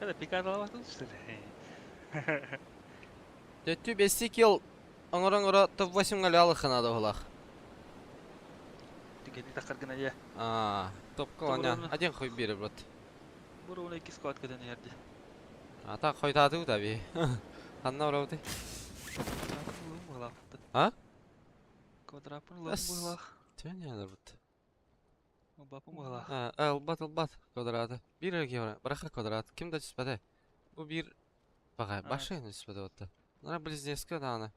Когда пикадалабатын что ли? Төттүү бэстии килл оҥоро-оҥоро топ-8 галялыхха наада уһулаах. Түгэни таххаргына дьэ. Аа, топка оонньоон один хуй биэрэр бот. Буруна иккис сквад көтөн иһэрди. А так хойутаатыбыт аби. Ханна барабытый? А? Квадраппын ылан быһылаах. Төһө ньааларбыт? Ылбаппын быһылаах. А, ылбат ылбат квадраты. Биир эрэ киһи бырахха квадрат. Ким да түспэтэ. Бу биир баҕай башня түспэтэ отта. Нара близнецка даҕаны.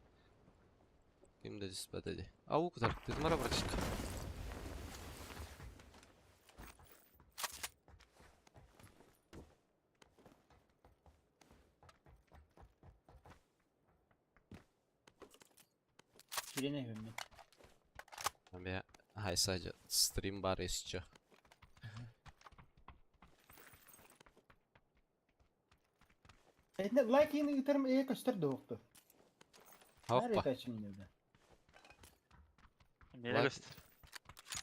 Ким да түспэтэ дии. Ау кутар. Тытымара бырачка. Кирен эһүммүт. Бе хайса стрим бар еще. Этне лайк ини ыытарым ээ көстөр дуокту. Хоппа. Хоппа. Миэрэ көстөр.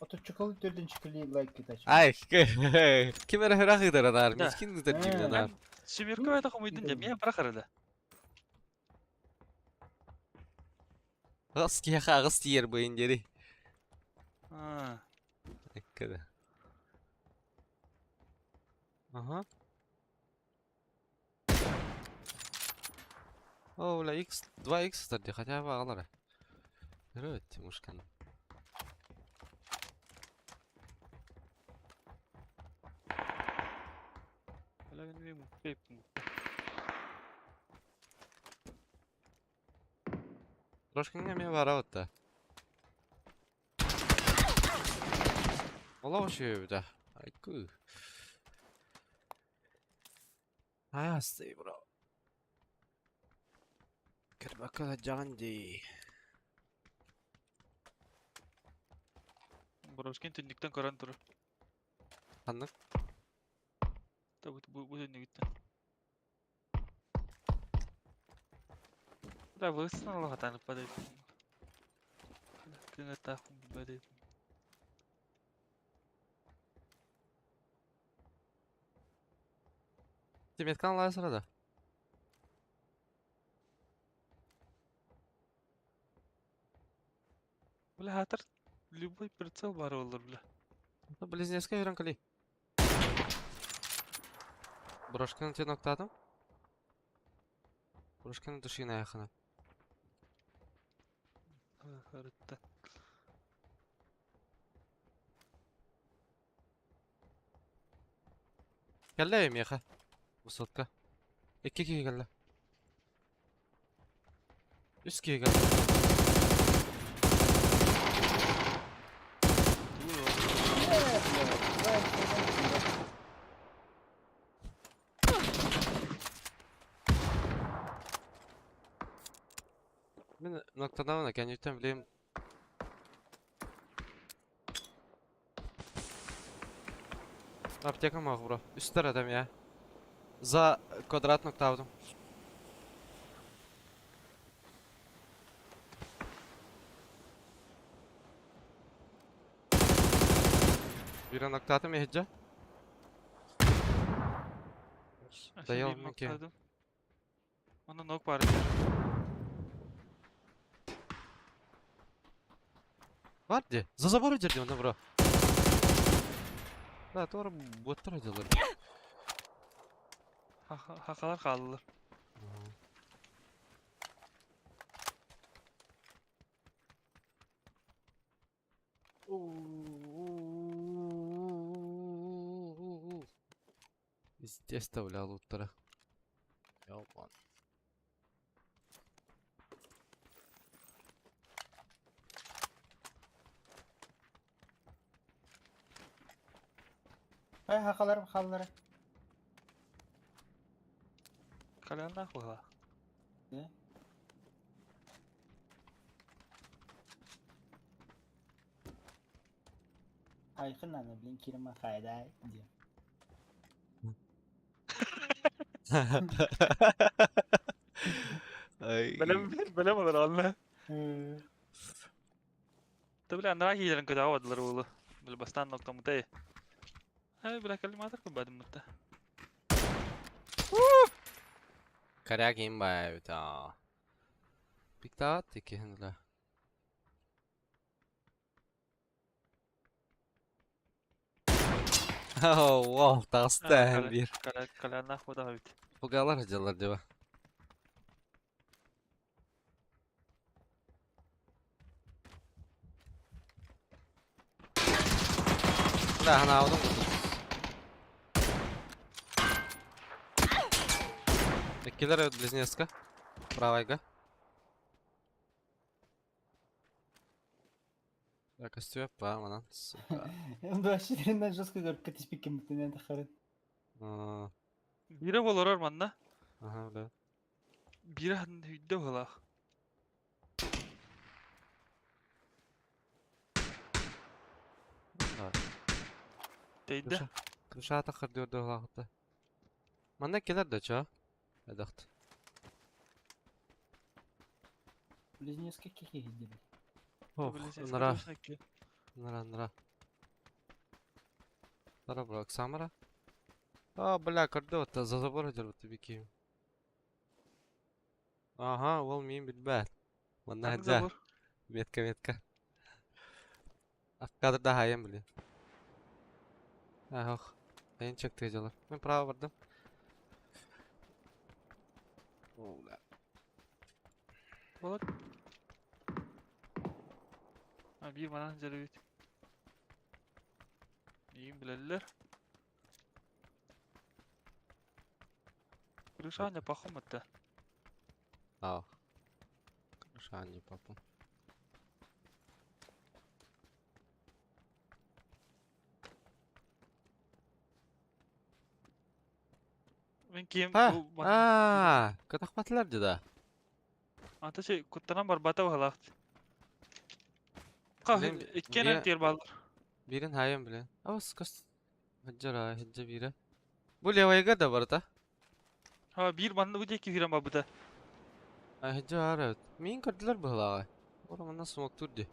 Отуччукалы төрдүнчүкүли лайк кытачы. Ай, ким эрэ хырах ыытар анаар, мискин ыытар дьиҥнэн аар. Сүмүркө это хомуйдун дьэ, миэ бырах арыда. Аҕыс киһиэхэ аҕыс тиийэр быйын диэри. Аа. Эккэ да. Ага. О, бля, X, 2X тарди, хотя бы аҕалара. Өрө Тимушканы. Бля, мен пеппин. Трошкиҥҥа эмиэ баара да. Олох үчүгэй Айку. Аас, бро. Кырбакка сылдьаҕын дии. Боровскин түннүктэн көрөн турар. Ханнык? Та бу бу бу түннүгүттэн. Да высна лохатан падает. Кыҥатаахпын билбэт Тиметкан лаасара да? Бля, хатыр любой прицел бар олар, бля. Близнецка юран кали. Брошканы тебе ноктадым. Брошканы души аяхына. Харытта. Кэллэ миэхэ. Высотка. Икки киһи кэллэ. Үс киһи кэллэ. Мин ноктанабын кэнниттэн билим Аптекам ах бро. Үстэр адам я. За квадрат ноктаабытым. Биир ноктаатым иһирдьэ. Дайал меке. Онно ног бар. Бар де. За забор жерде онно бро. Да, туора буоттар дьалар. Хахалар хааллылар. Везде оставлял утро. Ёбан. Ай хахаларым халлара. Каляннаах быһылаах. Да? Айхын аны, блин, кирма хайдай диэн. Ай. Бэлэм бэлэм олороллор. Ты бля анараа киирэн көтөҕө бардылар уолу. Били бастаан ноктоммутай. Ай бля кэлим аатар кылбадым мытта. Коряк имба эбит аа. Пиктаат иккиһин ыла. Вау, таҕыста биир. Каляннаах буолах эбит. Фугалар сылдьаллар дьэ. Бля, ханаабытым курдук. Иккилэр эбит близнецка. Правайга. Костюм па, манан, сука. Вообще жестко көрүккэ түспүккүн бүтүнэн тахарын. Биирэ олорор манна. Ага, да. Биирэ хүйдэ быһыылаах. Тэйдэ. Крышата хардыырда быһыылаах. Манна кэлэр да чё? Эдахт. Близнецке кихи иһдилэр. Ох, нара, нара, нара. Нара, бро, Оксамара. А, бля, көрдө за забор дьарбыт бики. Ага, ол мин билбэт. Манна хадьа. Метка, метка. Кадрда хайым, блин. Ах, айын чөктө дьалар. Мен право бардым. О, бля. Болот. А, биир манан дьарыбыт. Миигин билэллэр. Крыша не пахом это. А. Крыша не папу. Мин ким А, а, катахпатылар деді. Ата şey куттанан барбата быһыылаах. Иккиэн тиэр бааллар. Бирин хайым билен. Абас кос. Хаджара, хаджа бире. Бу левайга да барта. Ha биир манна бу диэки киирэн барбыта. Хаджа ара. Мин көрдүлэр быһыылааҕа. Ора манна смоктур ди.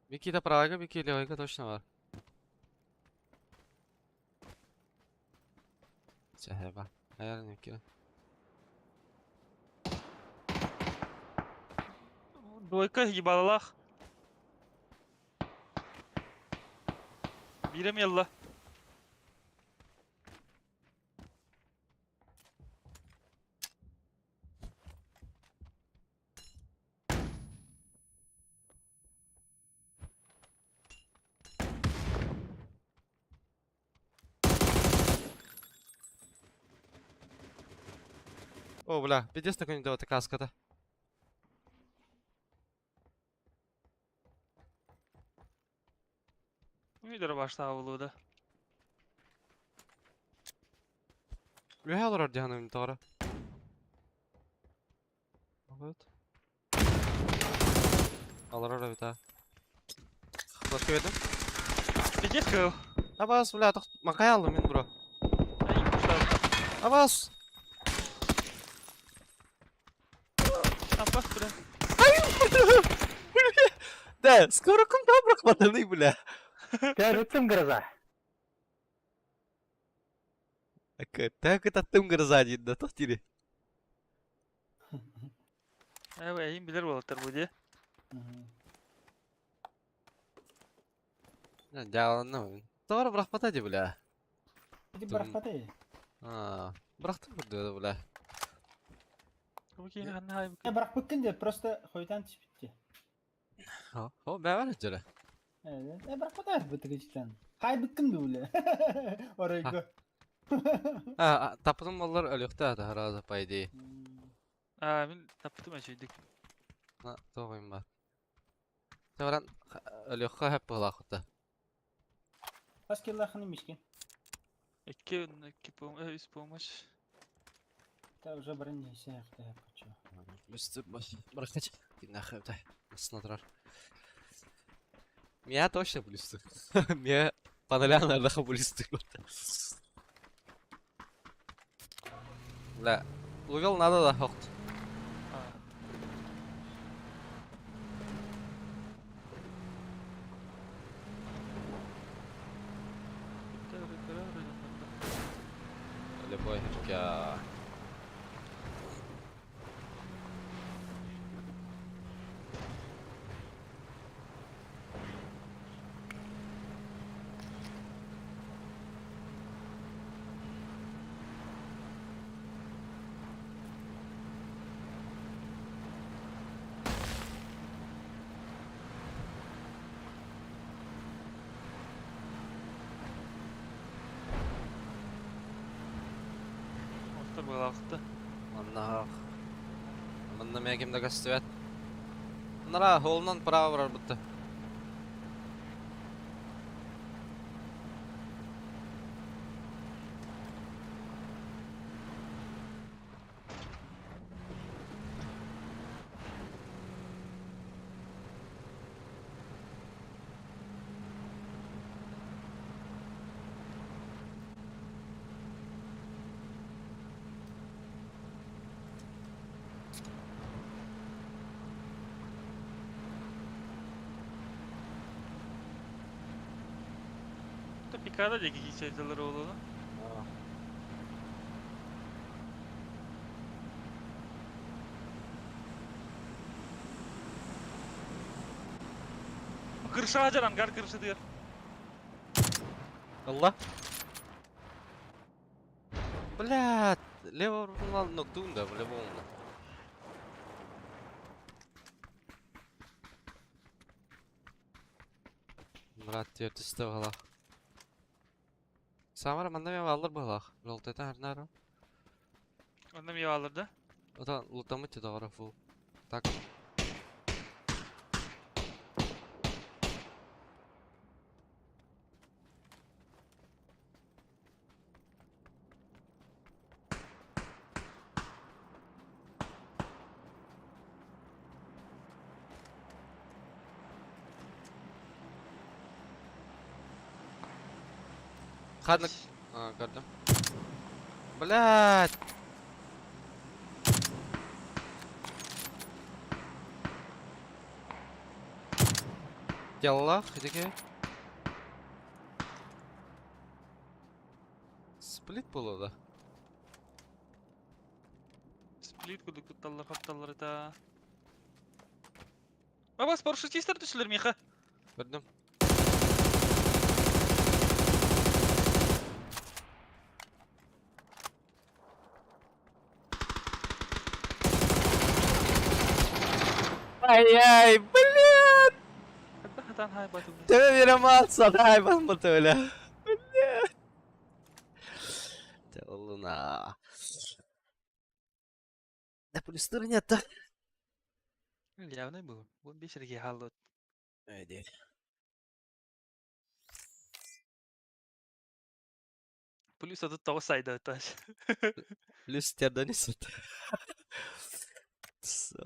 Бики да правайга, бики левайга точно бар. Чэхэба. Аяр не кира. Двойка ебалалаах. Биирем ялла. О, бля, пиздец такой не давай каска-то. Видер баштаабылуу да. Үһэ олорор диһаным тоҕо. Вот. Олорор эбит а. Флешка бердим. Пиздец кыл. Абас, бля, макай алдым мин, бро. Абас! Абас, бля. Да, скоро кум бырахпатыный, бля. Тым гроза. Так это тым гроза дейт да, тох тири. Эйин билер буолаттар бу дии. Дьааланна. Тоҕо бырахпата ди, бля. Иди бырахпата. А, бырахтым курдук, бля. Бу киһини ханна хай Бырахпыккын де, просто хойтан түспүттэ. Хо, бэвэр дьөрө. Бырахпата бытыгычтан. Хай быккын бля. Оройго. А, тапытым боллар өлүктэ ата по идее. А, мин таптым эчейдик. На, тоҕойум бар. Табаран өлүөххэ хэп буолаахыта. Бас киллахыны мишки. Икки, икки үс помощь. Та уже барын не сәхтә хочу. Бырахач. Кинахы да. Смотрар. Меня точно плюсты. Меня панелянардаха плюсты. Бля, лугал надо да хохт. Слепой херка. Охтор буолаахта. Манна Манна мэ ким да көстүбэт. Нара холунан право барар бутта. Та пикада диэки киирсэллэр оҕолоро. Крышаҕа дьар ангар крышатыгар. Ылла. Блядь, лево рулал ноктун да, по-любому. Брат, түөртүстэ баһылаах. Самара манна мен бааллар баһылаах. Жолтайта харнаару. Онно эмиэ бааллар да? Ота лутаммыт тедоҕоро фул. Так. Ханнык А, көрдүм. Блядь! Дьаллаах итики. Сплит буолуо да? Сплит курдук тутталлар хапталлар это. Абас парашютистер түстүлэр миэхэ. Көрдүм. Ай-яй, блин! Хатан хай батыл. Төбө биэрэ садай барбыт өлө. Блин. Луна. Да плюс нет да? Явный был. Вот бесерге халлот. Эйди. Плюс это того сайда таш. Плюс тебя донесут.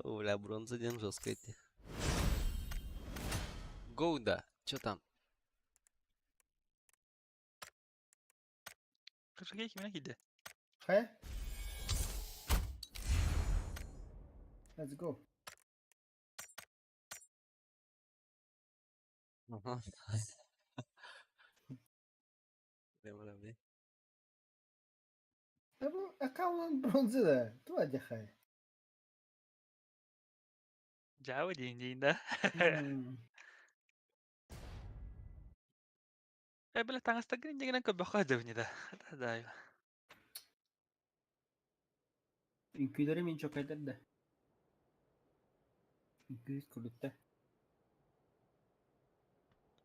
Бля, бронза один жестко идти. Гоу, да. Чё там? Кыршыга кимine киде? Хайа? Let's go. Ага. Прямо Да бу аккаунт бронза да. Туа дьахай. Жаба дейін дейін да. Э, бля, таҥастаргын иннигинэн көрбөххө дыбыни да. Да, да. Үҥкүүлэри мин чокайдар да. Үҥкүү курдукта.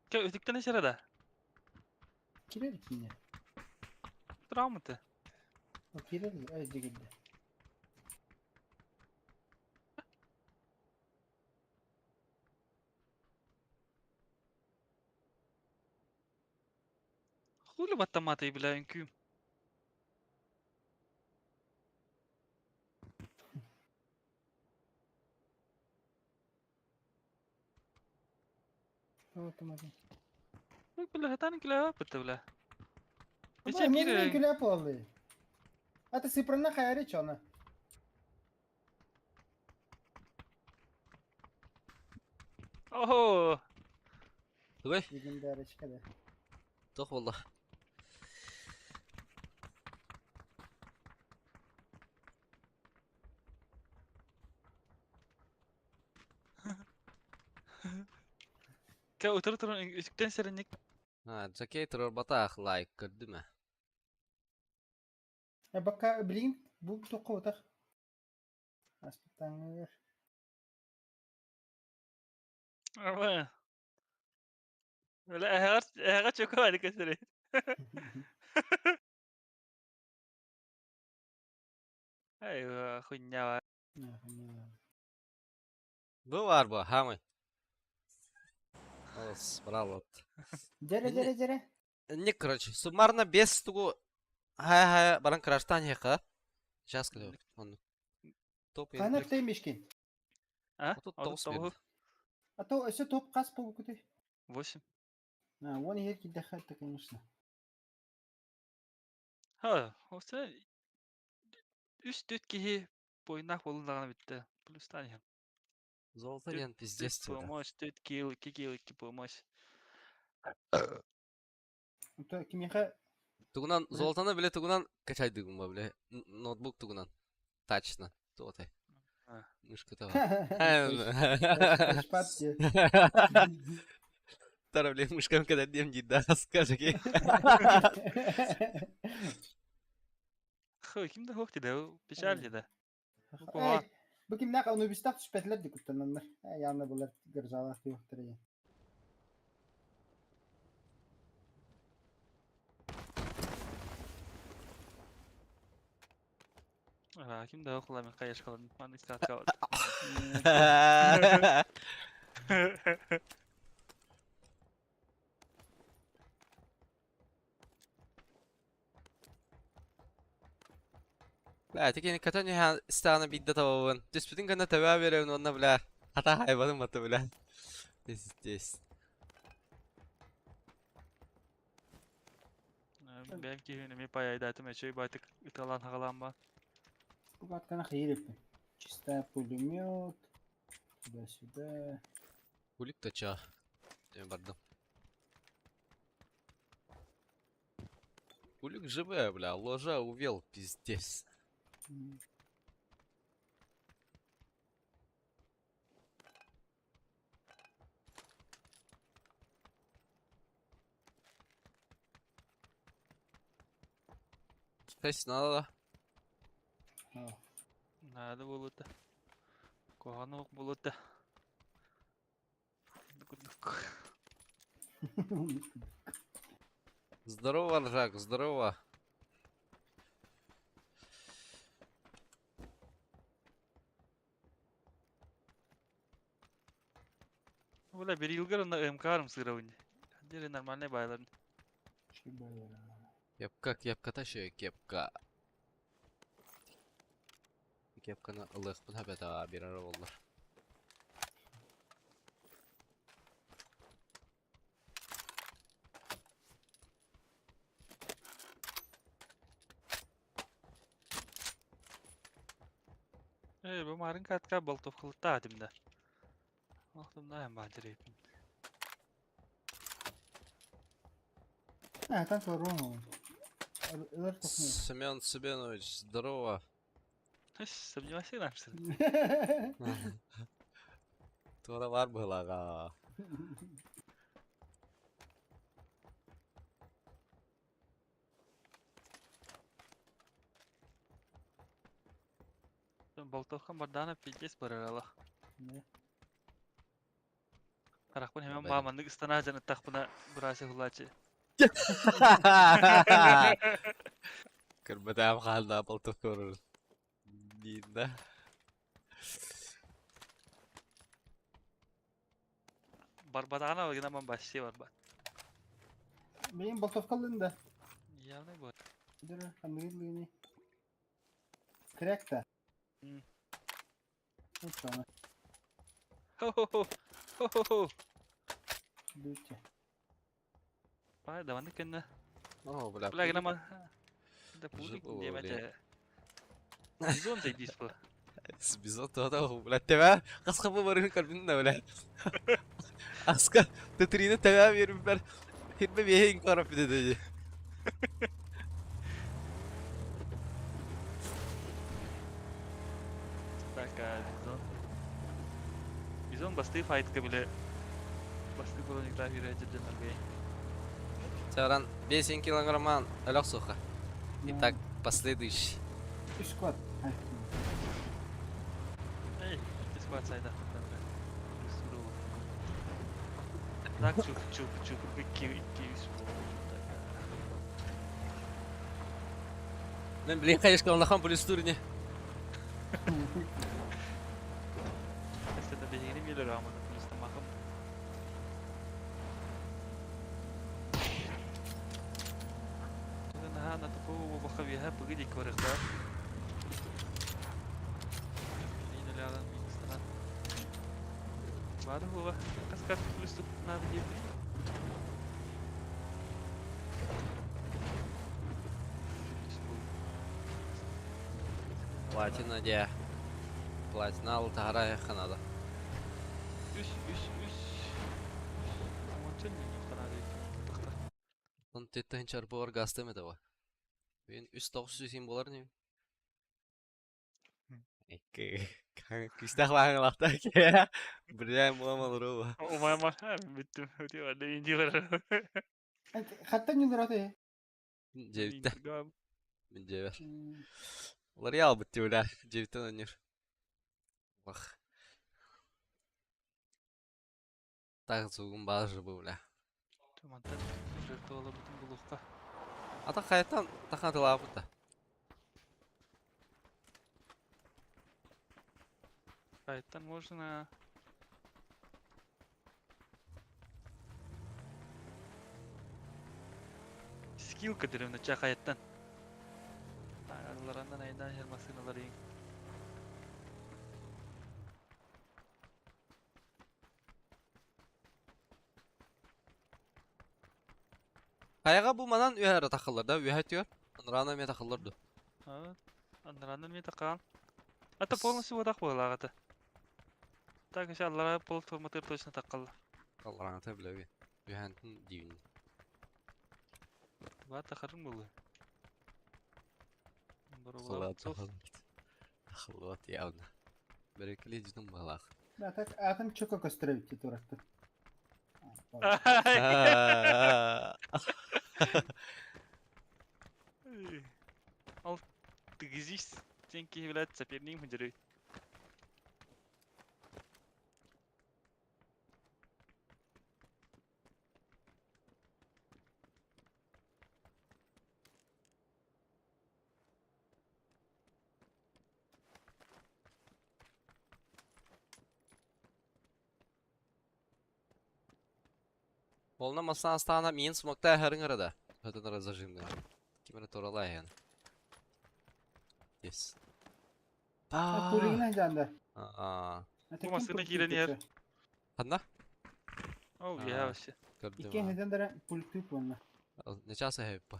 Кэ өтүктэн эсэрэ да. Кирер киинэ. Травматы. О кирер ай дигидде. Хули баттаматы, бля, үҥкүүм. О томаты. Бля, хатан килэ бытты, бля. Бу мен үҥкүүлэ буоллы. Ата сыпрана хайари чона. Охо! Тугай? Легендарочка да. Туох буолла? Утары туран үтүктэн сэрэнник. А, Джакей турарбатах лайк көрдүм ээ. Бакка билигин бу туохха утах. Аспыттаҥыр. Бля, эһэҕэ чөкө баар көстөрүй. Ай, хуйня бар. Бу бар бу, хамай. Молодец, браво. Дьэрэ, дьэрэ, дьэрэ. Не, короче, суммарно без тугу хая-хая баран краштан хеха. Сейчас скажу. Он. Топ. Ханна таймишки? А? Тут тоғыз берді. А то өссө топ хас буолбуккутуй? 8. А, уон иһэр киирдэххэ это, конечно. Ха, осы үс төрт киһи буойуннаах буоллун даҕаны бүттэ. Плюстаан иһэн. Золото диэн пиздец Төрт помощь, төрт килл, икки килл, икки помощь. То кимиэхэ Тугунан золотоны биле тугунан качайдыгым ба биле ноутбук тугунан. Тачно. Туотай. Мышка того. Тачпад диye. Тара биле мышкам когда дем да скажи. Хой, ким да хох диде, печаль диде. Эй, бу кимнээх анубистаах түспэтилэр ди куттананнар. Явно булар гырзалаах диэхтэрэ диэн. Ким да хох мен каяшкалан маны истаткалат. Бля, тикини катан иһэн истэҕинэ биирдэ табабын. Түспүтүн гына тэбээ биэрэбин уонна бля хата хайбаным аты бля. Здесь. Бэйэм киһини эмиэ паайдаатым эчэй байтык ыталаан хагалаан ба. Бу катканы хайыр эппин. Чисто пулемет. Туда-сюда. Кулик то чё? Я бардым. Кулик живая, бля, ложа увел, пиздец. Шесть надо. Надо было то. Куһаҕан буолуо да. Здорово, Ржак, здорово. Бля, берилгер онно МК-рым сыырабын. Диэри нормальный байларын. Кепка, кепка тащи, кепка. Кепканы ылыахпын сөп биэрэр буоллар. Ээ, бу марын катка болтовкалыттаатым да. Охтумнаан баатырыппын. А, там туруоҥ. Ылар тохнуй. Семен Семенович, здорово. Сомневайся намсыр. Туора бар быһылаҕа. Болтовкам бардаана пиздец барарала. Харахпын хэмэн Бэдэ. мааманнык ыстанаа дьаныттахпына быраася хулаачы. Көрбөтөм хаалла болтовка көрөр. Диин да. Барбатаҕына гынан басси барбат. Билин болтовкалын да. Явно бу. Дөрө, ханныгын Кряк та. Ну Хо-хо-хо. Хо-хо-хо. Бүтэ. Бай, давай кэннэ. О, бля. Бля, гынан Да пулик Жопа, диэмэтэ. Бизон зайдись бу. Бизон туота, бля, тэбэ. Хас хапы барыгын көрбүн да, бля. Аска, тетрини тэбэ биэрбиппэр. Хирбэ биэһин көрөп диди. Так, бизон. Бизон басты файтка биле. Бастык брониктаах үөрэ дьоннорго. Чаран 5 килограмман өлөх суха. Итак, последующий. Үс сквад. Эй, икки сквад сайда. Так, чуп, чуп, чуп, икки, икки, үс. Мен блин, конечно, улахан плюс турне. Эстета биһигини билэр ааманы плюс тамахым. Туга наһаа натупо баха биһа пыгы дик барыхта. Миналялан минустанан. Бары хуга каскар плюс тут надо дип. Платина де. Платина алтара ханада. Үс, үс, үс. Ончон минустанан тахта. Он теттен чарпы газ демedi var. Ben üst 900 болар не? Эки. Күстәх лахта ки. Бля, мама рова. Умайма, бүттүм. Өте барды инди бар. Хаттан юлдыраты. Жебитте. Мен жебер. Улар ял битти бля. Жебиттен ойныр. Вах. Так зугун базы бу бля. Мантан жертвовала бүтүн булукка. Ата кайтан тахан тылапыта. Кайттан можно. Скилл кадырымны ча кайттан. Араларынан айдан her машиналар ең. Каяга бу манан үйәре тақылыр да, үйә түйөр. Анрана ме тақылыр ду. Анранан ме таққан. Ата полностью водақ бойлағаты. Так, еще аллара пол форматыр точно таққалла. Алларана та билеби. Үйәнтин дивин. Ба тақарын болы. Хылат Хылат явно. Берекели жидун балах. Да, так атын чоко көстөрөбүт туратты. Ал тыгызис сен ки билет соперник мындыры. Олна масан астана мин смокта хәрин арада. Хөтөн ара зажимны. Кимере торалай ян. Yes. Ба. Пулигинен жанда. Аа. Бу машина кирен ер. Ханна? Ол я вообще. Икки хеден дара пуликтүү болна. Нече аса хэп.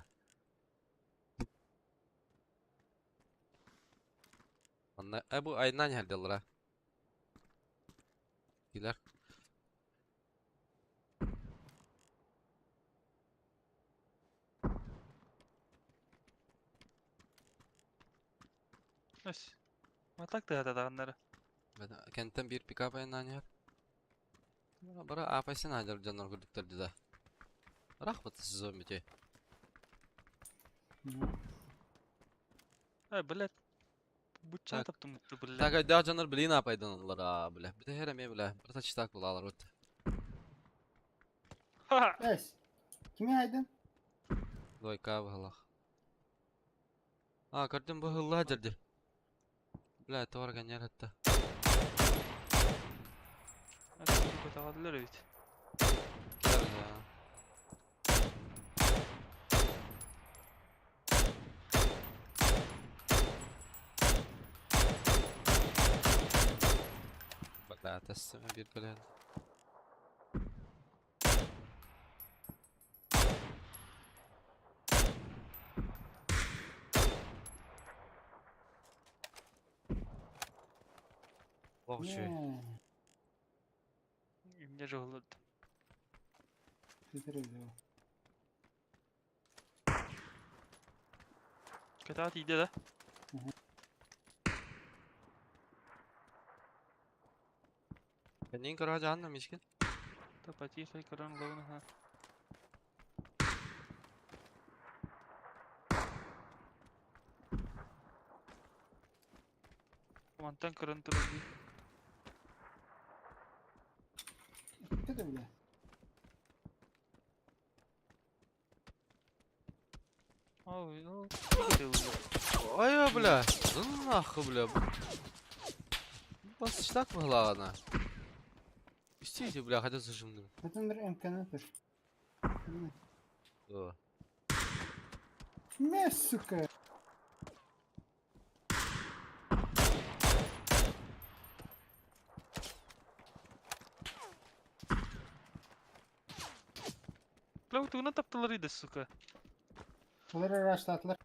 Анна, бу айнан хәлдәләр. Киләр. Өс. Матак да таданнары. Кенттен bir пикап айнан яр. Бара апайсын айдар жанар көрдүктөр да. Рахмат сезон бите. Ай, блядь. Буча Так. таптым мутты, блядь. Так айда жанар билин апайдан алар, а, бля. Бите хереме бля. Бір тачтак булалар өт. Ха! Эс. Кими айдын? Дойка бахалах. А, көрдүм бу хылла жерди. Бля, товар ганьяр хатта. Тагадылар бит. Килер я. Бля, тестime bir bilen. Лох чүй. Эмне жолуд. Катат иде да. Кенин кара жанна мишкин. Потихо көрөн ылабын аха. Мантан көрөн турар дии. Ты да, бля. Ой, ну, Ой, бля. Ну нахуй, бля. Бас так могла она. Пустите, бля, хотя зажимным. Это МК тур. О. Мэ, сука. Бля, тугунан таптылар иде, сука. Олар араштатылар.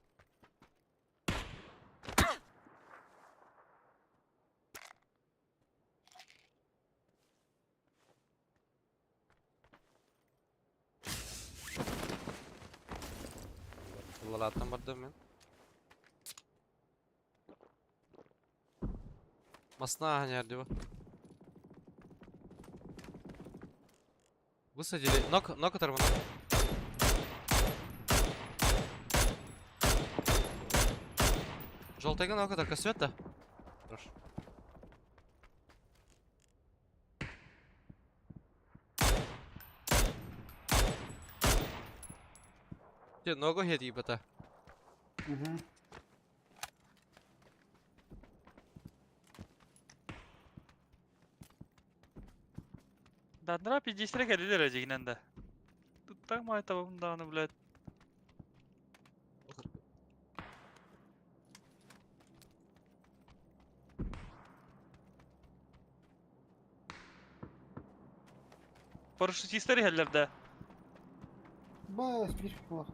Лалаттан бардым мен. Масна nerede bu? Высадили. Нок, нок оторван. Желтый нок только свет да? Хорошо. Те ногу хеди бата. Угу. Дандра пиздистре кэлилер эдьигинэн да. Так май табабын даҕаны, блядь. Парашютистер иһэллэр да. Ба, слишком плохо.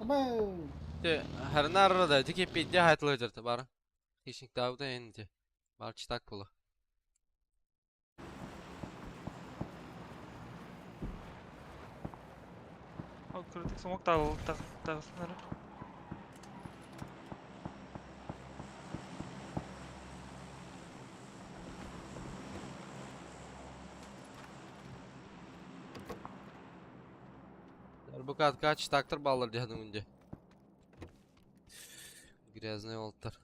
Ба, Те харнар да тики пидя хатлы жерте бар. Хищник табда энди. Бар читак була. Ол крытык смок тағысынар. Букат кач тактыр баллар дедим үнде. Грязный олттар.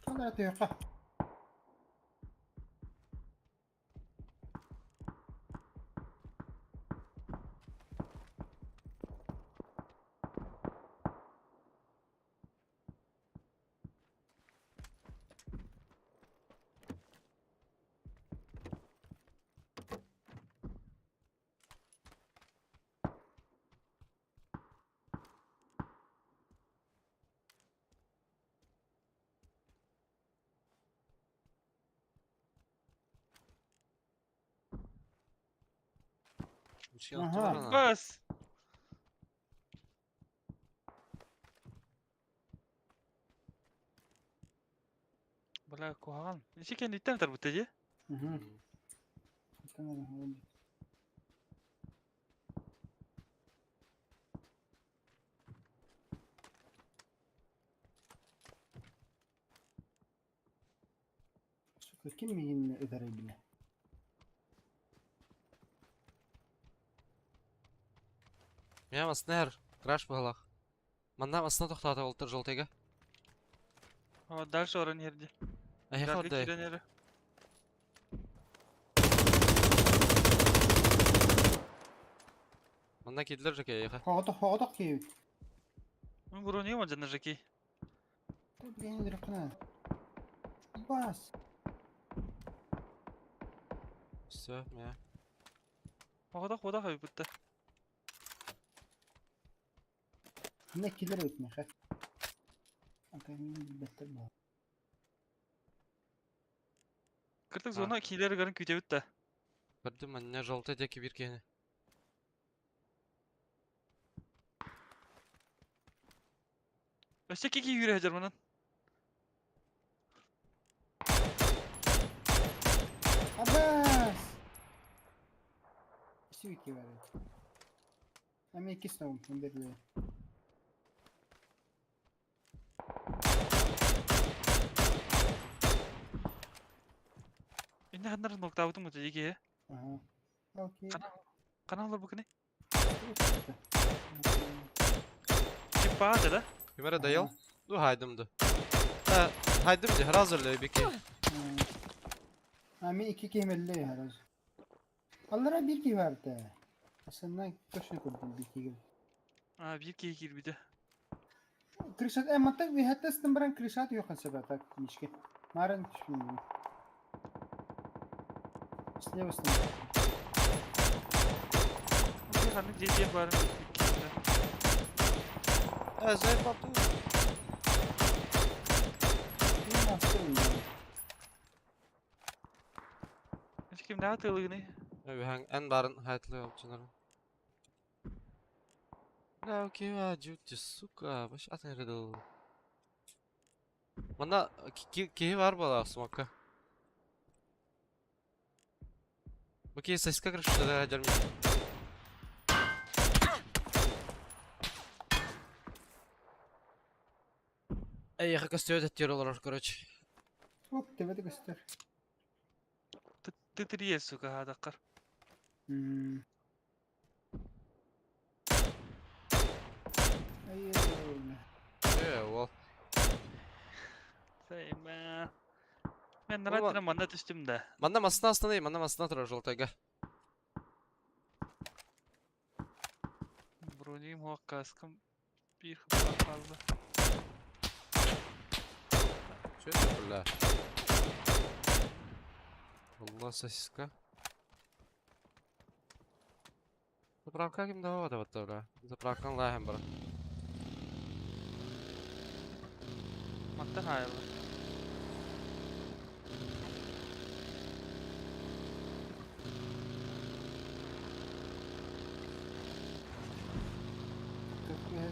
Ханара тыйка. Ага. Бас! Бля, куһаҕан. Ичи кэнниттэн тарбыта дии. Угу. Сука, ким миигин ытарый бля? Мен маснер краш балах. Манна масна тоқтаты олтыр желтыйга. О, дальше оран ерде. Ай Жаргы хордай. киирэн эрэ. Манна кидлер жеке яха. Хоҕото хоҕотох киэбит. Ну, брони мадьана жеки. Блин, дракона. Бас. Все, мя. Оҕодох одох эбиппит. Не киллер өтмеха. Ата мин билбэттэр буолла. Кыртык зона киилери көрөн күүтэбит да. Көрдүм манна желтый деки бир кени. Өссө кики күүрэ сылдьар манан. Абас! Сүүки бар. Ами иккис новым, берле. Инне ханнар ноктаабытым бу дьиги. Ага. Окей. Хана олор бу кини? Типа да? Ким эрэ дайал? Ну хайдым ду. Э, хайдым ди, сразу лебики. Ами икки киһи харазы. Аллара биир киһи барда. Асыннан точно көрдүм биир киһи. А, биир киһи киирбитэ. Крышат, маттак вихаттастын баран крышат йохан себата мишке. Маран түшүн. Слева снова. Ханнык дьиэ баарын киирдэ. Э, зай папу. Ким астын? Ким наа тылыгыны? Э, эн барын хайтлы опчунар. Бля, окей, а, дьути, сука, вообще атын эрэ Манна киһи бар буола смокка. Бу киһи сосиска крышата дьарми. Эй, яха көстүөт эттиэр олорор, короче. Оп, тебе көстөр. Ты три, сука, хаадаккар. Ай, Э, ол. Сайма. Мен наратына манна түстүм да. Манна масына астаны, манна масына турар жолтайга. Бронигим хуак каскам биир хаппа хаалла. Что это, бля? Allah сосиска. Заправка ким давай да бля. Заправкан лахем бар. Мантан хаайла. Какой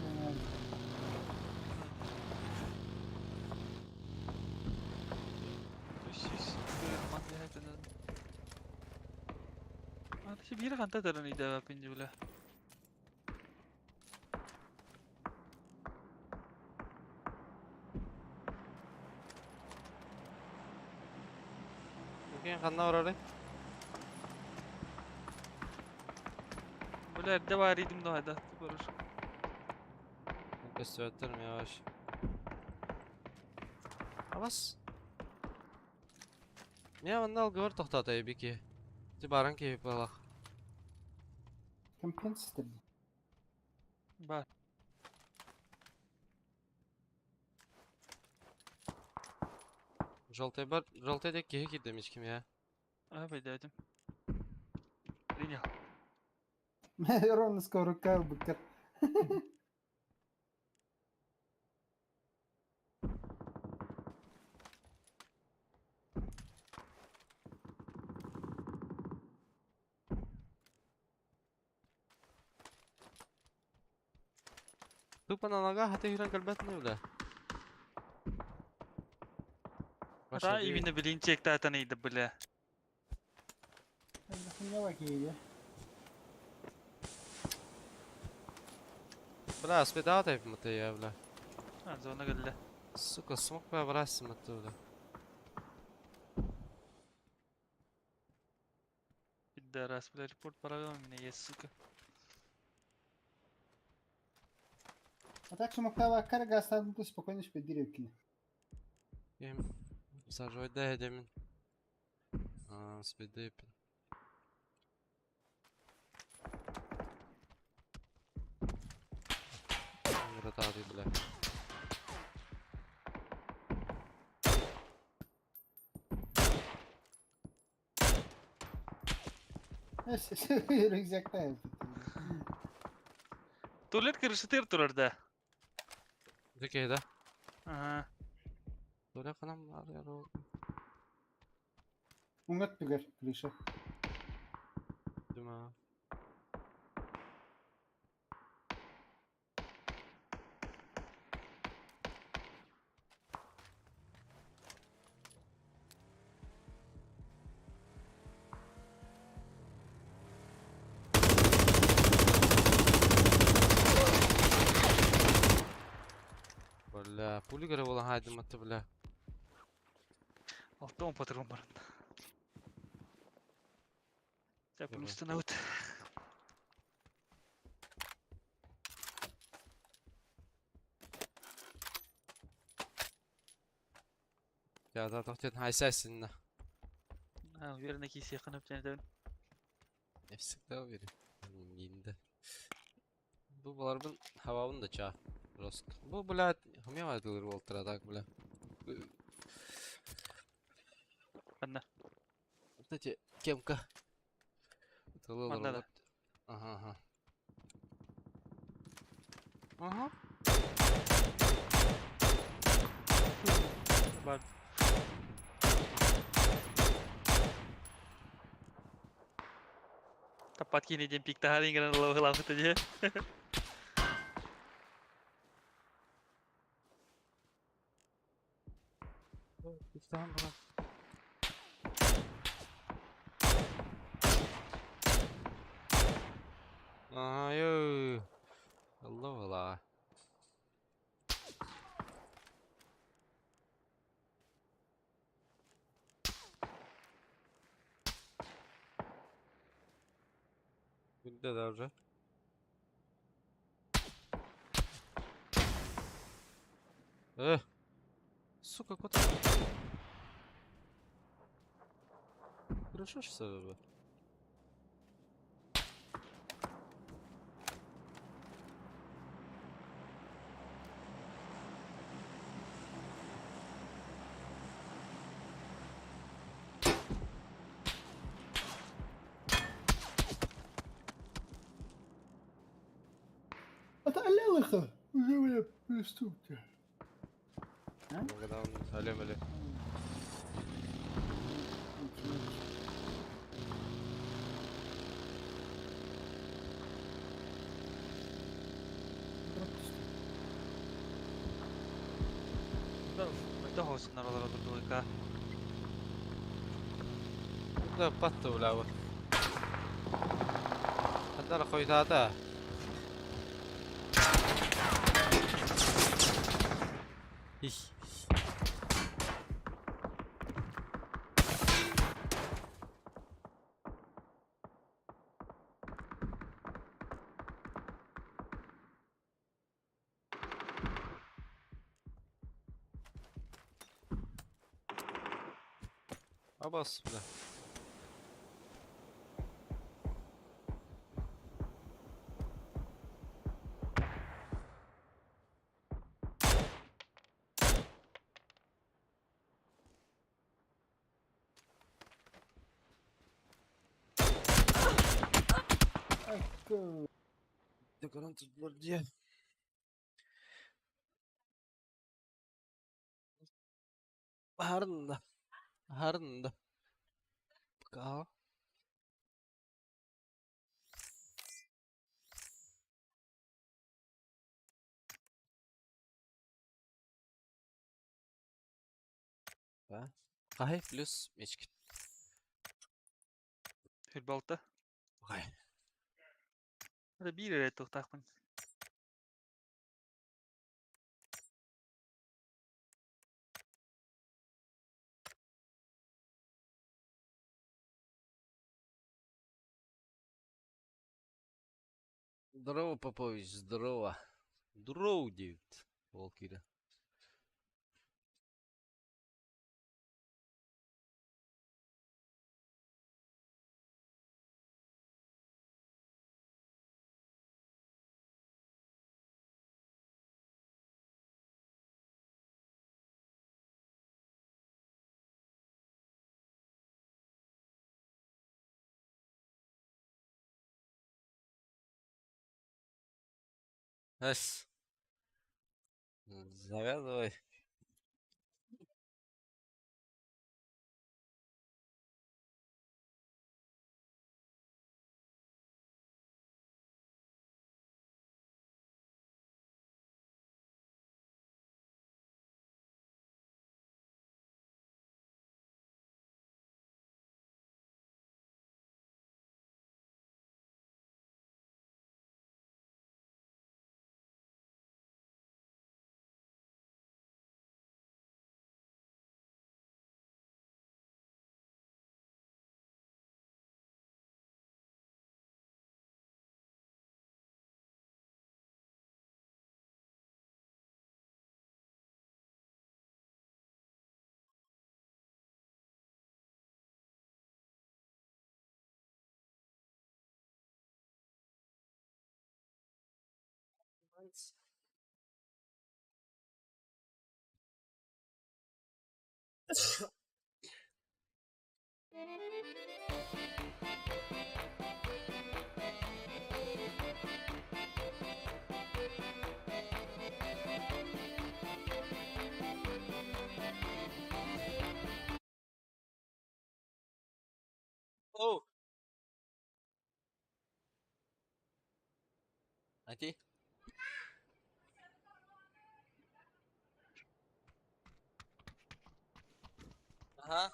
Үс манна Аты биир ханта таран идэвэ пинжула. Окей, ханна орары. Бля, эрдэ баар идим да хайда барыш. Көстүөттөр yavaş. Абас. Не манна алгыбар тоқтата бики. Ти баран кейп балах. Компенсатор. Бар. Желтый бар, желтый дек киһи кирдем ким я. А, бейдәдим. Принял. Ровно скоро рука быкар. Тупо на ногах, а ты игран кальбет не бля. Да, именно билинчек татан иди, бля. Хуйня. Бля, спитал ты я, бля. А, зона гөллө. Сука, смог бы обрасться оттуда. Пидорас, бля, репорт парагам меня есть, сука. А так что карга останутся спокойно шпедиревки. Им сажой да демин. А, спидепин. Ротаты, бля. Рюкзакта. Туалет крышытыр турар да. Дикей, да? Ага. Туалет канам бар яру. Уңат түгер крыша. Дума. Үлүгэрэ буолан хаайдымматта, бля. 60 патрон баран. Чэ, плюстанабыт. Я да тохтен хайсайсынна. А, уверенно киисиэххин өптөнөтөбүн. Я всегда уверен. Инде. Бу баларбын хабабын да чаа. Просто. Бу, блядь, хумева дылыр болтыра так, бля. Ханна? Вот эти кемка. Манна да. Ага, ага. Ага. Бар. Таппат киини диэн пиктаһар иҥэрэн ылабыт дии. Пиктаһан баран. Ага, ё. Allah Allah. Günde даже. Э. Сука, куда? Хорошо что Это лелыха. Уже, бля, приступьте. Алло, алло. Это хоосуннар олорор дуйка. Да, патты бля. Хандар қойтады. Их. Абас, бля. Айка. Где? Харында. Харында. Пока. Кахай плюс мечкит. Хүрбалта. Кахай. Это биир эрэ туохтаахпын. Здорово, Попович, здорово. Здорово, Дэвид. Волкира. Эс. Завязывай. О! Ати? Ага.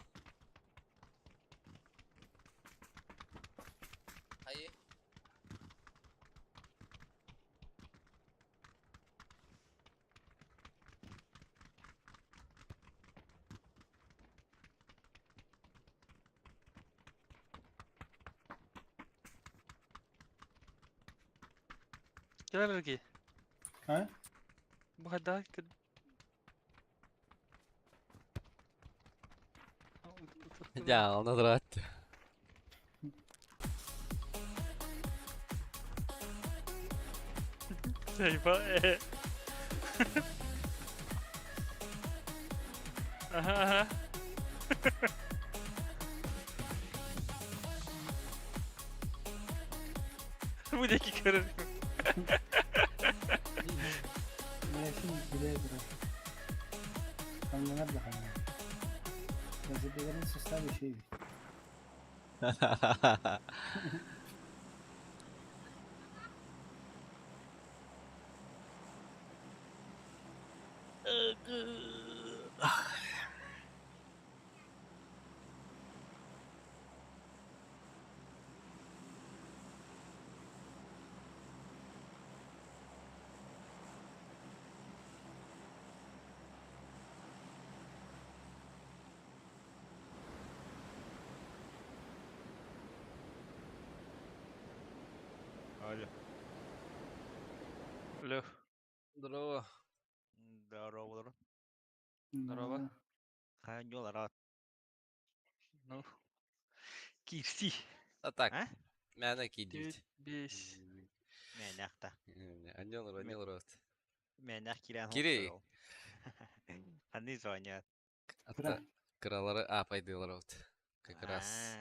Хайы. Кэлэр эргий. А? Бу хайдах Я, он отрад. Сейба. Ага, ага. Бу диэки көрөр. Мээсин билэ турар. Хамнанар да хамнанар. Газеталарын состав еще эбит. Алло. Алло. Здорово. Здорово. Здорово. Хайнёл рад. Ну. Кирси. А так, А? мээнэ киирдибит. Бес. Мэнэхта. Аннел аннел рот. Мэнэх кирэн Кири. Ханны звонят. Ата кыралары апайдылар вот. Как раз.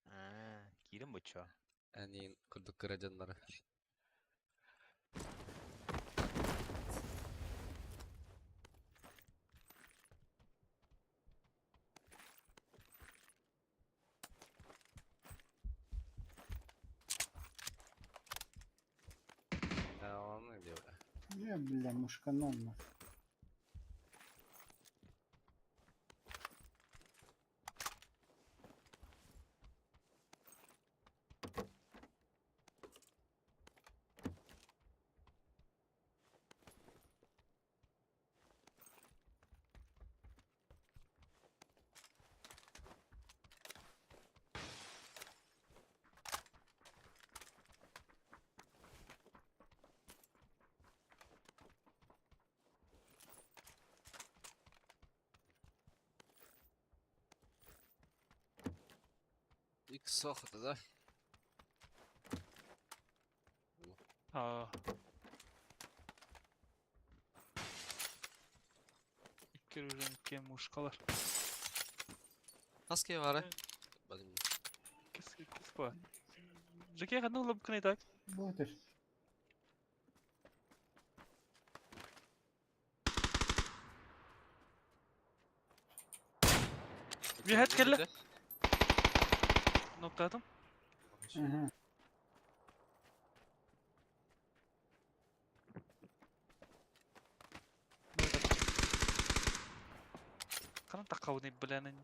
А, кирим бучо. Они курдук кыра дьоннору. Да, он где? Не, бля, мушканон. нахуй. Икс охота, да? А. Икки үрүҥкэ мушкалар. Хаски бары. Бадым. Кис кис ба. Жеке ханны улап кыны так. Вот это. Bir hat kelle. Noktaladım. Ага. Ханан такауны блянын.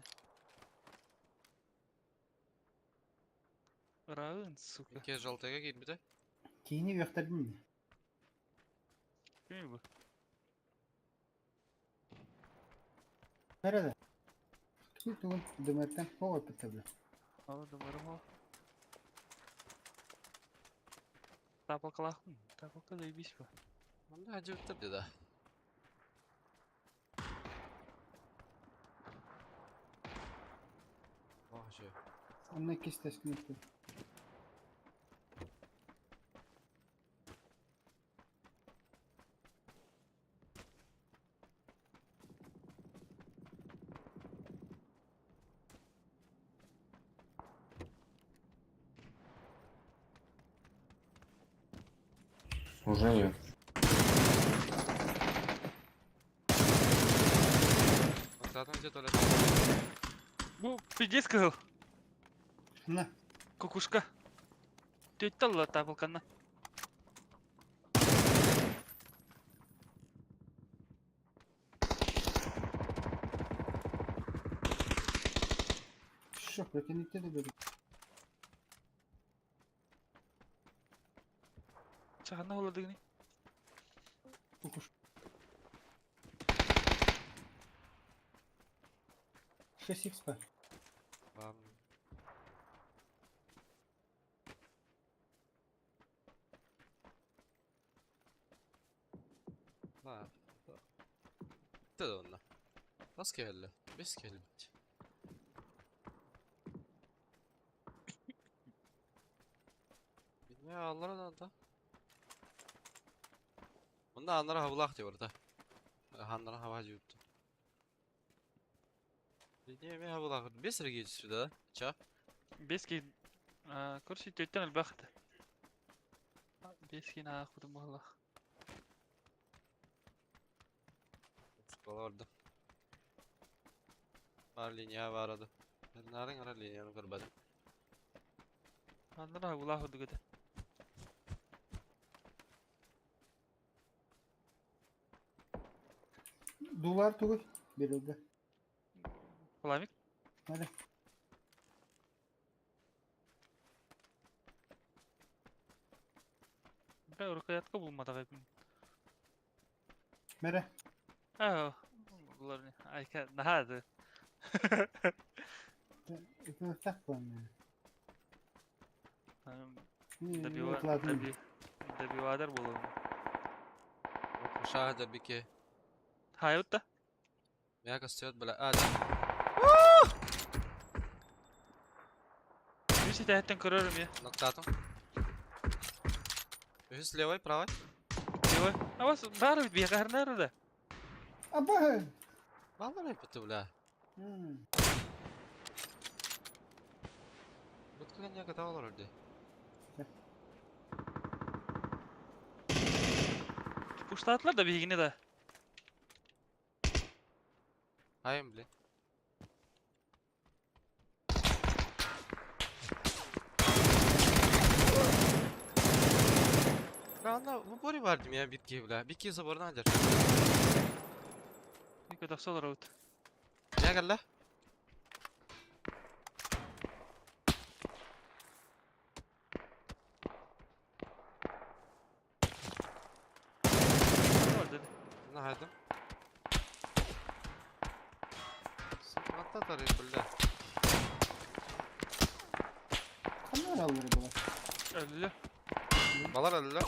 Раунд, сука. Икки жалтайга киирбитэ. Киини үөхтэрдин. Ким бу? Nerede? Тугун тугун дымыртан хоҕой бля. Ала думарым о. Тапалкалахын. Тапалка заебись ба. Онда ажыбыттар да. Ох, же. Онно кистес күнүттү. Уже нет. Октатом где туалет? Бу пиздец кыһыл. На. Кукушка. Төттө алла табылканна. Шо, прокинете да беру. Чаханна була дигни. Кукуш. 6 xp. Бам. Ба. Те да онна. Бас келdi. Бес келdi. Ne allara da da. Bunda anlara havlak diyor orada. Hanlara hava yuttu. Ne mi havlak? Бес регио да? Ча? Бески короче төттен албахты. Бески на худым була. Orada. Var linya var adı. Nereden ara linyanı görmedim. Аннара була худугда. Duvar тугуй. Берилди. Пламик. Hadi. Бә рукоятка булмады гайбын. Мере. Аа. Булар не. Айка нахады. Это так план. Добива добивадар булым. Uşağı da bir ki. Hayutta. Merak istiyor bile. Hadi. Үс этәһеттен көрөрүм я. Ноктатым. Үс левой, правой. Левой. А вас бары бит биягарнар да. Аба. Vallahi bitti bile. Butkı ne kadar olur orada. Пуштатлар да бигини да. Hayır bile. Ben bu bori vardım ya bitki bile. Bitki zabordan acar. Екі тақсалар аут. Ne geldi? Бар dedi. Ne haydım? Sıkıntı tarayı bile. Kanlar alır bu. Өллө. Balar öldü.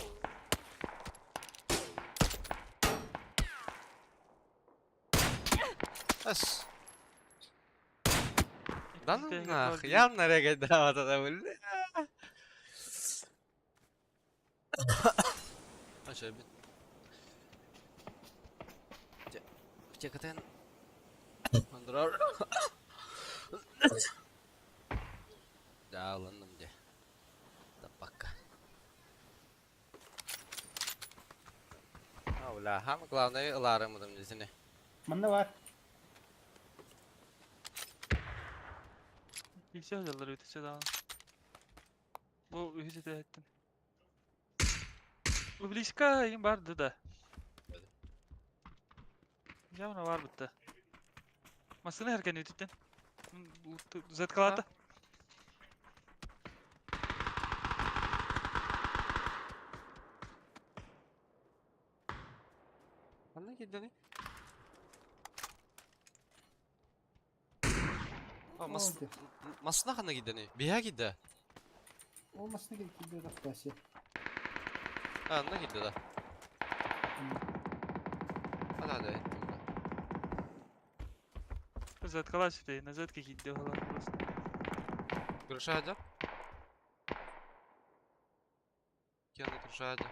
Es. Да ну нах, я нарегай да бля. Aşağı bir. Чекатен. Андrar. Dağılındım de. Da bak. Ауля, хам главное ыларымыдым десене. Манда бар. Bilse hocalar ötesi daha. Bu ühüz ettim. Bu близко им барды да. Явно бар бітті. Масыны әркен өтіттен. Заткалата. Ханна киддени? Мас Oldu. масына ханна киддени? Биһа кидде. Olmasına gerek yok. Bir dakika. Анна кидде да. Hadi hadi ettim да. Заткала сюда, назад какие-то дела просто. Крыша hadi. Кена крыша hadi.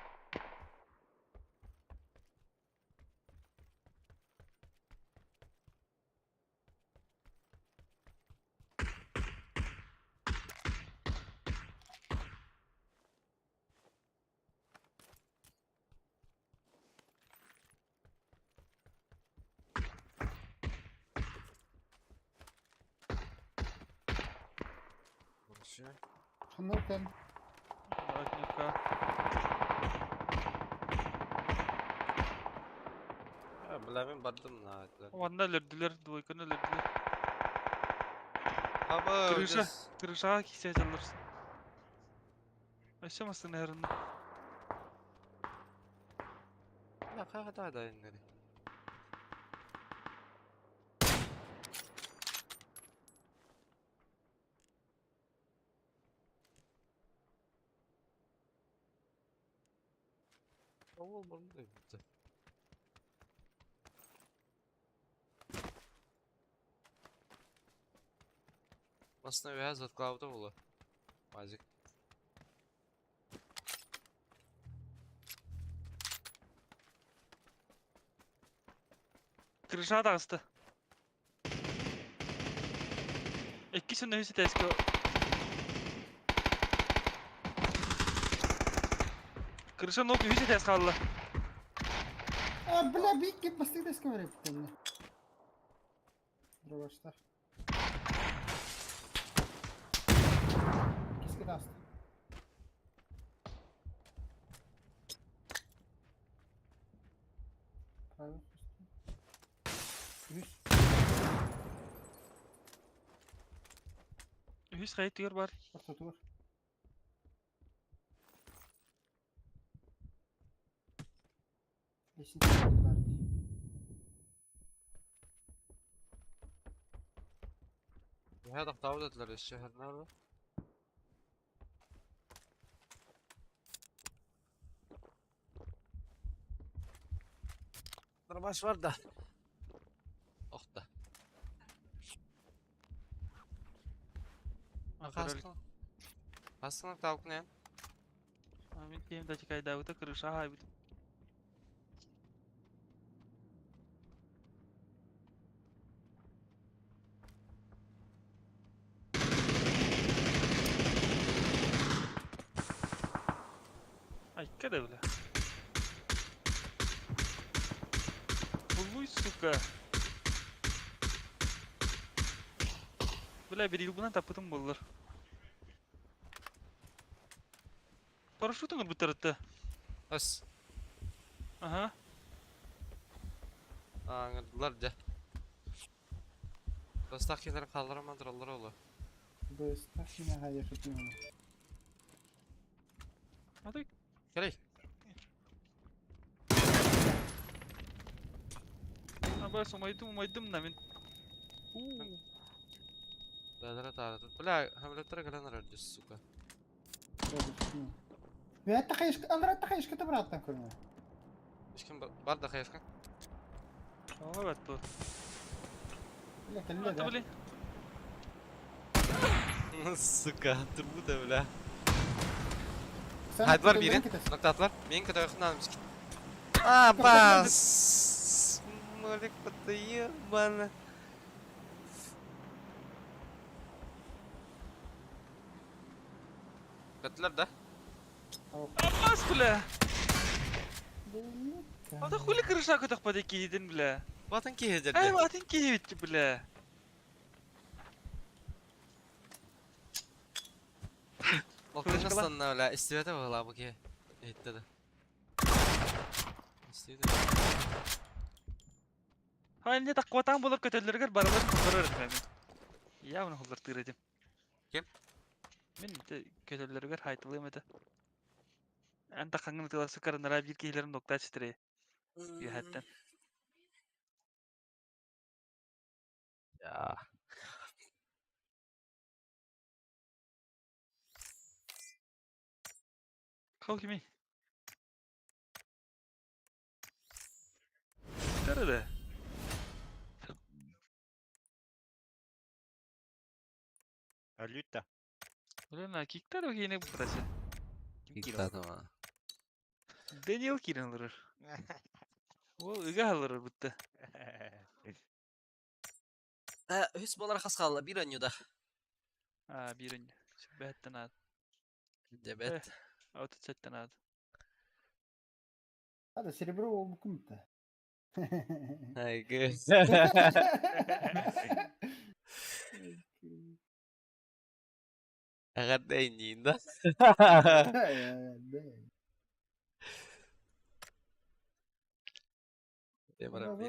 Үчүгэй. Ханна Отнюка. Бля, мин бардым на. Онна өлөрдүлэр, двойканы өлөрдүлэр. Хаба, Крыша. Крышаҕа киирсэ сылдьаллар. Өссө массыына иһэриннэ. Бля, хайа да да иннери. Ол мурун да. Массыына үөһэ заткалаабыта буолуо. Мазик. Крышаҕа таҕыста. Иккис уонна үһүс этээскэ Крыша ног үһүс этээс хаалла. А, бля, бикки бастык говорит. Дробаштар. Киски даст. Правильно. Үс. Үһүс хайа түгэр бар. Ортотугар. Лестница бар. Үөһэ тохтообут этилэр өссө ханна Нормаш бар да. Охта. Көрөр. Хастан таукнен. Мин киһим да чекайдаабыта крышаҕа хаайбыт. Айка да бля. Буллуй, сука. Бля, бирилбынан таппытым буоллар. Парашютын ылбыттарытта. Ас. Аха. Аңырдылар дьэ. Бастах киһилэрин хааллараман тураллар олу. Быстахина хаyaxытын. Аты Кэлэй. Абас умайдым умайдым на мин. У. Бээлэрэ таарытын. Бля, хамлеттара кэлэн эрэр дьэ, сука. Бэт хайышка, андрат хайышка браттан көрмө. Ешким бар да хайышка. Ага бат бу. Бля, кэллэ Аты да. били. Сука, турбута, бля. Sen Хайдылар биирин. Ноктаатылар. Мен көтөөхүн мискин. А, бас. Молик ебана. Көттүлэр да? Абас бля. Ата хули крыша көтөх киһитин бля. Батын Ай киһи атын киһи бля. Балкон бля, истибете була бу киһи. Иһитте да. Истибете. Хай не таккуатаан болор көтөллөргөр барылар көрөр этим мен. Явно холлор тыыр этим. Ким? Мин көтөллөргөр хайтылыым этэ. Эн тахаңын тыласы карынара бир киһилерин нокта читире. Юхаттан. Я. Кол кими? Nerede? Өлүт да. Блин, киктер yine burası. Ким киирэн? Киктатыма. Daniel киирэн олорор. Ол ыга алырыр бутта. Үс болар хас қалла бир анюда. А, бир өн. Сүбэттен ад. Дебет. 37-тен ад. Hadi серебро ол кумта. Айгы. Эҕэрдэ инниин да. Эҕэрдэ.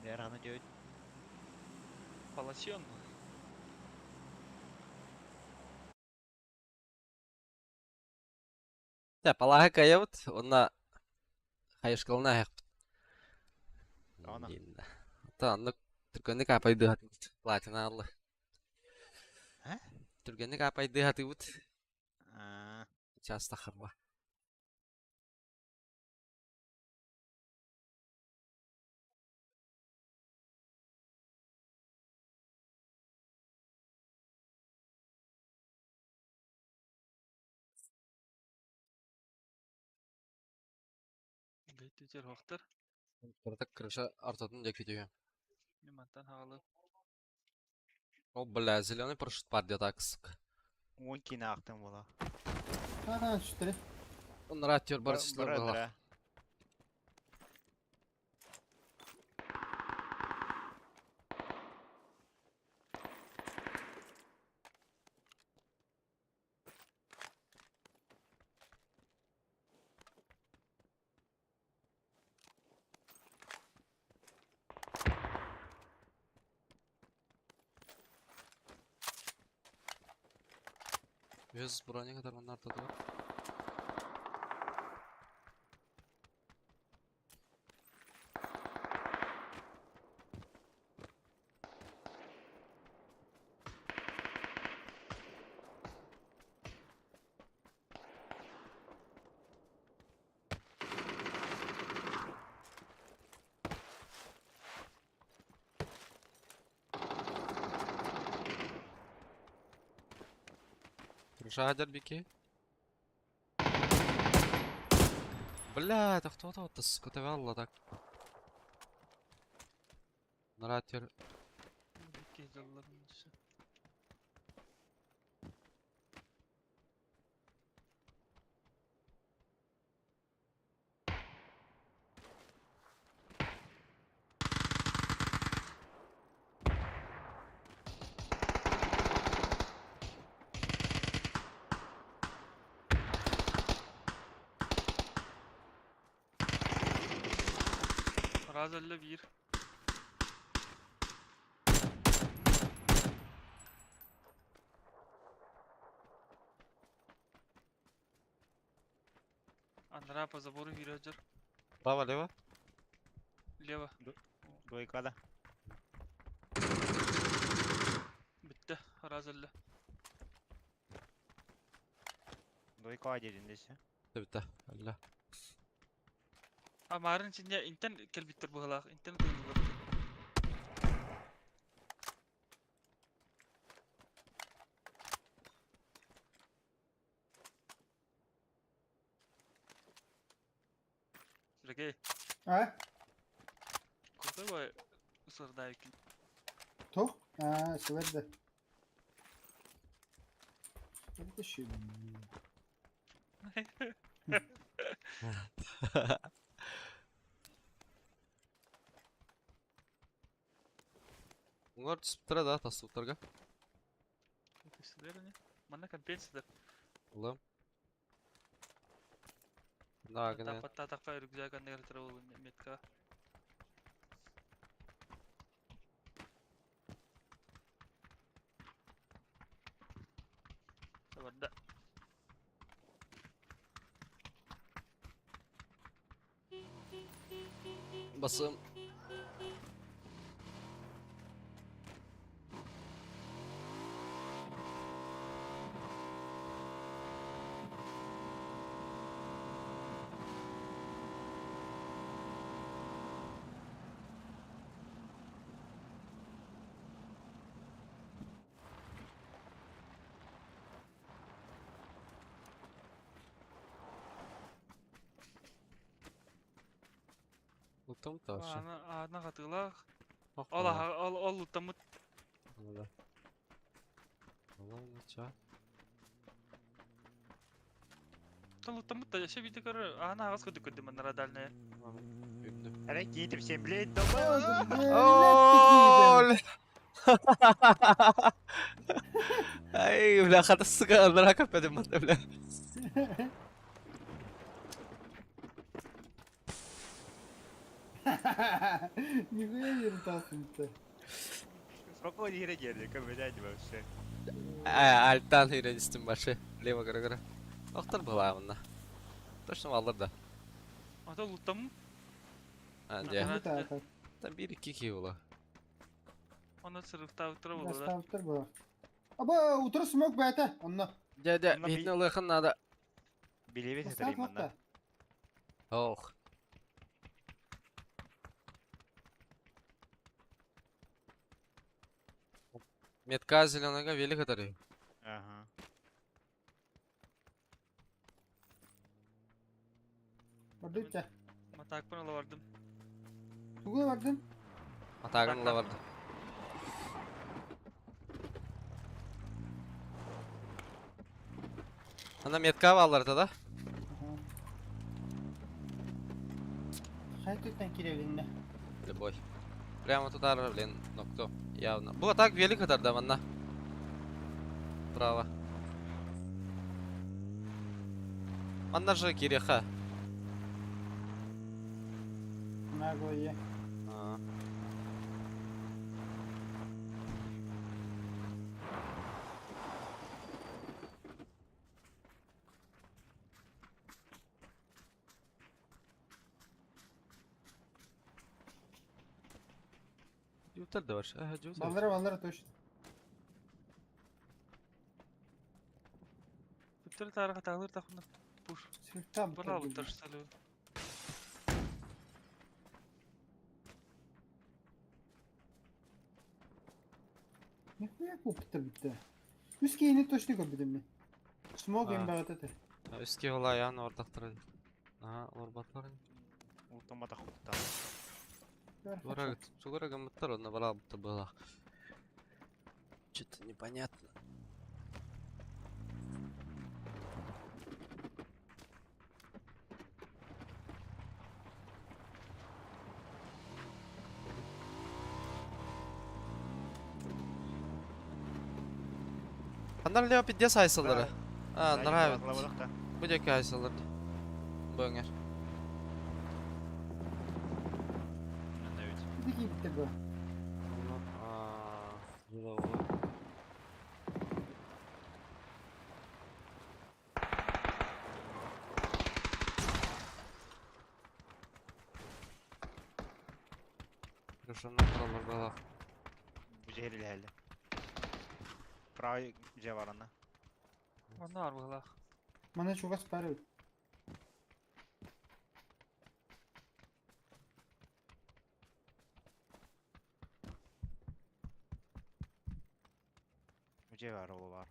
Дэраны дьөт. Паласион mu? Дьэ, палааһы кыайабыт уонна хайышкалана аһыахпыт. Ана. Оттон оннук түргэнник аапайдыы сатыыбыт. Платина аалла. Э? Түргэнник аапайдыы сатыыбыт. Аа. Часто харба. Бэйти хоқтар. Кырата крыша ортотун диэки түһүө. Мен мантан хаалы. О, бля, зеленый парашют бар диэтэ сука. Уон киинэ аахтым буола. Ага, четыре. Оннор актер бар число Бара была. бара. Жүз броня kadar onlar da var. Крыша бики. Бля, это кто то вот сука, так. Наратер. Икки дьоллорун түсө. Раз өллө биир. Андраа по забору киирэ Право, лево. Лево. Двойка да. Бүттэ. Раз өллө. Двойка диэн дэсэ. Бүттэ. Алла. А марын чиньэ интен кэлбиттэр быһыылаах. Интен тыынылар. Сергей, А? крутой бой сырдайкин. Тух? А, сюда. Вытащи. Уҥар түспүттэрэ да тастыбыттарга. Түстүлэр ини. Манна компенсия Улам. Да, гына. Паттаатахха рюкзак анныгар турар метка. Барда. Басым. Луттаммыт вообще. Аана аана хатыылаах. Ол ол ол луттаммыт. Да. Ол ча. Луттаммыт да өссө биирдэ көрөр аана аҕыс курдук көрдүм маннара дальная. Эрэ киитим сен блядь, долбоёб. Ай, бля, хата сука, анараа көппөтүм манна, бля. Нихуя не ртался-то. Спокойно иһирэ диэри көмөлөөн вообще. Альтан хирен башы. Лево көрө-көрө. Охтор былаамына. Точно баллар да. Ата луттаммыт. А, дьэ. Там биир икки киһи була. Онно сырыктаабыттара буолуо да. Доставтар была. Аба, утро смог бы это, онно. Дьэ, дьэ, биһитин ылыахын наада. Билебит этэрим манна. Ох. Метка зеленого велик этэрий. Ага. Бардыт Матаакпын ыла бардым. Тугу бардын? Атаагын ыла барды. Ана метка бааллар да? Хай түттен кирелинне. Любой. Прямо туда, блин, но кто? Явно. Бу так велик да, манна. Право. Манна же киреха. Нагое. Ютер да бар. Ага, ютер. Баллара, баллара точно. Түптер таарга таалыр тахына. Пуш. Там. Бара салю. Нихуя куптыр битте. Үс кейini точно көрбүдүм мен. Смог им багат это. Үске ола ян ордактыр. Ага, орбатлар. Ултамата хутта. Тугара, тугара гамматтар, онна бара бутта была. Что-то непонятно. Андар лево пиздец айсылары. А, нравится. Бу деки айсылары. Бөңер. Дики битте бу. Крышамнан тураллар бала. Бу жери Правый же бар ана. Онно арбылах. Мана чугас пары. Бу же бар ол бар.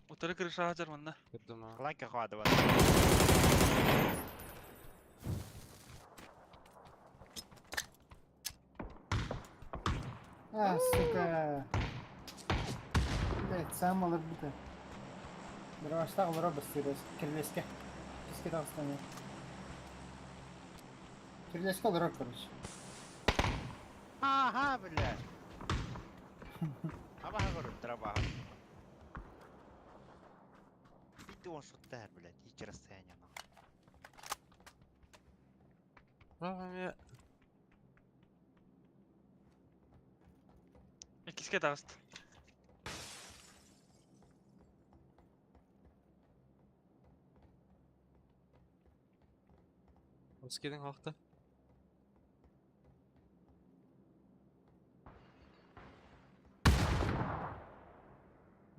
Утары крыша хажар манна. Көрдүм а. Кланка хвады бар. А, сука. Блядь, сам олорбута. Дроваштаах олорор бастыырас. Кирилиэскэ. Кискэ таҕыстан Кирилиэскэ олорор, короче. Ага, блядь. Абаха көрөр, драбаха. Иди он шуттар, блядь, ичи расстояние нахуй. Право Иккискэ таҕыста. Скидин хохта.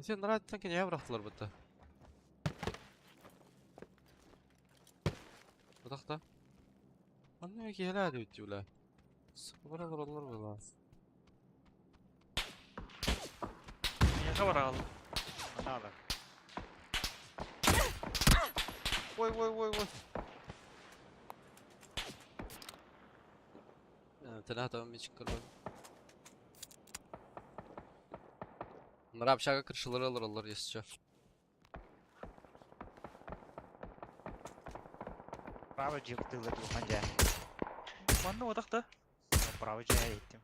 Сен нравится кине бырахтылар бытта. Бытахта. Анны киһилээ диэбит бля. Сыбыра олороллор была. Миэхэ бараҕаллар. Анаалар. Ой, ой, ой, ой. Тена мичик көрбөт. Мына общага крышалары олороллор если чё. Право жыптылы тухан жа. Манна отах да. Право жа еттим.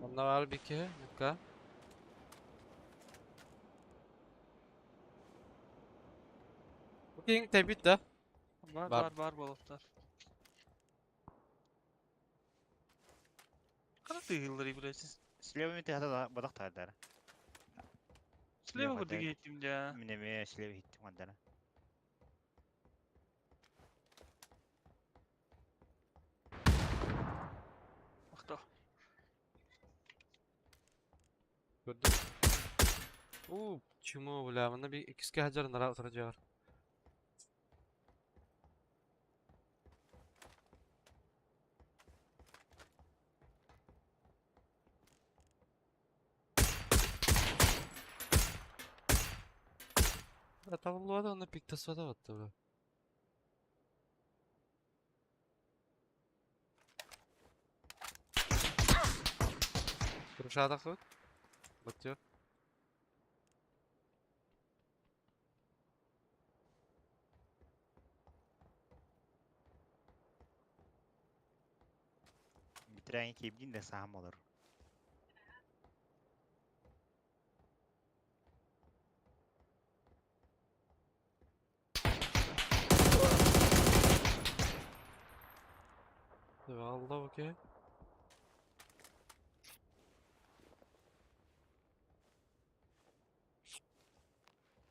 Манна бар бики, ну-ка. Бу тэбит да? Бар Бар. бар бар болуптар. Хана тыгыллар блядь. Слева ми тахата бадах тахадара. Слева курдук иһиттим дьэ. Мин эмиэ слева иһиттим хандара. Охто. Көрдүм. У, чему, бля, манна би иккискэ хадьар нара утары Бля, табыллыбата онно пиктасвата батта, бля. Крышаатахпыт. Баттыар. Бүтүрээҥи киирдин да саам олор. Алла окей.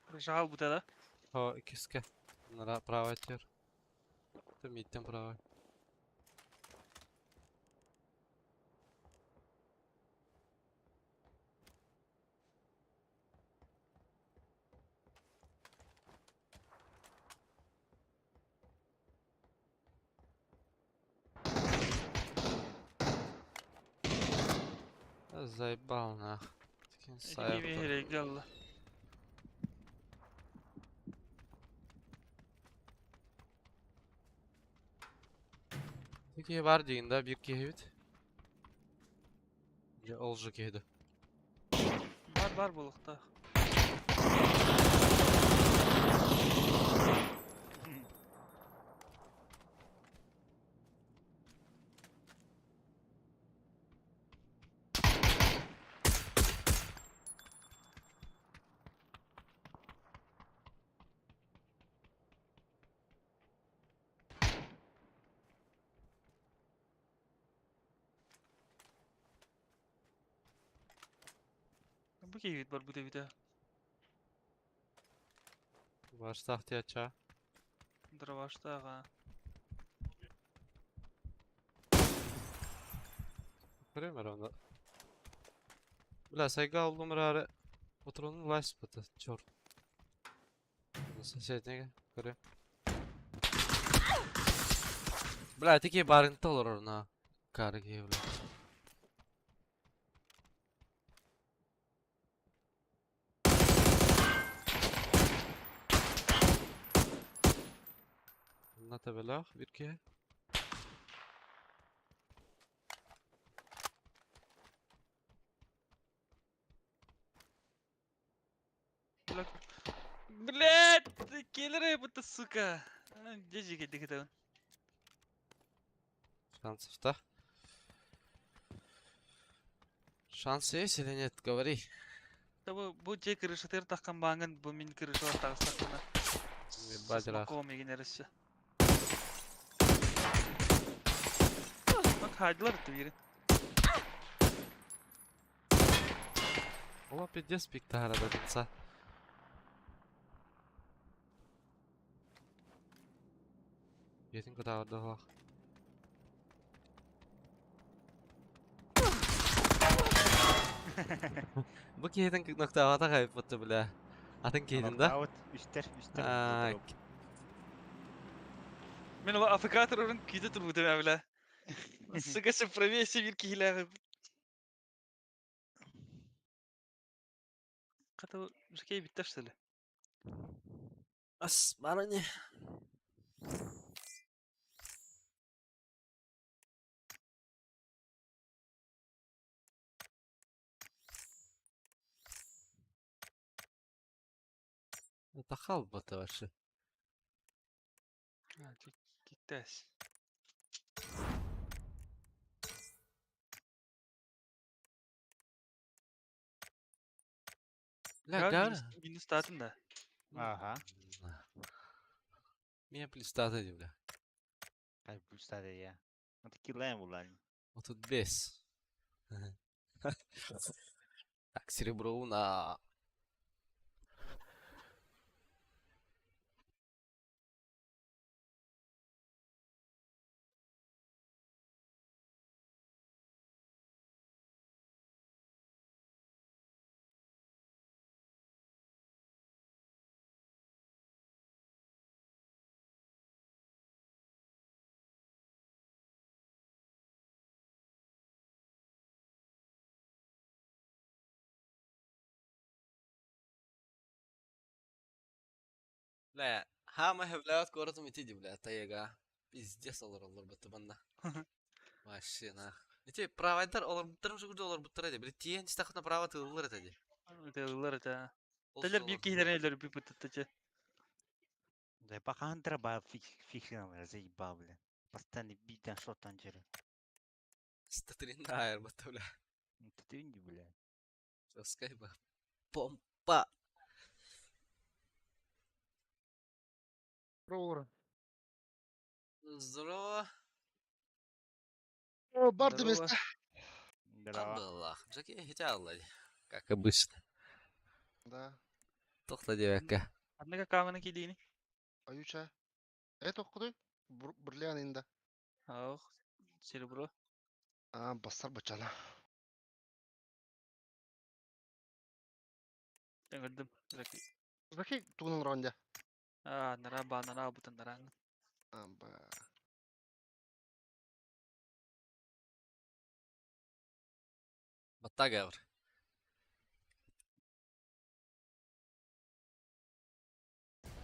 Крышаҕа ылбыта да. О, иккискэ. Нара правай тер. Ты миттен правай. Заебал нах. Таким Ити сайрда. киһи Такие бар дигин да бир киһи эбит. Же ол же киһи Бар бар буолуохтаах. Бу киһи бар бу эбитэ. Барстаах тияча. Дроваштааҕа. Көрөм эрэ онно. Бля, сайга алдым эрээри отуруну лайспыта, чёрт. Соседнеге көрөм. Бля, такие барынта олорор на кары киһи, бля. Төбөлөөх биир киһи. Блядь, киллеры будто, сука. Где же кидик Шансов, да? Шанс есть или нет? Говори. Да бу бу дьиэ крышатыгар таххан бааҥҥын бу мин крышалар таҕыстахпына Ебать рах. смоком игин эрэ Bak haydılar etti biri. Ола пиздец пик до конца. Етин кытаардылах. Бу киһитин ноктаабата хайыппытты бля. Атын киһитин да? Аут, үстер, үстер. Аа, Мен ол АФК турарын күүтэ турбутум ээ бля. Сука сепровесе бир киһилээҕи. Хата жакей биттер что ли? Ас, барыни. Это халба-то вообще. А, киттээс. Бля, гар. Минус таатын да. Ага. Меня плюс таты, бля. Кай плюс я. Ну таки лэм булан. Вот тут бес. Так, серебро на. Бля, хама хевлят городом идти, бля, тайга. Пиздец олар олар баттыбанна. Вообще нах. Ити правайдар олар буттарым шугурда олар буттар эди. Били тиен истахына права тылылар эти. Тылылар эти. Телер бир киһилэрин өлөр би буттаттачы. Да пока ба фиксировал, заебал, бля. Постоянно бить там что там через. 103 найр батта, бля. Ну ты не, бля. Скайба. Помпа. Здорово. Здорово. О, барды Здорово. места. Здорово. Аллах. Жаки хитялла. Как обычно. Да. Тохта девяка. Однако камена кидини. Аютша. Это куды? Бриллиан инда. Ох, серебро. А, басар бачана. Эҥэрдим. Жаки. Жаки тугунан ронда. А, нара ба нара бутан нара. А, ба. Батта гавр.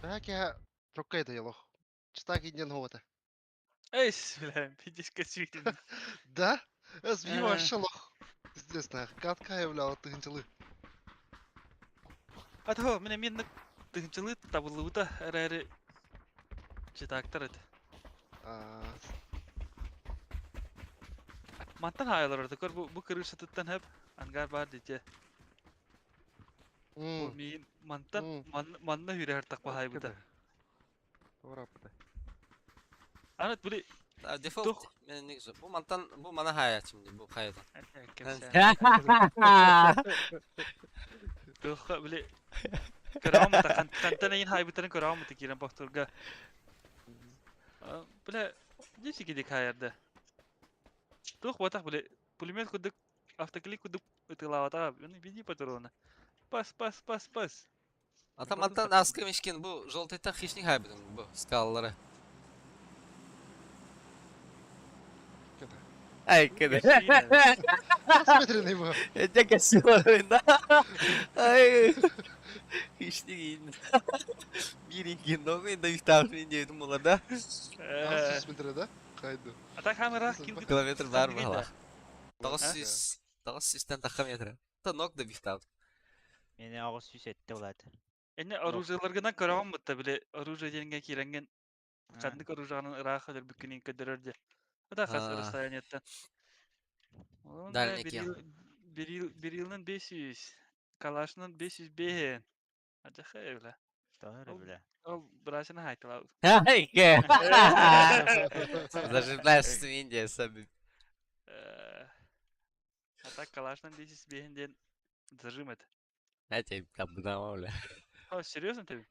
Бәке троккайда ялох. Читак инден хота. Эй, бля, пиздец косвитин. Да? Эс ви Э. вообще лох. Пиздец, нах. Катка являла тыгынчылы. Атho, мене мен тыгынчылы табылыбыта эрэри читактар эт. А, Мантан хаялар орда көр бу бу крышатыттан хеп ангар бар дите. Бу мин мантан манна хүрэ хартак бахайбыта. Анат були Дефолт. Тух. Мен негізі. Бу мантан, бу мана хаячым бу хайдан. Тух були көрөмөтө кантан эйин хайбытарын көрөмөтө кирен бохтурга. Бля, десики кидик хаярда. Тух батах були пулемет кудук автоклик кудук ытылавата. Беди патрона. Пас, пас, пас, пас. Ата мантан аскы мешкен бу желтыйта хищник хайбыдым бу скалалары. Ай, кеде. Смотри на его. Я косила, да? Ай. Ишни биир ингин да үстаах диэтим буолар да. Аз метр да? Кайды. А так камера кил Километр бар баһалах. 900 900-тен тахха метр. Та ног да бихтаут. Мени агыс 107 улады. Эне оружиеларгынан көрөҕүн бутта били оружие диэнгэ киирэнген ханнык оружиянан ыраах өлөрбүккүнүн көрдөрөр дьэ. Это хас расстояниеттан. Дальний кем. Берилнан 500, Калашнан 505. Ажахай бля. Тары бля. Ол брасына хайтала. Хайке. Зажимаешь свинья сами. А так Калашнан 505 ден зажим это. Я тебе там бля. О, серьезно ты?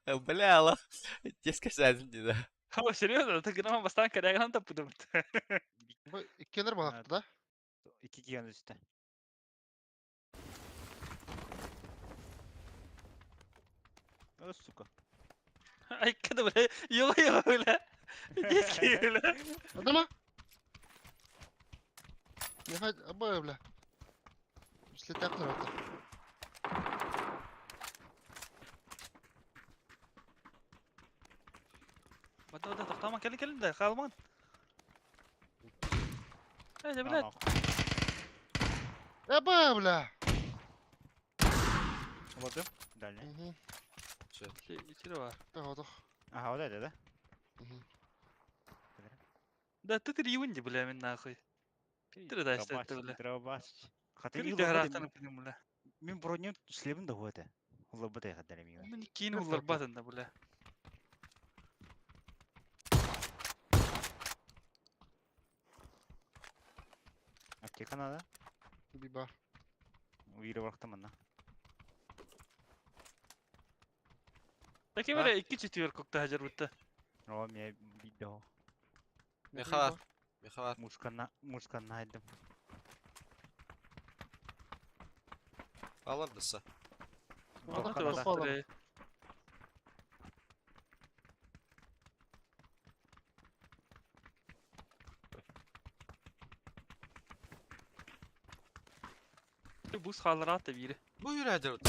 Бля, алла. Тебе сказать не да. О, серьезно? Ты грамма бастан каряган та пудумт. Бу иккилер балакты да? 2 киган үстэ. О, сука. Ай, када бля, йо йо бля. Детский бля. Адама? Не хай, абы бля. Слетак нарата. Бада бада тохтаман кэлин кэлин да хаалман. Эй, блядь. Абы бля. Олордум. Дальний. Мгм. Ичире бар. Да, вот. Ага, вот это, да? Мгм. Да ты три бля, мен нахуй. Ты да, что это, бля. Дробаш. Хата Кiri тахарахтан пиним бля. Мен броню шлемин да хуэта. Улабытай хатары мига. Мен кийин улар батын да бля. Аптека надо. Би бар. Уйры барактаман на. Таки бля, икки четверка хажар бутта. О, мен видео. Михалар. Михалар. Мушкана, мушкана айдым. Алар дысы. Алар Тоққа да. Бля. Бус халрат бири. Бу yürüdür.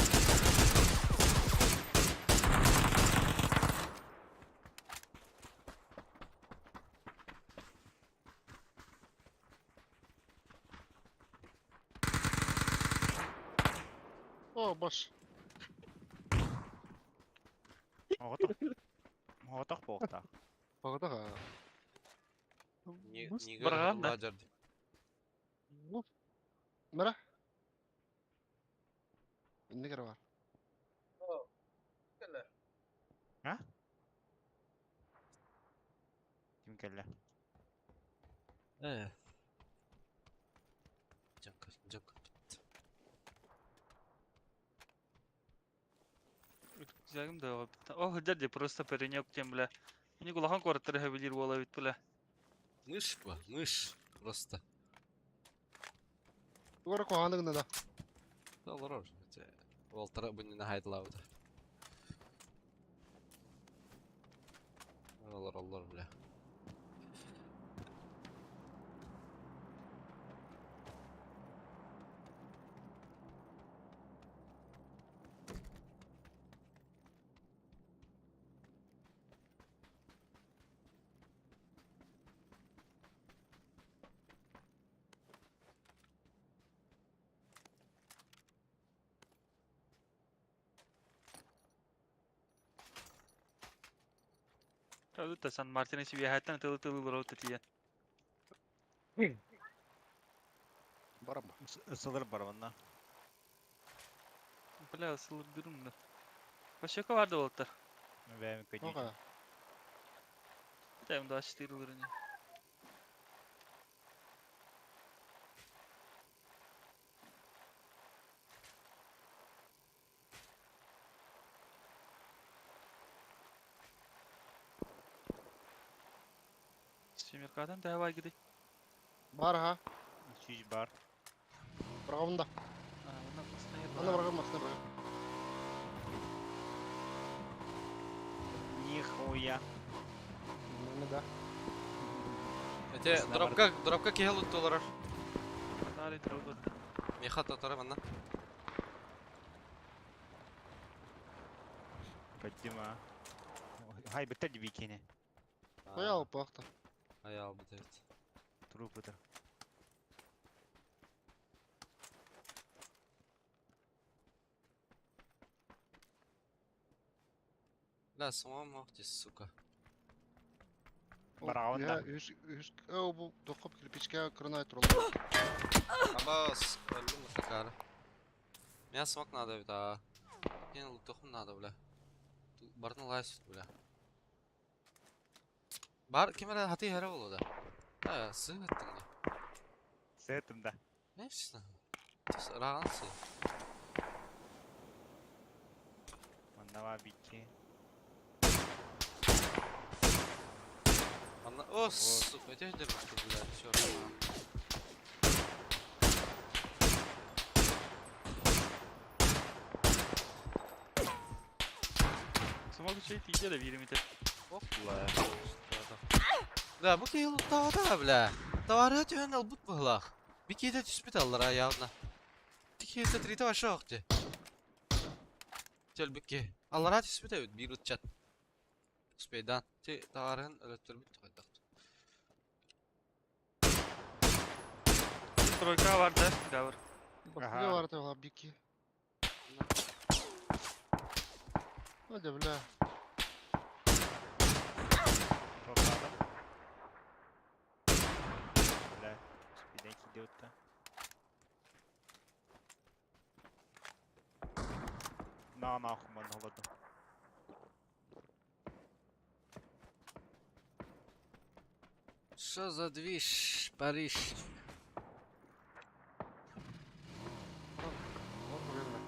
О, баш. Оғатақ. Оғатақ боқта. Багада га. Не Бус не барган да. Мара. Инне бар. Ким келле? Э. Жанка, жанка. Зягым да О, дядя просто паренек тем, бля. Мне кулахан квартиры хабилир буола бит, бля. Мышь ба, мышь. Просто. Тугара коханыгына да. Алар Олтара бу не нахайдлауд. Алар алар бля. Та Сан Мартин себе хаттан тылы тылы роута тия. Барам. Ысылыр бар онна. Бля, сылыр дырым да. Пашека барды болтар. Бәм көйдү. Ага. Там 24 уровня. Семеркадан давай гиди. Бар ха. Чиж бар. Баргамында. А, она постоянно. Ана баргам масына баргам. Нихуя. Мына да. Эте дропка, дропка кехел доллар. Дали дробот. Меха татара манна. Поддима. Хай бітті дебикені. Қоя алып бақты. Аял бітет. Трупы да. Бля, самом ох ты, сука. Барауында. Үш, үш, о, бұл доқып кирпичке кырнай туралы. Абас, öldüm mü tekrar? Меня смог надо, да. Мне лутохум надо, бля. Барны лайсит, бля. Бар, кемера хати хера болу да. Да, сын еттің де. Сетім да. Не всі? Раған сы. Мандава битки. Анна, о, сука, я тебя держу, бля, всё. Смог şey тиде да биир метр. Оп, бля. Бля, bu кейл тавада, бля. Тавары түйен албут бұғылақ. Bir кейде түспет аллар аяғына. Тикейде триті ваша оқты. Тел бүкке. Аллара түспет әуд, bir ұтчат. Успейдан. Те таварын өлөттөр бүт қайдақ. Тройка бар да, гавр. Бакыга бар да бики. Hadi бля. Тоқтадым. Бля, спиден киде өтті. На нахуй мен голодым. Что за движ, Париж? Ладно, верно.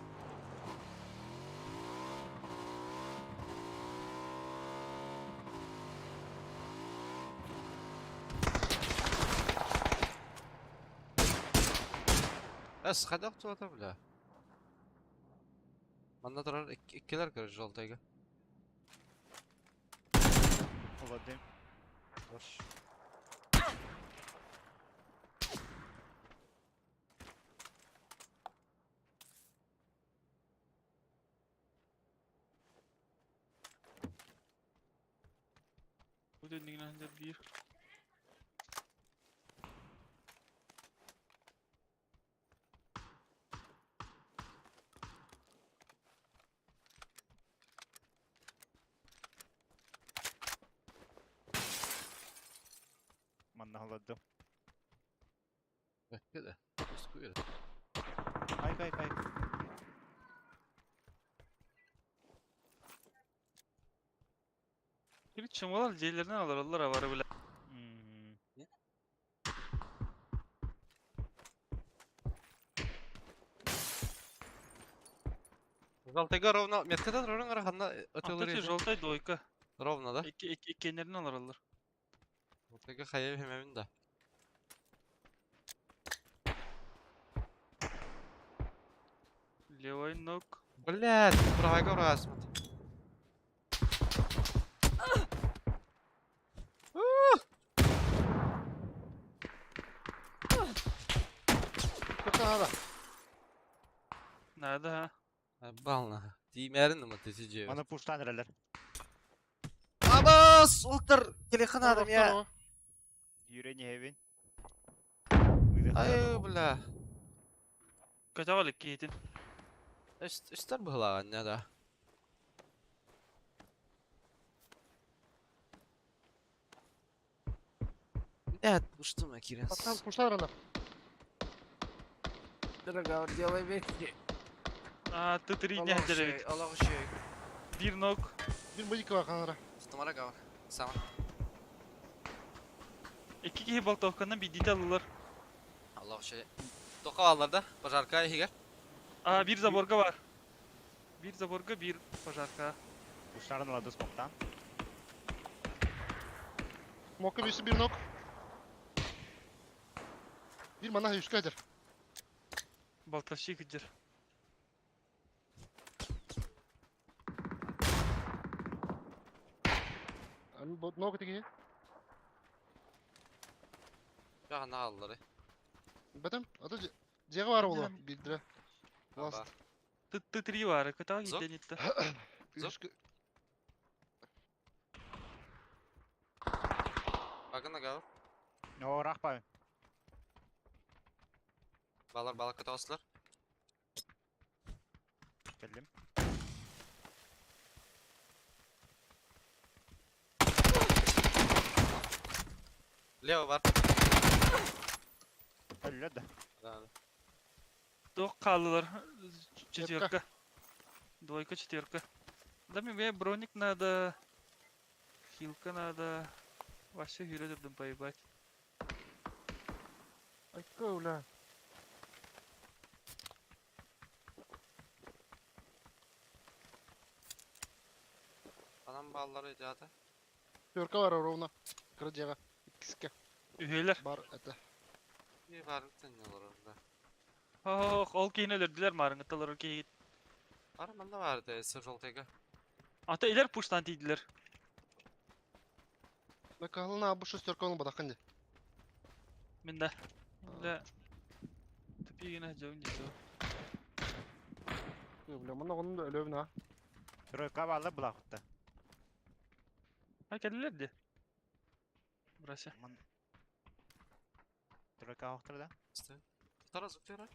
Әс, қайда ұқтып бля? Манда тұрар иккилер көрі жолтайга. Голодым. Бош. Bu döndüğün ancak bir. Манна голодым. Бәкке де. Үскү Ай, ай, ай. Bir çamalar C'lerinden alır alır avarı bile. Мгм. Жолтайга ровно, меткадан ровно раханна Антачы өтөлөр жолтай двойка. Ровно, да? İki iki iki alır alır. Жолтайга хайа хемемин да. Левой ног. Блядь, правайга урасмат. Көптен ада. Nerede ha? Бална. Тимәрин нема тесиже. Мана пуштан релер. Абас, ултыр телефон адам я. Юрени хевин. Ай, бля. Kaç kitin. Үстер бұғылаған, не да. Блядь, ну что мы, Кирилл? Пацан, пуштар ана. Дорога, делай вехи. Aa tıtırı ne evet. Allah şey. Bir nok. Bir mıyık var kanara. Tutmara kavur. Sama. İki kişi baltavkandan bir dite alırlar. Allah şey. Тоқа алар да, пожарка егер. Aa bir zaborga var. Bir zaborga bir пожарка. Пуштарын ладу смоктан. Мокы бесі bir nok. Bir mana yüz kadir. Baltaşı kıcır. Nok тиги. Жағына аллары. Бәтем, ата жеге бар болу. Билдире. Ласт. Т-3 var. Ката Зок? giden itti. Зок? Үш Багына гав. О, рахпа. Балар балакка тоҕустулар. Кэллим. Лево бар. Өллө да. Да. Туох хааллылар? Четверка. Двойка, четверка. Да мне броник надо. Хилка надо. Вообще хиле турдум поебать. Айка, бля. Анам баллары идеята. Пятерка бар ровно. Кыра дьиэҕэ. Иккискэ. Үһүөлэр. Бар это. Bir barın тэннелер орда. Ох, ол киһини өлөрдүлэр маарыҥҥытталар ол киһи. Бар манна бар да желтыйга. Ата илэр пуштан тиийдилэр. Накалына бу шестерка оны бадакын ди. Мин да. Бля. Тупигина дьон дии. Бля, манна onun да өлөбүн а. Тройка баалар булаахытта. А кэллилэр дии. Брася. Ман... Тройка оохтор да? Тутара зуктера.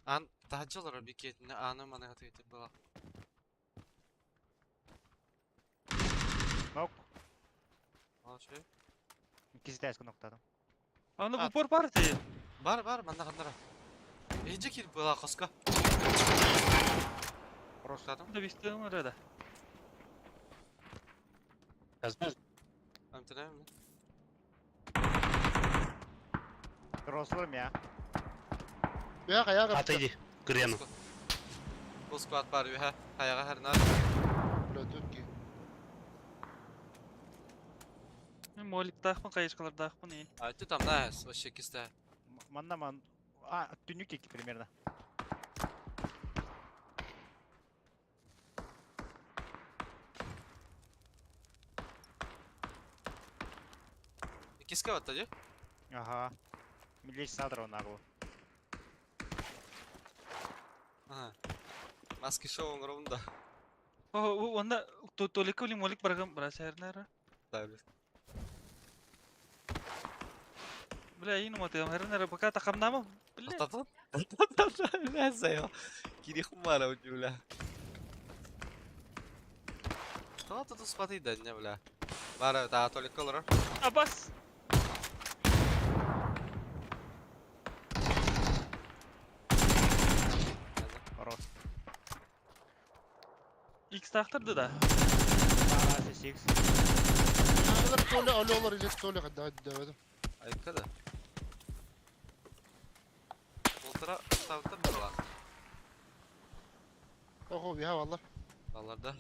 Ан таһаджалар бикетине аны маны хатыгытыр была. Нок. Ал шөй. Иккис этээскэ ноктаатым. Аны А. упор бар дии. Бар бар манна ханнара. Эжи кир была хоска. Просто. Да бистен да. Амтына ми? Рослар мя. Бия каяга. Ата иди. Кырыяны. Бу склад бар үһә. Хаяга хәрнар. Бля, төрки. Мен моликтаахпын, хайышкалардаахпын ии. Айтты там да, вообще кисте. Манна ман... А, түннүк икки примерно. Киске батта ди? Ага. Милеш садр онагу. Ага. Маски шоу оңробун да. О, онда толика ули молик барган брася хернара. Да, бля. Бля, ину матыгам хернара пока тахамнама. Бля. Тоқтатыл. Тоқтатыл. Бля, зайо. Кири хумара у бля. Тоқтатыл тут спаты да, не, бля. Бара, та толик колор. Абас. Рос. X тахтырды да. Бара, сикс. Толя, алё олар илет толя хадда дөбөдүм. Айка да. Полтора ставтыр была. Охо, бия валлар. Баларда.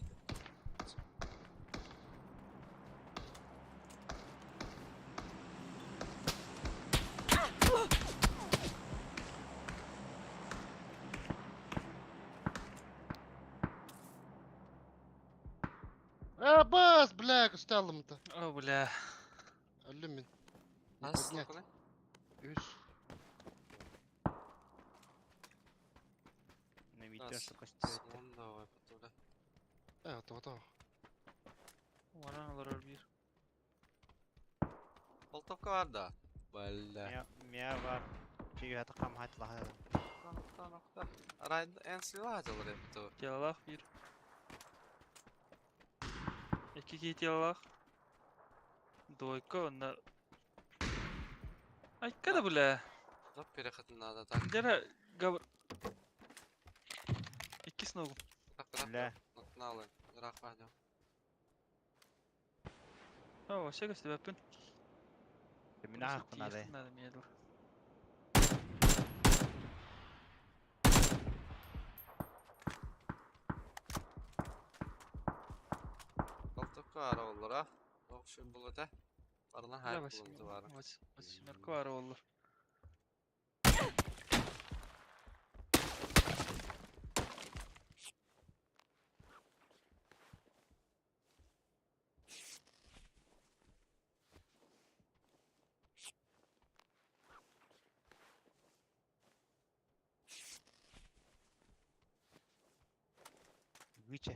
Э, бас, бля, көстө та. О, бля. Өллүм мин. Нас Поднять. Үс. Не видел, что костюм. Давай, потуля. Э, то то. Варан олорор бир. Болтовка бар да. Бля. Мя, мя бар. Чиги хата кам хат лаха. Нокта, нокта. Арай энсли лажалар эпти. Тиалах бир. Эки кии тиалах. Двойка онна. Айка да бля. Доп переход надо так. Дера габр. Икки сногу. Бля. Нокналы. Рахмат. О, вообще көстөбөппүн. Мина хакынады. Надо мне дур. Болтовка ара олар а. Окшой булат а. Барына Бля, хайп булунду бары. Восьмерка ара олар. Аргыча.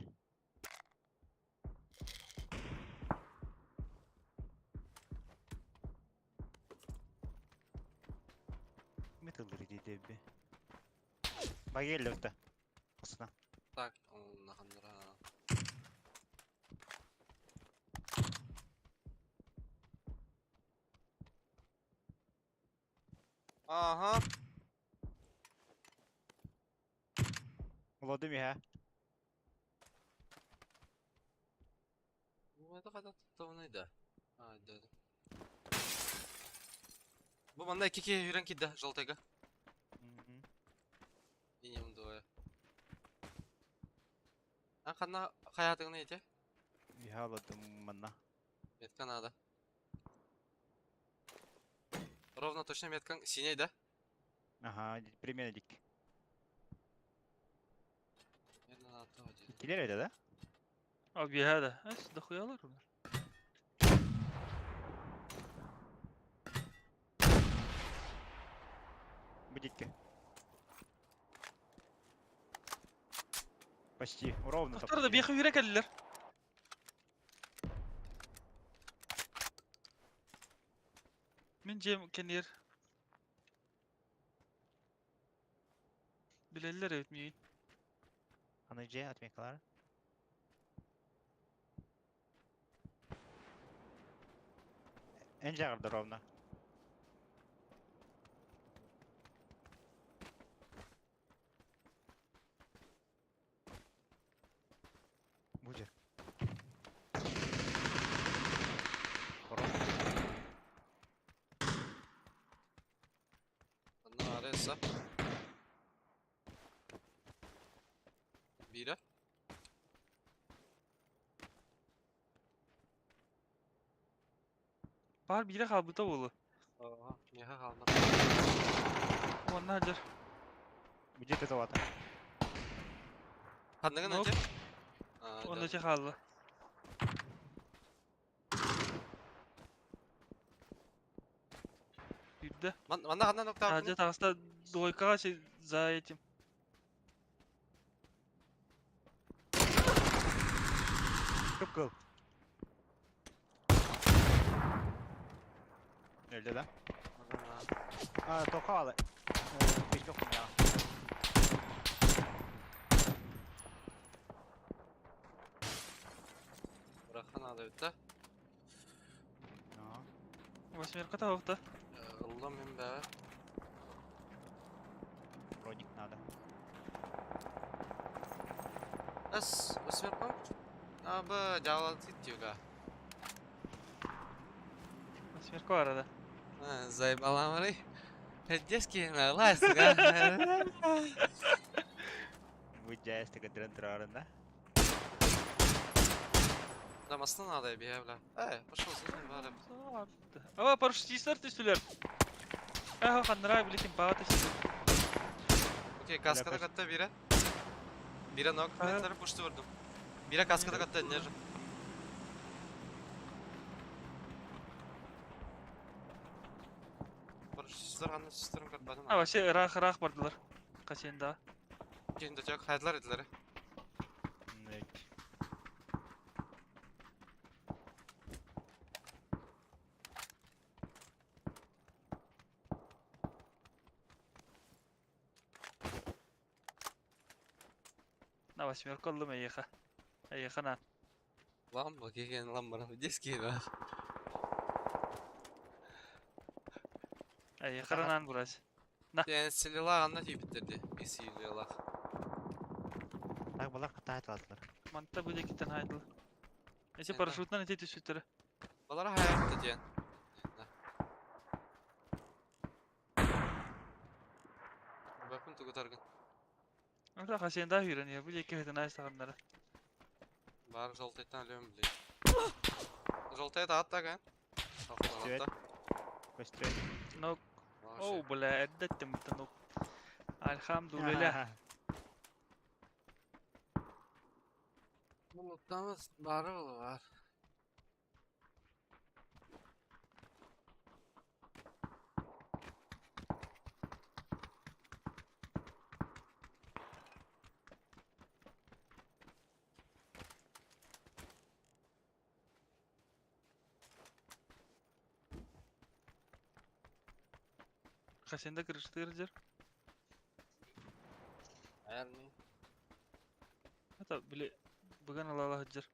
Металлы диэби. Багеллерта. Осна. Так, оннаханнара. Ага. Владимир, ha. Bu ne kadar tuttavınaydı. Ha, да. Бу манна икки киһи үүрэн киирдэ, желтайга. Минимум двое. А ханна хайаатыгына ити? Михайло манна. Метка надо. Ровно точно меткаң синий, да? Ага, примерно дик. Примерно на то один. Иккилэр этэ да? Ал биһа да. Эс дохуялар bunlar. Бу дикки. Почти ровно. Тохтор да биэхэ үүрэ кэллилэр. Мин дьиэм кэннигэр. Билэллэр эбит миигин. Аны дьиэ отметкалар. Эн дьаҕырда ровно. Будет. Ровно. Онно ареса. Биирэ. Баар биирэ хаалбыта буолуо. Ага, миэхэ хаалла. Уонна сылдьар. Где ты золото? Ханныгын Нок. ынчы? А, Онно да. чэ хаалла. Сүүрдэ. Манна ханна ноктаабын? Таһырдьа таҕыста двойкаҕа за этим. Кып-кыл. Өлдө да? А, тоха алы. Печок я. Бырахан ада бүттэ. Восьмерка таҕыста. Ыллым мин бээ. Броник надо. Эс, восьмерка? Аба, дьаалан титтига. Восьмерка бар да. Заебаламры. Детский ластика. Выдяйся, кадрен трарен, да? Да, масты надо бия, бля. Эй, пошел, слушай, бары. Ава, парашютистар түстүлэр. Аха, ханнара биликин баҕа түстүлэр. Окей, каскада катта бире. Бире нок, Ага. метлері пушты vurdum. Бире каскада катта нежі. Парашютистар ханна түстүрүн көрбөдүм. А, вообще ыраах ыраах бардылар. Касен да. Кейинде жок, хайдылар эдилер. На восьмерка ыллым эйиэхэ. Эйиэхэ на. Ламба, кеген ламба, детский да. Эйиэхэ наан бурас. Yani silila анна тийбиттерди. Бис юлила. Так, балар катает алдылар. Манта бу диэкиттэн хайдылар. Эси Это- парашютынан эти түспүттэрэ. Балара хаятты диэн. Бакын тугутаргын. Ата хасен да үйрен бу диэки хытын айстаганнара. Бары желтыйтан өлөм билет. Желтый атта ген. Привет. Быстрее. Но, оу, бля, эрдэттим бутан Альхамдулилля. Buluttamız бары бар. Хасенда кырыштыыр дьэр. Айарни. Это били быган ала сылдьар.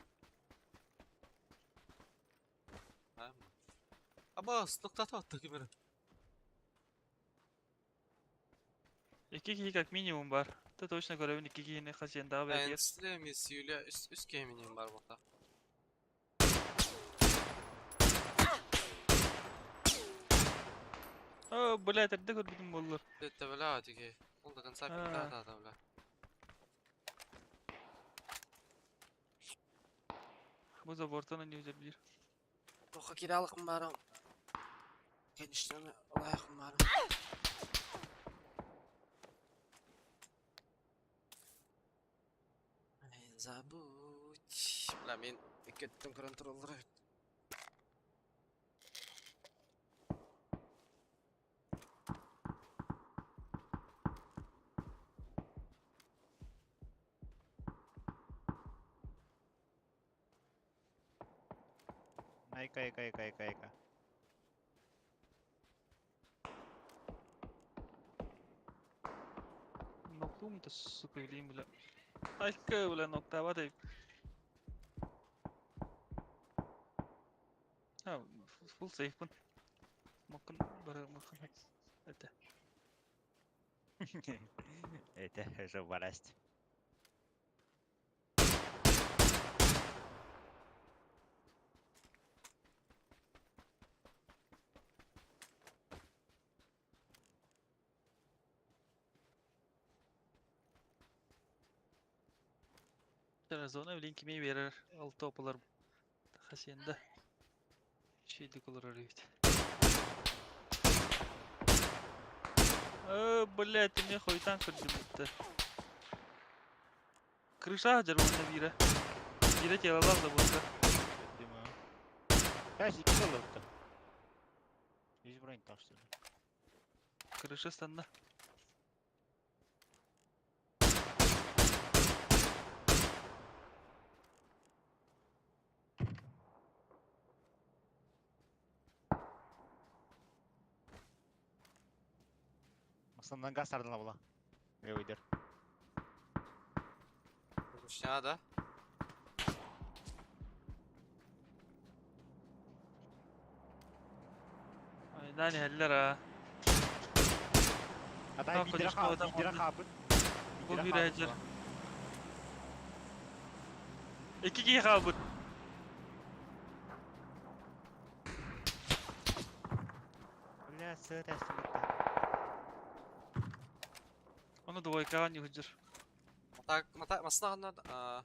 Абас, тоқтатып атты кимери. Икки киһи как минимум бар. Ты точно көрөбүн икки киһини хасендаҕа бэйэтигэр. Энсле миссиюля үс үс кеминин бар бұқта. О, блядь, эрдэ көрбүтүм буоллар. Дette бля тиге. Ол да конца А. пикта да бля. Бу забортан не биир. Тоха киралыкым барым. Кенişten ылайықым барым. Ай, забудь. Бля, мен иккеттен көрөн тураллар. Айка, айка, айка, айка, айка. Ноктум да сука билим бля. Айка бля ноктаба да. А, full safe Мокун бары мокун. Это. Это же варасть. Зона билин кими берер алты опалар. Хасенда. Şeydik olur oraya. О, блядь, ты мне хуйтан кырдым. Крыша жарбанда бира. Бира телалар да болса. Kaç iki oldu. Yüz burayı taştırdı. Крыша станна. Masandan gaz sardın la bula. Левый дыр. Ручня, да? Айдан хеллер а. Атай Tamam, bir lira konuşma kaldı, adam bir lira oldu. kaldı. Bu bir hacer. İki kişi kaldı. Бля, сыр әсті Onu двойкаға не хujur. Мата мата масына а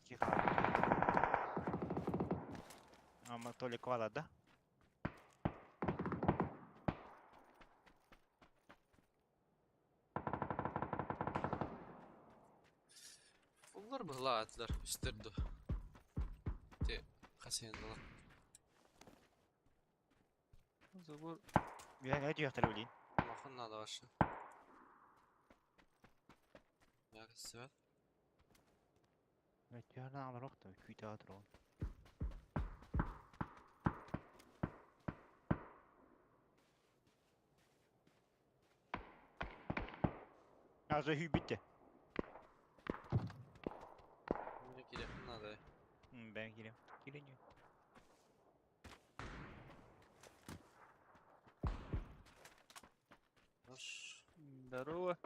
İki kaldı. Ama Tolik vala da. Улар быһла атлар үстерді. Те хасендалар. Забор. Я ne diyor televizyon? Махын надо вообще. Я свет. Evet diyor ne alır oktu. Küyte atır oğlum. Az hü bitti. Мне керек надо. Ben gireyim. Gireyim. Аш. Здорово.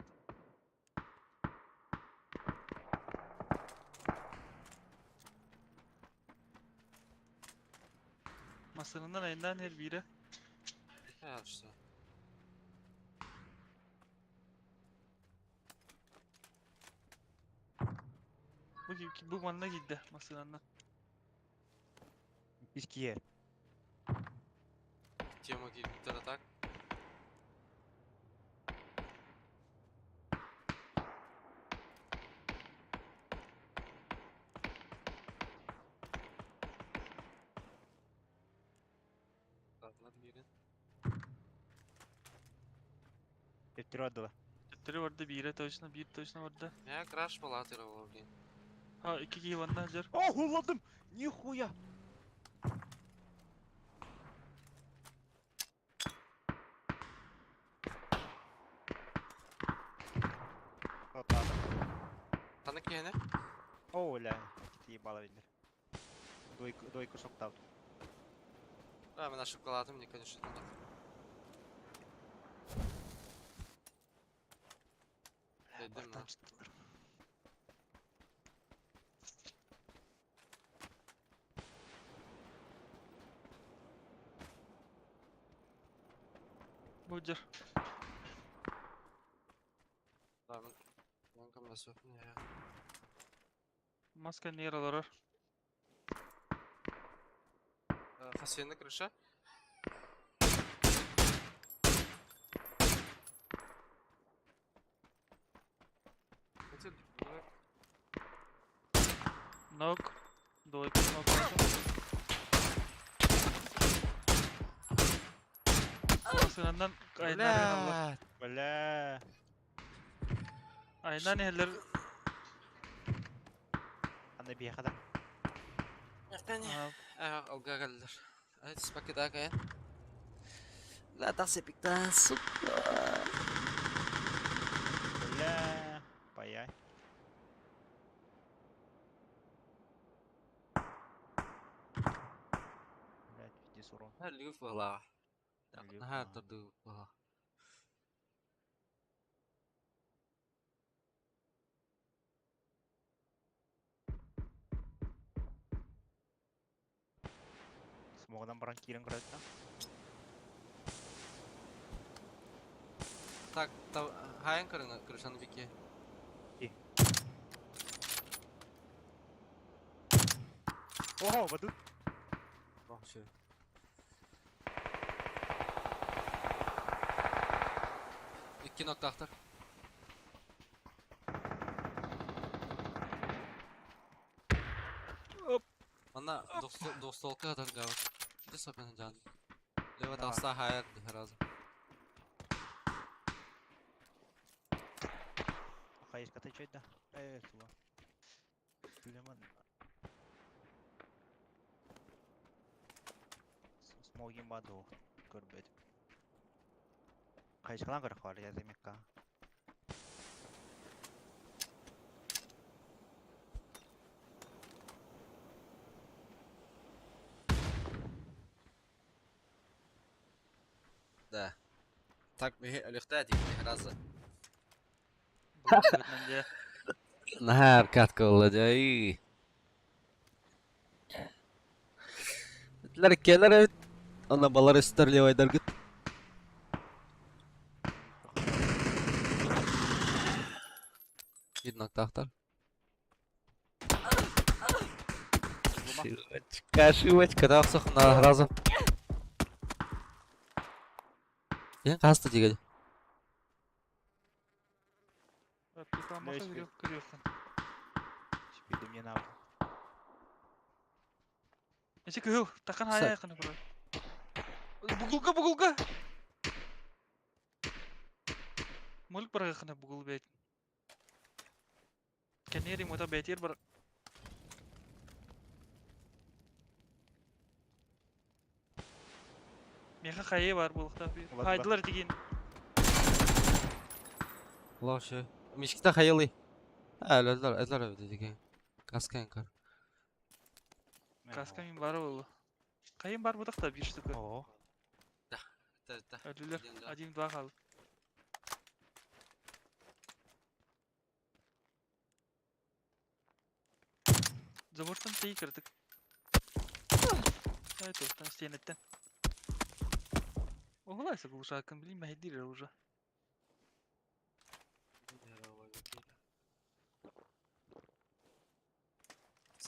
Masanından ayından her biri. Я что? Bu bu manna gitti masanından. İki yer. Тема кирпиктер так. Ладно, бирин. Teptiri vardı Tüttürü vardı biri точно bir точно vardı. Я краш была тырова, блин. Ha iki kişi vanna hacer. Oh hurladım. Nihuya. киһини. О, бля, эти ебало видно. Двойку, двойку шоктал. Да, мен ошибкалаатым, мне, конечно, надо. Дедим на. Будер. Да, мен мен көмөлөсүөхпүн Маска нер олорор. Хасиенна крыша. Эти Ног. Двойка ног. Сынандан айнан Бля. Бля. Айнан эхлер Аны биэхэ да. Алга келдер. Айт спакета кая. Ла тахсы пикта, сука. Бля. Паяй. Блядь, пиздец урон. Лүф была. Лүф, Наһаа аа. турду была. Смогдан баран киирэн көрөттө. Так, та хайын көрүҥ крышаны бики. Ого, бадут. Вообще. Икки ноктахтар. Оп. Ана двухстволка торгал. Где собственно жан? Лево Да. толста хайр разом. Хайышката чөйдө. Э, сула. Сулейман. Смогин баду көрбөт. Хайышкалан көрө бар я демекка. Да. Так, легта раза. Нахар катка болла жай. Лер келер Ана балар өстөр левайдар гыт. Bir ноктахтар. Шивочка, шивочка, да, сохна разом. Ен қасты деген. Спиди мне на. Эчи кыһыл, тахан хая якын бро. Бугулга, бугулга. Мөлк бар якын бугул бет. Кенери мота бетер бар. Меха хайы бар булыкта. Улатпа. Хайдылар деген. Лоше. Мишкита хайылы. Әләләр, әләләр деген. Каска кар. Каска мин бар ол. Кайын бар будакта бир штука. О, Да, да. Өлүлөр. Один, да. Один, два калды. Забортан тей кирдик. Ай, тоқтан стенеттен. Оғылайсы бұл жақын, білейм, мәйдір уже.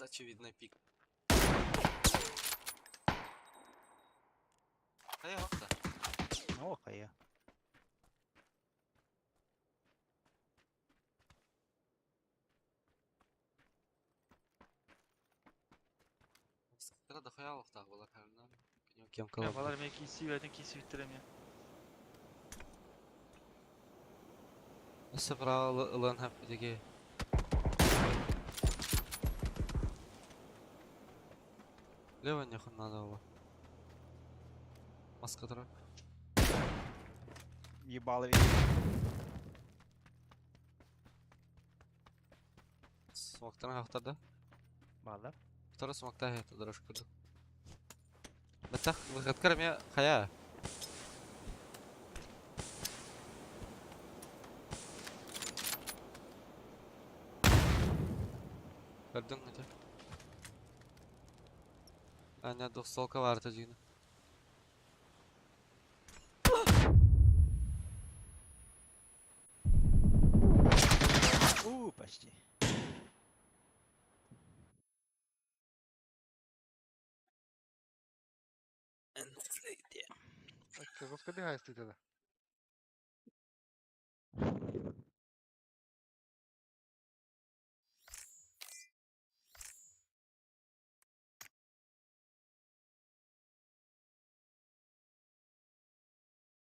Очевидный пик. Хайа хопта. о, хая. Скра да хая алықтағы бола кәрімнен. Кем Я калап. балар мен кейси бәтін кейси бітірем я. Өсі бра ылан хап деге. Лево нехуй надо было. Маска дурак. Ебало ведь. Смоктарын хахтарда. Баалар. Второй смокта это дорожка курдук. Баттах выходкар эмиэ хайа. Көрдүҥ ити. Аня двухстволка баарта дьиҥэ. У, почти. Так, розбігайся ти тоді.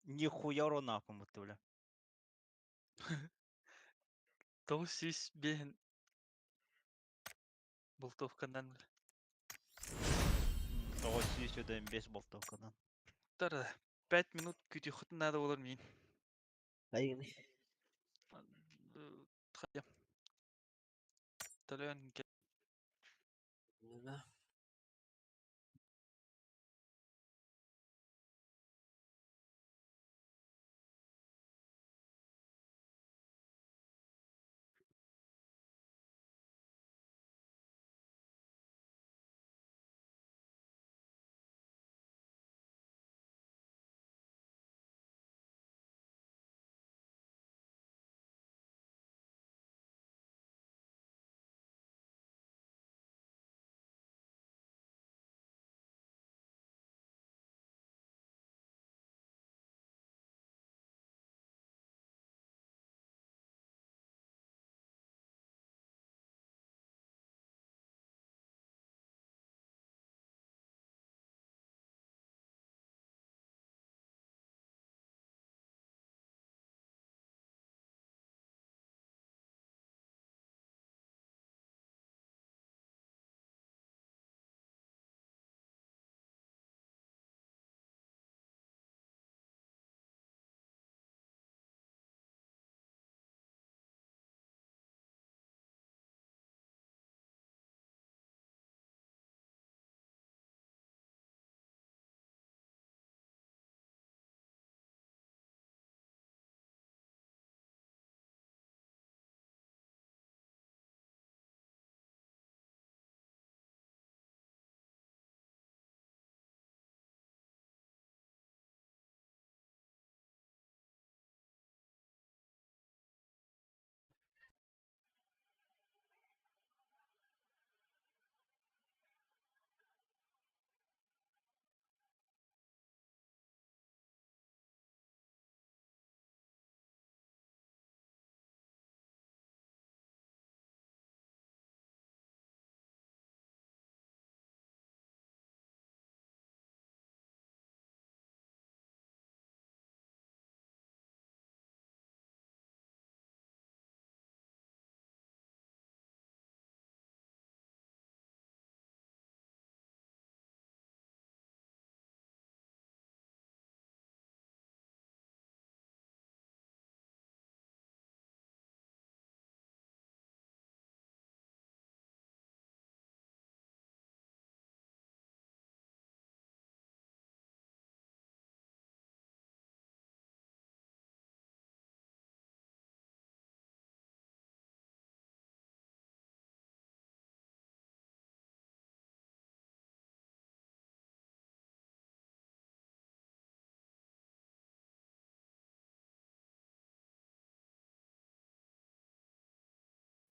Нихуя урона кому-то, бля. Тоҕус сүүс биэһин болтовканан бля. Тоҕус сүүс өдөн бес болтовканан. Тара 5 минут күүтүөххүтүн наада буолар миин. Айгыны. Хайа. Төлөөн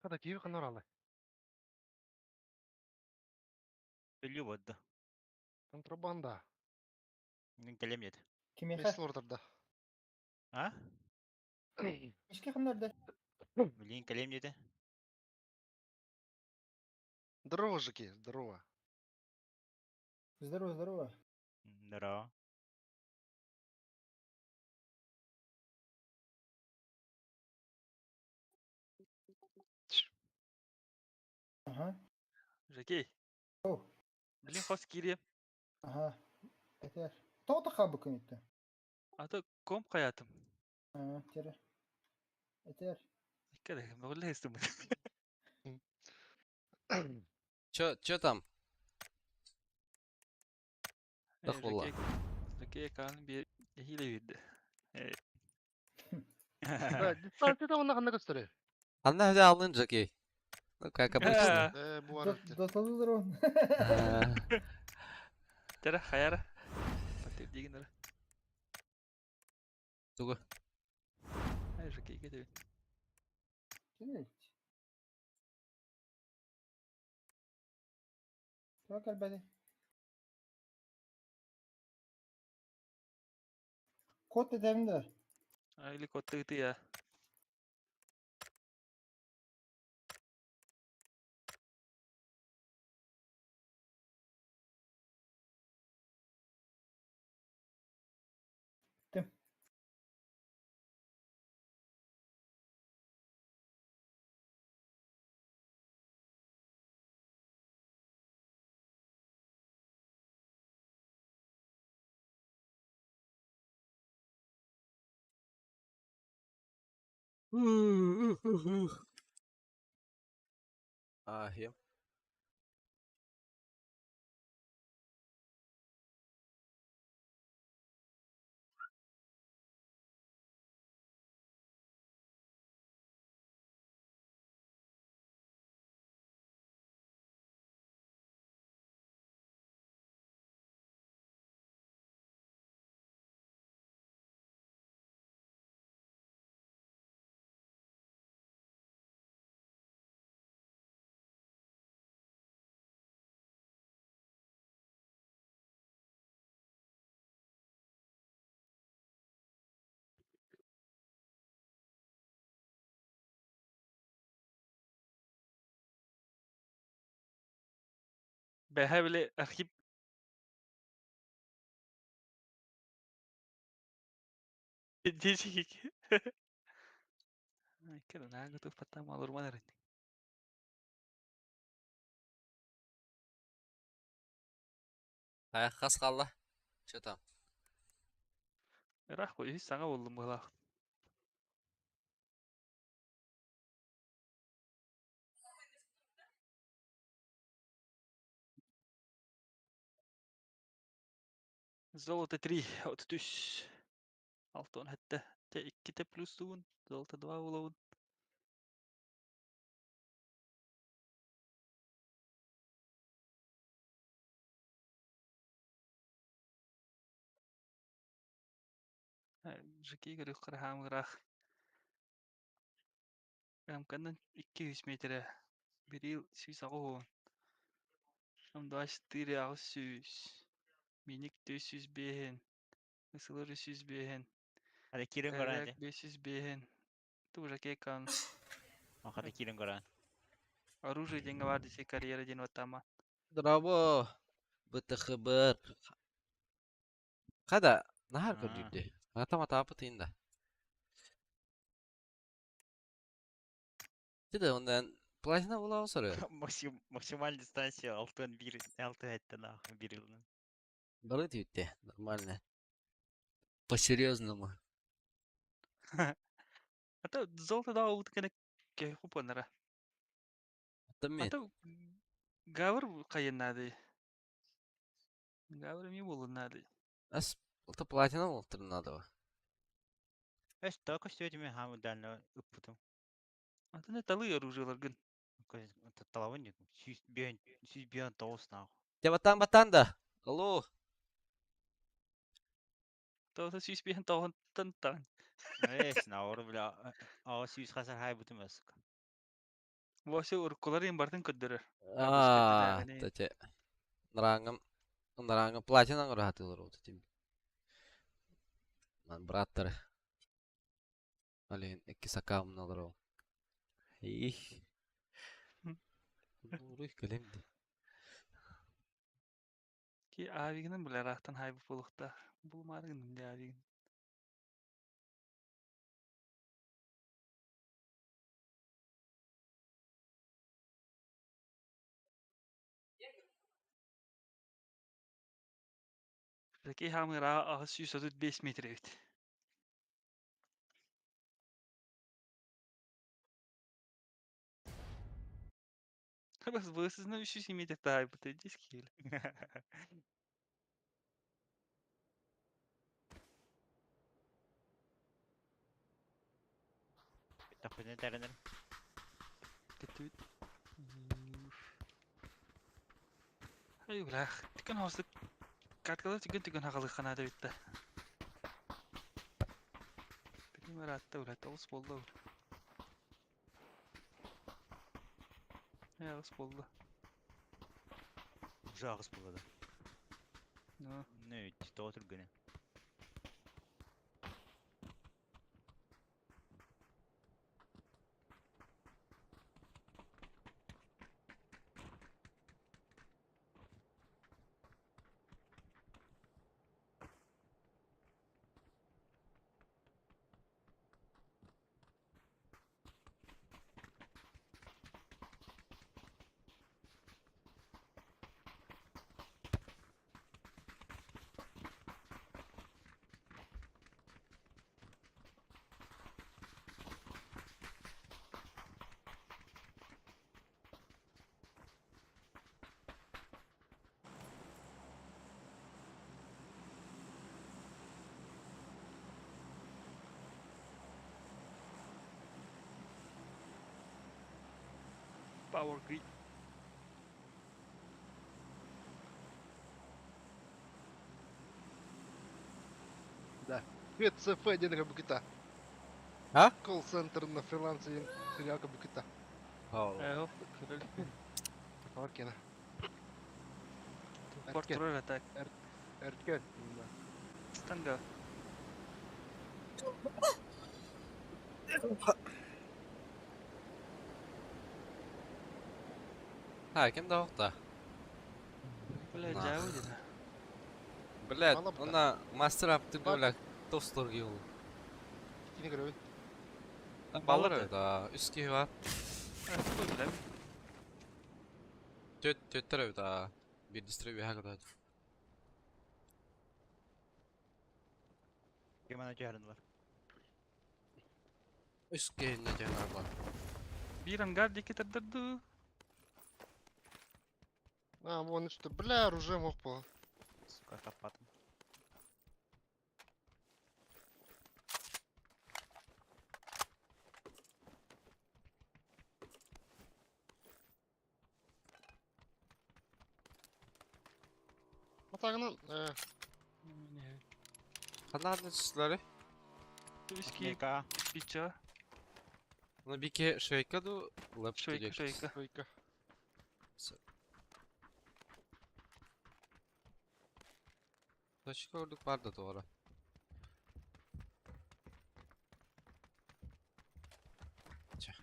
Хата киви ханар алай. Өлүү бодда. Контрабанда. Мин кэлем диэтэ. Кимиэхэ? Бес ордерда. А? Ишке ханнарда. Блин, кэлем диэтэ. Здорово, жики, здорово. Здорово, здорово. Здорово. Ага. Жекей. О. Блин, хос киириэм. Ага. Этэр. Тоҕо хаалбыккын итте? А то комп хайаатым. Аа, тиэрэ. Этэр. Икки эрэ, мөҕүллэ истим. Чё, чё там? Тах буолла. Жакей аккаунт биир эһиилэ биэрдэ. Дистанцията уонна ханна көстөрүй? Анна хәзә алын Жакей. Ну, как обычно. Э, бу бар эбит. Доталыылар он. Тара хайара. Подтвердигин ара. Тугу? Ай, Жакейге дебин. Ким Туох кэлбэтий? Код этэбин да? Или кодты ытыйа. Тым. А, я. Бэһэ били Архип десик. Кere наага туфпаттаам алурман эрин. Ай, хас қалла. Чё там? Ыраах бу үһүс саҥа буоллум быһалаах. Золото 3, 33. Алтон хэтте. Те икките плюс тугун, золото 2 булабын. Жеки көрүк хаамыраах. Амканан 200 метрэ. Бирил 180. М24 800. Миник 405. Ысылыр 305. Hadi kirin koran Коряк hadi. 505. Ту Жеки кан. Hadi kirin koran. Оружие деньги бар десе карьера ден оттама. Браво! БТХБ. Қада, нахар А. көрдүрдү. Атама таапыт инда. Тиде ондан платина була осыры. Максим, максимальная дистанция 6-1, 6 это нахуй, 1 yılın. Бары түйүттэ, нормально. По-серьезному. А то золото да ол кene ке хупанара. Ата А мен. то гавр кайыннады. Гавр ми болуннады. Ас, это платина болтыр надо. Эс только что этими хамы дально ыппытым. А то не талы оружиеларгын. Талавын сүз бен тоғыз нахуй. Те батан батан да. Алло. То сүүс биһэн тоҕонтон таан. Эс на бля, а сүз хасар хай бутум сука. Восе уркуларын бартын көддөрөр. А, тате. Нарангам, нарангам платина ngorахатылар вот этим. Ман браттар. Алин икки сакам налар. Их. Нуруй кэлемди. Ки авигинен биле рахтан хайбы болукта. Бул марыгын де авигин. Жеки хамыра 635 метр эбит. Бас быысызна 307 таайбыт дис киил. Тахпыны тэринэр. Көтүт. Ай бля, түкэн хостук каткалар түгэн түгэн хагалык ханаада битте. Билим аратта бля, тоғыз болды бля. Аҕыс буолла. Уже аҕыс буолла да. Ну, Ну, тоҕо түргэнэ. Power Grid. ГЦФ диэн кабыкыта. А? Колл-центр на фрилансе диэн сериал кабыкыта. Э, көрөл. Бар кена. Пор турар атак. Эркен. Станга. Ha, ким да охта. Бля, Нах. жабы деді. Блядь, Мала бта. она мастер апты Бар. бля, тостор гил. Кини көрөбүн. Балар да, үс киһи бар. Бля, Төт төттөр да. Bir дистрибью хагда. Ким ана түһэрин бар. Үс киһи не дьэн бар. Бир ангар диэки тардырды. А, вон что, бля, оружие мог было. Сука, таппатым. Атагынан, Ханадны числары. Үс киһи Нека. бича. Ну бике шейка ду леп Шейка, шейка. Шейка. Точка ордук бар да doğru. Ча.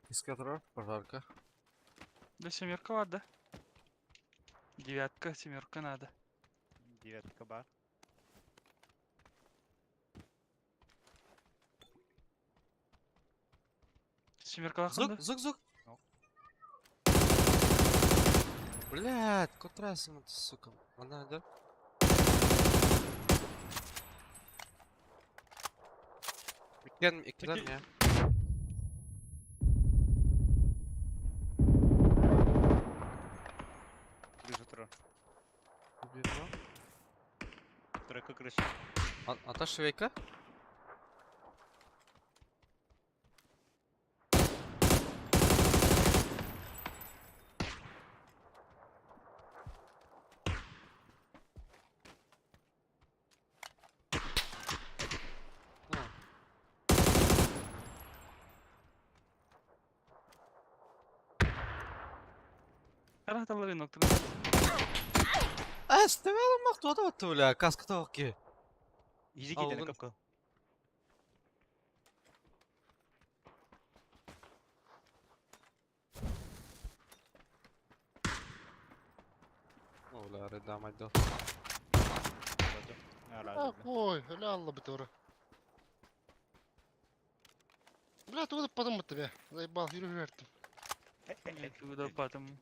Кискатра, пожарка. Да семерка бар да. Девятка, семерка надо. Девятка бар. Семерка Звук, лақынды. звук, звук. Ну. Блядь, кутрасым, сука. Она, да? Иккен, иккен Ики- я. Крыша тура. Убежал. Тройка крыша. А, а та швейка? А. Караталары ноктыр. А, стевел мах туата баттı бля, каска тоқки. Изи А, киден оҕун- капка. О, бля, рыда мать дал. Ой, ля алла бытыра. Бля, ты потом тебе. Заебал, юрю жертв. Туда потом.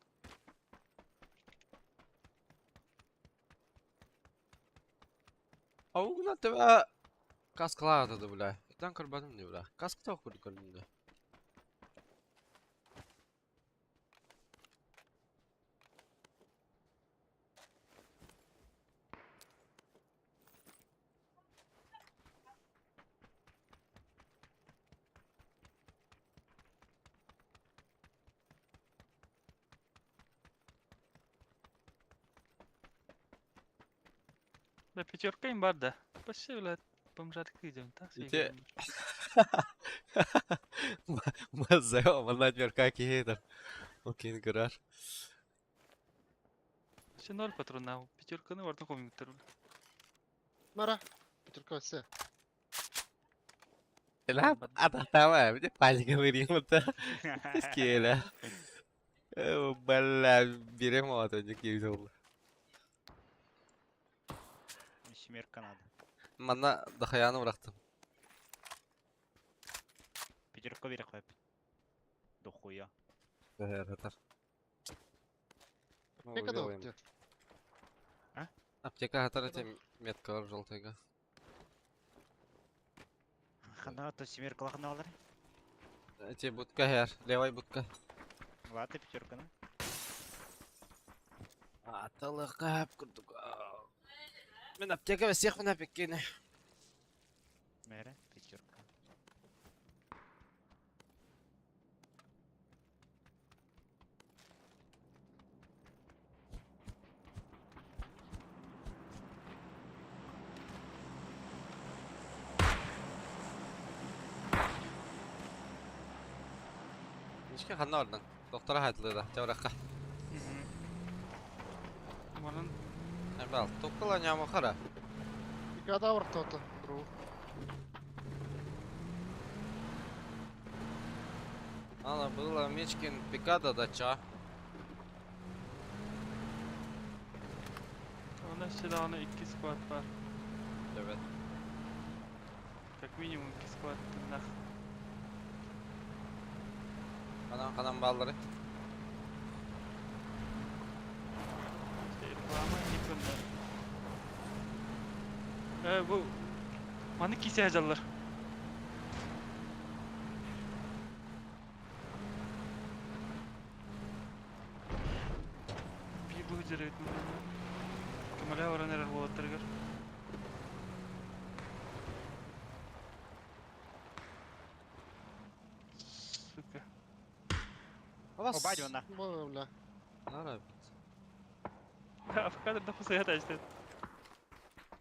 Аугна тебя каскалаата да бля. Итан көрбөтүм дии бля. Каска тоох курдук көрдүм да. Да пятерка им бар да. Почти, блядь, бомжатка идем, так? Ити Мазео, манна дверка киһи Окей, көрөр. Все ноль патрона, пятерканы вардан компьютер. Мара. Пятерка все. Эла, атахтама, бите палика вырим-то. Скеля. Бля, берем вот, он киһи Семерка надо. Манна дахаяны бырахтым. Пятерка бери хватит. Дохуя. Хатар. Аптека да вот. Аптека хатар эти метка бар желтыйга. Хана то семерка лахна алар. Эти будка хер, левай будка. Ладно, пятерка, ну. Аталык курдук. Мен аптека всех мен апеккене. Мере, пятерка. Ничке ханна ордан. Доктора хайлыда, жабыракка. Манан Бал, токкала няма хара. Бригада вартота. Друг. Ана было Мечкин пикада дача. у нас сюда икки склад бар. Evet. Как минимум икки склад нах. Канан канан баллары. Реклама не бу маны кисе жаллар. Bir bu hücre Кемале баран эрер болоттаргар. Сука. Алас. О, бадю на. Бля. Нара бит. Авокадо да посоят açtı.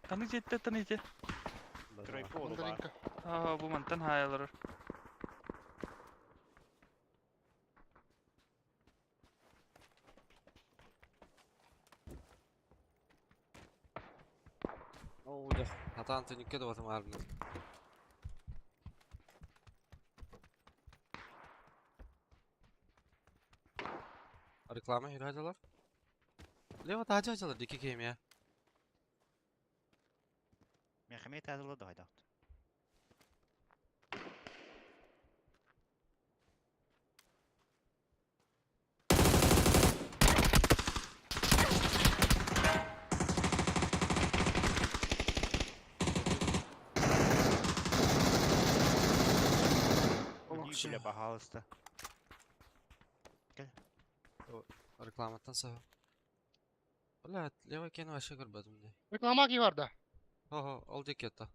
Танык жетти таныйте. Тройку олу бар. Мандаринка. Аа бу мантан хаялар. Оо, хатаан түнүккө да батым арбын. Реклама хирajалар. Лево тажа ажалар дики кемия. Мехмет азылы да хайдат. Бля, пожалуйста. Рекламаттан саа. Бля, лево кен вообще көрбөдүм де. Реклама ки бар да. Хо, ол дики это.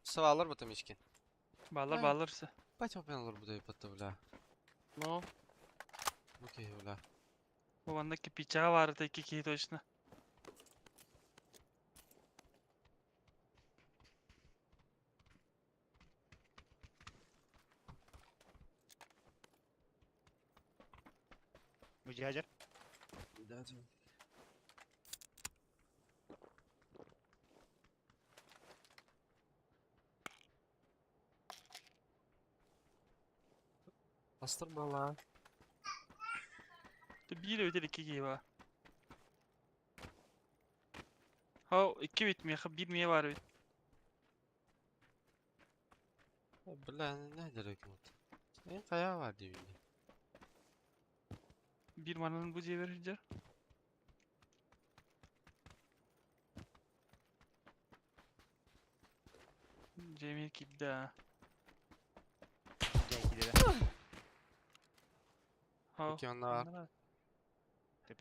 Савалар бутым ичкен. Баллар балларсы. Бать опен алар бу деп бля. Ну. Окей, бля. Бу манна кипича бар да икки кихи точно. Мujahir. Астыр бала. Bir öte икки кихи бар. Хау икки бит меха bir мие бар бит. Бля, не дерек вот. Мен кая бар дейм. Биир манан бу дьиэбэр сылдьар. Дьиэ эмиэ киирдэ аа. Дьэ киирдэ. Һоо, Икки онно бар. онно баар.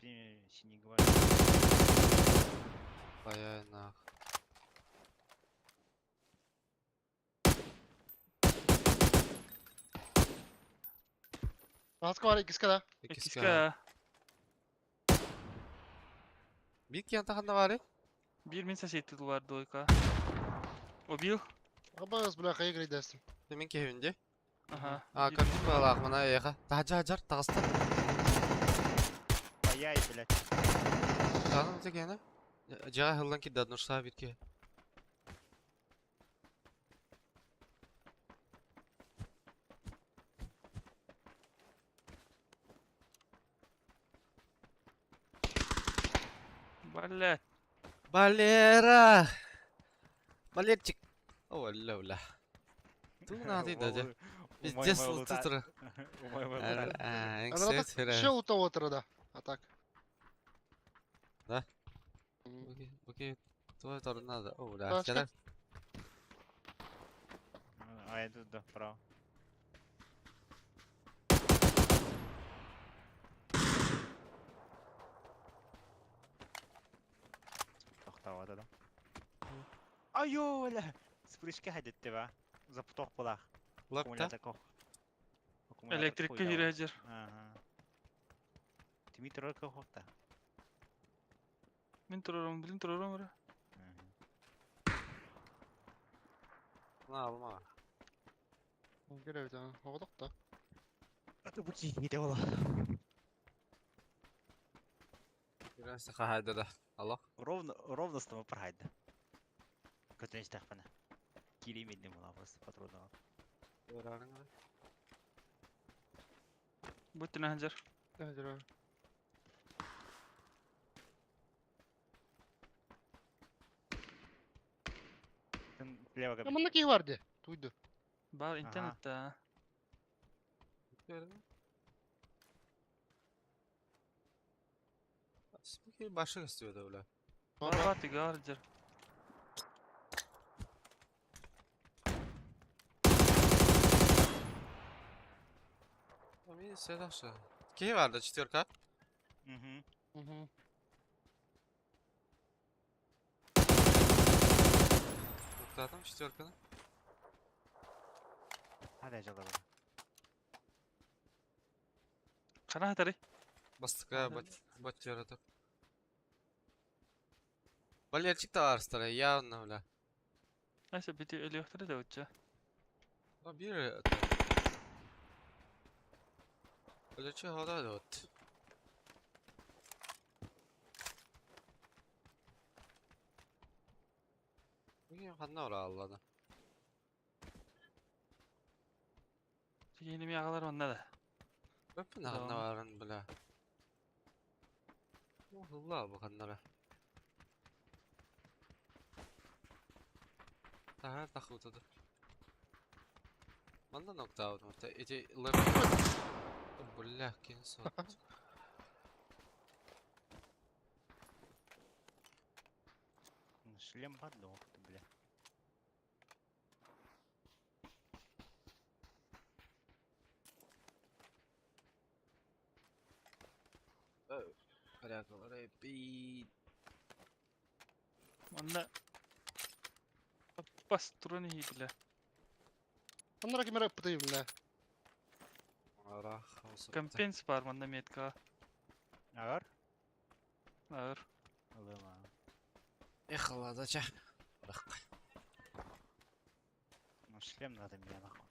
Ты синий говори. Бая нах. Маска бар иккискэ да. Иккискэ. Иккискэ аа. Биир киһи ханна баарый? Биир мин соседтыы баар двойка. Убил? Абаас бля хайа грейдестим. Мин киһибин дии. Аха. А, Биир көрдүм быһалаах мана эйиэхэ. Таһырдьа сылдьар, таҕыста. Паяй, блядь. Таҕын ити киһини. Дьиэҕэ ыһыллан киирдэ, однушсаа биир киһи. Блядь. Валера! Валерчик! О, өллө бля. Тугу наадый да дьэ. Пиздец луту турар. Она так ще у того да. А так. Да? М. Бу твой торнадо. О, бля, Пашка? кэлэр. А я тут, да, право. Тохтаабата да. Айоо, бля! Спрыжка хадетте ба. Запуток булах. Лапта. Электрикка киирэ сылдьар. Ага. Дмитрий хохта. Мин турарым, блин, турарым эрэ. На, алма. Көрөбүт аны. Оҕотох да. Это бу киһи була. Күрәсі қахайды да. Алло. Ровно, ровно с тобой прохайда. Көтөн истэхпинэ. Кииримеддим була просто патронного. Бу өттүнэн сылдьар. Да, Слева Я манна киһи бар дии. Туйду. Баар Аха. интернет да. Башы көстүбөтө бля. Баар баар тыгаар сылдьар. Мин седахшы. Киһи бар да четверка. Угу. Мгм. Тоқтатым четверканы. Hadi acaba. Хана хатары. Бастыка Ага. бат жаратып. Валерчик та бар старый, явно бля. Ася бити өлүөхтэрэ да очча. А бир Валерчик хада да вот. Бүгін ханна ора алланы. Тигиними аҕалар онно да. Өппін ханна Да. барын бля. Хылла бу ханнара. Таһар тахутады. Манна нокдаун вот эти лэп. Бля, кинсон. Шлем падла, ох ты, бля. Онно бас туран иһии бля. Манна ким эрэ ыппытый бля. Компенс бар манна метка. Агар? Аар. Алыма. Эх, ладача. Ну шлем надо мне нахуй.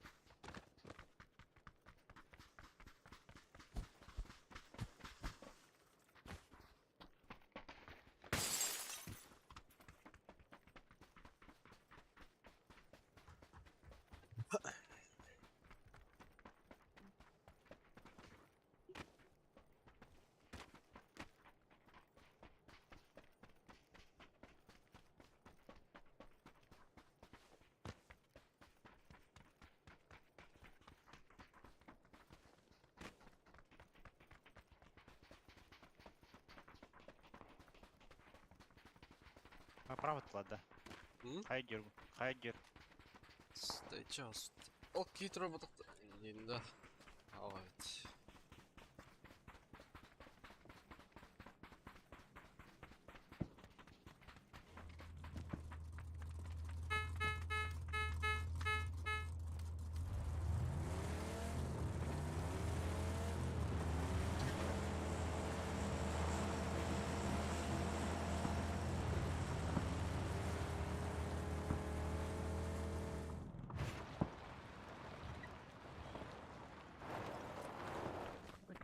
Право туда. М? Хайдер, хайдер. Стой, час. Ол киитер ботак. Да. Ой.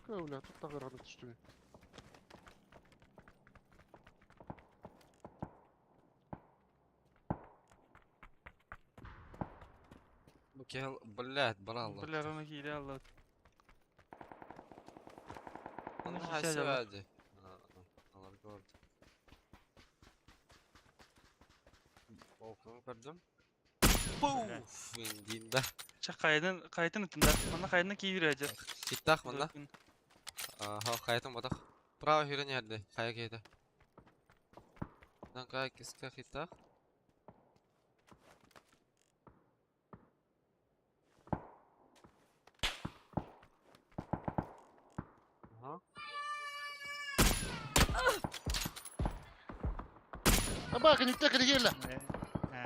Какая, бля, тут так рано что ли? Бу кел, блядь, брал. Бля, Рома киирэ алла. Оны Оны хайсы киирэ алла. verdi. Алар gördü. Балкон көрдüm. Пуф, индинда. Ча кайдан кайтын ытында. Манна кайдан киирэ ажа. Иттах манна. Аха, хайтын бодох. Право хүрен yerdi. Хая кейді. Нан кай киска хиттах. Ага. Аба, кенекте киргеле.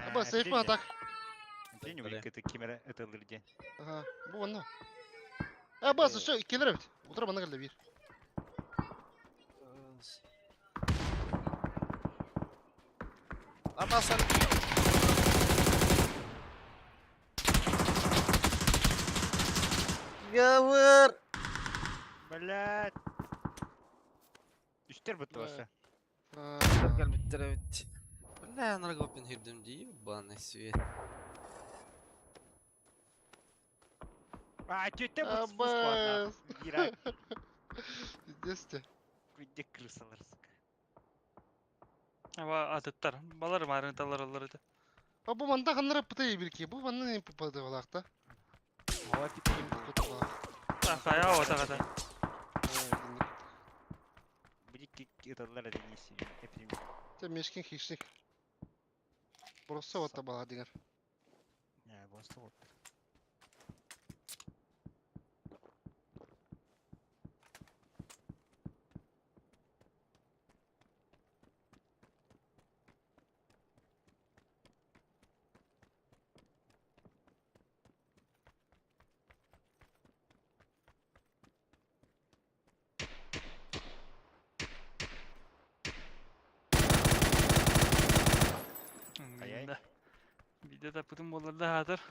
Аба, сейф ма так. Бля. Это кемера, это лырде. Ага, бу онно. Аба, все, келер бит. Утыра бана келде бир. Аба сен. Гавыр. Блядь. Үстер бітті Бля. осы. Гел биттер бит. Бля, наргопин хирдим ди, ебаный свет. А, тетя вот спуск Аба. Ира, Пиздец те. где крысалар, сука. Аба атыттар. Балар марын талар аллар это. А бу манда каннара пытай бир ки. Бу манна не попады балакта. Ава типа Та кая ота ката. Будет это лара не эпидемия. Те мешкин хищник. Просто вот бала дигер. Не, просто вот. Аяй. Да. Биде да путун болар да хатыр.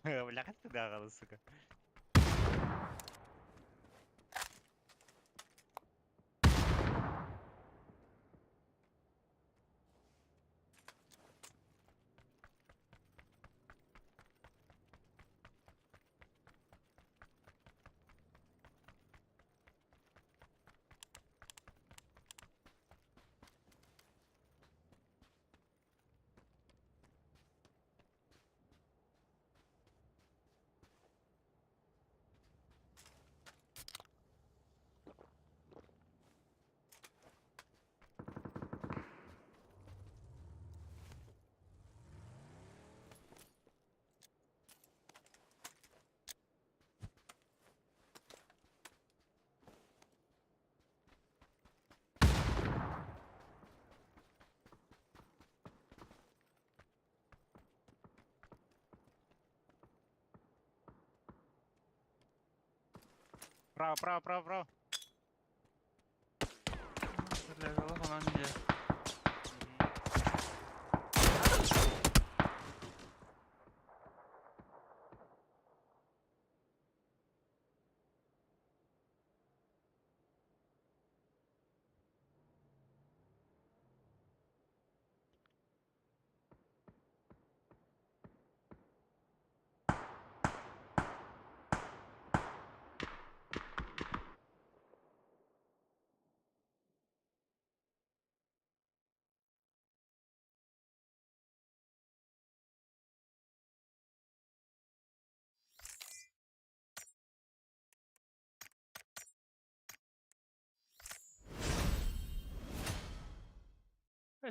Бля, как ты дагала, сука. Право, право, право, право. Бля, голова она не.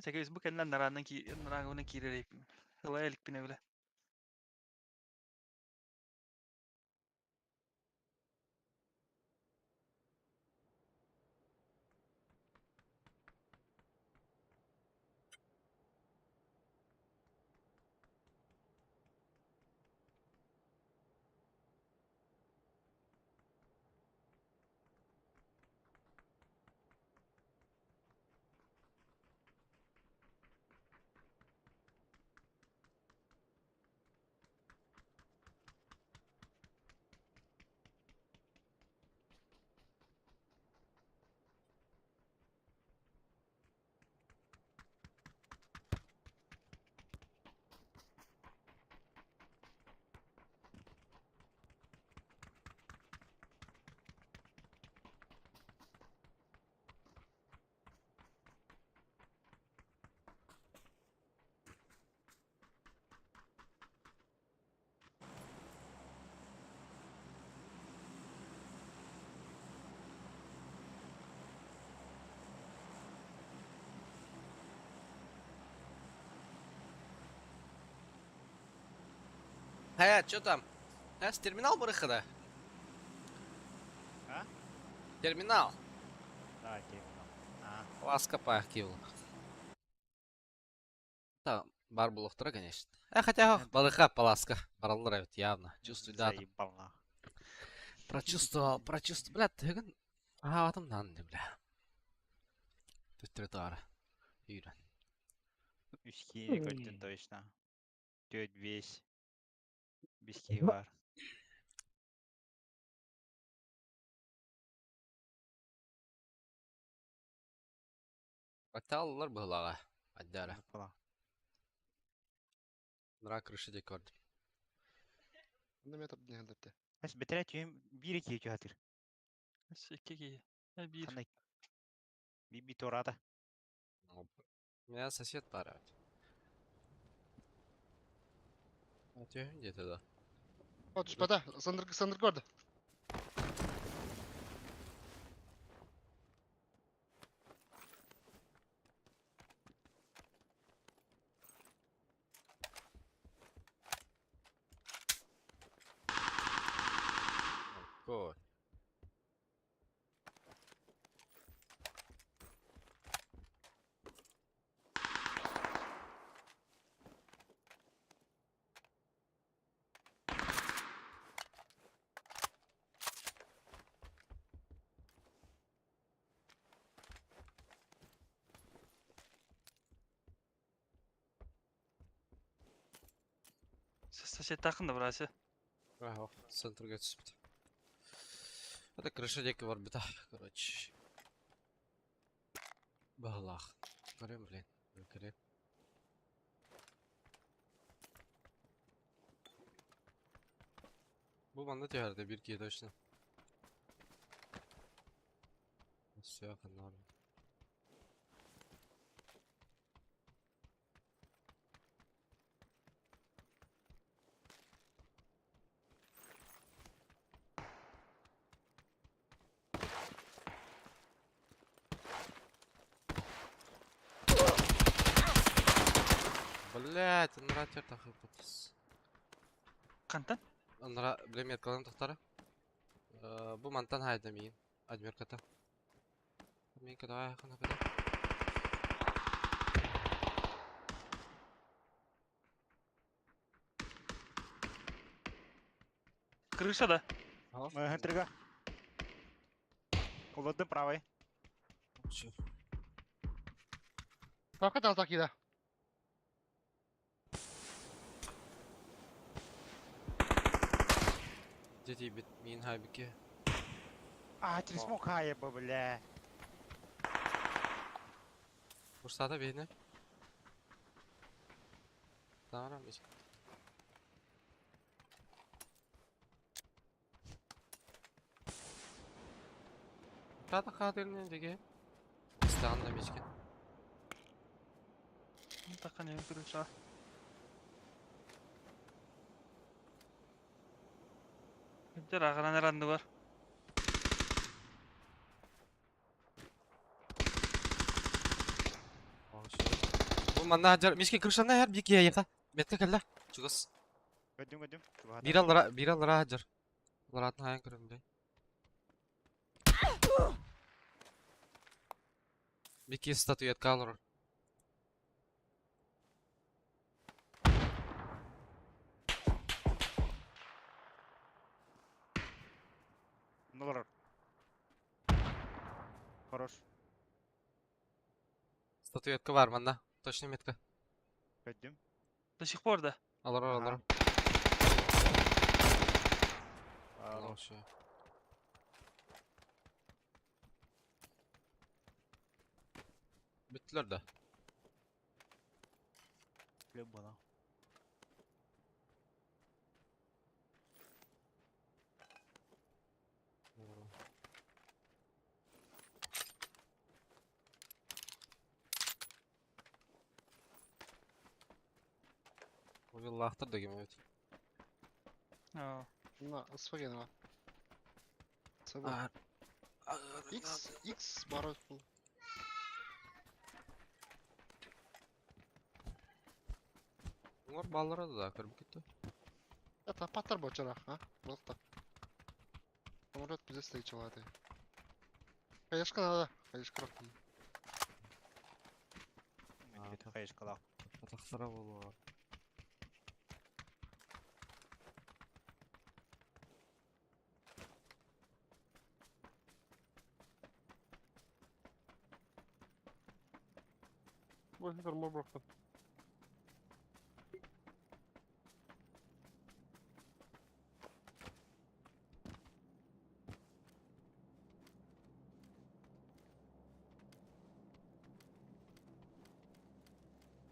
Чэкэбис бу кэннэ нарааннан нарааҥҥабынан киирэр Сылайа иликпинэ бile. Э, что там? Э, с терминал барыхада? А? Терминал. Да, терминал. А, Ласка пахкивал. Да, бар булохтара, конечно. Э, хотя, балыха, паласка. Бараллар ведь явно. Чувствую, да, там. Заебал нахуй. Прочувствовал, прочувствовал. Бля, тыгын. Ага, там нанды, бля. Төттөрө Юра. Үс киһини көрдүн точно. Төрт бес. Бес киһи бар. Баталлар былаға. Аддара. Була. Нра крыша декорд. Онда метр днехлепте. Эс бетере түйем бир iki үтү хатыр. Икки киһи. Биир. Ханна би би тората. У меня сосед пара. А ты где тогда? О, түспәтә. Сындыр сындыр көрді. Ой. Сосед тақында брасы. Ага, центрга түспүт. Это крыша деки бар бита, короче. Балах. Көрем, блин. Көрем. Бу манна түһәрдэ бир киһи точно. Все, норм. Блять, ынра тахы пытыс. Қантан? Ынра, блин, калан тохтара. Бу мантан хайда миин. Адмирката. Мин када хана када. Крыша да. Мыгынтырга. Олодын правый. Чё? Бака таза кида. Дети бит миин хайбике. А, через смок хайба, бля. Бурсата бейне. Tamam hiç. Тата хатырны деге. Станда мечкен. Таққан ең крыша. Жер ағынан аранды бар. Манна жар мишки крышана her bir киһи яха. Метка кэллэ. Чугас. Көдүм көдүм. Биир аллара, биир аллара жар. Алларатын хайан көрөм бile. Bir киһи статуэтка олорор. Нолор. Хорош. Статуэтка бар манна. Точно метка. Көдүм. До сих пор да. Олорор, Ага. олорор. Хорош. Бүттүлэр да. Любана. Виллахтар да кем эбит. Аа. На, спокойно. Саба. X, X бары. Олар баллары да көрүп кетти. Это паттар бочарах, а? Болта. Самолет бизе встречал. Конечно, надо. Конечно, Хайышкалах. Атахтара болуар. Больше армор брахта.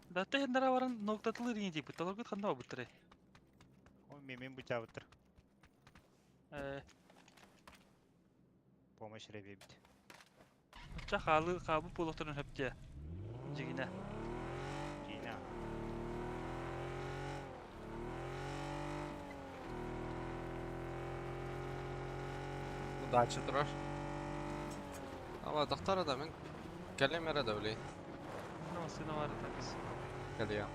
Да тэхнара баран ноктатылыр ини типа. Толоргут ханна буттары. Ой, мемем бутябытыр. Э, Помощь ребебит. ча халы хабы полохторун хөптө. Жигине. Кина. Удача турар. Ама тахтара да мен кэлемере да билей. Ну, сына бар такис. Кэлия.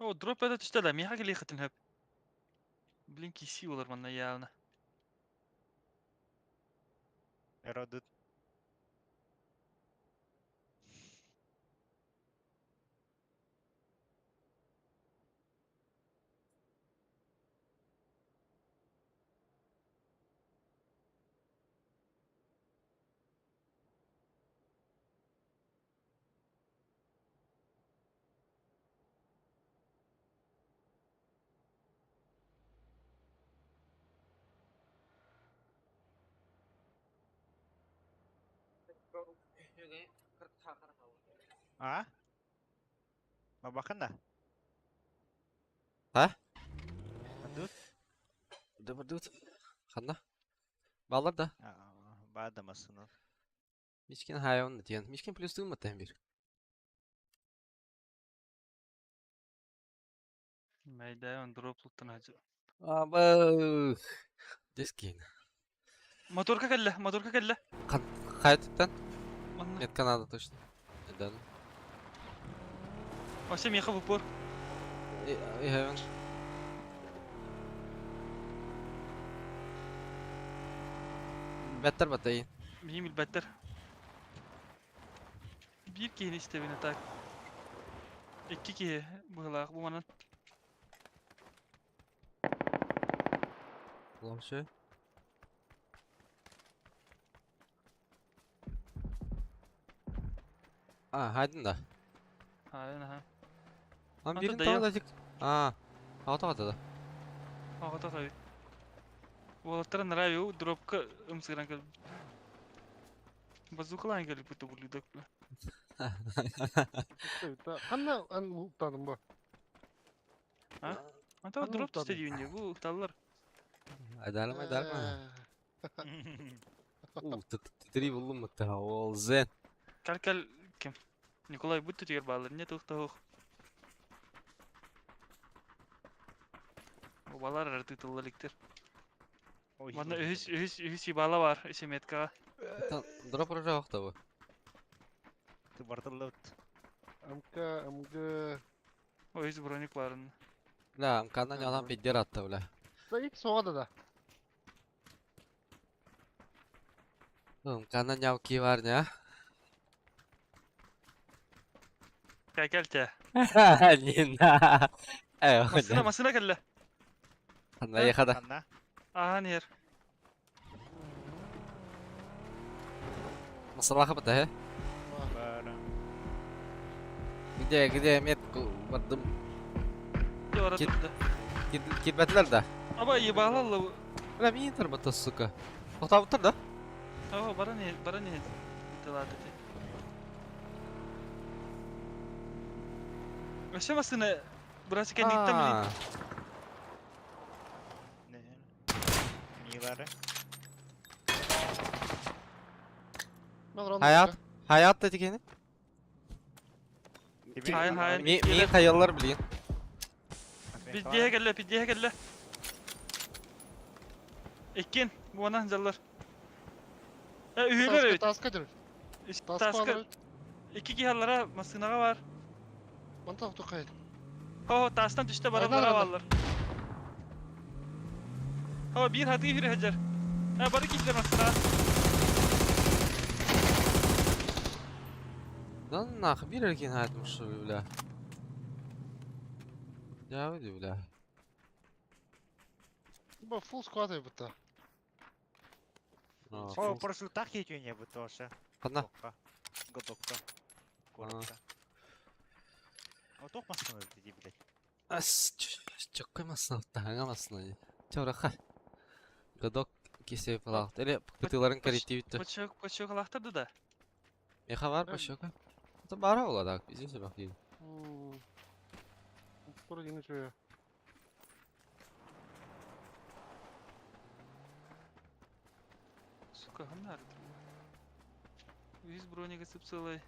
О, дроп это түстө да, миха келе хытын хөп. Блин, киси олар манна явно. Эродут. А? Бабахын да? А? Адут? Дыбырдут. Ханна. Баллар да. Баадамасына. Мишкин хайон диэн. Мишкин плюс тыымматтан бир. Майда он дроп луттан хажы. Абы. Дескин. Моторка келле, моторка келле. Хайтыттан. Манна. Метка надо точно. Да. Вообще миха в упор. И хайон. Беттер батайын. Михим беттер. Бир киһини истэбин так. Икки киһи быһылаах бу манан. Вообще. А, хайдын да. Хайын аха. Lan Anta birini dayı. daha da А, ата да. Аҕата хабит. Уолаттара нравил дропка ымсыгыран кэл. Базукалаан кэлбит угулудак. Ханна ан луктадым бу. Anta Ханна дроп луктадым? түстэ диибин бу таллар. Айдарым, айдарым. У, три буллум та ол зен. Кал кал ким? Николай бут түтүгэр баалар не тух тух. Кубалар эрэ тыытылла иликтэр. Манна үһүс үһүс үһүс ебала бар семеткаҕа. Дроп уже охто бу. Ты бартыллыбыт. МК, МГ. Үһүс броник барын. Бля, МК-дан ялан пиддер атты, бля. Да ик соға да. МК-дан яв ки бар не? Кәкәлте. Не на. Э, Массына массына кэллэ. Ханна ехада. Ханна. Ахан ер. Масалаха бата, he? Бара. Где, где метку бардым. Бара Кит. турда. Кирбәтләр да. Аба ебалалла. Бля, мин тарбата, сука. Токтап тур да. Ага, бара не, бара не. Тылады ти. Вообще массына Burası kendikten mi? Не. Не бары. Hayat. Hayat dedi gene. Hayır, hayır. Mi mi hayallar bilin. Биддиһэ кэллэ, биддиһэ кэллэ. Иккин, буонан жаллар. Э, үһүлэр эбит. Таска дыр. Таска. Икки киһаллара массынаҕа бар. Манта тоқайд. Хо, тастан түстэ бара бара баллар. Хо, бир хаты бир хаҗар. Э, бары киһилер массынаҕа. Да нах, бир эркен hayatmış бля. Я бля. Бу full squad бутта. О, просто так не бы тоже. Ханна. Годокка. Коротко. Вот массына dedi, блядь. Ас, чоккоймасын, таңамасын. Чораха. Годок кесе палак. Эле кытыларын коррективитти. Почок, почок алахтарды да. Меха бар почока. Это бара оладак, извините, бак. Скоро день чуя. Сука, гамнар. Виз броника сыпсылай.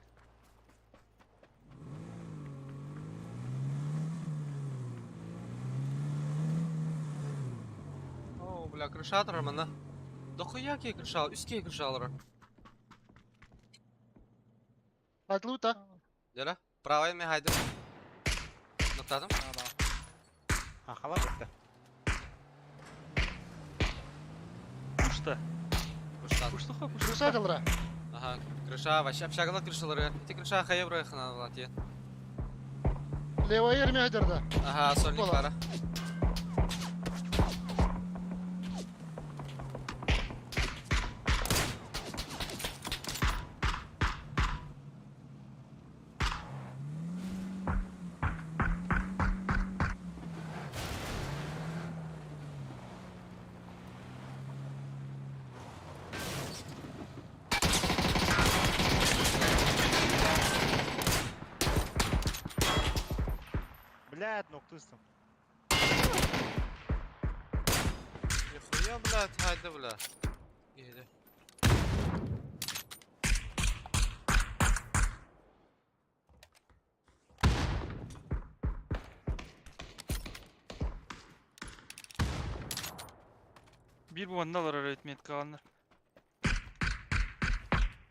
О, бля, крышатор мана. Дохуя ки крышал, үске крышалар. Айтлута. Дела, правый ме хайдым. Ноктадым. А, хала бітті. Пушта. Пуштан. Пуштуха, пуштуха. Крыша дылра. Ага, крыша, вообще общагала крышалары. Эти крыша хая брахана лати. Лева ерме хайдырда. Ага, сольник бара. Блядь, ноктыстым. Нихуя, блядь, хайда, бля. Геде. Bir bu vandalar öğretmeyet kalanlar.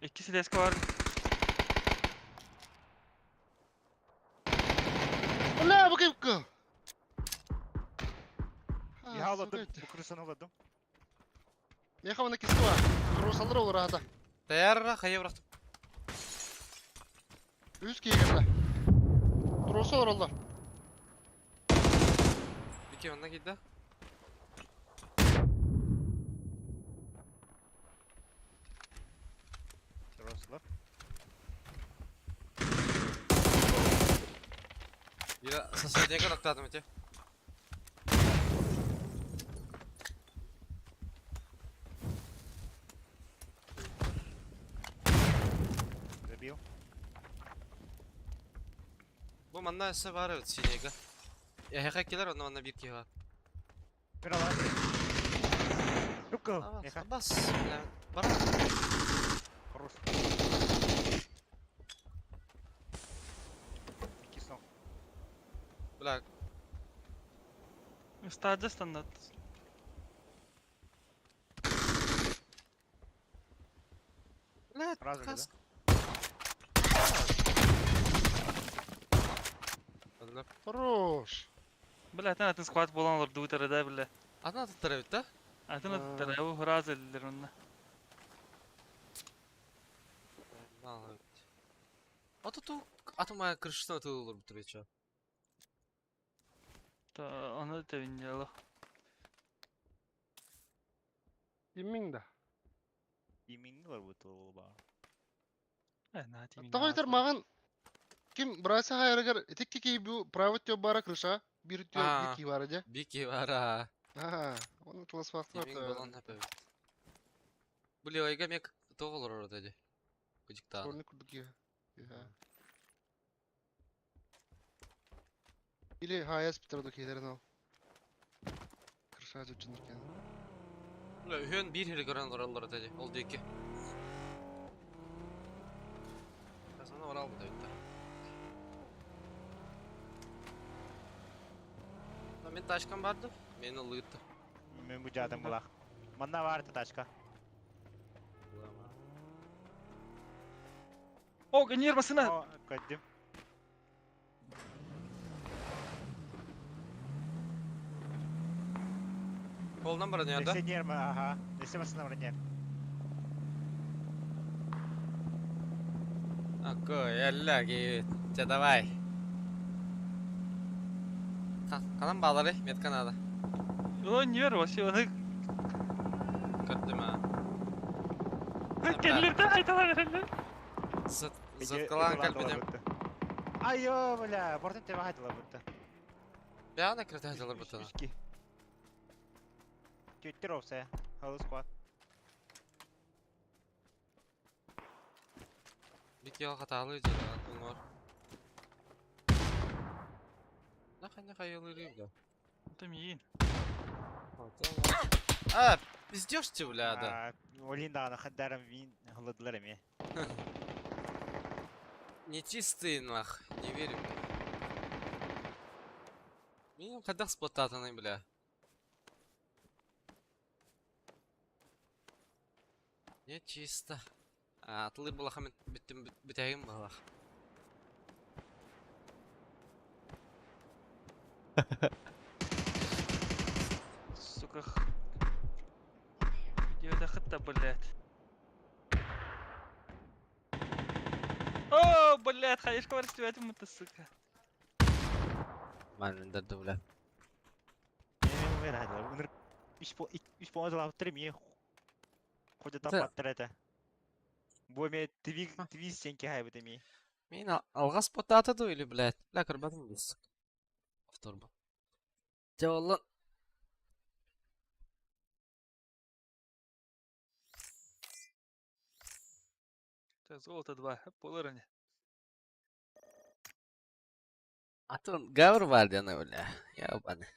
İkisi deska var. Бля, бу ким? Я аладым, бу крышаны аладым. Меха мана кистуа. Русалар olur ата. Таяр хая брахтым. Үс кийгенде. Русалар олар. Бики онна кидде. Рослар. Бира соседнега ноктадым эти. Добил. Бу манна эсе бар evet синега. Я хәкә килер, онна манна бир ки бар. Бир ала. Рука. Меха. Бас, бля. Бар. Хорош. Икки сон. Бля, Стадия станнат. Блядь, Разве, да? каска. Өллөр. Хорош. Бля, атын атын сквад буолан олордубут эрэ да, бля. Атын атыттар эбит да? Атын Аа. аттар, бу хураза эллэр онно. Аты ту атыма крышасына тылылыр бутыр ече. Та оны тэвиннело. Тиммиң да. Иминни бар бу тыл бар. Э, на тимин. Тоҕо этэр маған ким братья хайрыгар итикки ки бу правый тё бара крыша бир тё Аа. бир ки бара дьэ. Бики бар а. Аа, оны тыласпактар. Тиминг болан хапы. Бу левайга мек тоғылыр орда ди. Кыжыктааны. Корни курдук ки. Или хаяс битер кейлерин ал. Крыша жөчүнүр Бля, үһөн бир хири көрөн ораллар ди. Ол дики. Kasana oral bu da bitti. Мен тачкам барды. Мени ылыгытты. Мен бу жадым булах. Манна бар тачка. О, генер басына. О, көддүм. Колунан бара да? Десе нерме, ага. Десе басына бар нер. Акой, әллә ки. Че давай. Канан балары, метка надо. О, нер вообще, оны Көрдүм а. келлерде айтала берелер. Зыт, зыткалан калбидем. Айо, бля, бортын тебе хайтыла бутта. Бяна кирде хайтылар бутта. Тюттер овсе. Халу сквад. Бик ял хаталы жада, туңор. Нахай нахай елы бля. Это миин. А, пиздешь ты, бля, да. Олин дагы хаддарым вин хылыдылар эми. Нечистый нах, не верю, бля. Минем хадах спотатаны, бля. Нечисто. А, атлы булаха мен биттим битәгем балах. Сука. Где это хатта, блядь? О, блядь, хаешка варстивать ему то сука. Мен дерди, бля. Мен мен хайтылар. Уныр 3 по алып ми. Хотя там Та- паттыр это. Бу ме тви тви стенки хай бит эми. Мин алга спотаты или, блядь. Бля, көрбәдем бис. Авторба. Жавалла. Так, золото 2, полырыне. Атын гавр бар дена, бля. Я баны.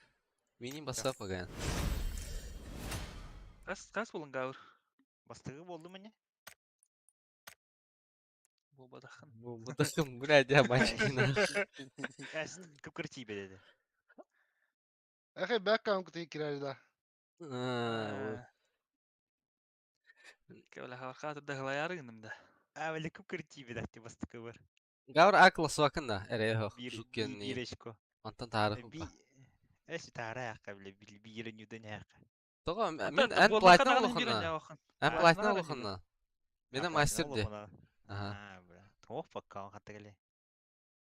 Мини баса паган. Кас кас болын гавр. Бастыгы болду мени? Бу бадахан. Бу бутахым, блядь, я бачкина. Эс кыпкыр тибе деди. Эхе бэккаун куту кирер да. Кәвлә хаварка дагылаярыгыным да. А, бля, кыпкыр тибе да бастыгы бар. Гавр акла суакында, эре хох, Бир жуккен бир очко. Антан тарых Би Эс тара яка, бля, бир нюден яка. Того, мен эн платина олохына. Эн платина олохына. Мене мастер де. Ага. А, бля. Ох, пока он хатыгали.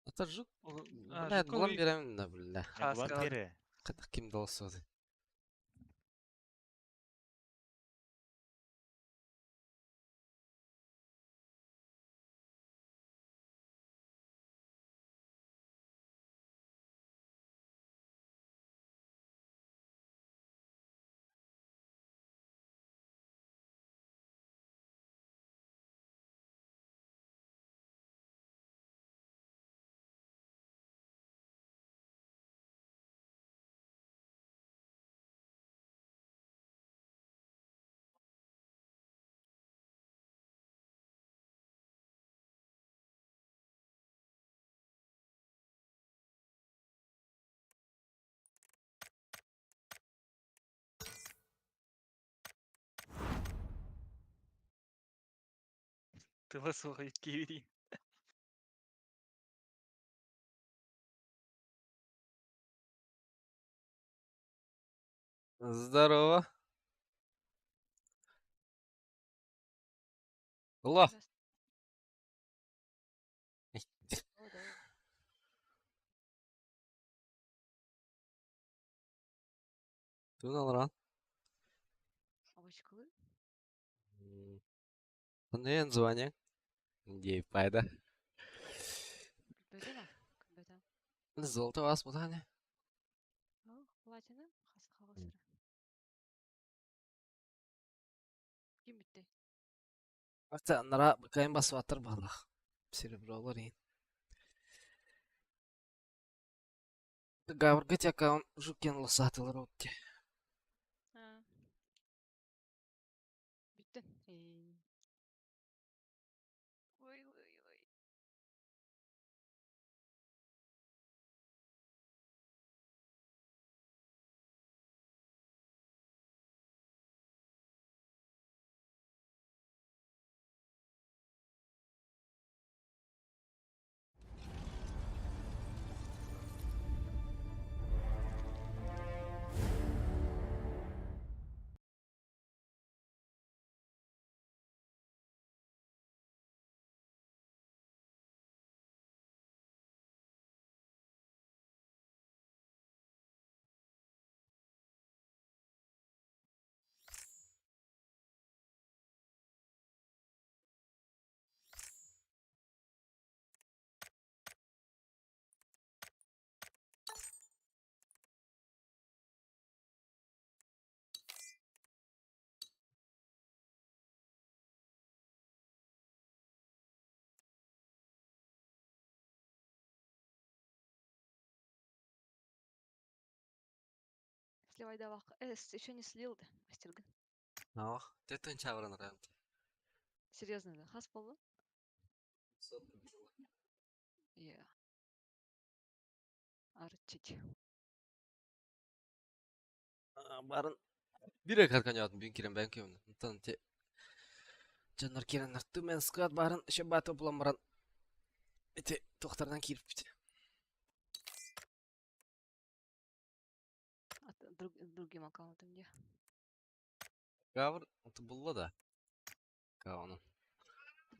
Ата жук, блядь, булам берем да, бля. Булам бере. Кадак ким долсоды. Тыла суох иккиэбитий. Здорово. Алло. Тугун олорон? Обычкалыы. Онно звание. Дей пайда. Билбэтим а? Көрбөтөм. Золото вас мутане. О, платина хас хаҕыс эрэ. Ким бүттэй? Ата нара кайын басып балах. Серебролар ин. Гавргать аккаунт жукен лосатылар отти. Аа. Бүттүн. Ээ. Ой, ой, ой. Сливай давах. Еще не слил да, мастерга. Ох, ты чавран рент. Серьезно, да? Хас болла? Yeah. Арчить. Барын бире карканятын бин кирен бән кемин. Онтон те Жаннар кирен мен склад барын шабат оплан баран. Эти тохтардан кирип бит. А другим аккаунтом где? Гавр, это было да. Кауну.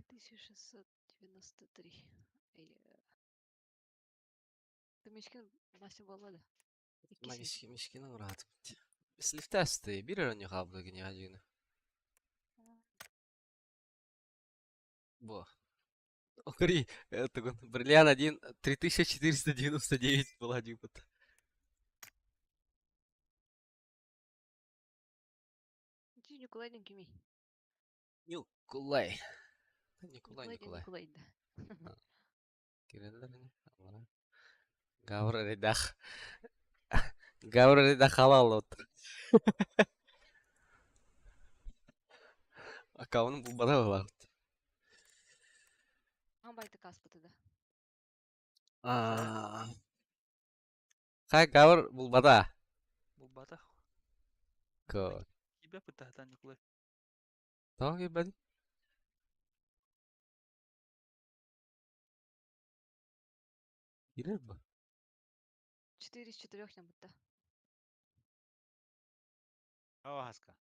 3693. Или... Ты Мишкин Мастер болла да? Иккис Мишки мишкин урат. Слифтасты бир өрөнү хабды гини ажыгына. Бо. Окри, это бриллиант 1 3499 была дипот. Ти Николай ден кимий? Николай. Николай, Николай ден Николай. Николай да. Киреллер не? Гавр редах. Гавр редах халал от. Аккаунт бу бара бар. Амбайты каспыты да. Аа. Хай гавр бул бада. Булбатах. Ко. Тебя пытаһтан Николай. Тоо кирбэди? Кирер бу. 4 из 4 ням бутта. О, Хаска.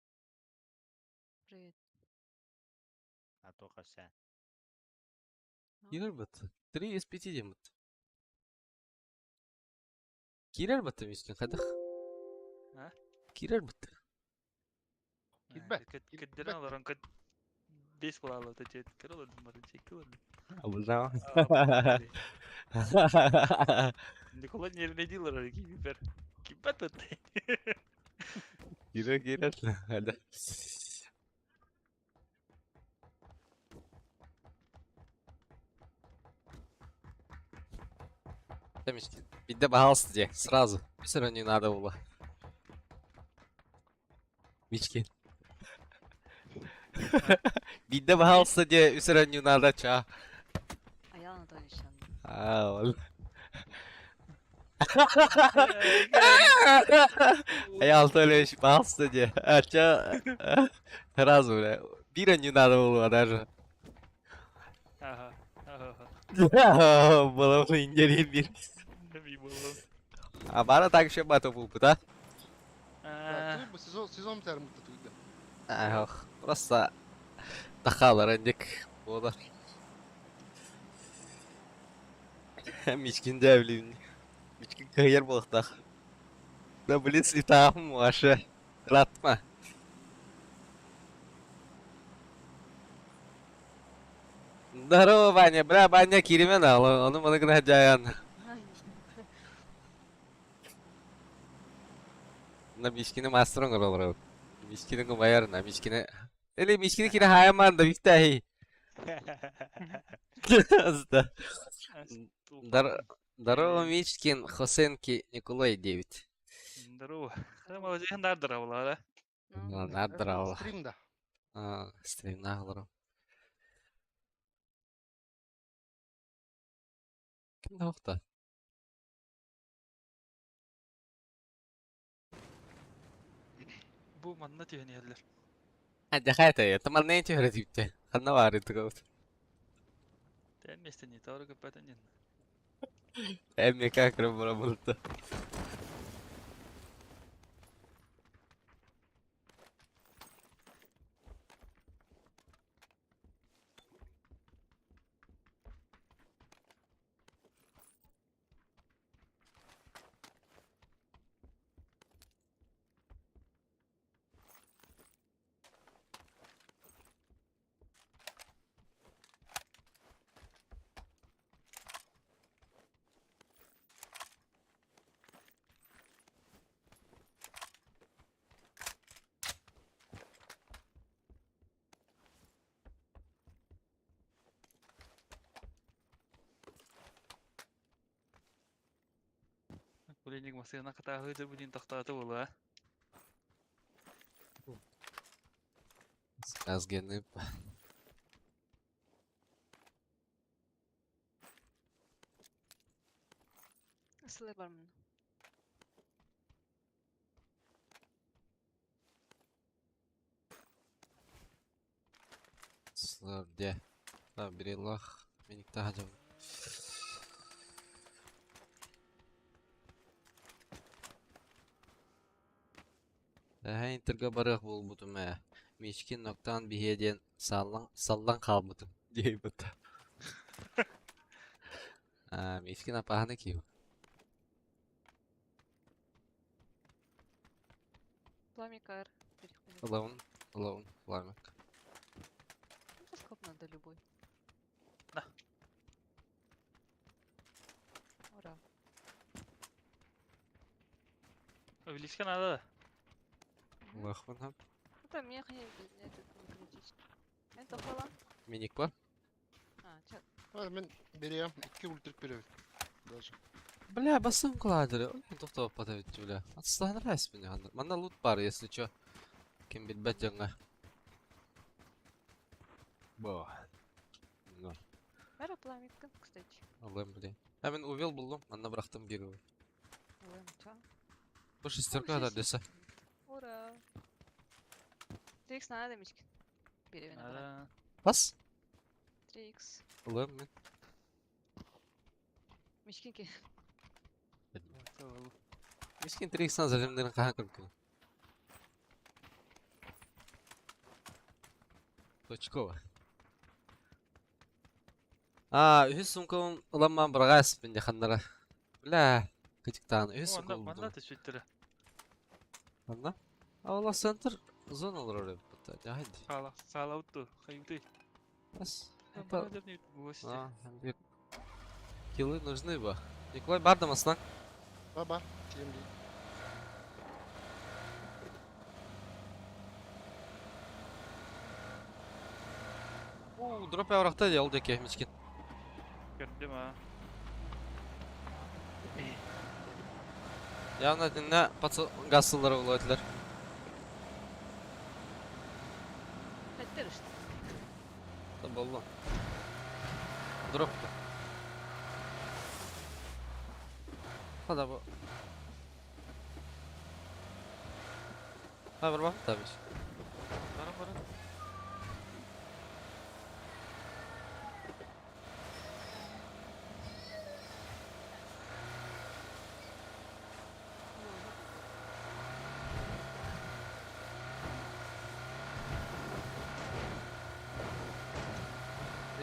Привет. А то хася. Кирер бут. 3 из 5 демут. Кирер бут мискин хадах. А? Кирер бут. Кирбэт, Кэддерен олорон кэд бес буолаалы тэтиэт кэр олордум барын чекки олордум. Абылжаа. Николай нервнедил олорор кибер. Кибет бут. Кирер кирер. Хада. Мискин. Бидде баһалыс дии, сразу. Все равно не надо было. Мичкин. Бидде баһалыс дии, все равно не надо, ча. Аял Анатольевич анна. А, ол. Аял Анатольевич баһалыс дии. А ча? Сразу, бля. Бира не надо было даже. Ага. Ага. Баламы инженер. Би болом. А бара так еще бата булбут, а? Да, бу сезон сезон битэр мутта туйда. Ах, просто тахалар эндик буолар. Мичкин дәвлин. Мичкин кыйыр буолуохтаах. Да блин, слетаахым Маша. Ыраатма. Здорово, Ваня. Бля, Ваня киримен ал. Ону маны гына дьайан. На Мичкини мастер оҥороллор. Мичкини кумайар, на Мичкини... Или Мичкини кини хаайамаан да бифтээһий. Да. Здорово, Мичкин, Хосенки, Николай 9. Здорово. Молодец, нардыра Ну, Нардырала. Стрим да. Стримна олорор. Ким да охта? Бу манна түһэн иһэллэр. Дьахайта, таманнайын түһэрэ түүттэ. Ханна баары тугабыт. Тэн местени тоору көппөтөн дин. Эммека көрөн бара булта. Буленик масына катааһы булин тохтоото буолуо. Сказгены. Сылыр бар мында. Слабде. Да, бери лах. Миник тахажам. Эһэ интерга барыах буолбутум ээ. Мичкин ноктан биһиэ диэн саллан, саллан хаалбытым диэбит. А, Мичкин апаһаны киһи. Пламикар. Переходим. Alone, alone, пламик. Ну, скоп надо любой. На. Ура. Увеличка надо. Мгм. Лахван. Ну там мех не этот не критично. Это хала. Миник бар. А, чат. Var мен берем. 2 ультрик берем. Даже. Бля, басым кладыры. Тоқтап бата бля. Атыстан рас мені. Манда лут бар, если чё. Ким билбет жаңа. Бо. Ну, Бәрі пламикка, кстати. алым, блин. А мен увел булдum. Анда бырахтым бир. Алым, ча. Бу шестерка да десе. Ура. 3х надо, Мичкин. Бери вина. Надо. Бас. 3х. Алым мен. Мичкинки. Мискин 3 зажимдерин кахан көрүп Точкова. А, үһүс сумкабын ыламман бырагас мен ханнара. Бля, кытыктаан үһүс Манна сумка манна булдум. түшүттүрэ. Анна? А ола центр зона олорор эбит. Жахид. Саала саала утту. Хайуты. Бас. Па. Гости. А, бир. Килы нужны бы. Николай бардым аслан. Бар бар. TMD. У, дроп явракта дел деке мичкин. Көрдүм а. Явно динне пацы гасылары улайтылар. Хаттер что? Да болду. Дроп. Хада бу. Ha bir bak tabii. Бара бара.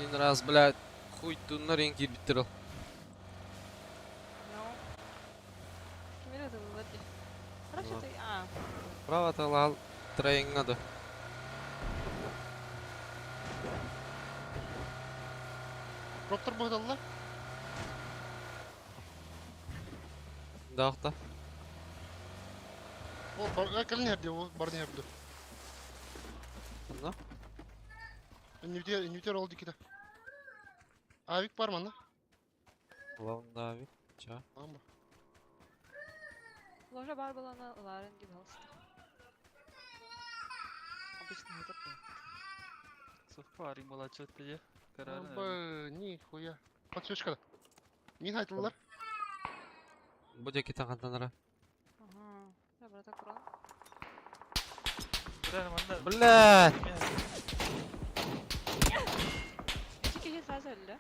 Один раз, блядь, хуй туннар киирбиттэр ол. Ну. Ким эрэ ытыллар дии. Хорошо Ну. ты. А, Право талал троиҥҥа да. Роптор быһыталлар. Даахта. Ол бар кэлин herdi ол барын herdi. Онно. Инвитер инвитер ол дикиде. Авик бар манна. Главный авик. Ча. Ама. Ложа бар балана ыларын дип алысты. Обычно это был. Совпарин была что-то я. Б, нихуя. Подсвечка. Мин айтылар. Бу диэки таҥхантанара. Ага. Да, брата, крон. Блядь! Эти киһи сразу өллө.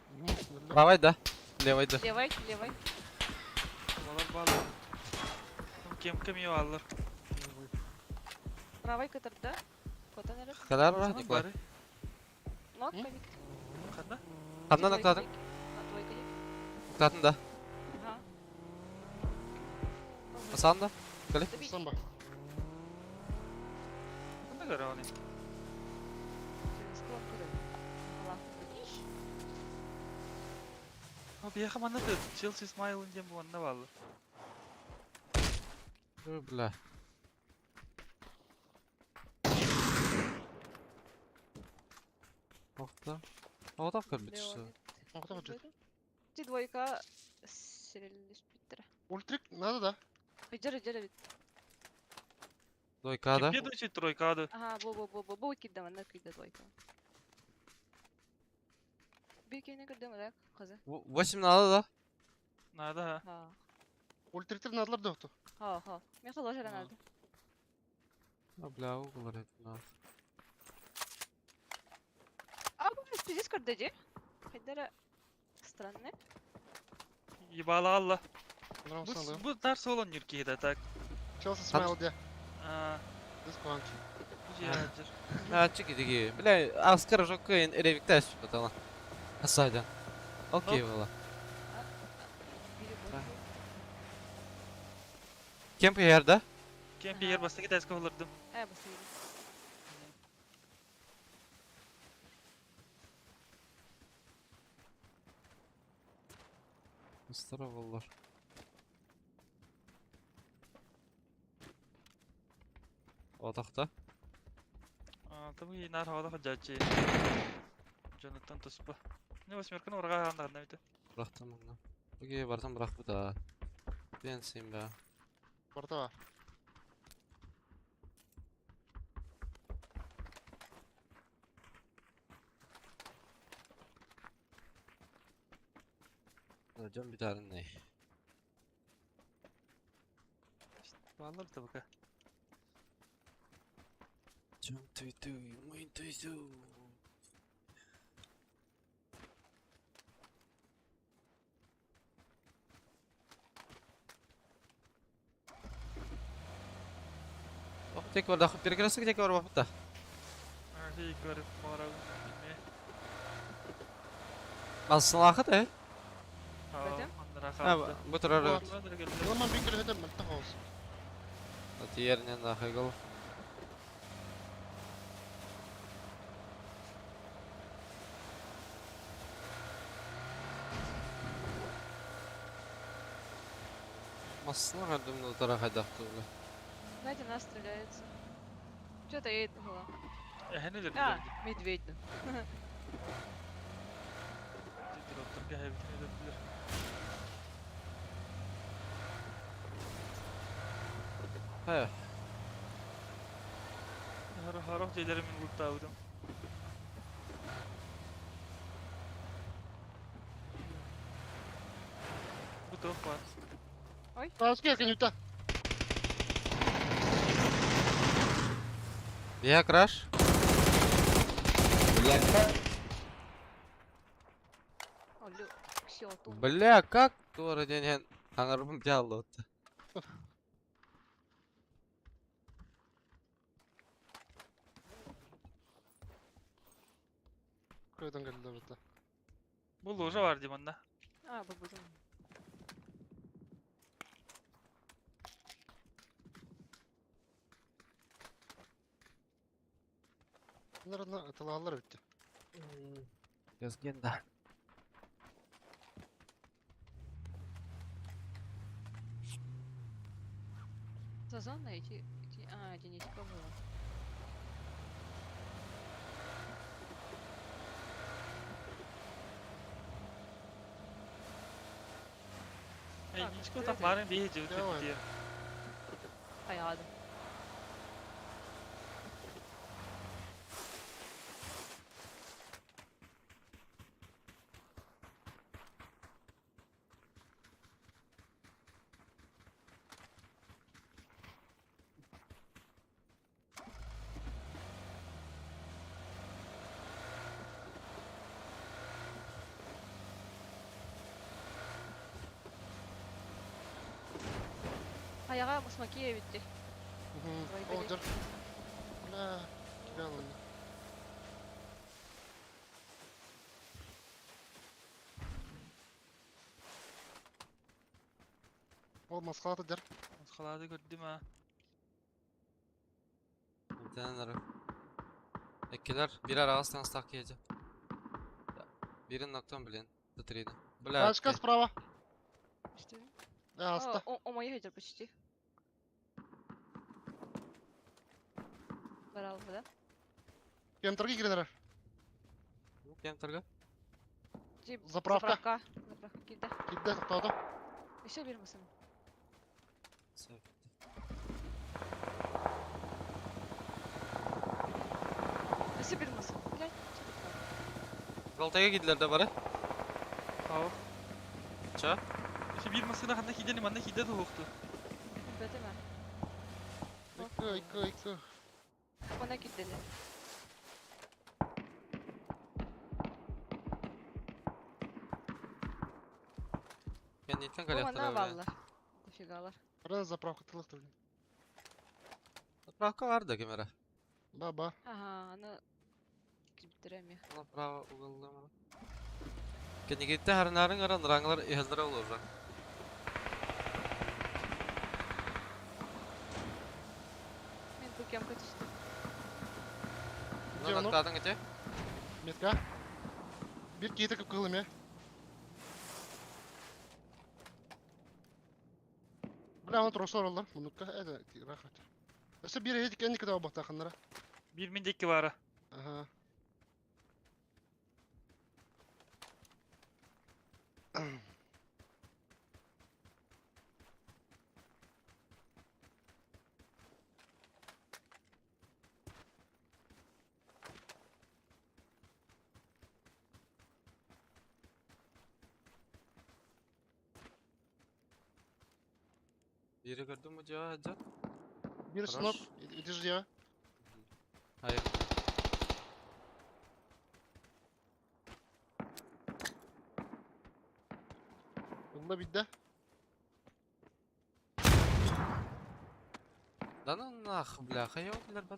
Правай да. Левай да. Левай, левай. Балар балар. Кем кем аллар. Правай кытырды. Котан эрэ. Кадар ра, Николай. Нок, М? ковик. Ханна? Ханна ноктадың? На двойка дик. Ноктадың да. Ага. Асан да. Кали? Добить. Самба. Ханна гараны. Через склон куда? Ла. Бияха манна ты Челси Смайл дем бу манна баллар. Ой, бля. Охта. Оҕотох көрбүт что. Оҕото кырдьык. Ти двойка сиреллеспиттэрэ. Ультрик надо да. Ыдьар ыдьар эбит. Двойка да. Кемпе дучи тройка да. Ага, бу бу бу бу бу кидда манна кидда двойка. Бир киһини көрдүм эрэ хазы. Восемь надо да. Надо ха. Ха. Ультриктер надалар да охто. Ха, ха. Миэхэ ложа А. надо. А, бля, угол это на. А бу пиздец көрдө дии. Хайдара странный. Ебала алла. Нрам Бу санды. бу нар солон юрки да так. Челси Смайл де. А, Дис куанки. бу жер. А, чики диги. Бля, аскар жокко эн эревиктес потала. Асайдан. Окей, была. Бири Да. бу. Кем пиер да? Кемпе ер бастыгы тәске олырдым. Э, басты. Ыстыра боллар. Отақта. Табы нар хавада хаджачы. Jonathan туспа. Не восьмерканы орга анда гана бит. Бырахтым мына. Буге бартан бырах бу да. Бен сен бә. Барта бар. Жон битарын не. Баллар табыка. Жон tuy tuy, мын tuy tuy. Ох, тек бар дахып перекресток тек бар бапта. Ахи көрүп мара. Не. Алсылахы да. Бөтен? А, бу турар. Бар. Ламан бир көлөтө мөлтө хаос. Тиернен дахыгыл. Массына кардым да тара хайдакты бля. Знаете, нас стреляется. Что-то едет было. Эхенелер. А, медведь. да. Хэ. Харах жерлерин луттаудым. Бу тоқ бар. Тааска кенюта. Я краш. Бля, как? О, лю. Всё, тут. Бля, как туара ден аңарбым жалды отты. Көйдөн келди бата. Бу ложа бар дии манна. А, бу бу. Bunlar атылаалар bitti. Gözген да. Зазон эти, эти, а, единичка была. Эй, Так, ничего это так барын бейе жібіт Давай. бітті. Хайады. Аяға мусмаки битти. Давай, О, бери. дыр. Бля, кире алынды. Ол маскалаты дыр. Қалады көрдім а. Антеннелere. Ekkiler birer ağız tane yiyeceğim. Birin noktan bilen. Titriydi. Бля. Тачка справа. Что? Да, аста. О, о, моя почти. Барал да? Кемторги киренер. Кемторга? Заправка. Заправка. Заправка кида. Кидде тоқтауды. Еще бир мısın? Еще бир mısın? Блядь. Жолтайга киделер да бары. Ау. Ча? Еще bir masına ханна хидени манна хиде туһукту. Бетеме. Икки, икки, икки. Она кидели. Кеннеттен Бу мана коллектор. баллар. Дофигалар. Рен заправка тылыктыр. Заправка бар да кемера. Ба, ба. Ага, аны кирбиттереме. Направо угыллама. Кеннегетте харнарын аран раңлар ихалдыра olur. Мен бу кемка түштүм. Где оно? Ноктадың ите? Метка. Бир кейті кіп кылым, е. Бля, оны трослар олар. Мунукка, это, рахат. Өсі бир едик энник да бақта қандыра. Bir mindekki бары. Ага. Biri gördün mü diyor Hacı? Бир Хорош. сноп, иди же Hayır. Bunda бидде. Да ну нах, бля, хайо, бля, бля.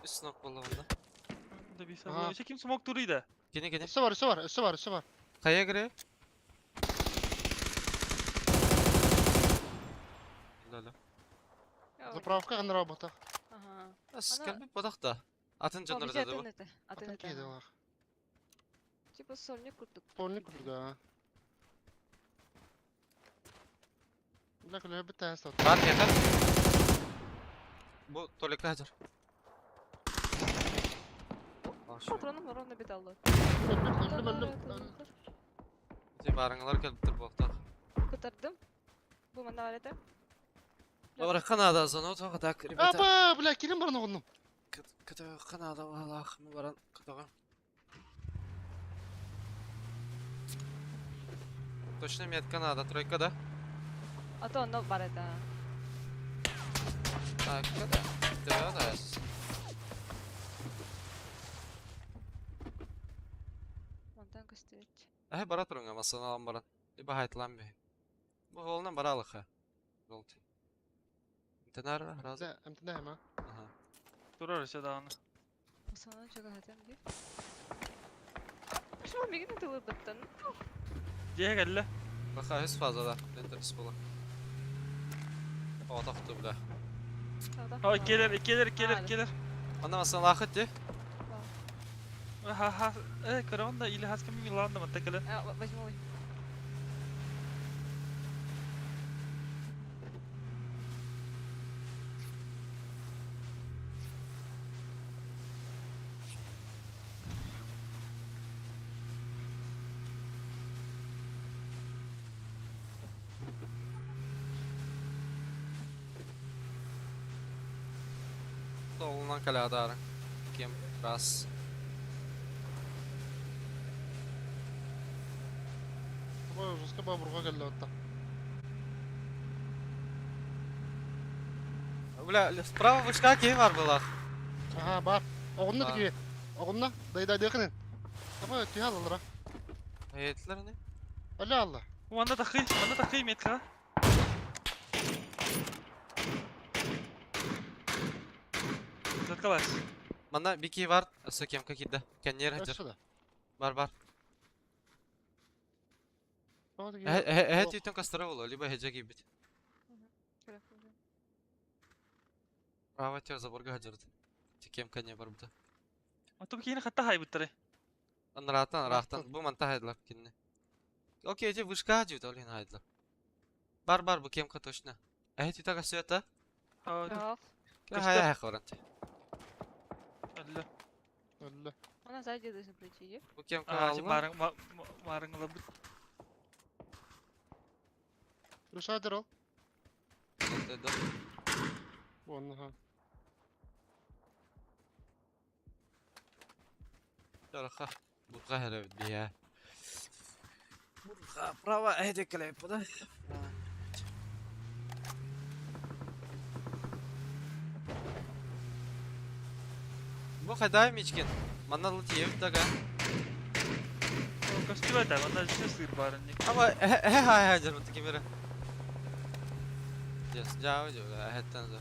Үс сноп болду бunda. Да bir Ага. sabır. Еще ким смок турыйда. Кене кене. Өсі бар, өсі бар, өсі бар, өсі бар. Кая кире? Лала. Заправка қандыра бақта. Ага. Скалби бодақта. Атын жонор деді бу. Атын Атын кейді олар. Типа сольник курдук. Полник күрді, Бля, күлі бітті әсті. Бар меха. Бу толика хажар. Патроным ровно бит алды. Өлім, өлім, өлім. Те барыңлар келип тур буакта. Кытырдым. Бу мана бар ете. Добра канада зону тоға так, ребята. Апа, бля, келін барын оғыным. Кыты канада алах, мы баран кытыга. Точно метка надо, тройка, да? А то оно бар ете. Так, да. Да, да. Онтан көстүбүт. Әй бара турыңа масаны алам баран. Либо хайтлан бе. Бу холынан бара алыха. Жолты. Тенар разы. Бля, әмтіне ма. Ага. Турар еще дагы. Основной чугаһатым дии. Почему мигин тылыбыттан? Дьиэ кэллэ. Баха үс фазада. Лентер була. Оҕотохту бля. Ой, келер, келер, келер, келер. Ана масалахыт де. Ха-ха, көрөҕүн да или хаска мин ылаан да манта кэлэн. Возьму. Толунан калядары. Кем раз. Ой, жестко бабурга келди атта. Бля, справа вышка кем бар была. Ага, бар. Оғынна Бар. тики. Оғынна, дай дайдыкын. Аба, түйе алалар. Этлер не? Алла алла. Манна тахый, манна тахый метка. Заткалас. Мана бики бар, өсө кем какида. Кеннер хаджар. Өссө да. Бар бар. Ага, тики. Э, э, түйтен кастыра болу, либо хеджа кийбит. Право тер заборга хаджарды. Тикем кене бар буда. Ото кийин хатта хайбыттары. Анратан, рахтан. Бу манта хайдлар кинне. Окей, эти вышка хаджут, олин хайдлар. Бар бар, бу кемка точно. Э, түйтен кастыра Ха, Хая хая хоранти. Алла. Алла. Она сзади должна прийти, е? Бу кемка А, алла. барың барың лабыт. Рушадыр ол. Да. Онна, ха. Жараха. Бурга хәрәбит бия. Бурга право эде клеп да. Бу хайдай мичкен. Манна лутиев дага. Костюм это, манна жүз сыр барын. Ама э хай хай жар бут кемера. Yes, жаа жоо, хэттэн за.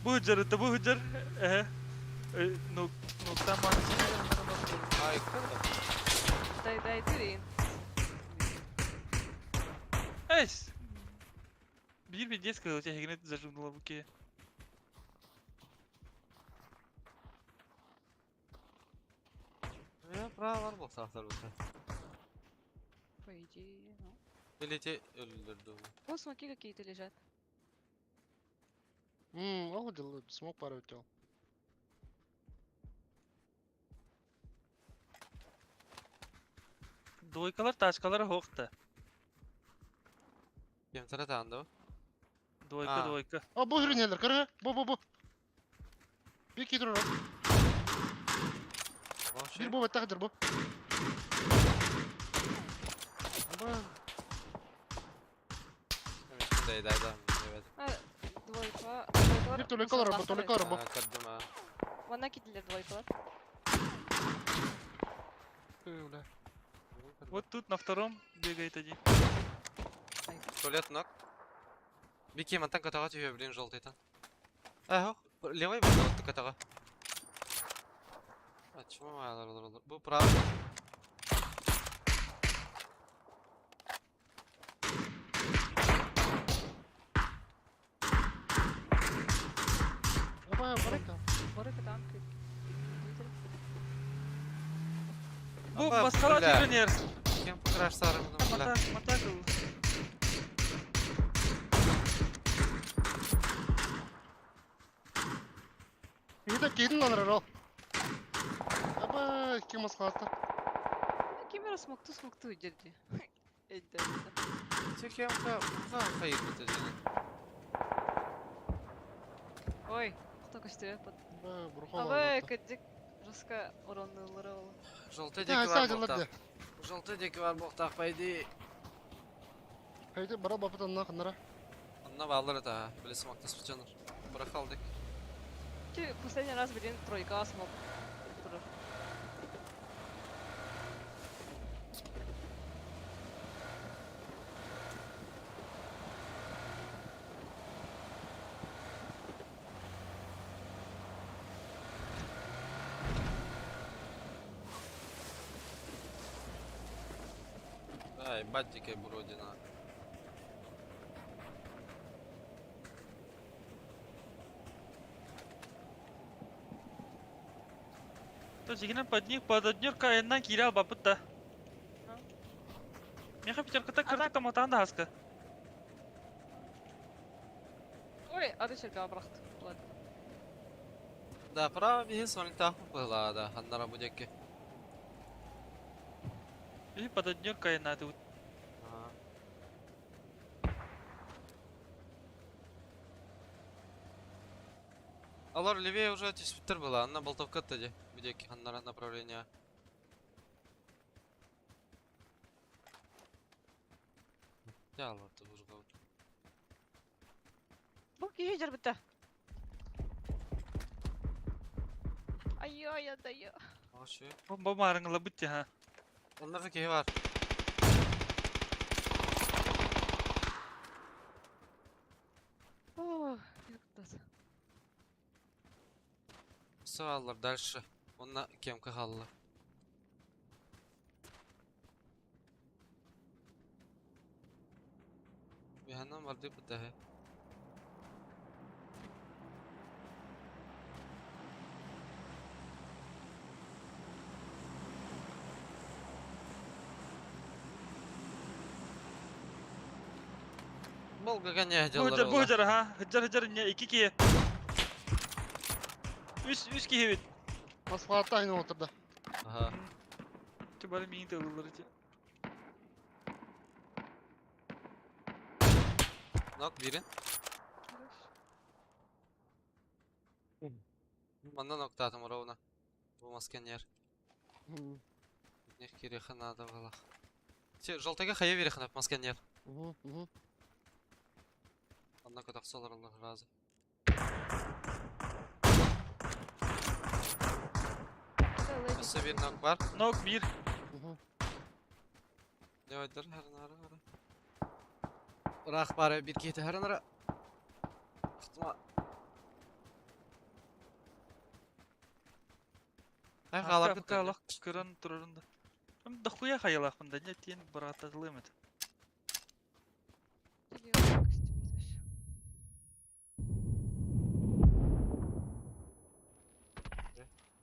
Бу жар, это бу жар. Э. Ну, ну там Ай, Дай, дай, ты. Эс. Бир бир детская у тебя гранат зажимнула в руке. Я право бар болса ахтар болса. По идее, ну. Или те өлүлөрдү. О, смоки какие-то лежат. Ол дел смок бар өтө. Двойкалар, тачкалар хокта. Кем тара таанды? Двойка, А. двойка. А, бу хүрүнелер, көрө. Бу бу бу. Бир кидер. Бир бу баттагыдыр бу. Аба, Дай дай дай. Evet. А, двойка. Двойкалар. Бир толикалар бу, толикалар бу. Көрдүм а. Вана киделер двойкалар. Бля. Вот тут на втором бегает один. Туалет ног. Бики мантан катага түйе блин желтый там. Эх, левый был вот катага. А чему майлар? Бу право. Аба, барыка. Барыка танк. Бу Аба, баскала бля. тренер. Кем покраш сарым бля. Матак, матак. Киде кидин алар ол. Аба, ким маскалатта. Кемера смокту смокту дерди. Эдде. Те кем ка ха хайыр бит Ой, кто костюм под. Ба, бурха. Аба, кадик жестко уроннулар ол. Желтый Да, деки бар садилар боқтақ. Желтый деки бар боқтақ, по идее. Хайды бара бапытан нахнара. Анна баллар это, билесим актас бычаныр. Бырахалдык. Ти последний раз, блин, тройка смог. Турар. Ебать дикая буродина. То дьигинэн под них под однерка айаннаан киирэ албаппыт да. Миэхэ пятерката кырдык томатаан да хаска. Ой, ары сиргэ бырахт. Ладно. Да, право биһи сонитаахпыт быһылаа да, ханнара бу диэки. Биһи под однерка айаннаатыбыт. Ага. Алар левее уже түспүттэр была, анна болтовка ди, бу диэки ханнара направление. Дьэ алар бургабыт. Бу киһи дьарбыта. Айо, я даю. Оши. Бу маарыҥылабыт дии ха. Онно да киһи бар. О, яктас. Сываллар дальше. Онно кемка халла. Биһаннан барды бытаһы. Болга гоняя Бу дьаллар бу хыдьар ха. Хыдьар хыдьар не икки киһи. Үс үс киһи бит. Москваҕа айна отырда. Ага. Ти бары миин тылылар ити. Нок бирин. Манна ноктаатым ровно. Бу масканер. Них кириха надо было. Те, желтыга хая верихна масканер. Онно көтөхсө олороллор разы. Өссө биир нок бар. Нок биир. Давайдар харнара хара. Ыраах бары биир киһи харанара. Ахтыма. Ай хааларбыт Пока алах көрөн турарын да. М дохуя хайалаахпын да не тиэн барааталыым этэ.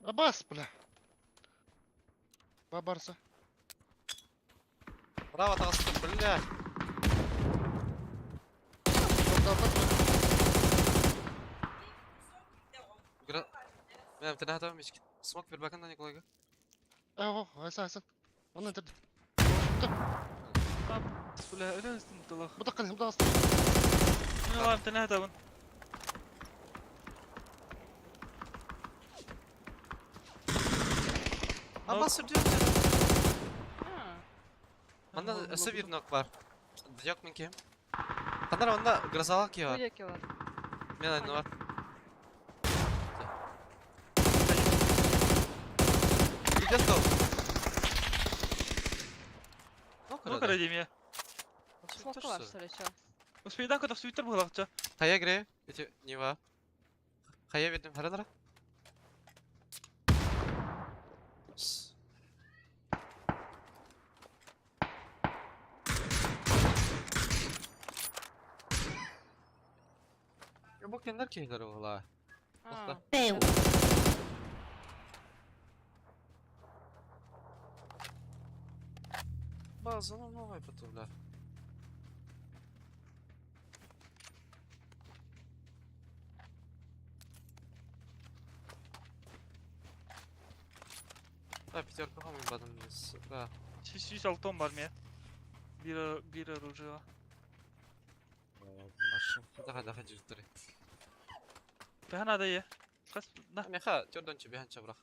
Абас, бля. Бабарса. Браво таҕыста, бля. Мен тенахатам мички. Смок бир бакан да Николайга. Э, айса, айса. Онно интер. Бля, өлөстүн тылах. Бу таккан, бу тагыс. Мен алам тенахатабын. Абас сүрдү. Манна өссө биир нок бар. Дьок мен кем. Ханара онда грозалак ки бар. Буяки бар. Мен айны бар. Идет то. Ну, Ну кара дейм я. Смокалар, что ли, чё? Успейдан көтөх сүйттер буһалахча. Хая гре, эти нева. Хая видим, харанара. Бу кендер кейлер ола. А, База, ну новая потом, Да, пятерка хомин бадым да. Сүүс алтон бар ме. Биир биир оружие. Маршин. Давай, давай, держи. Бэхэн ада е. Кас на Меха, төрдөнчү бэхэнче бирок.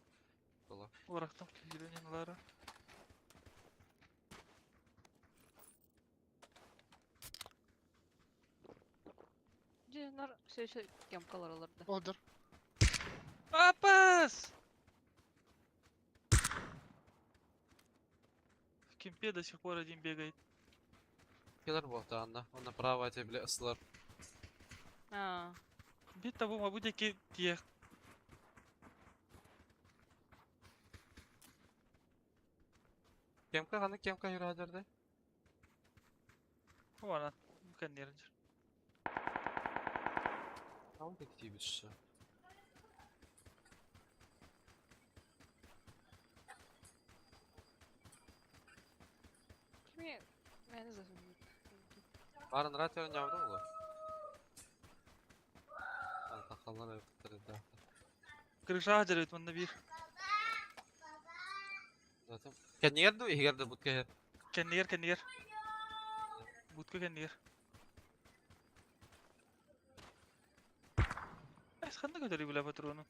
Боло. урактым кииренин. Дьинар все еще кемкалар аларда. Олдыр. Апас! В кемпе до сих пор один бегает. Келер болду анда. Онда право эти бile ысылар. А, Бит табу мабу деки тиэх. Кемка каны кемка юрادырды? Вона, кэннигэр. Там какие еще? Kimi meni zasın. Барын рад не было. Тахаллар öptürüldü. Крыша дьэрбит манна биир. Zaten. Кэннигэр ду иһигэр да бутка Кэннигэр кэннигэр. Будка кэннигэр. Эс ханна көтөрүй бля патрону.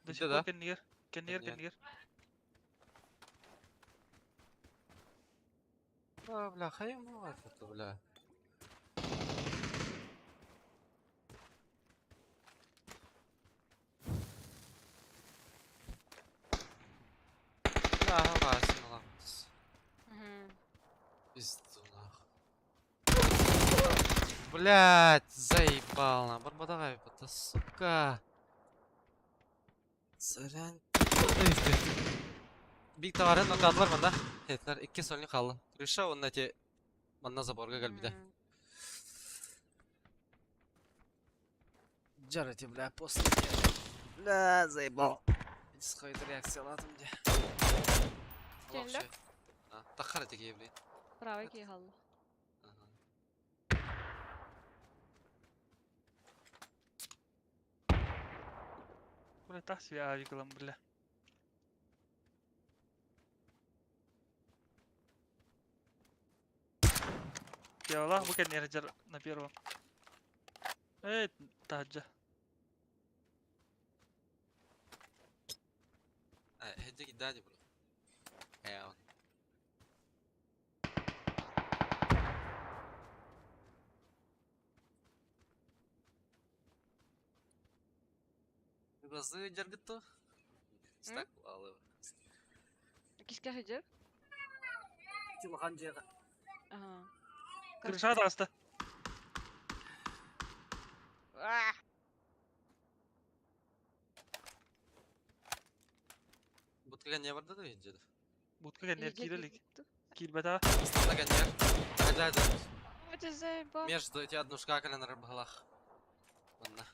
До Битте сих да? пор кэннигэр. Кэннигэр Кэннигэр. Кэннигэр. А, бля, хайым это, бля. Бля, васин ламтыс. Пизду нахуй. Блять, заебал на. Барбадавай, это сука. Сорян. Биг товары нокатлар манда. Хетлер 2 сольник қалды. Крыша онна те манна заборга кэлбитэ. Джарати, бля, после. Бля, заебал. Исходит реакция ладно где. Келле? Тахар такие, блин. Правый ки халла. Ага. Бля, тах себе авик ылан, бля. Ялах бу кэннигэр дьэр на первом. Эй, таһырдьа. А, хеджи дади, бро. Э, Глазы дергато. Так, алы. Киска хыдьар? Тилхан жега. Ага. Крыша таҕыста. Ah! Бутка не барды да хеджи. Будка кэннигэр киирэ илик. Киирбэтэ. Стана не. Хажа да. Это заебал. Между эти одну шкакали на рыбалах. Ладно.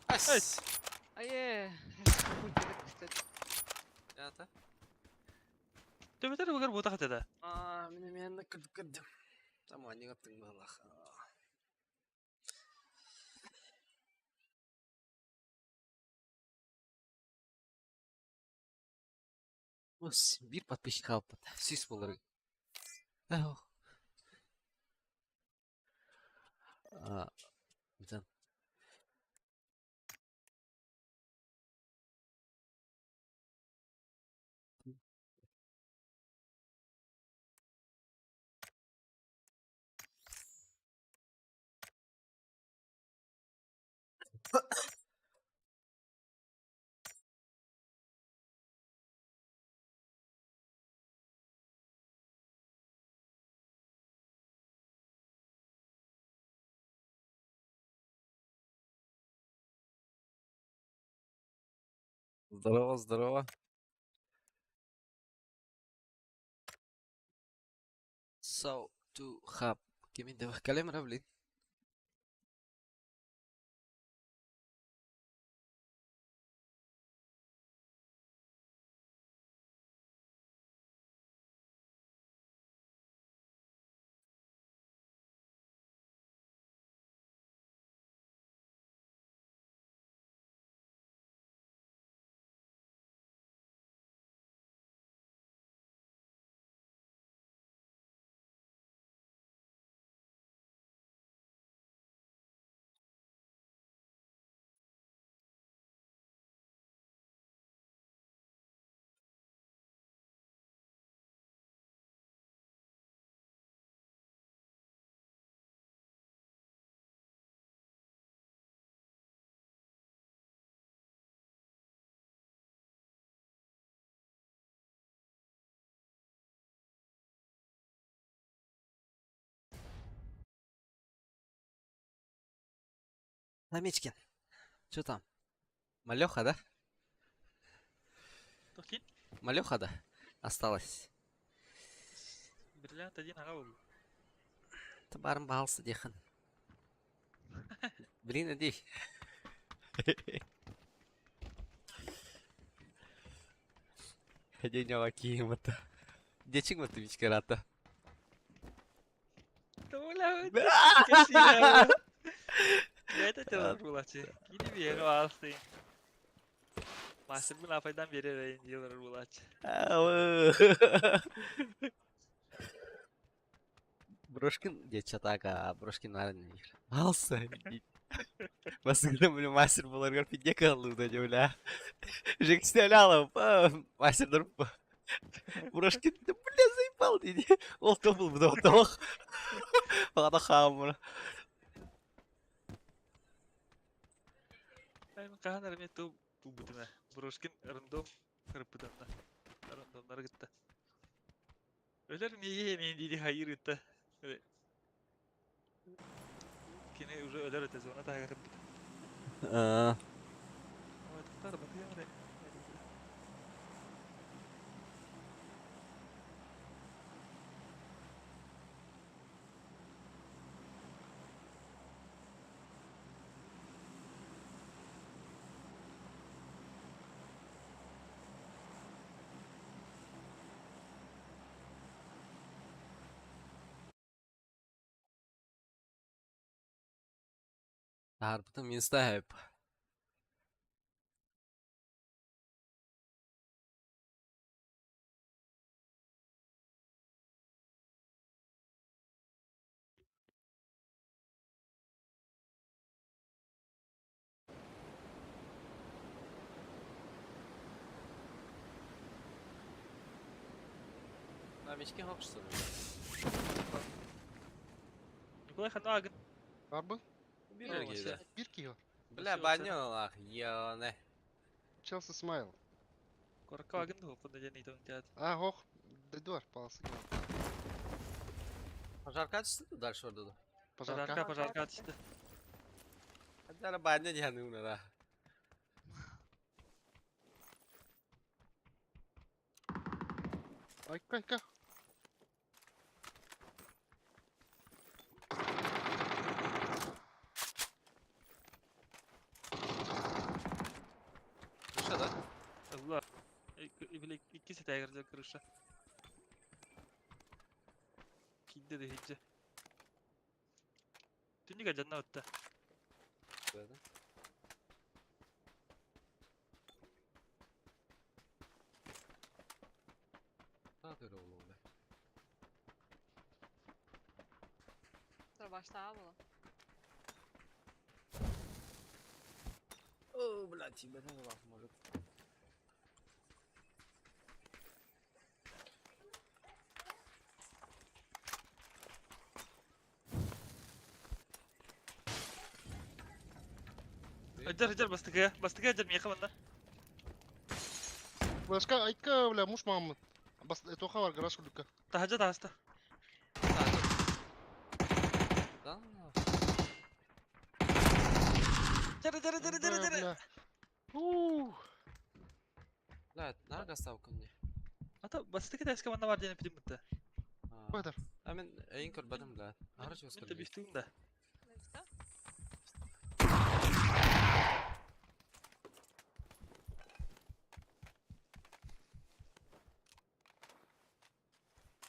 Ас! Айе. Это? Төбөтөр бугар бута хатыда. А, меня меня кыд. Там они гаттың балах. Ос, bir подписчик қалыпты. Сүйіс болыр. А, бүтән. Здорово, здорово. So to hub. Кимин девах калемра, блин. Намечкин. Что там? Малеха, да? Тохтин. Малеха, да? Осталось. Бриллиант один аға был. Табарым баалсы дихан. Блин, иди. Денева киимата. Дечик вот вичкарата. Это тело булачы. Кини биэгэ баалсы. Мастер бун апайдан берер дийлер булачы. Брошкин дечатага, Брошкин наверное. Алса. Басыгына бля мастер буларгар пидде калды да бля. Жекстеляла, мастер дурп. Брошкин, бля, заебал диди. Ол тобыл бу да Бағана хамыр. Кахан армия ту бутына. Брошкин рандом хырпытанна. Рандомнар гытта. Өлөр неге мен диди хайыр гытта. Кини уже өлөр өтө зона тагыр бит. Ой, тоқтар батыя. Тарпытым инста хэп. Новички хопшсы. Николай ханагын. Арбы? Бир Бир киһи. Бля, баню ёне. Челси Смайл. Корка агын хопында ден итон театр. А, хох. Дойдуар, паласы. Пожарка түсті дальше ордуду. Пожарка, пожарка түсті. Хотя баня не ханы да. Айка, айка. Крыша, да? Allah. Бile ikisi тәгәрдә крыша. Кидде де хиджи. Түннүгә жанна отта. Да. Да, oğlum be. Başta bu. О, блядь, тебя не может. Аджар, аджар, бастыгы, бастыгы аджар, меха манда. Башка айка, бля, муш мамы. Бас, тоха бар, гараж күлүккә. Тахажа таста. Да. Жары, жары, жары, жары, жары. Ух. Блядь, нарга ставка мне. Ата бастыгы таска манда бар ден пидим бутта. Бадар. А мен эйин көрбөдүм, блядь. Ары чыгыс Мен табиштым да.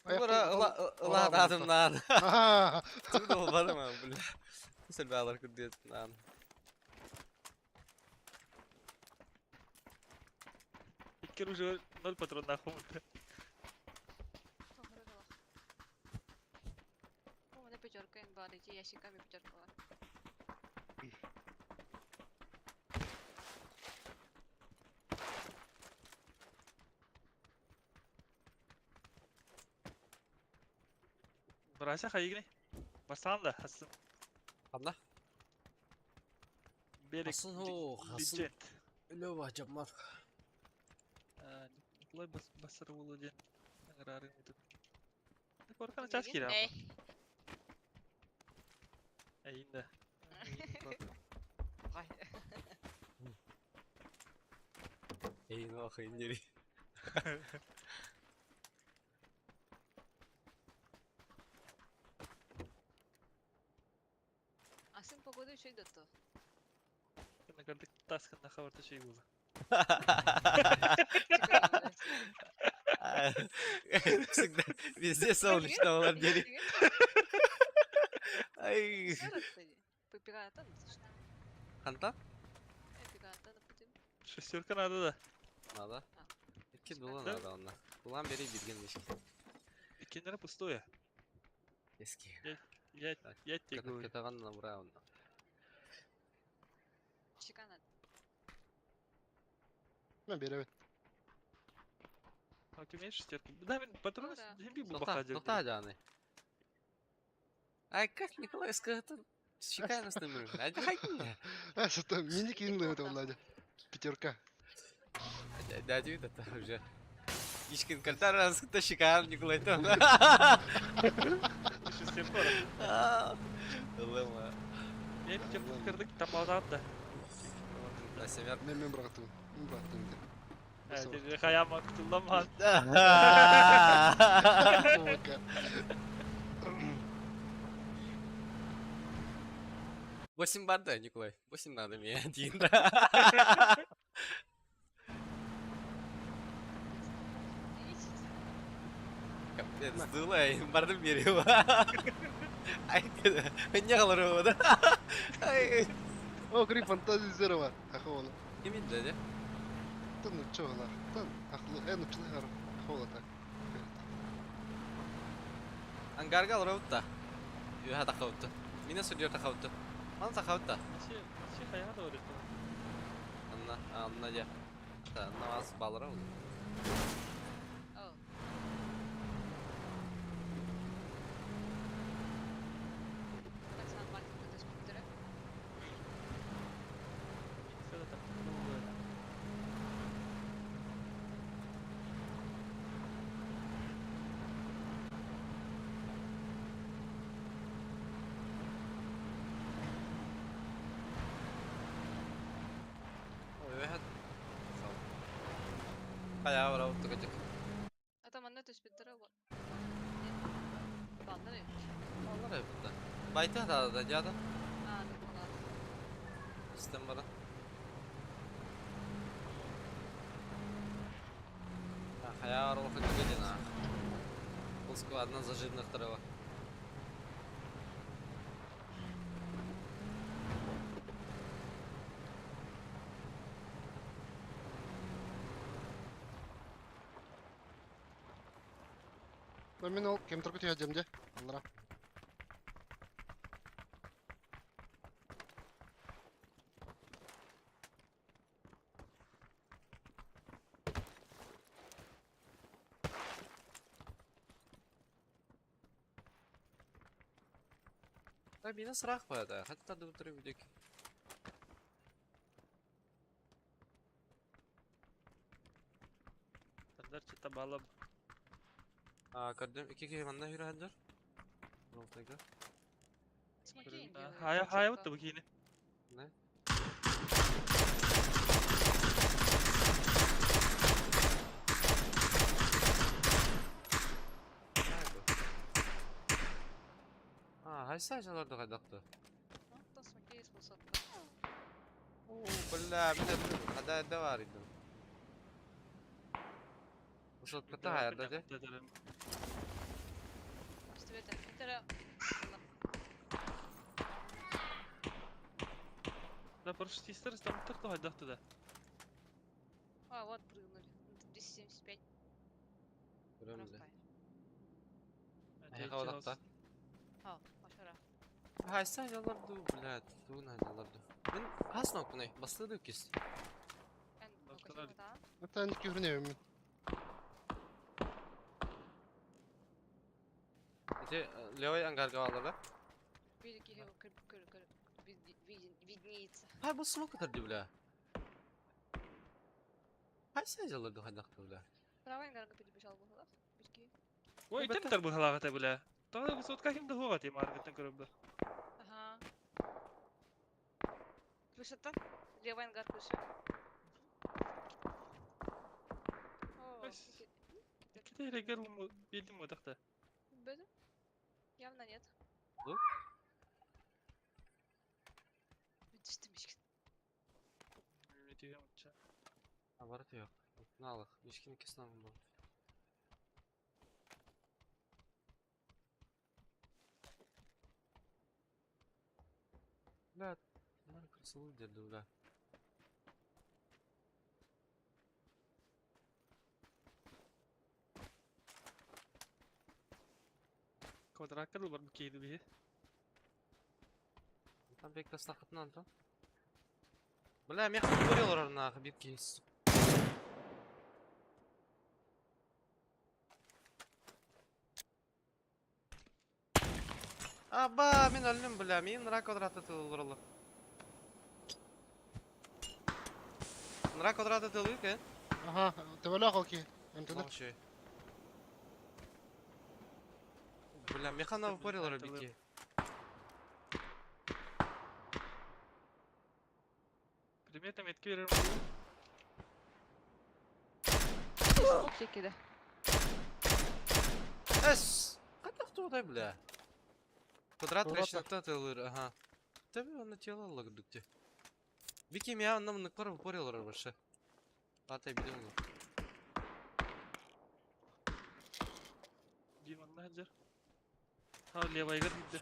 Ыла адым нан. Тугу болбадым, бля. Сел баалар күрдүт нан. Иккер уже ноль патрон нахуй. У меня пятерка инвар, иди ящиками пятерка бар. Брася хайгни. Бастан да, хасын. Канда? Берек. Хасын, о, хасын. Легенд. Лёва жамар. Николай бас басыр болу ден. Аграрый мутып. Коркана час кира. Эй. Әйин да. аҕай. Эй, ну охренели. Атын погода үчүгэй да то. Кырдык таскынна хабарта чүй була. Всегда везде солнечно олар диэри. Ай. Хантан? Шестерка надо да. Надо. Икки дула надо онно. Дулан бери бирген мишки. Иккиннere пустое. Эски. Я тебе говорю. Катаган набра онно. Мен беребин. А ты умеешь шестерку? Да, мен патроны да. земли Тоқта, бубаха тоқта жаны. Ай, как Николай сказал, Шикарно с ним. А, что мини кинули это Владя. Пятерка. Дядю это уже. Ишкин картар раз шикарно Николай там. Шестерка. Лыма. Я пятерку кырдык тапалдан да. На семерку. Мен мен бырактым. Мен бырактым. Хаяма кутулламан. Восемь бар да, Николай. Восемь надо мне один. Капец, дула, бардым берем. Ай, не қалыр да. Ай. О, кри фантазия зеро бар. Ахола. Ким инде, де? Тын чоғлар. Тын ақлы, э, нучылар. Ахола так. Ангарга алыр та. Юха тақауытты. Мине сүрдер тақауытты. Мана тақауытты. Че хаяма да орет. Анна, анна де. Та, намаз балыр ол. Ой, юха. Хаяма бар ауытты качык. Алар эбитте. Байта да да жада. Систем бара. Хаяр ол хыгыдина. Бұл складна заживных трава. Мен ол кем тұрғы түйе де. Аллара. Да, мені срах қояды. Хатта да отырып үйдек. Тандар чета балам. А, көрдім. Екі кей манда хүрі ханжар. Ролтайга. Хая хая вот бу кийини. Не? А, хайса жаларды қайдақты? О, бля, мен қада да бар едім. Ушыл кыта хаярда де? Да, парашютисттер там тырты хайдақты да. А, вот прыгнули. 275. Көрөм де. Айға Хайса жаларды, блядь, туын жаларды. Мен хасын окунай, бастыды кес. Ата ник көріне мен. Эти левый ангарга алар Виднеется. Хай бу смок көтөрдү, бля. Хайса жаларды хайдақты, бля. Правый ангарга перебежал был, да? Ой, тем тар бу бля. Тағы высотка ким да хуга тем аргыттан көрөм бе. Ага. Крышаттан. Левый ангар крыша. О, Бэс. Иккитэ эрэгэр биирдим уотахта. Бөдө? Явно нет. Ду? Түстүм ишкин. Түһэм уча. Аппарат yok. Налых. Мишкин иккисинэн был. Бля, надо красавы дерду, бля. Квадракка дыл бар бу кейди биһи. Там бек тастақытын Антон. Бля, мен көрел орнағы бир кейс. Аба, мен өлдüm, бля, мен нра квадраты тылырылы. Нра квадраты тылыр ке? Аха, төбөлөөх ол киһи. Антон. Молчи. Бля, механа упорил рыбики. Примета метки берер. Смок чекеде. Эс! Қайда туғдай, бля? Квадрат Квадрат. решетта тылыр, ага. Тебе он тело лагдукте. Вики меня нам на кор упорил рыбаше. Атай бидем. Дим онна хажар. Ха левайгар бидде.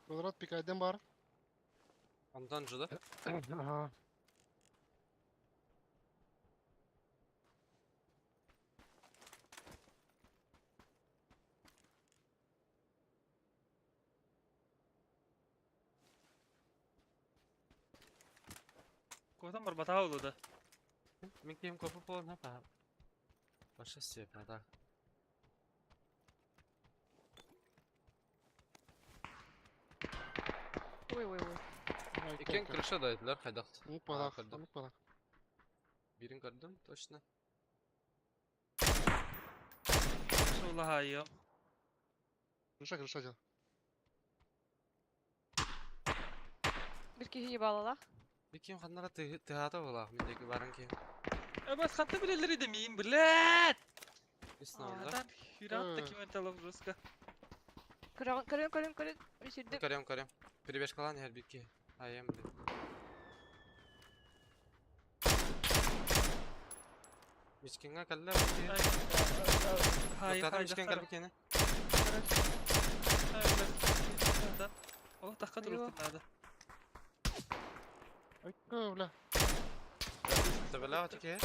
Квадрат пикайден бар. Антон жуда. Аха. Котан бар бата oldu да. Мен кем көпі болар на па. Баша степ, да. Ой, ой, ой. Екен крыша да еділер қайдақты. Мук балақ, көрдім. мук балақ. Бірін көрдім, точно. Шола хайым. Крыша, крыша дел. Бир киһи балалах. Бекем ханнара тыгата болақ, мендегі барын кем. Э бас хатты билелер иде миин, блядь. Исна да? Адам хюрат Э. документалов жестко. Көрөн, көрөн, көрөн, көрөн. Үсүрдүм. Көрем, көрем. Перебежкалан her бикке. Айым, блин. Мишкинга калла бикке. Хай Тоқтатым хай мишкин кал биккені. Ол таққа Айва. тұрып надо. Айка, бля. Табела отеке.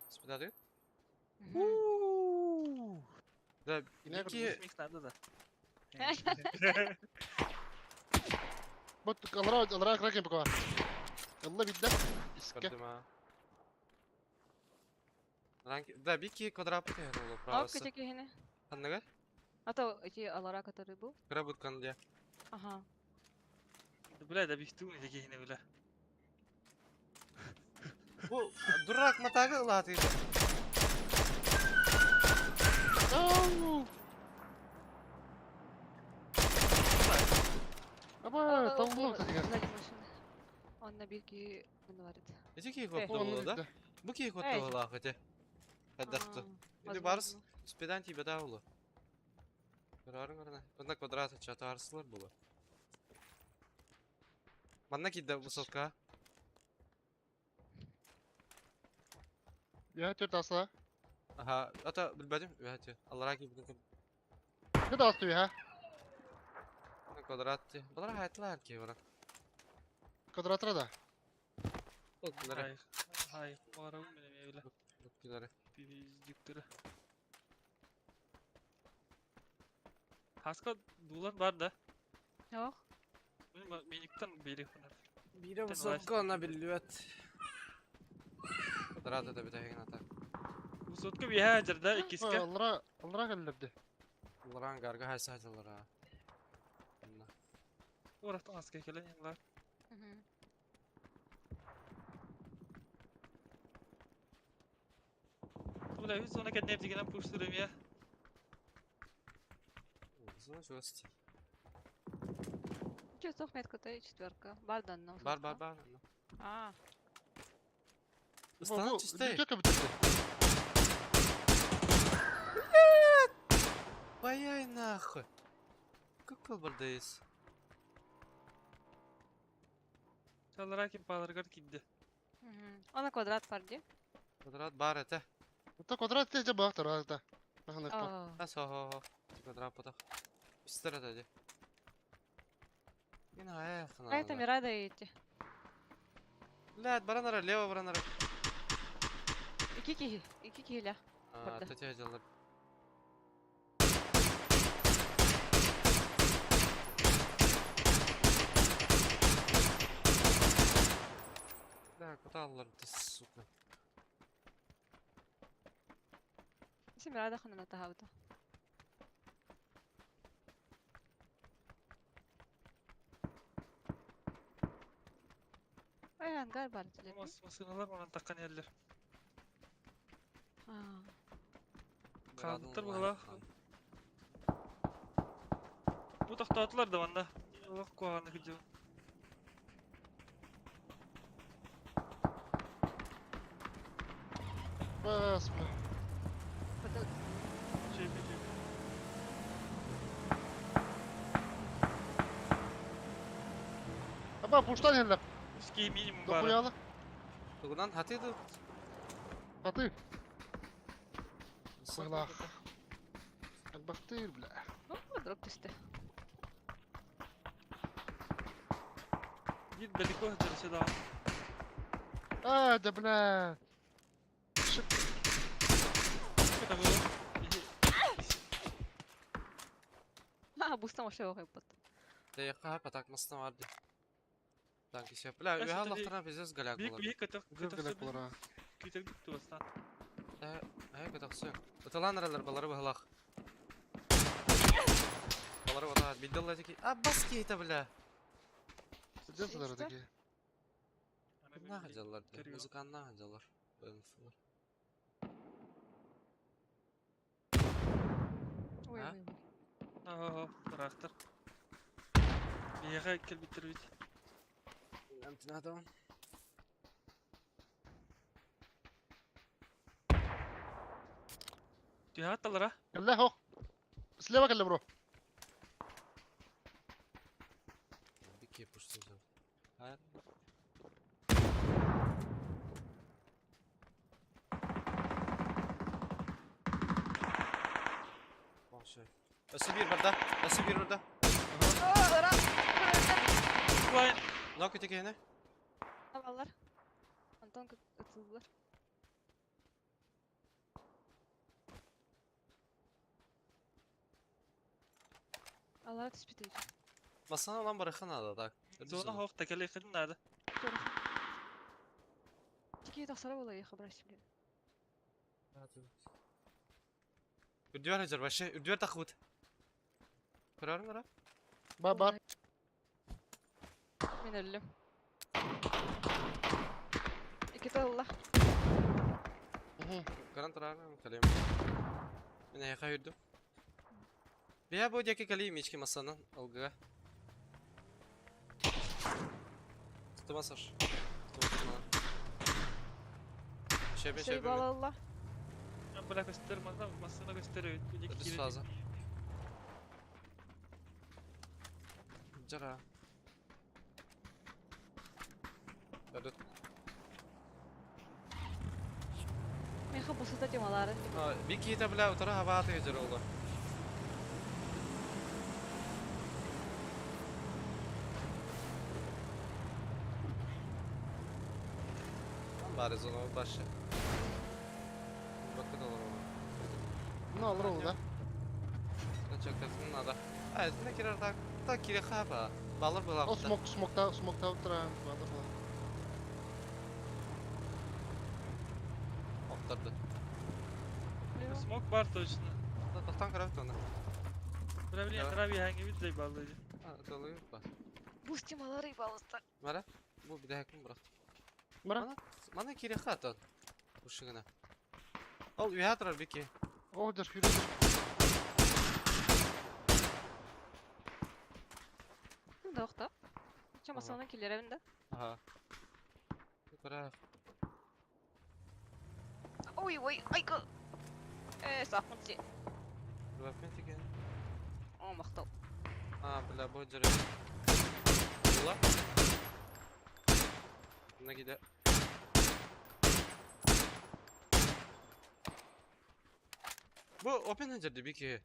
Спидады? Да, Ине бикке Микс надо да. Бот алра алра кракен пока. Алла бидде. Иске. көрдім а. Ранки, да, бикке квадрат бикке ол Ап правасы. кете киһини. Ханнага? А то эти алара, который был. Кыра буткан дия. Ага. Бля, да бихту не дегене бля. Бу дурак матагы ылаты. Ау! Аба, таллы деген. Сзади машина. Он на бирке говорит. Эти кей Э. кот Оны да? бидде. Бу кей кот Эй. болақ эти. Қайдақты. Иди барс, спидан тебе да улы. Көрарың көріне. Онда квадраты чаты арсылар бұлы. Манна кидді высотка. Я төрт аса. Аха, ата білбәдім. Өте. Аллара кибдін Ne de astı ha? квадрат. Бұлар айтылар ки бара. Квадратра да. Бұлар. Хай хай, барабын мене бля. Бұлар. Пиздюктері. Хаска дулар бар да. Ох. Мен меніктен бері хунар. Бире высотка она білует. Квадраты да бітеген ата. Высотка бихажыр да иккиске. Алра алра келлерди. Бұлар ангарға хайса айтылар. Орақтан аска келен yanlar. Бля, үз зона кәднеп дегенен пуштырым я. Зона жөсті. Че, суох метката четверка. Бар данна. Бар бар бар. А, Ыстана чистай. Бүтөкө бүтөкө. Паяй нахуй. Как бардайс? Чаллара ким паларгар кидде. Она квадрат парди. Квадрат бар это. Это квадрат те жабак тарата. Маханак. А, А со хо хо. Квадрат потах. Пистер это де. Ина эх А это Мирада эти. Блядь, баранара, лево баранара. Ики ики киля. А, Барда. тетя дьаллар. Бля, куда аллар ты, сука? Си Мирада ханана тахабыта. Ай, ангар бар теле. Масыналар онан таккан ерлер. А, Калдыктар була. Бу тохтоотулар да манна. Олох куаҕаны кыдьыбын. Бас бля. потом Чөйбү чөйбү. Аба буштан хеллеп. Үскей минимум бары. Докуялы. Тугунан хатыды. Хаты. Сыглах. Бактыр бля. Ну, дроп түсті. Git далеко дальше да. А, да бля. Шип. Это было. А, бустан вообще оғай бот. Дайqa патак мастан варды. Танки все. Бля, Эс, уя это лохтарна пиздец голяк Бик була. бик көтөх Гыз көтөх гына булар. көтөх туастан. Ай көтөхсө. Ыталан аралар балары бахлах. Балары вата бидалла теки. А баски это бля. Сидел таки. На хаджалар. Көрүө. Музыканна хаджалар. БМФ. Ой, А? ой, ой. Ага, трактор. Бияга келбиттер бит. Амтинадон. Түһәтталара. Кэллэ хок. Слева кэллэ бро. Бики пушты взял. А? Вообще. Өсі бір барда. Өсі бір барда. О, ра! Лайн. Нок өтекені. Алалар. Антон ытылдылар. Алар түспейді екен. Масана lan барахын ада так. Зона хоқ текеле хидин нада. Тики тақсара бола еха брась, блин. Үрдүер хажар вообще. Үрдүер тахут. Көрөрүң ара? Ба бар. Мен өлдім. Ики тылла. Көрөн турарым калем. Мен аяка үрдүм. Бия бу деки кали мички масанан алгыга. Тума саш. Тума тума. Шебе Шей шебе. балалла. Бля көстөр маза масына көстөр Дүс фаза. Жара. Бәрдет. Мен ха бусыта темалары. Бики та бля утара хабаты жар олду. Бары зона башы. Bakın olur onu. Ну алыр ол да. Çok надо. А, не кирер так. Так кире хаба. Балыр була. О смок смокта смокта утыра. Бада була. Оқтырды. Смок бар точно. Тақтан қарап оны. Бля блин, Давай. трави ханги бит зай балды. А, толы ба. Бус темалары балыста. Мара? Бу bir daha ким бирок. Мара. Мана, мана кире хат он. Ушыгына. Ол уя турар бики. О, дер хүрү. Тоқта. Че масаланы киллеребин да? Ага. Бра. Ой, ой, айка. Э, сахмытси. Рыбапен деген. О, мақтал. А, бля, бу жүрө. Була. Мына киде. Бу опен жерде бики.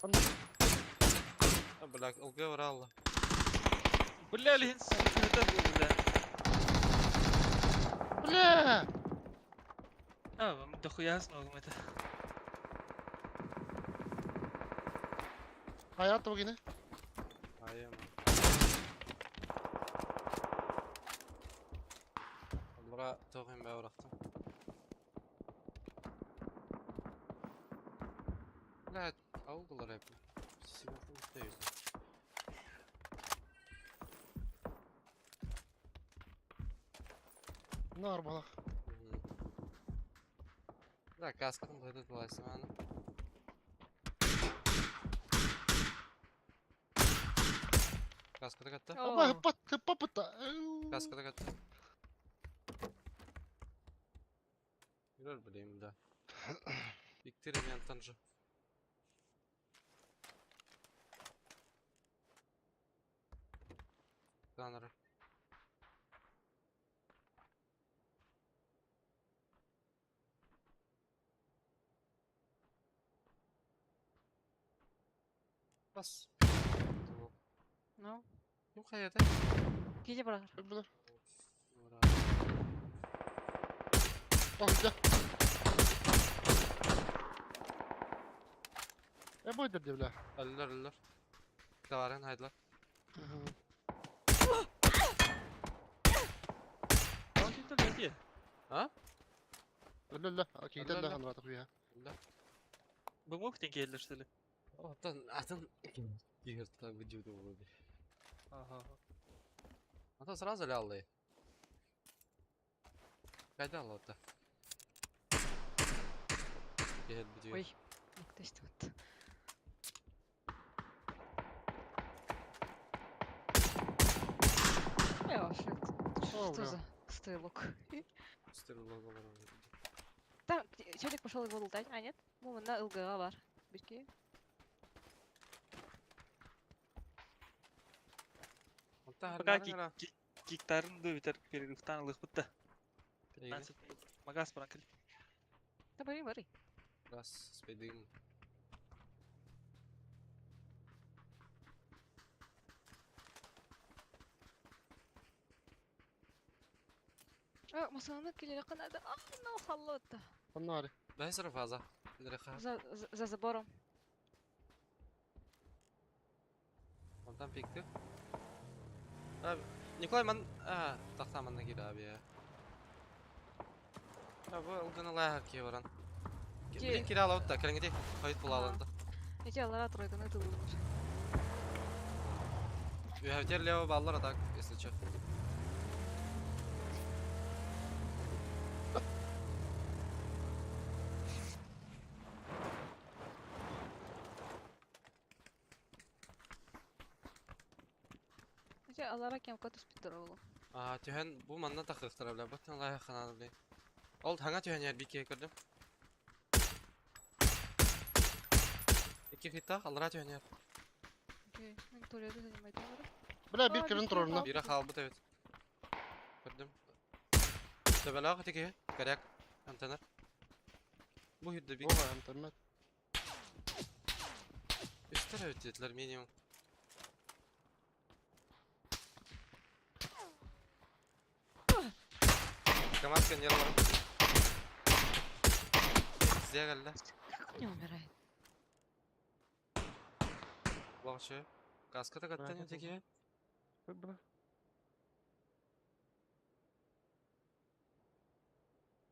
А, бля, ылгы баралла. Бля, лин сука, бля. Бля! А, вам дохуя смогу это. Hayat bak yine. Айым. Бура тоғын бә урақтым. Бля, ауылдылар әп. Сигурдың үсте Нар балах. Бля, каскатын бұйды дулайсың аны. Каскада катты. Аба хыппат хыппат бытта. Каскада катты. Юрар билейм да. Иктир мен танжы. Таныры. Бас. Ну, Ким қаяда? киде барар. Бля. Ура. Ох, да. E bu dedi бля. Ölüler ölüler. Davaren haydılar. لا لا اكيد لا، لا لا. نراطق فيها Ölüler. Bu muktin келдер Atan атын Герта видео вроде. Ага. А то сразу лялы. Кайда лота? Гер видео. Ой, макташтыбыт. Я вообще, О, что бля. за стрелок? Стрелок бар. Там челик пошел его лутать, а нет? Ну, на ЛГА бар. Бирки. Онта Пока киктарын ду битер перерывтан ылых бутта. 15 Магаз баран кел. Да бери, бери. Раз, спейдим. А, масаланы келе канада. А, ну халлота. النار Бәсір фаза. Дреха. За, за, за забором. Онтан пикти. Abi, Николай ман а, тахта манна кир abi ya. Ya bu ылгыны лайхар ки баран. Блин кирала отта, кәреңгеде қойт булалында. Эти алара тройканы тылылыр. Ühevter лево баллар атак, если чё. Эти алара кем катус питтер олу. А, түһен бу манна тахыктыр бля, баттан лайхар хананы блин. Ол хаңа түһен яр бике көрдүм. Iki хита, алра түһен яр. Окей, мен туалетте занимать бар. Бля А, bir кирин бир турарына. Бира халбыт evet. Көрдүм. Төбәләк тике, коряк. Антеннер. Бу хидде бик. Ога интернет. Үстер evet dediler minimum. Камаз yaralım. Size geldi. Как он не умирает? Лошы. Каска да каттан Ракета öteki. Бля.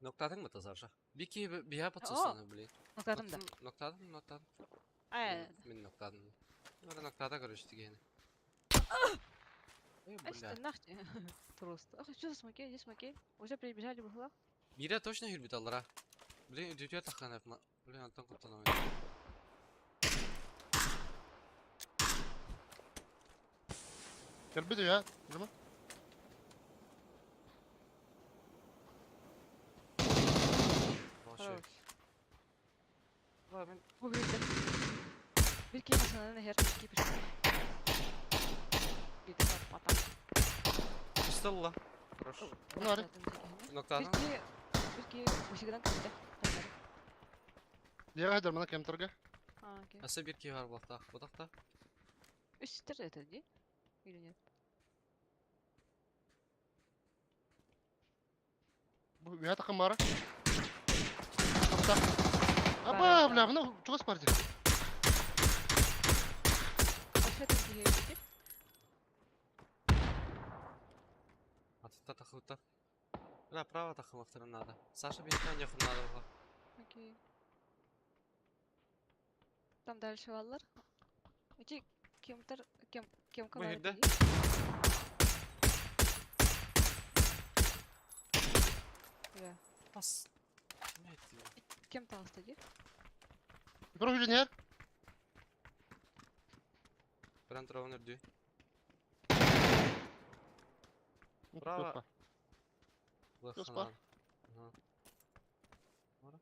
Ноктадың mı тазарша? Бики бия патсасаны блин. Ноктадым да. Ноктадым, ноктадым. Ай, Мен ноктадым. Ora ноктада көрүштүк эни. Эй, а бля. что нахте? Просто. Ах, что за смоки? Здесь смоки. Уже прибежали в углах. Бире точно хүрбүт аллара. Блин, дүтө тахкан эп. Блин, антон куттан. Кэлбит ya. Нема? Хорош. Ла, мен Бу бирде. Бир кей машинаны хер кипиш. Бир пата. Пистол ла. Хорош. Ну, ары. Бир Ноктадан. кей бир кей усигдан кирде. Леға хайдар мана кемтерге. А, окей. Аса бир кей бар булактах. Будакта. Үстер это ди? Или нет? Бу я такым бара. Апта. Аба, бля, мына чугас бар ди. Вообще там кей Атытта тахыбыттар. Бля, право тахымактарын надо. Саша биртен якын надо була. Окей. Там дальше баллар. Эти кемтер кем кемка Бу бар жерде. ди? Да. Бас. Не айтты? Кем таҕыста ди? Бир инженер. Бран туравын үрдү. Браво. Жос бар. Ага. Бара.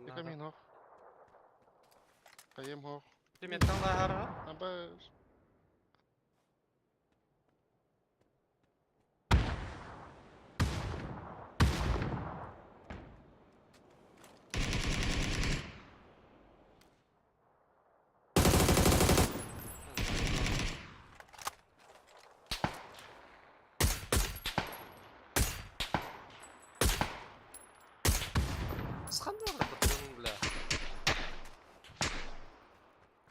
Экамин хох. Кайым хох. Приметтан лахара. Аба. Схандар патронун бля.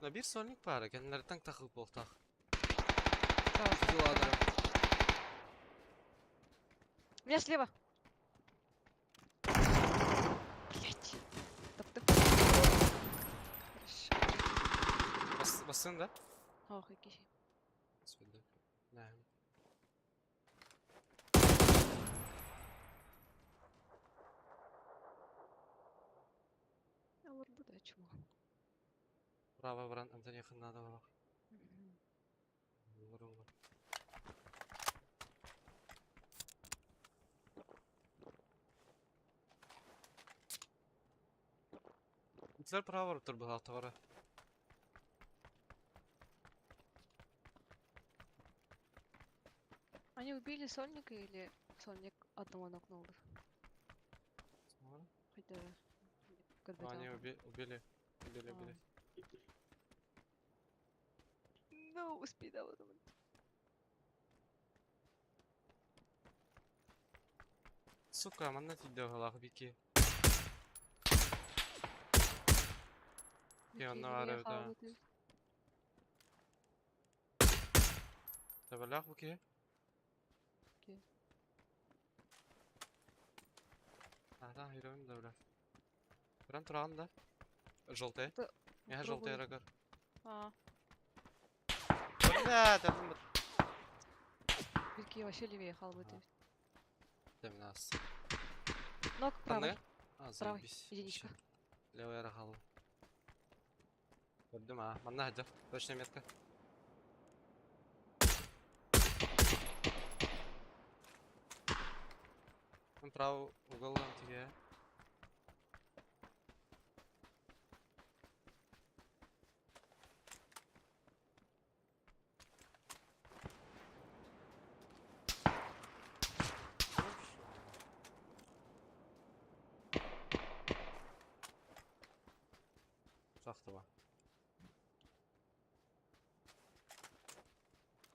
На бир сольник пара, кеннертен тахып болтах. Ладно. Меня слева. Блять. Топтым. Хорошо. Бас басын да? Ох, киши. Господи. Да. Алар да чмо. Право бран Антони надо было. Güzel право бар тур бұл товары. Они убили Сольника или Сольник одного нокнул? Хотя... Они убили. Убили, убили. Ну, успей, да, вот. Сука, манна тиде галах бики. Я на да. Табалах буки. Окей. Ага, хером да бля. Прям туран да. Желтый. Это Я желтый рагар. А, Бля, там Бирки вообще левее халбы. Ага. Там нас. Ног правый. А, Правый. заебись. Единичка. Вообще. Левая рахалу. Көрдүм, а. Манна хаджар. Точная метка. Он правый угол там тебе. Шахтова.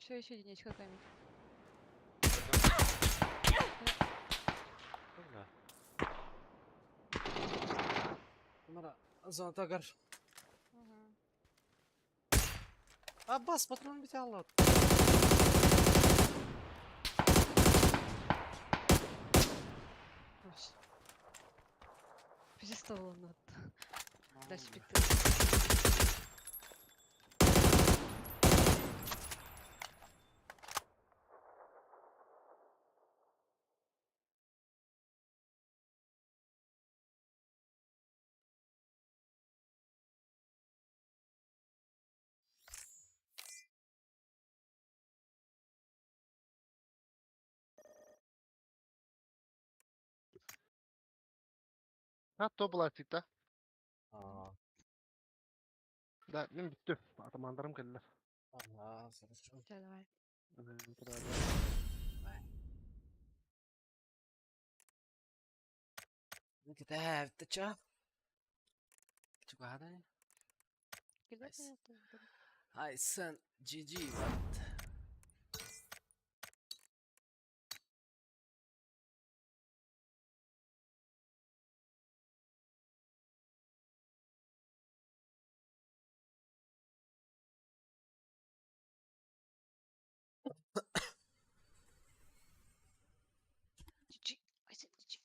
Все еще единичка камень. Мара, зона тагар. Аббас, патрон бите аллат. Пиздец, надо. Дальше пикты. Ha то пластикта. Аа. Да, мин бүттүм. Атамандарым кэллэ. Ага, хорошо. Всё, давай. Давай. Look at that, the job. Чугадани? Кидайте Nice. I sent GG, but GG. I said GG.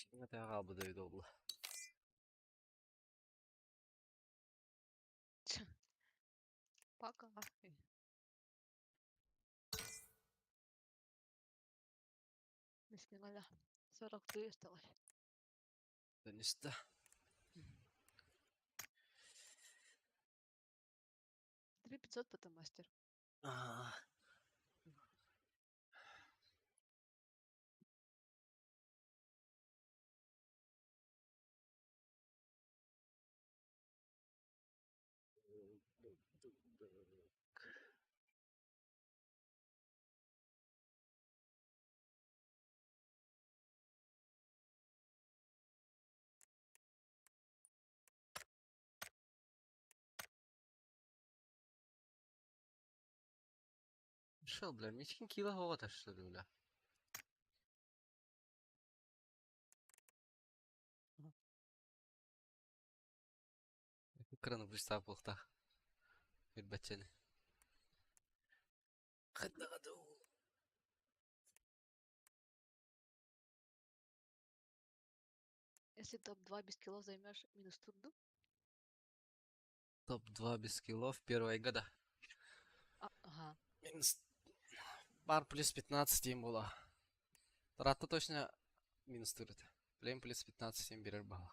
Ичиңе таяга албы деп болду. Пока. Бисмилlah. 43 осталось. Дөнүстө. 3500 потом мастер. Аа. Шел, бля, мичкин кило гота, что ли, бля? Краны представ болта. Бачаны. Хаднагаду. Если топ-2 без киллов займешь, минус турду. Топ-2 без киллов первая года. А, ага. Минус... Бар плюс 15 им было. Тарата точно минус турит. Плем плюс 15 им берер бала.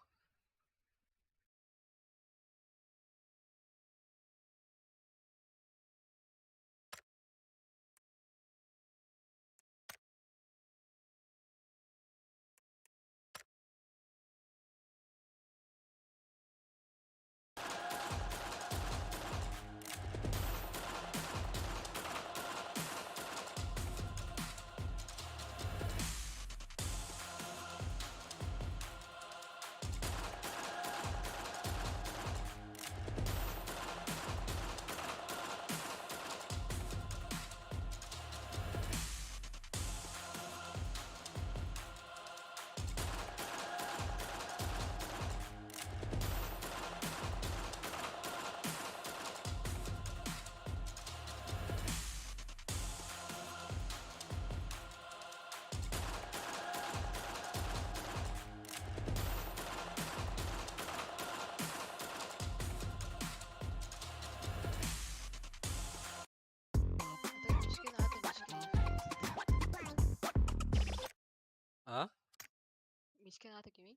Мичкин ата кимий?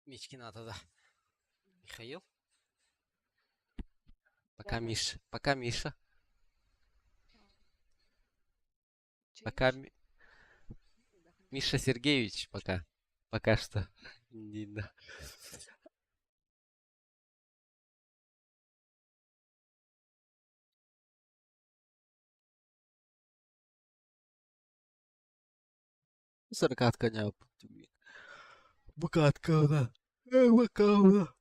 Мичкин аата да Михаил? Пока Миш, пока Миша. Пока Миша Сергеевич пока. Пока что. Нина. Саркатка не Букатка, Букатка.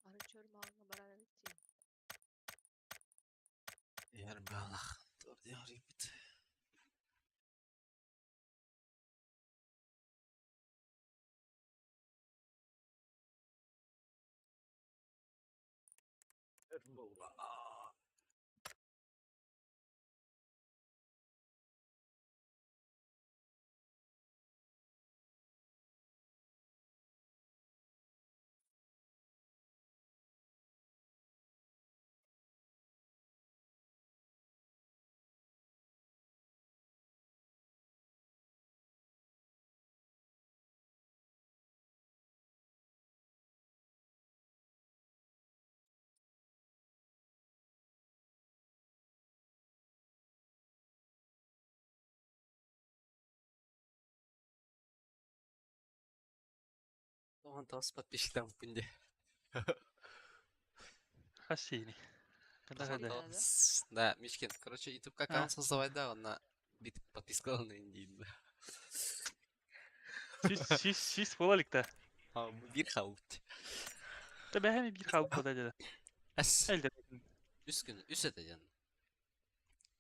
Арычөр маҕаҥҥа барар эбит дии. Иһэр баалах арыйбыт. Тоҕон подписчиктаммыппын дии. Хассини. Когда когда? Да, Мишкин, короче, YouTube аккаунт создавай, да, онно подпискаланный диин. Сис сис сис буола иликтэ. Биир хаалбыт. Та бэһэми биир хаалбыт деді. Эс. Элде. Үс күн, үс этэ диэн.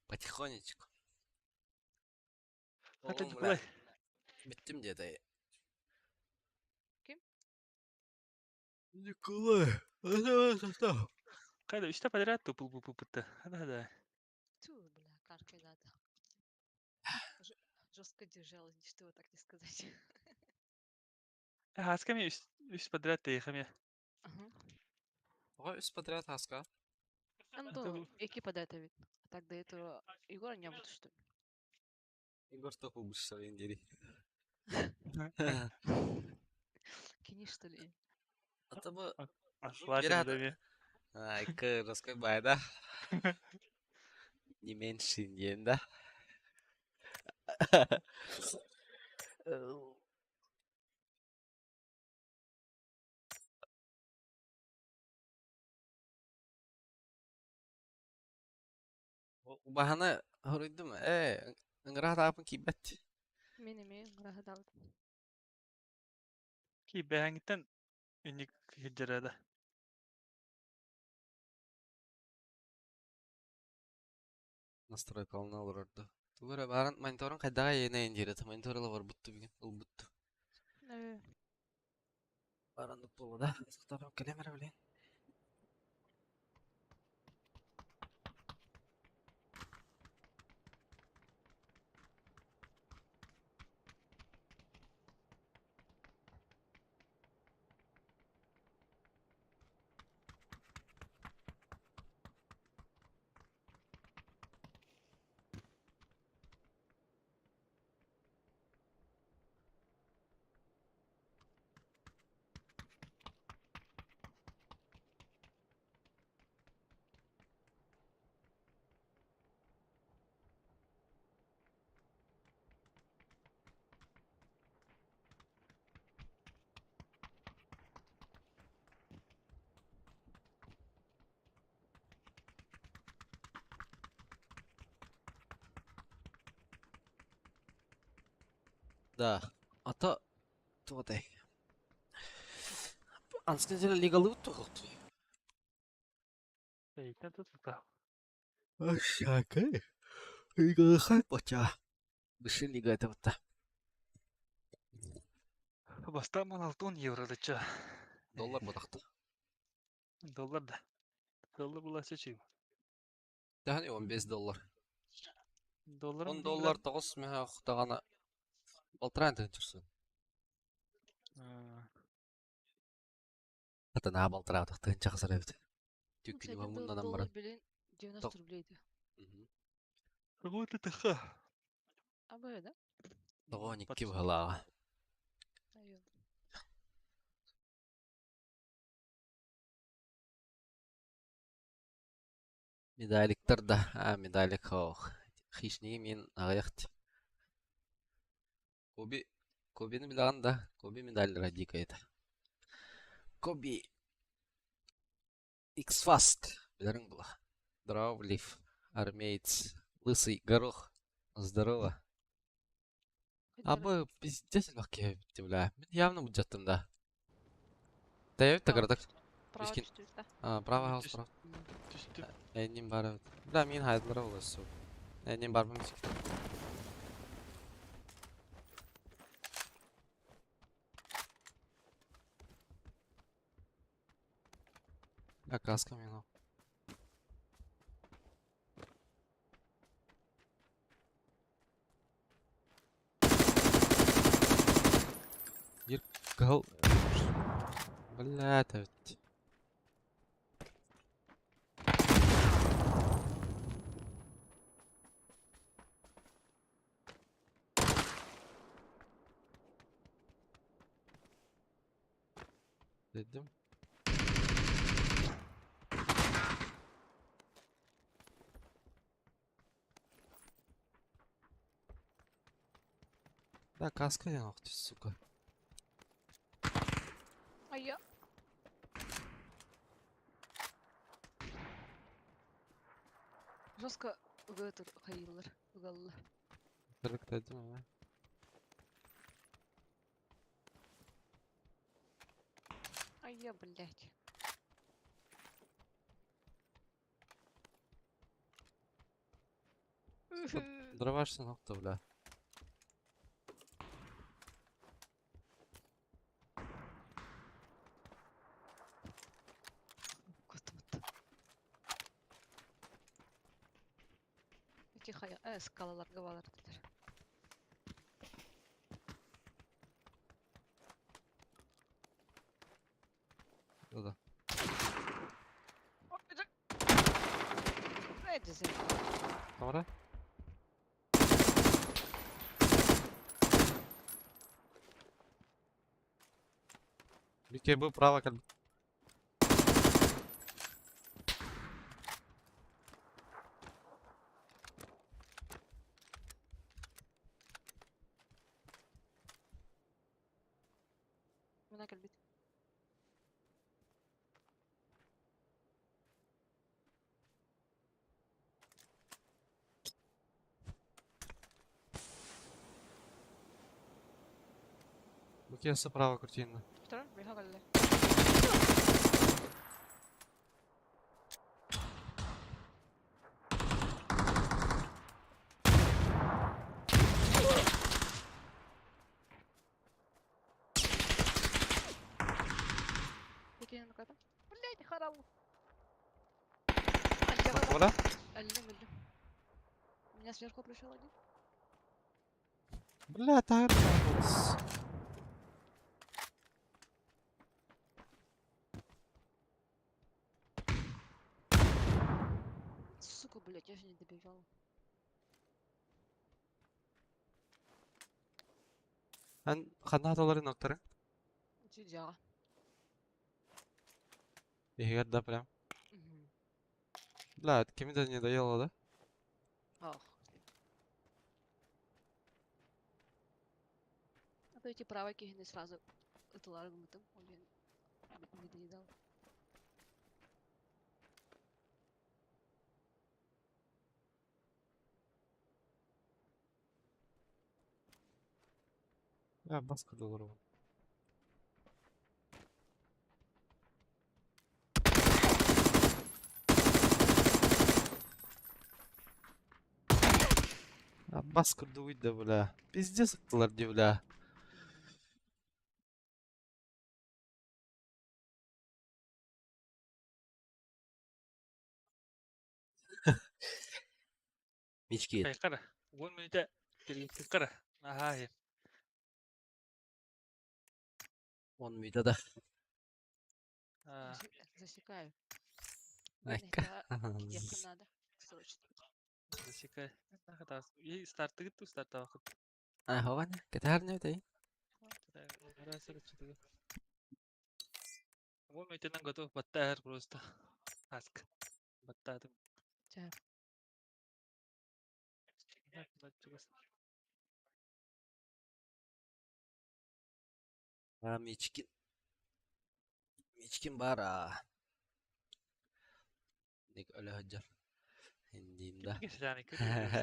Потихонечку. Хата Оҕом, Николай. Бүттүм диэтэ. Ким? Николай. Кайда үстэ подряд тупул бу пытта. Да да. Ту, бля, каркай надо. Жестко держалась, что так не сказать. Хасками үс үс подряд тэйхами. Тоҕо үс подряд хаска? Антон, эки подряд ведь. А так до этого Егора не было, что ли? Егор топ убышсавын дири. Кини, что ли? А бу Аслатин дами. Ай, кырыскай бай да. Не меньше диэн да. Убаһаны хоруйдум ээ ыҥыраат аапын киирбэт. Мин эмиэ ыҥыраһыдаабытым. Ки бэһэҥиттэн инник хиджерэ да. Настройкалана олорорду. Тугу эрэ баарын мониторун хайдаҕа иэнэйин диэри монитор ыла барбытту бүгүн ылбытту. Э, Бараннык буолла да. Сохтором кэлэм эрэ билин. Да. А то туотай. Анскын лигалыы туохтуй. Эйтэн тут та. Ашакай. Лига хайпача. Высшая лига это вот та. Бастаан 60 евро дычча. Доллар бутахта. Доллар да. Доллар булааччы чуй. Тэһэн 15 доллар. Доллар 10 доллар 9 мөһөөх даҕаны балтараа тыһыынча Хатанаа балтараа тыһыынча хасар эбит. Ну, Түккүнү кстати, муннанан доллар, баран. блин, 90 рублей, да. Какой-то тыха. А бы, да? Тоҕо 12 быһалааҕа. Айыл. Медаликтар да, а медалик хоох. Хищниги мин аҕыйахт. Коби, Кобины билэҕин да, Коби медаллара дикая это. Коби X-Fast билэриҥ була. Дравлив, армеец, лысый горох. Здорово. Абы пиздец элбэх киһи эбит бля. Мин явно буддьаттым да. Тэйэбит да кыратык. Право Мискин. түстүбүт да. А, право хаус право. Түстүм. Энним бар эбит. Бля, мин хайдылара олорсу. Энним барбын мискин. Бля, каска мин. Биир кыһыл Блядь, эбит. Dedim. Да, каска диэн охту, сука. Айа. Жестко ыгы хайыллар, ыгаллар. Кырык дедим ama. Айя, блядь. Дровашься нохто, бля. Кутут. Эти хая, скалаларга балар дилер. Да. Эти Камера? БКБ право как Мына кэлбит. БКС право картина. Второй, бега кэллэ. Бекенин ката. Блядь, харал. Оля? Аллем, аллем. Меня сверху пришел один. Бля, тайр. Сука, блядь, я же не добивала. Эн ханна хаталарын ноктары? Чудя. Егер да прям. Бля, кими да не доела, да? Ах. А то эти правые кигины сразу ытылар гымытым. Он не доедал. Бля, баска долларова. А баска дуйда, бля. Пиздец аттылар ди, бля. Мичкин. Хайкара. 10 мүнүүтэ кэлиэххэ Наһаа иһин. Он мүтэ да. Аа, Засекаю. Айка. Кидеться надо. Срочно. Засекай. Нахатаас. И стартыгыт ту стартаабакыт. А, хован. Кэтэр нэ тэ. 10 мүнүүтэнэн готов баттаар просто. Аск. Баттаатым. Ча. А, Мичкин. Мичкин бар аа. Ник өлө хаджар. Индинда. Ким кэсэни көрү.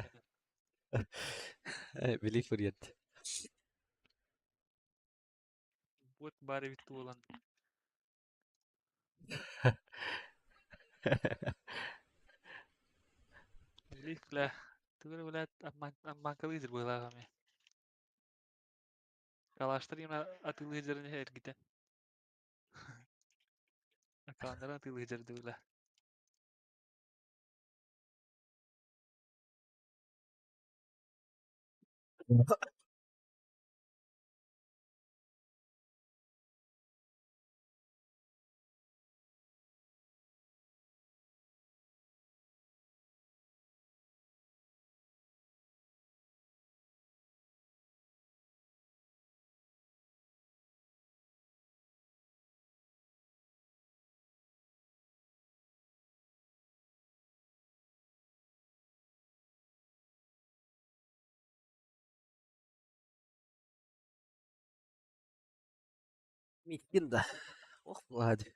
Били фуриет. Бот бары бит туолан. Билих бля. Түгөр бля амманкалыйдыр буолаагами. Калаштар има атылыйдырын эргитен. Акааннара атылыйдыр дыгла. Мичкин да. Ох, Влади.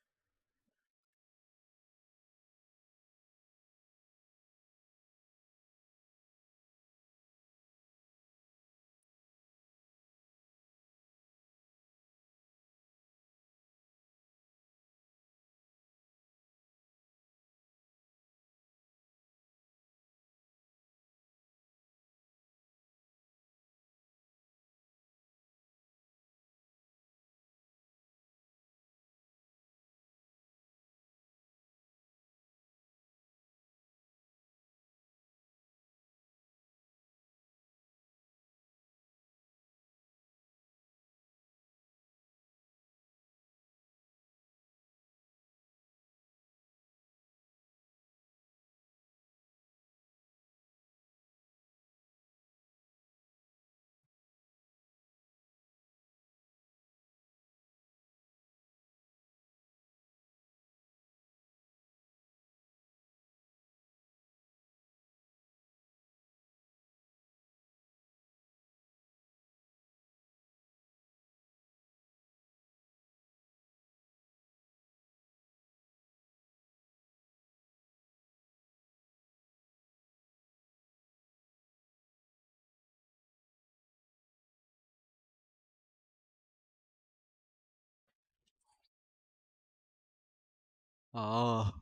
Аа.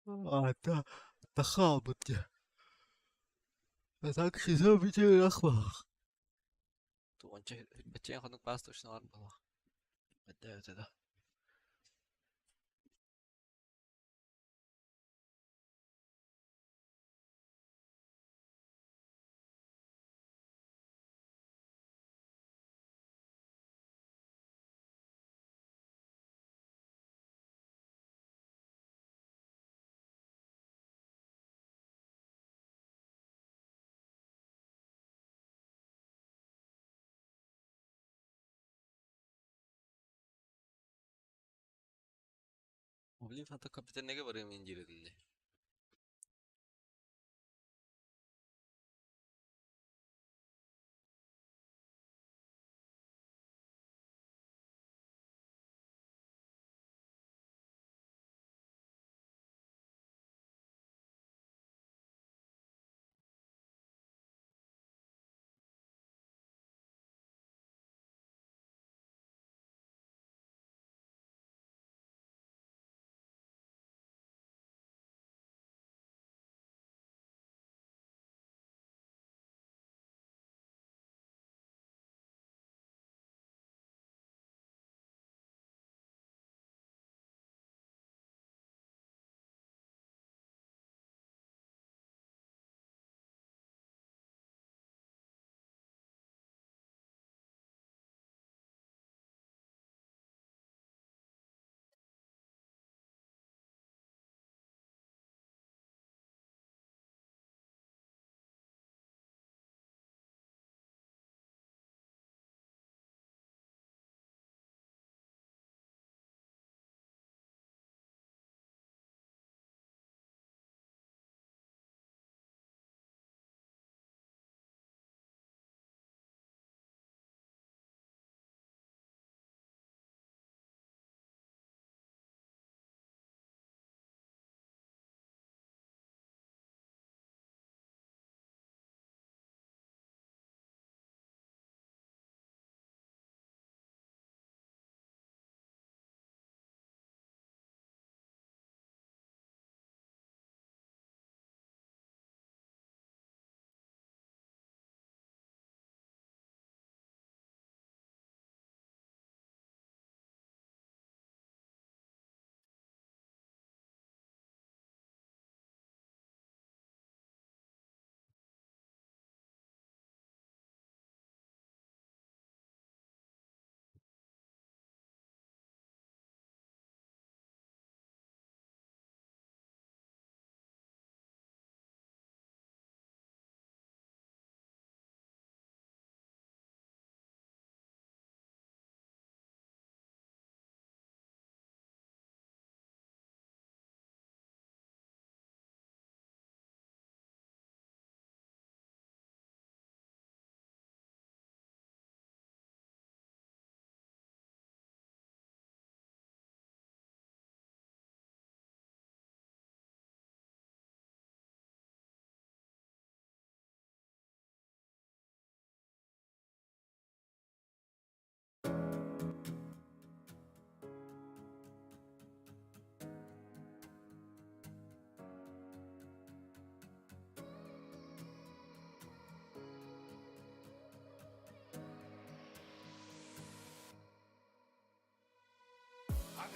А, та тахаабыт. Так хизо бите рахва. Туонча бачен хонук бас точно бар була. Бәдә өтә да. Блин, фата капитан барым индирдинде.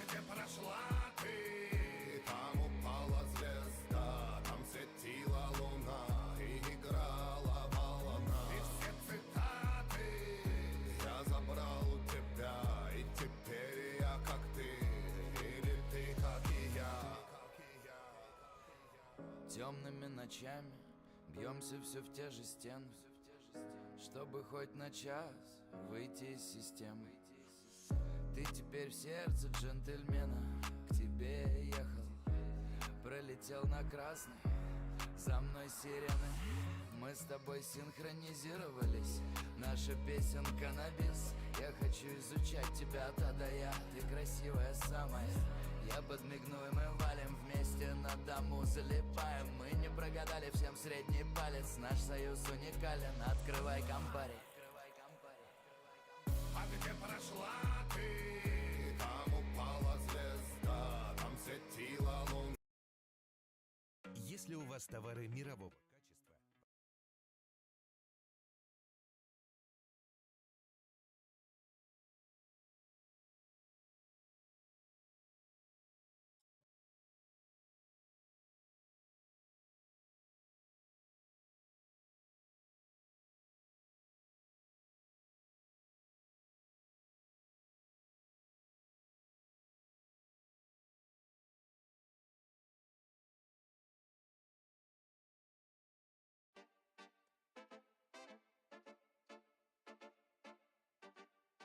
где прошла ты? Там упала звезда, там светила луна и играла волна. И все цитаты я забрал у тебя, и теперь я как ты, или ты как и я. Темными ночами бьемся все в те же стены, Чтобы хоть на час выйти из системы. Ты теперь в сердце джентльмена, к тебе ехал, пролетел на красный, за мной сирены. Мы с тобой синхронизировались, наша песенка на бис. Я хочу изучать тебя от А до Я, ты красивая самая. Я подмигну, и мы валим вместе на дому, залипаем. Мы не прогадали всем средний палец, наш союз уникален, открывай компари. А где прошла ты? Там упала звезда, там светила луна. Если у вас товары мирового качества,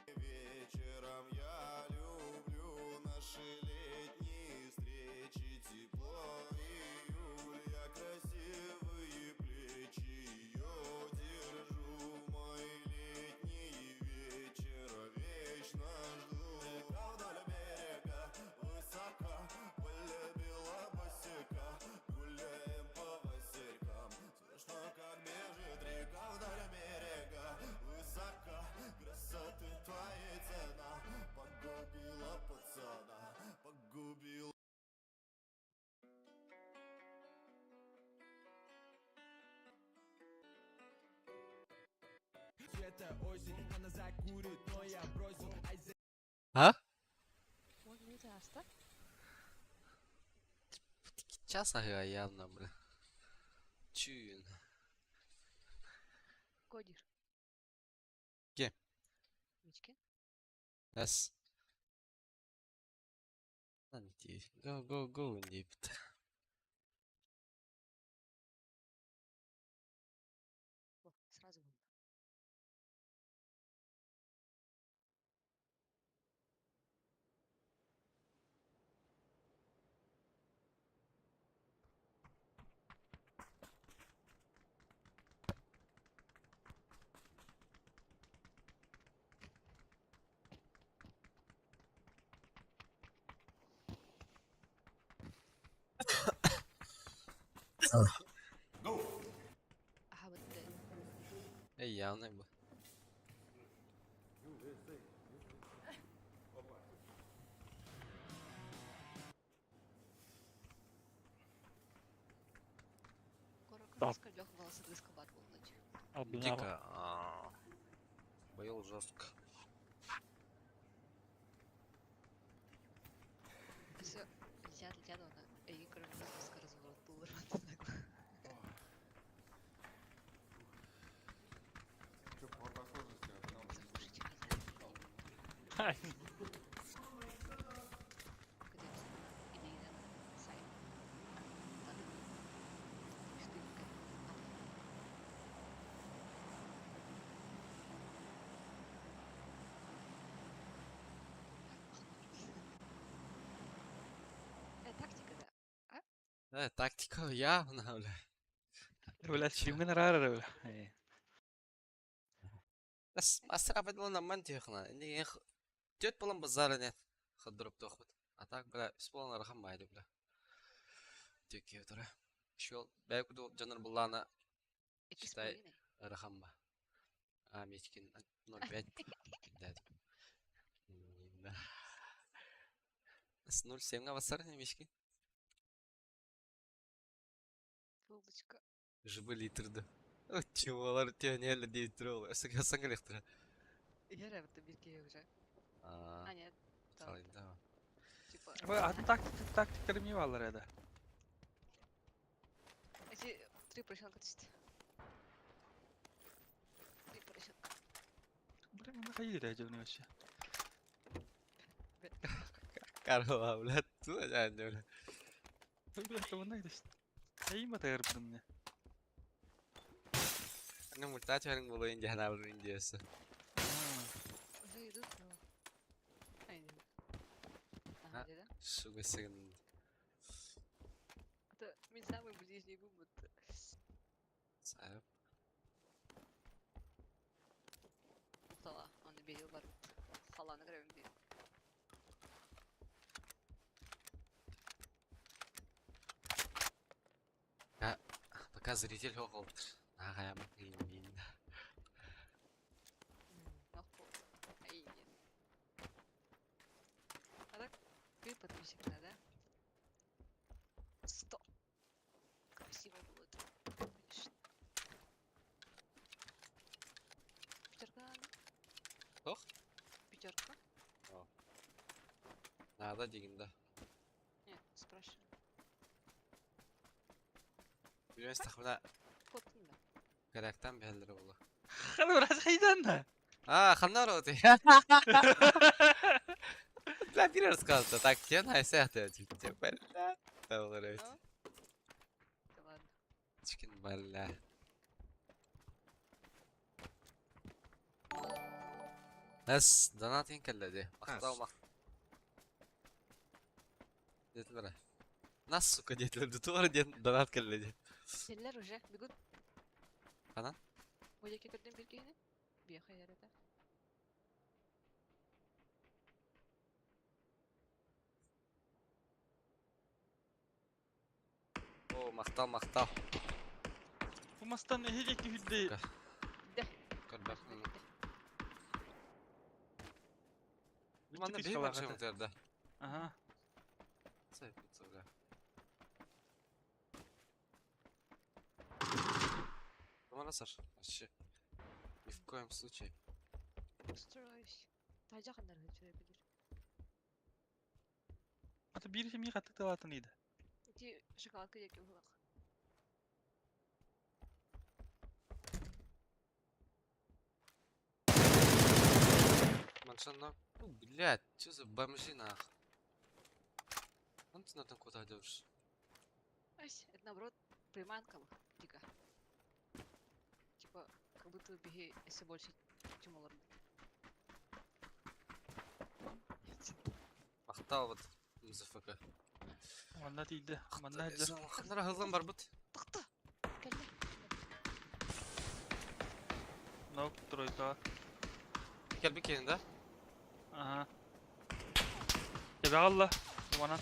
Вечером я люблю наши летние встречи, тепло июль, я красивые плечи ее держу, в мои летние вечера вечно жду. Река вдоль берега высоко, полюбила босика, гуляем по василькам, слышно, как бежит река вдоль берега высоко, красоты твоей цена погубила пацана, погубила. А? Уон минута ааста. Час аһыа явно, бля. Чүүн. Кодир. Ким? Мичкин. Эс. Go, go, go диэбит. О, сразу булла. Аһабыт Эй, явно бу. Да. Корокоска лег волосадыска баар буолла дии. Албынаба. Дико. А, Быйыл жестко. Өссө илдьэт илдьэт уонна эйигин көрөн баран разворот туллар Ай. Илиинэн сайын Э, тактика да. Э, тактика явно, бля. Бля, стримҥин араарар бля. Э. Бас асыра бадылана ман тиэхна. Инди түөрт буолан базар нет. Хаддырып тохпут. А так, бля, үс буолан ыарахан баайды, бля. Түкке тура. Шул бэйэ курдук дьоннор буллаана Икки с считай половиной. ыарахан ба. А Мечкин 0,5 дээд. Да. С 0,7 басар не Мечкин. Булочка. Жыбы литрді. Чего тенели дейт ол. Саңа лектра. Я это бирге уже. А, А, нет. да. Атын тактик тактиктары эмиэ бааллар эда. Эти три поросенка түсті. Три поросенка. Блин, мы ходили дьэ вообще. Карла, блядь, ту дьэ, бля. Бля, кому найдешь? Эйма тайырбын мне. Аны мультачарын булуйн дьаһанабын диэсэ. Уже идут, но... Ай, не. Ага, А? да? Сука, сыгын. Это мин самый ближний губы. Сайып. Тала, он бейил бар. Халаны көрөбүн бейил. Пока зритель хоқолтыр. Ағаям қиын. Ай, нет. А так, ты подписчик да? 100. Красиво было это, конечно. Пятерка надо. Тох? Пятерка? Надо дегенде. Нет, спрашиваю. Билмес тахмына Коттун да. карактан бәлдер болу. Ханы раз хайдан да. А, ханнар оты. Бля, бир рассказывал. Так, те на эсэ типа, бля. Тавлар Да ладно. Чикен бля. Нас донатын келледи. Мактау мак. Детлер. Нас, сука, детлер. Туар ден донат келледи. Селлер уже бегут. Ханан? Ойеке көрдüm bir kehini. Bir hayır да. О, мактал, мактал. Бу мастан эһиги хүдде. Да. Көрбәк. Бу Манна бейм да. Ага. Сайп, бля. Тумана, Саш, вообще. Ни в коем случае. Устроюсь. Тажа хандар өтүрө билир. Ата бир хими каттык талатын иди. Ити шоколадка жеке булак. Маншан, ну, блядь, что за бомжи нах? Он ты на там куда идешь? Ась, это наоборот приманка дико. Типа, как будто беги если больше, чем олар. Мактал вот МЗФК. Манна тиде. Манна хәҗә. Ханнара хыллан бар бут. Тыкты. Кәлле. Нок тройка. Кел bir да? Ага. Тебе алла. Туманан.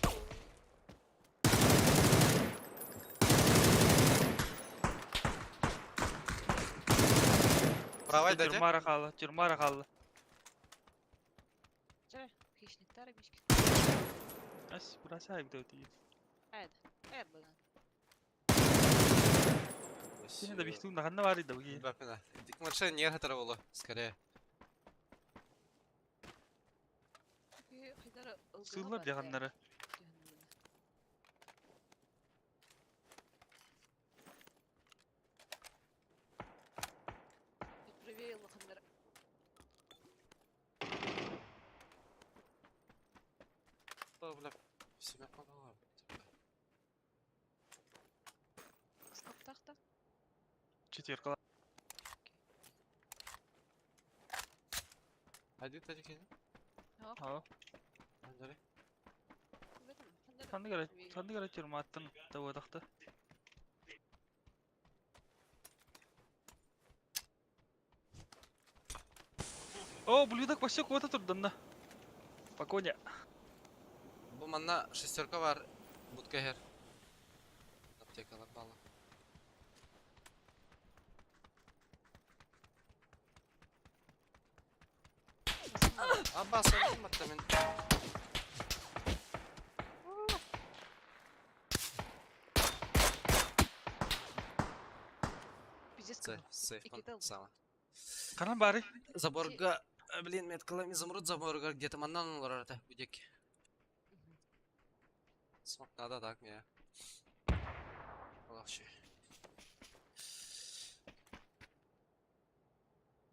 Правай дайте. Тюрмара калла, тюрмара калла. Чара, хищниктар бишки. Ас, бураса айбды өтейін. Әд, әд баган. Сені да бихтуң наханна бар иди буги. Бапина. Дик марша не хатара болу, скорее. Сыллар дияганнары. Проверил ханнары. О, бля, себя подала. Скоптахта. Четверка. Hadi hadi kendi. Aa. Hadi. Ханны гара, ханны гара тюрматтан тавадакта. О, блюдок вообще куда-то тут да. Поконя. Бу манна шестерка бар. Будка хер. Аптекалар бала. Абба сордум атта мен. Пиздец. Сейф, сейф, сама. Канан бары. Заборга, блин, меткалам изумруд заборга где-то маннан олар ата, будек. Смок надо так мне. Вообще.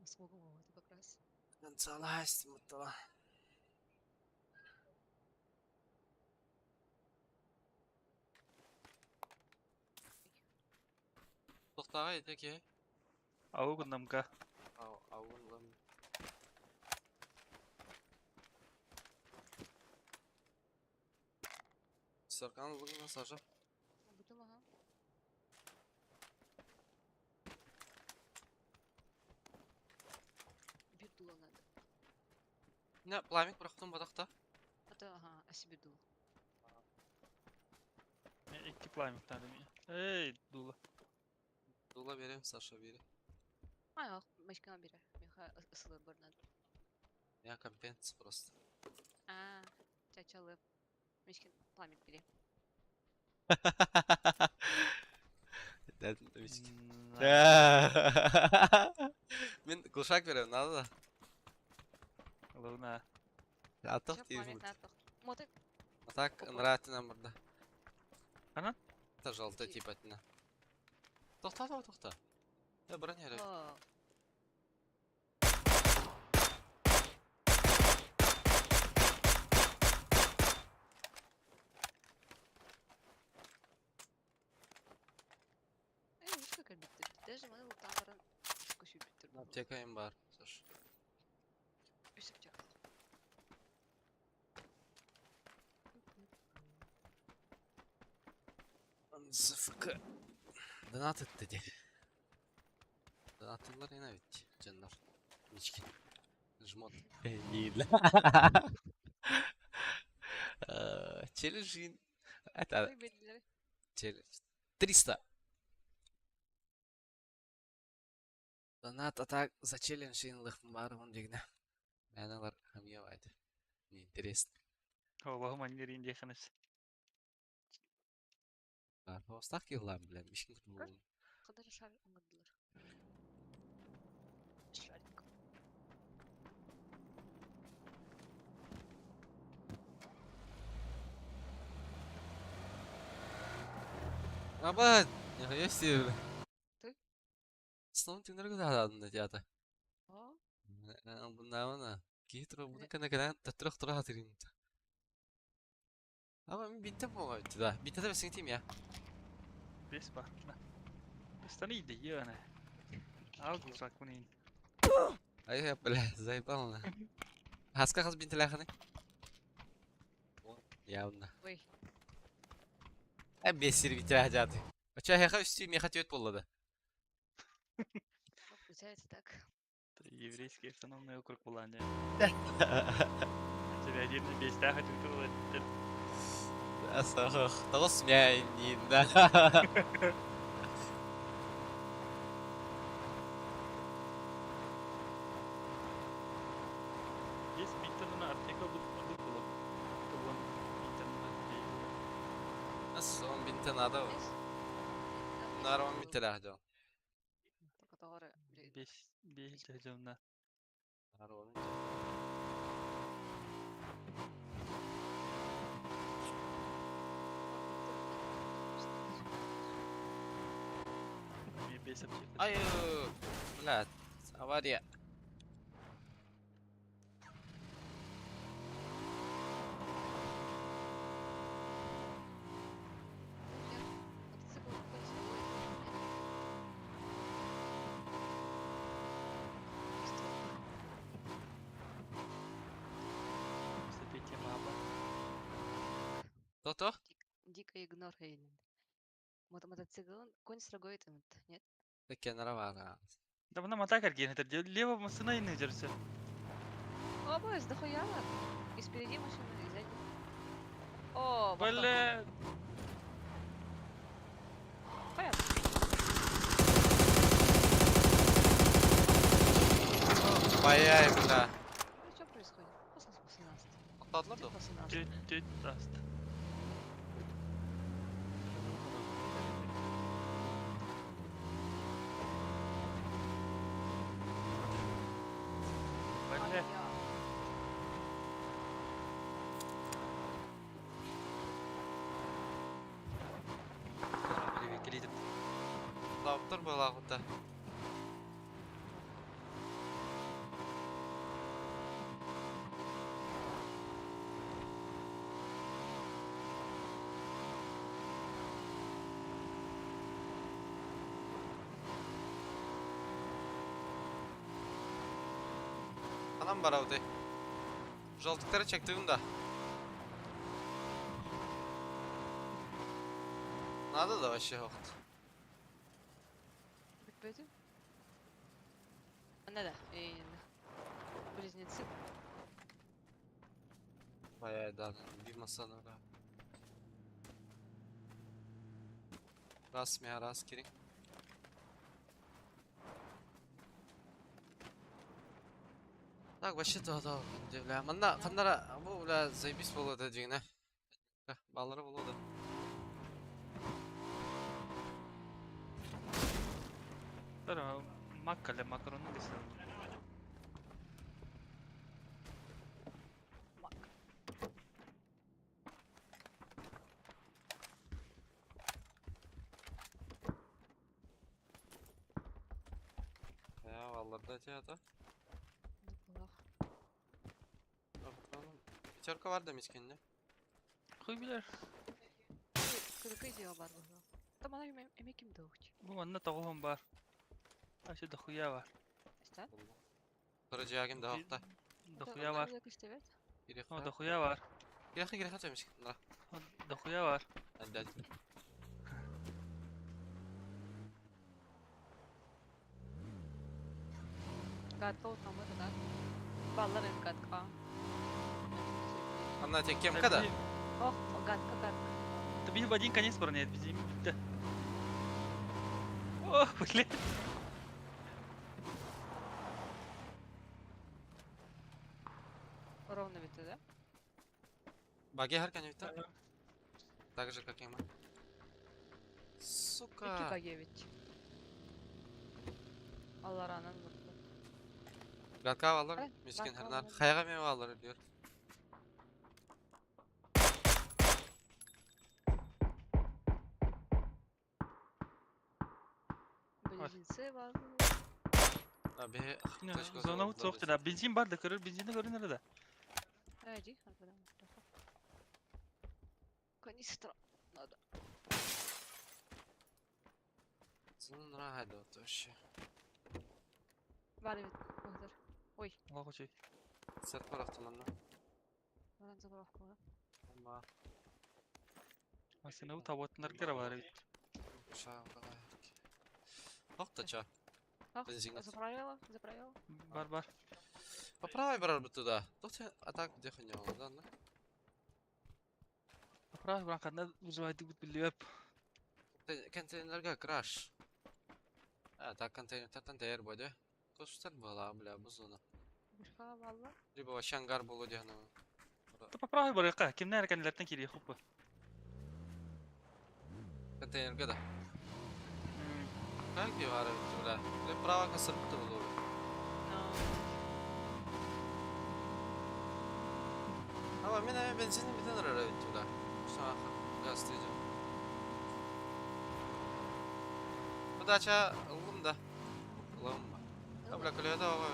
Смогу это как раз. Залазь, мутала. Тохтаҕай ити киһи. Аугу намка. Ауылым. Саркан ылыгына Саша. Бүтүм аха. Бир дула надо. Не, пламень бырахтым бадахта. А то ага, а себе дул. Икки пламень надо мне. Эй, дула. Дула берем, Саша бери. А, мачкана бере. Миха ысылыр бар надо. Я компенс просто. А, чачалы. Мишкин пламень бери. Мин глушак берем, надо да? Луна. Атах Всё, тиз пламень надо. Моты. А так, нравится нам да. Ана? Это желтый типа тина. Тохта, тохта, тохта. Я броня. О, Эй, видишь, как битти. Даже маны лутамарын көшүп биттир. Аптека им бар, Саша. Үс аптека. ЗФК. Донат етті де. Донаттылар ена ведь, жандар. Мички. Жмот. Не Челленджин. Это Ой, белилер. челлендж. 300. Донат атак за челленджин лыхмар он дегне. Мәналар хамьявайды. Неинтересно. Аллаху манерин деханес. Остақ килам, бля, мишкин кутмулун. Кадар шар ыңгырдылар. Шарик. Аба, нихуя себе, бля. Ты? Снова тюнер гудадын театр. О, Буннавана. Кихитро буну кана кана татрах тура хатырын. Ама мен бинте болған да. Бинте де бесең я. Бес бар. Стани иди, ёна. Алгу сакунин. Ай, я, бля, заебал на. Хаска хас бинте лаханы. Явно. Ой, Ай, бесир бинте лахады. Ача хеха үсти меха тёт боллады. ну, получается так. Еврейский автономный округ Булания. Тебя один на бес, да, хотел было. Асах, тогос мяйнин, да. Есть бинте на аптека будет было. Это вон бинте на Ас, он бинте надо. Бес? Нарон бинте лахады. Только товары, блин. Бес, бес жемна. Нарон. Бес аптека. Ай, бля, авария. Мотоцикл какой-то свой. Что? Ступите маба. То-то? Дико игнор хейнен. Мотоцикл, конь с рогой это нет? Таке наравара. Да мына мотак арген, это лево машина и держится. О, боже, дохуя! И спереди машина, и сзади. О, Бля, Понятно. Ай, бля. Ну, что происходит? После 18. Тоқтадылар да? 18. тет тет даст. Бля, Лаптар буолаахыта. Анам барабыты. Желтыктары чектигим да. Надо да вообще хохт. Бүтпөтүм. Ана да, близнецы. Бая да, bir masana da. Раз мя раз кирин. Так, вообще то да, бля, манна ханнара бу бля заебись болду дигине. Баллары болду. Тара маккале макароны десем. Мак. Ya vallahi da театр. Неплохо. Пятерка var demiş kendine. Хуй билер. Кыркый дела бар было. Там она эме ким дохч. Бу манна тоҕуһун бар. Вообще дохуя бар. Что? Kırıcı da hafta. Дохуя бар. Кириэхэ. О, дохуя бар. Кириэхэ кириэхэ demiş. Нара. О, дохуя бар. Hadi. Гадка там это да. Баллар им гадка. Анна те кемка да? Ох, гадка, гадка. Ты в один конец бронеет, бизи битте. О, блядь. Ровно ведь, да? Баги харкан битте. Так же, как и мы. Iki Сука. Гаевич. Алларанын vurdu. Гадка алар. Evet, Miskin гадка hırnar. alır. Хаяга мева алар diyor. Близнецы var. Abi Зона soğuk да. Бензин бар да көрөр, бензинди көрүнөр да. Hadi, arkadan Канистра надо. Зона hadi вообще. Var evet, бахтар. Ой, Ого, чүй. Сет бар автоматна. баран заправка бар. Ама Машина таботнар кера бар бит. шаг Хохта ча. Ах, Бензин. заправила, заправила. Бар бар. Поправай барар бы туда. Тут а так где хуйня, да, да? Поправай баран канда выживать бит билеп. Контейнерга краш. А, так контейнер тартан тәйер бойды. Костар была, бля, бу зона. Бушка валла. Либо вообще ангар болу дигән. Та поправай бар яка. Кимнәр кәнләртән кире хупы. Контейнерга да. Как дивары, бля. Бля, право касыр бит булу. Ама мен әмә бензин битен рара бит, бля. Шуңа газ дидем. Бу дача ылым да. Ылым. Да, бля, көлөдө ага.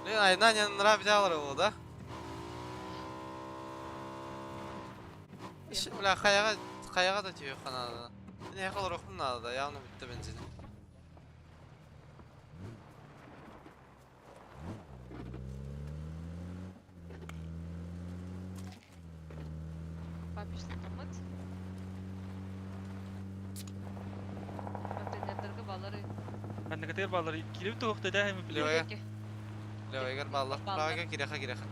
Блин, айна не нравится алыр да? Бля, хаяга хаяга да түйө ханада. Не кылыр рухым надо да, явно битте бензин. Папиш томат. Контейнердерге баллары. Канда кетер баллар кирип туохта да эми биле. Левая. Левая баллар. Правая киреха киреха.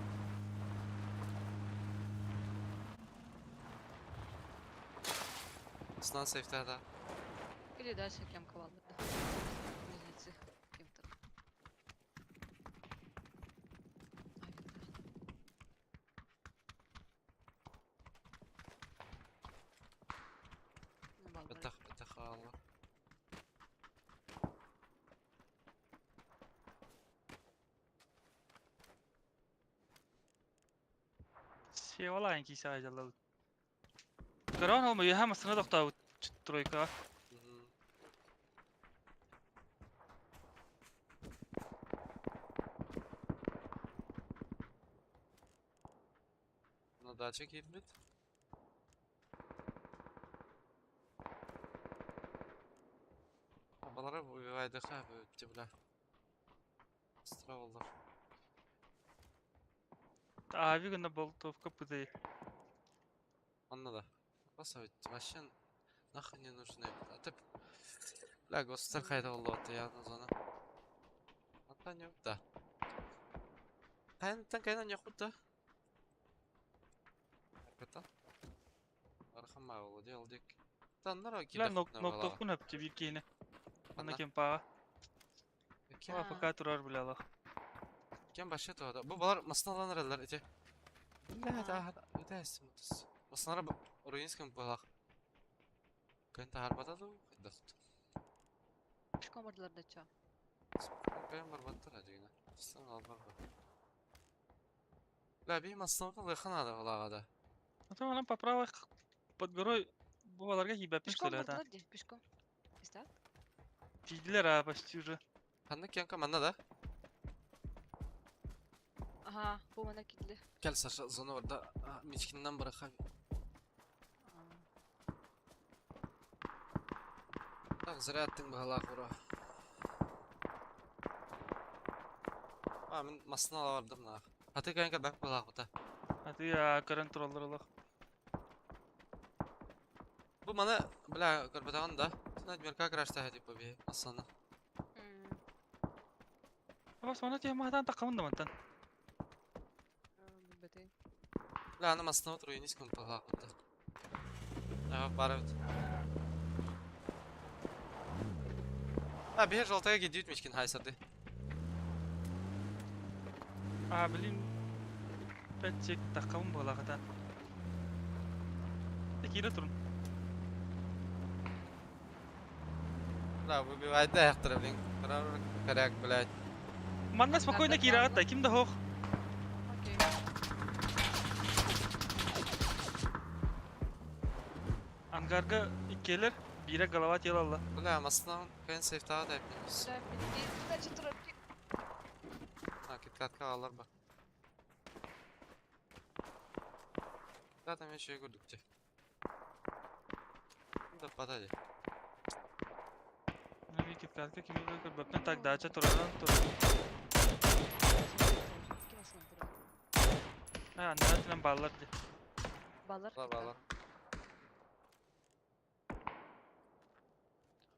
Снан сейфте да. Или дальше кемка баллар. Близнецы. Кем-то. Бетах бетах алла. Севала инки сажалла. Корона мо яха масына доктау. Тройка. На дача киирбит. Балары убивайдыха бу бля. Страволлар. Авига на болтовка пытай. Онно да. Басабит вообще нахуй не нужны. А ты бля гостар хайда боллуот я зона. Антон да. Тан кайна не худда. Это? Архама владел дик. Таннара Бля ноктовку напти бир кейне. Ана кем паа. Кем пока турар бля лах. Кем башы тода. Бу балар масналан эрелер эти. Бля да үдәс мутус. Маснара руинском балах. Көн тарбата ду дахт. Пешком бардылар да чё? Көн барбаттар адыгына. Стан албар бар. Бля би масналан лыхана да да. А то она по правой под горой бу баларга хибәпин Пешком что ли это. бардылар ди, пешком. Истат? Тиделер а почти уже. Ханны кенка манна да. Ага, бу мана кидле. Кел Саша зона бар да. Мичкиннен быраха. Так зря аттың баһалаах ура. А мин масна ала бардым нах. А ты кенка бак баһалаах бута. А ты а көрөн тураллар олох. Бу маны бля көрбөтөгөн да. Тuna мерка крашта типа би масаны. Бас мана те махтан такамын да мантан. Билбетей. Бля аны масна отур юниском баһалаах бута. Ага барыбыт. А бир жолтага кидит мичкин хайсарды. А блин. Пәтчек такамын балагатан. Кире турун. Бля выбивает да яктыр блин. Коряк, блядь. Манна спокойно кире атта, ким да хох. Окей. Ангарга иккелер, бире голова телалла. Бля масна кайын сейфтага да эппинбиз. Да, впереди. Дальше турар. А, киткатка алар бар. Да, там еще и көрдүк Да подади. Мен киткатка ким да көрбөптөн так дача тураран тур. Ким асынан турар? А, анда баллар ди. Баллар. Бар балар.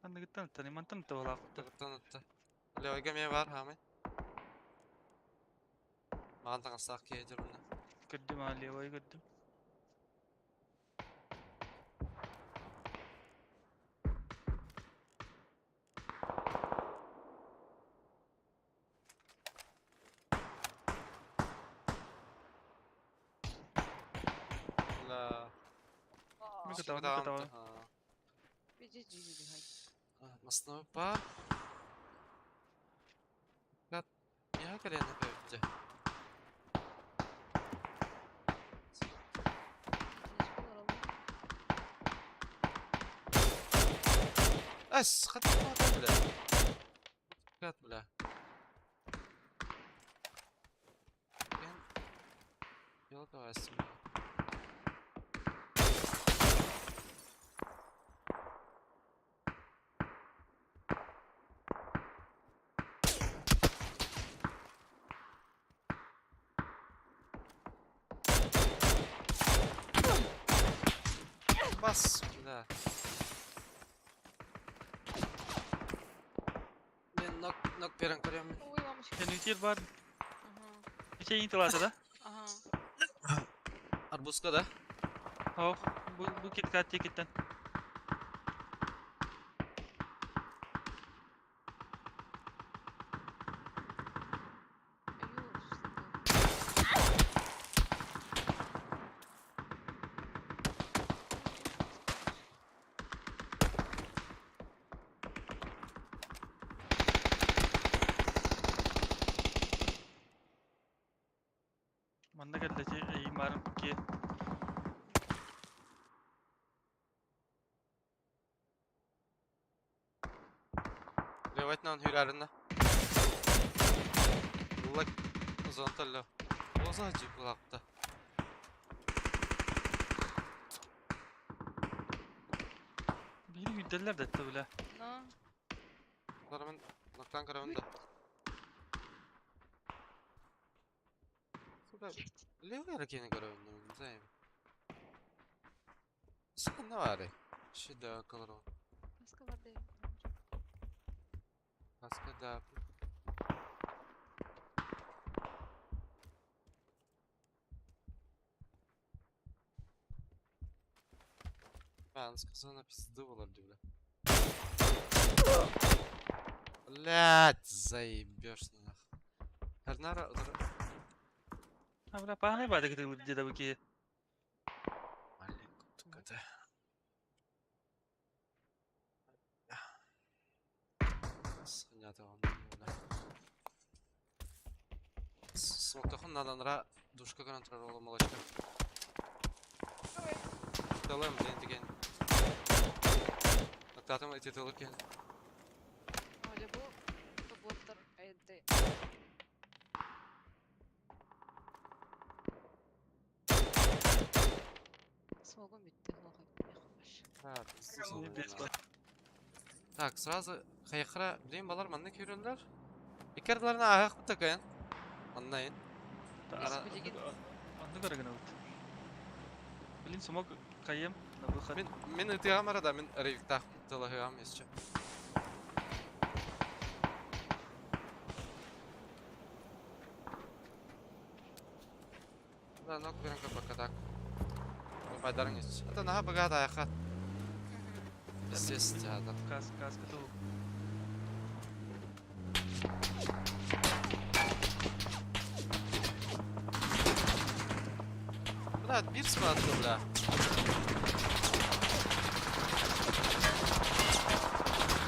Анда гыттан танимантан тавалак. Тыгыттан атты. Бля, ойга мен бар, хамы. Маған таңсақ кейдір мұны. Көрдүм а левой көрдүм. Бля. Мен кытабын, кытабын. Иди, иди, иди, хай. Масна па. Я калена көпті. Әс, қат бля. Қат бля. Мен Елка әсім. Бас, бля. Мен нок нок берен көрөмүн. Ой, мамочка. Сен бар. Ага. Нече интилата да? Ага. Арбузка да? Хох, бу бу киткат текеттен. Манна келди эй марым ки. Левайтынан hüylerinde. Лак зонталла. Оза жип лакта. Бири үйдэллэр да бля. Но. Мен нактан көрөбүн да. Сука, левый ракені көрөбүн, не знаю. Сен не бар? Шида колор. Маска бар дейм. Маска да. Ben сказана пизды болар бля. Блять, заебешь нах. Арнара А бля, пахне бады где-то быки. Маленько. Смоктахон наданра душка контроль молочка. Талым ден деген. Нактатым эти тылыкен. Оля бу боттар айды. Смогу битти Так, сразу хайхра, блин, балар манны көрөлөр. Икерларына аяк бутакайын. Аннайын. Анны көрөгөн вот. Блин, смог кайым на выход. Мен мен ытыгам арада, мен рейвтах тылыгам еще. Да, ног берем пока так. Байдарың ес. Это наха богата аяка. Естественно. Кас, каска ту. Бля, бир спатты, бля.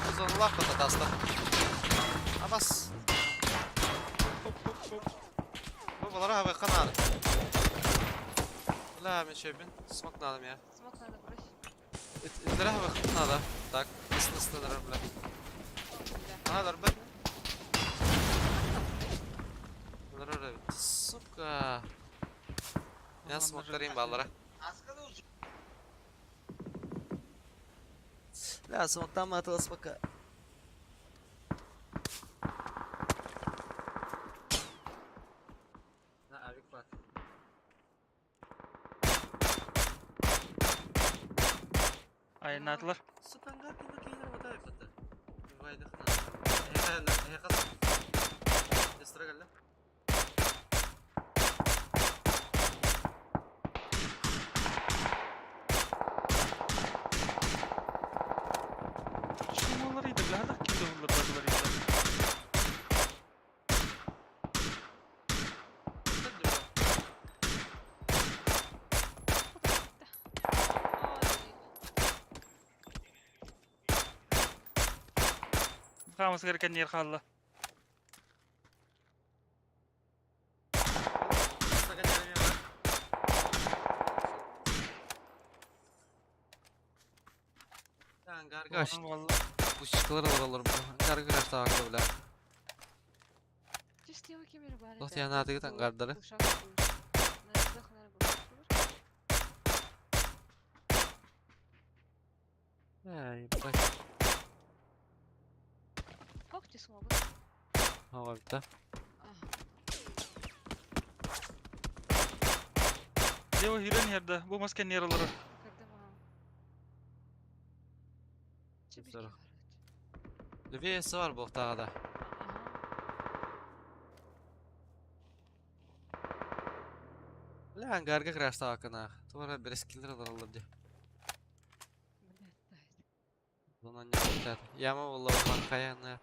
Uzun laf patatasta. Абас. Bu балара хабы канады. Бля, мен шөбін. Смок надо мне. Смок надо брось. Итлere хабы надо. Так, ысты бля. Ага, дарбет. Сука. Я смоктарым балара. Бля, смоктан атылас пока. На, авик бар. Айнатлар. Сутангар кенде кейлер ватай пата. Вайды хна. Хе хас. Дестра Хамыс керек нер қалды. Гаргаш. Пушкалар алар бу. Гаргаш тагы бля. Дот яна атыгы тангардары. Ай, бать. Ох, ти смогу. Ага, да. Дево хирен yerде. Бу маска нер алар. Здорово. Левее бар бу тагы да. Бля, ангарга краш тагы кына. Тура бер скиллер алар ди. Зона не хватает. Яма булла каяны.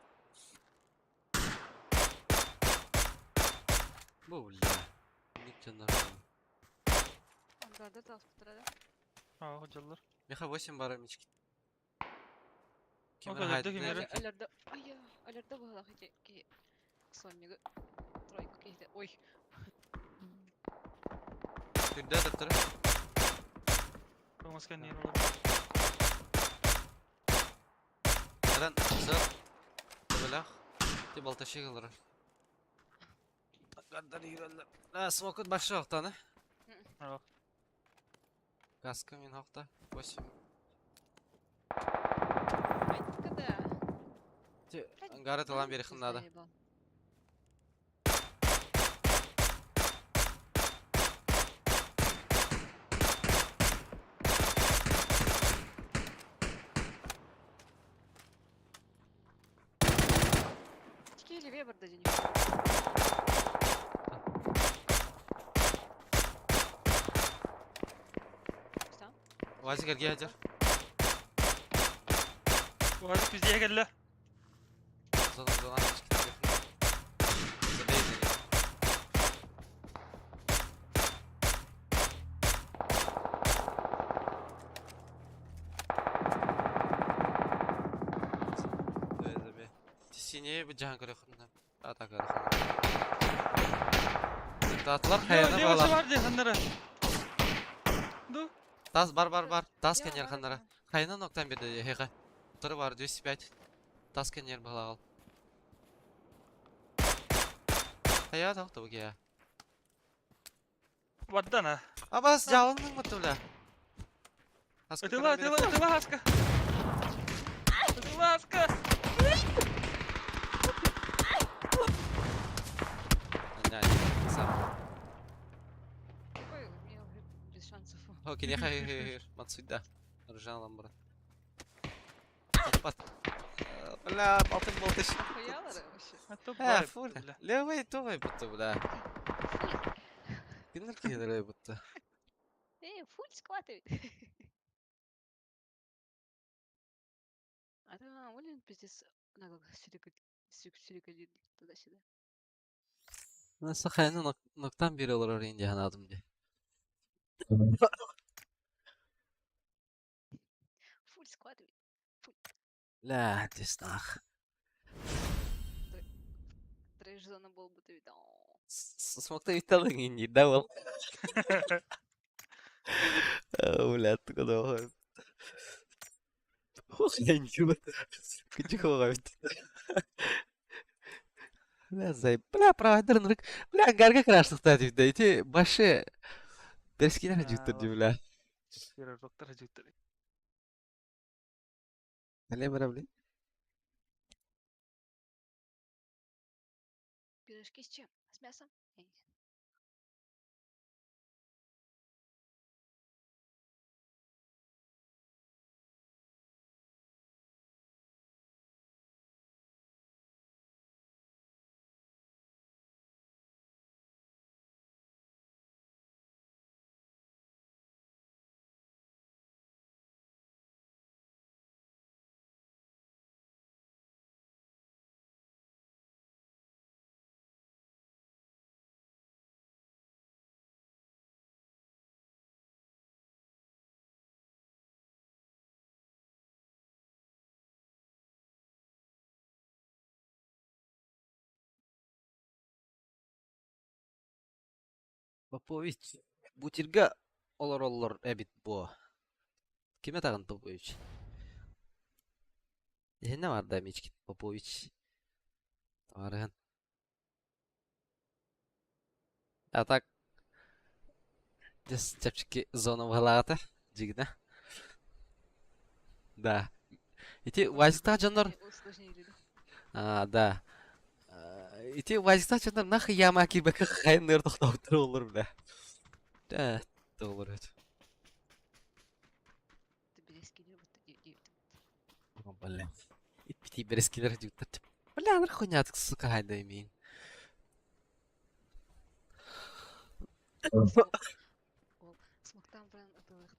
Бу бля. Ник жандар. Ангарда таспытыра да. А, ходжалар. Меха 8 бар мички. Кемер. Аларда, ай, аларда була хити ки соннигы тройка кихте. Ой. Түрдә төттөрө. Бу маска нер алар. Аран, сыр. ДБлээх. Ти балташик олорор. Смокут большой охтаны. Ох. Каска мин охта. 8. Когда? Ти ангары талан берехин надо. Тики левее барда день. Что? Вазик эргийэ сылдьар. Уазик везде кэллэ. Зона зона Забей за них. Забей, забей. Синее быдьаан көрөхүнэ. Ата көрөхүнэ. Татлар хайаны Левасы балар. бар деханнара. Ду. Тас бар бар бар. Тас кенер ханнара. Хайынан октан берді хеға. Тұры бар 205. Тас кенер балағыл. Хайа тоқты бұге. Ваддана. Абас жалынның бұтты бля. Ытыла, ытыла, ытыла хаска. Ытыла хаска. Сам. Какой у меня уже без шансов. Окей, не хай Мансуйда. Ржалам, брат. Пат. Бля, алтын болтыш. Охуела да вообще? А то Э, бай, фу, бля. левый той будто, бля. Кинер кинер будто. Эй, фуль скваты. А там, блин, пиздец, на как сюрикали туда-сюда. Nasıl хайны ноктан бир олорор инде ханадым де. Фуль скваты. Ля, теснах. Трэш зона был бы ты видал. Смокта виталың инде да ол. Бля, тукада. Ох, я ничего. Күчү бит. Бля, зай. Бля, правайдер нырык. Бля, гарга крашныхта дип да. Ити башы Берскинер жүктөр ди, бля. Пирожоктар жүктөр. Әле бара, бля. Пирожки с чем? С мясом? Эй. Попович. Бутирга олороллор эбит бу. Киме тагын Попович? Эһинне бар да мичкит Попович. Барыһын. А так Дес чапчики зона балаата жигна. Да. Ити вазита дьоннор Усложнили, да? А, да. Ити вазита дьоннор нах яма кибек хайныр тохтоптор олор бля. Да, толор это. Ты березки не вот О, бля. Ипти берескилер дьюктар. Бля, анар хуйня сука хайда имеин. Смоктан прям это это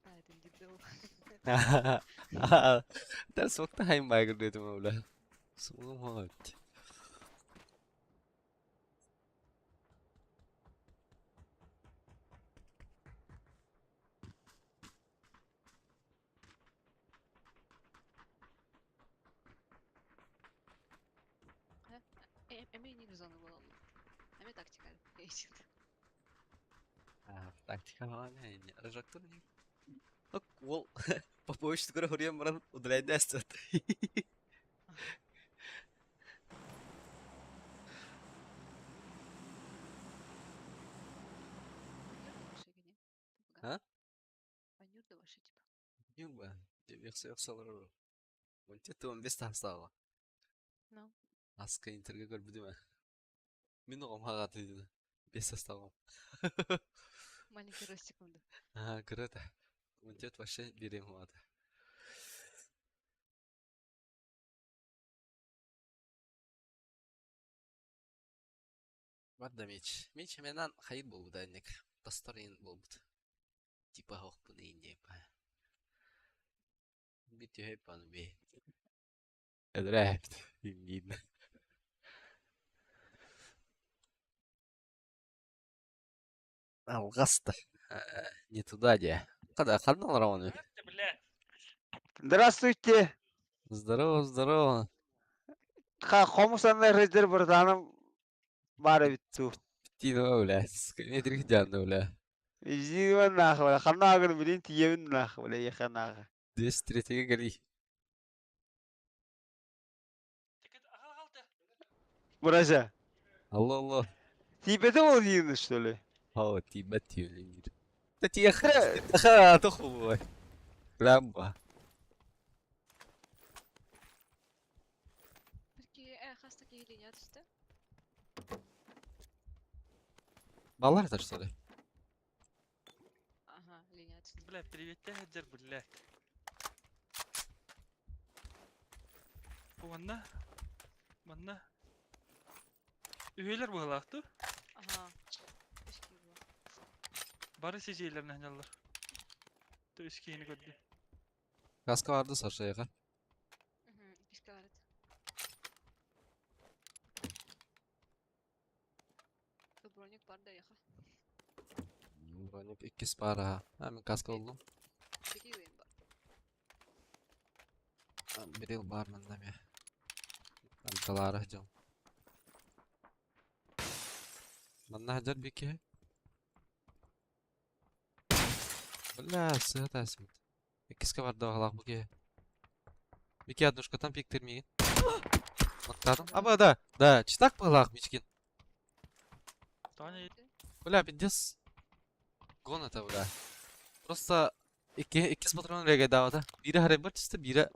Där såg хайм байгыр дедим бля. Сугум хот. Эми не зона была. Эми тактика. Тактика не Рожактор не. Ол Попович скоро хурьям баран удаляет. да вообще типа? Ньурба, диэхсэ олорор. Уонча туон бес таастааҕа. Ну. Аска интергэ көрбүтүм ээ. Мин оҕом хаҕатыйдына. Бес састааҕым. Маленький ростик да. Аа, кыра да. Уонча вообще биэриэм хуата. Барда Мич. Мич менан хайыр буолбута инник. Тостор иин буолбут. Типа хоохпун иин диэп. Bir түһэй паны би. Эдрээт. Ингин. Алҕаста. Не туда де. Когда ханна олоромун? Блядь. Здравствуйте. Здорово, здорово. Ха, хомус анна рыдыр братаным баар эбит дуу. Тино, бля. Метрик дьаанна, бля. Изиивэн нахуй, бля. Ханна агын билин тиийэбин нахуй, бля, еха нахуй. 203-ге кэлий. Бразя, Алло, алло. тиийбэтэ ол диин, что ли? О, тиийбэт тиийбит. Да тиэхэ. Ха, тохуй. Лямба. Perché хаста киһи түстэ? Баллар это что ли? Ага, линия түстэ. Бля, привет, Хаджар, блядь. Бу манна. Манна. Үһүөлэр быһалаах дуу? Ага. Үс киһи буолла. Бары сизиэлэрин аһыналлар. Тө үс киһини көрдүм. Каска барды Сашаяга. Мгм, иккискэ барыт. Тут броник бар да яха. Броник иккис баар аха. А, мин каска буллум. Бери бар. Бирил бар манна ме. Анталары дьон. Манна хадьар бики. Бля, сыа тасмит. Иккискэ барда баҕалаах бу киһи. Бики однушкаттан пиктир миигин. Мактаатым. Аба да, да, читак быһалаах Мичкин. Таня Бля, пиздец. Гон это, бля. Просто икки иккис патрон регайдаабата. Биирэ харайбар түстэ, биирэ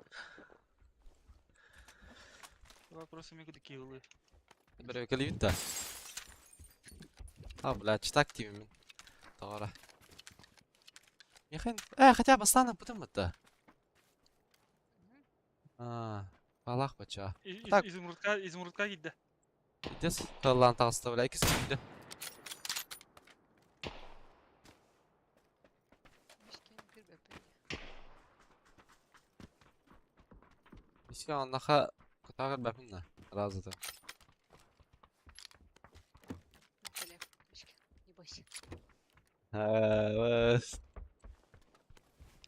вопросы мигу киллы. бөрөкөлүүт да. А, бля, читак диибин. Тоҕо Михаил, хотя бастаан ыппытым бытта. А, балах бача. Так. Изумрудка, изумрудка киирдэ. Пиздец, тыллаан таҕыста, бля, иккис киирдэ. Мишкин кирбэппин. Мишка оннаха кутааҕар бапын да. Разыты. Телеф, Мишкин, не бойся.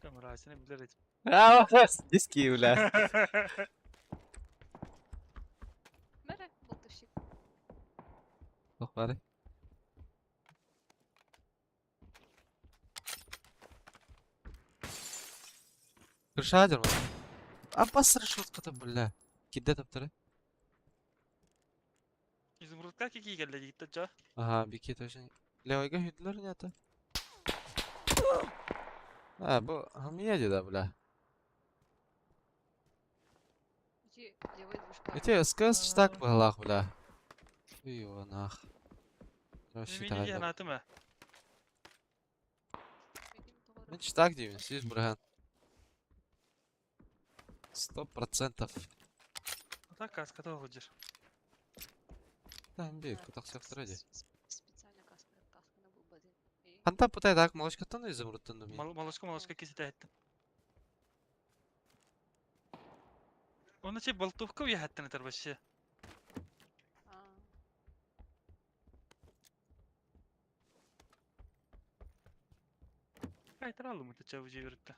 Там разины билэр этим. Диски, бля. Мэрэ, болтовщик. Ох, бары. Крыша дерма. А басыр шотката, бля. Кидде таптыры. Изумрудка кики келле дигитте ча. Ага, бики точно. Левайга хүдлер не это. А, бу хамия да, бля. Эти левый двушка. Эти СКС читак быһалаах, бля. Ой, нах. Вообще Мин таҕайда. диэн атым. Мен читак деймин, сүүс бырыһан. 100%. Так каската оҕудьыр. Там бир, кутахсыахтара дии. Специально каска, касканы булбадын. Хантан путай так молочкаттан изумрудтан да мин. Молочка, молочка кисите эттим. Оны че болтовка уяхаттан этер вообще. Кайтар алым это чабы жиберитте.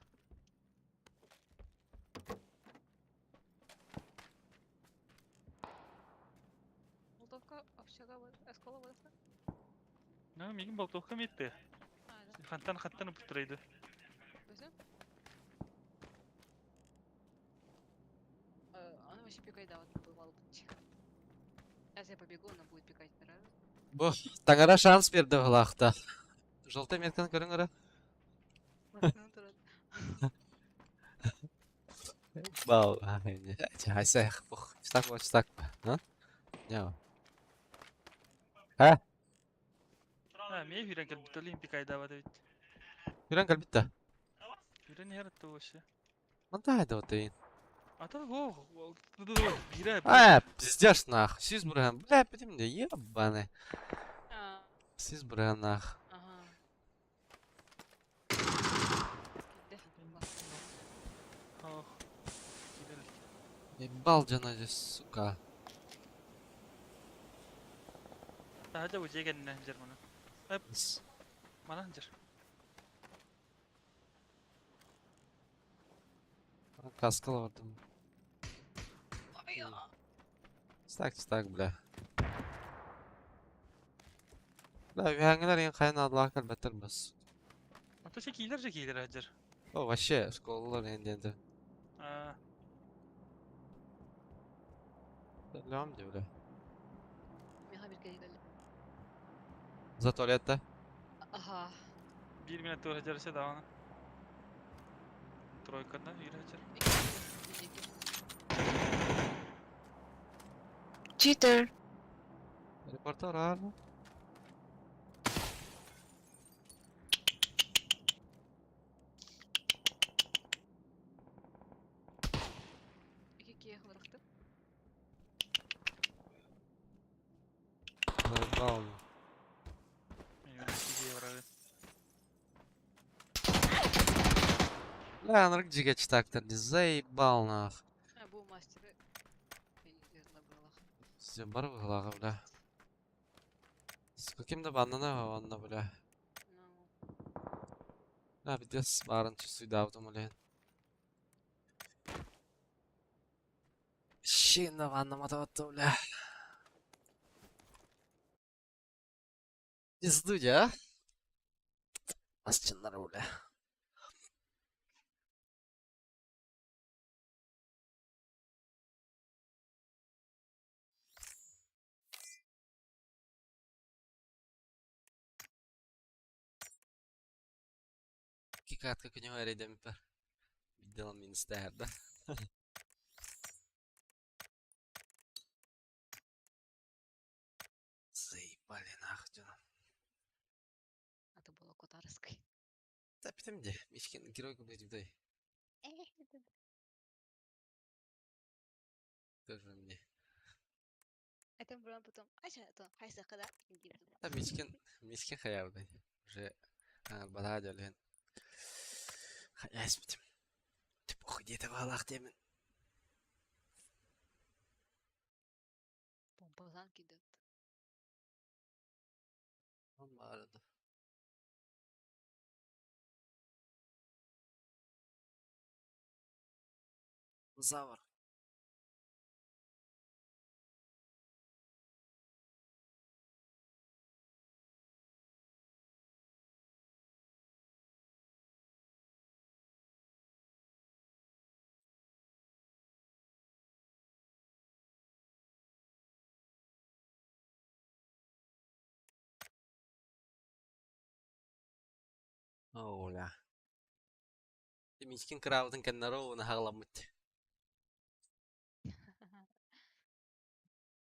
Болтовка общага вот, эскола вот. Ну, мигин болтовка метти. А, да. Хантан хантан ыптырайды. Бөсө? Она вообще пикает, да, вот бывало. Сейчас я побегу, она будет пикать, нравится. Бу таҥара шанс берді быһалаахта. Желтый метканы көрүҥ эрэ. Бал, хайса, пух, читак, вот читак, а? Не. А? А, мен хүрен кэлбит Олимпик айдаабат эбит. Хүрен кэлбит да. Хүрен иһэр атта вообще. Манда айда вот дейін. Ата о, бирэ. А, пиздешь нах. Сиз бурхан. Бля, битим де, ебаный. А, Сиз бурхан нах. ага. Кидде. Ох. Кирилл. Ебал жана здесь, сука. Тахажа бу жегеннен жер мана. Мана жер. Каскала бардым. Ай, Стак, стак, бля. Бля, үһәңгеләр ең қайын адылақ кәлбәттер бас. Ата ше кийлер же кийлер ажыр. О, вообще, школалар енді енді. А, Лям де, бля. Меха бир келе. За туалетта. Ага. бир минут тур ажыр ше давана. Тройкадан үйрө ажыр. Читер. Репортер, ар. Iki кие быракты. Заебал. Мен киге барабын. Бля, анрык жиге читактыр, заебал нах. А, бу мастеры. Было. Сен бар ғылағы, бля. С каким-то банана ванна, бля. Ну, Бля, пиздец, барын чувствую, блин. Щина ванна матаватты, бля. Пизду, а? Асчыннар, бля. Кикатка күнү эредем пер. Видел минстер, да? Заебали нахуй, дьоно. это было Котарской. Да питем де, мишкен герой блядь, дай. Тоже мне. Это было потом. Айша, это хайса када. Да мишкен, мишкен хаяр, блядь. Уже бада дөлен. Хаяс битим. Тип ох, где-то валах демен. Помпазан кидет. Он барыды. Завар. Оля. Мишкин краудын кеннароуна хагламыт.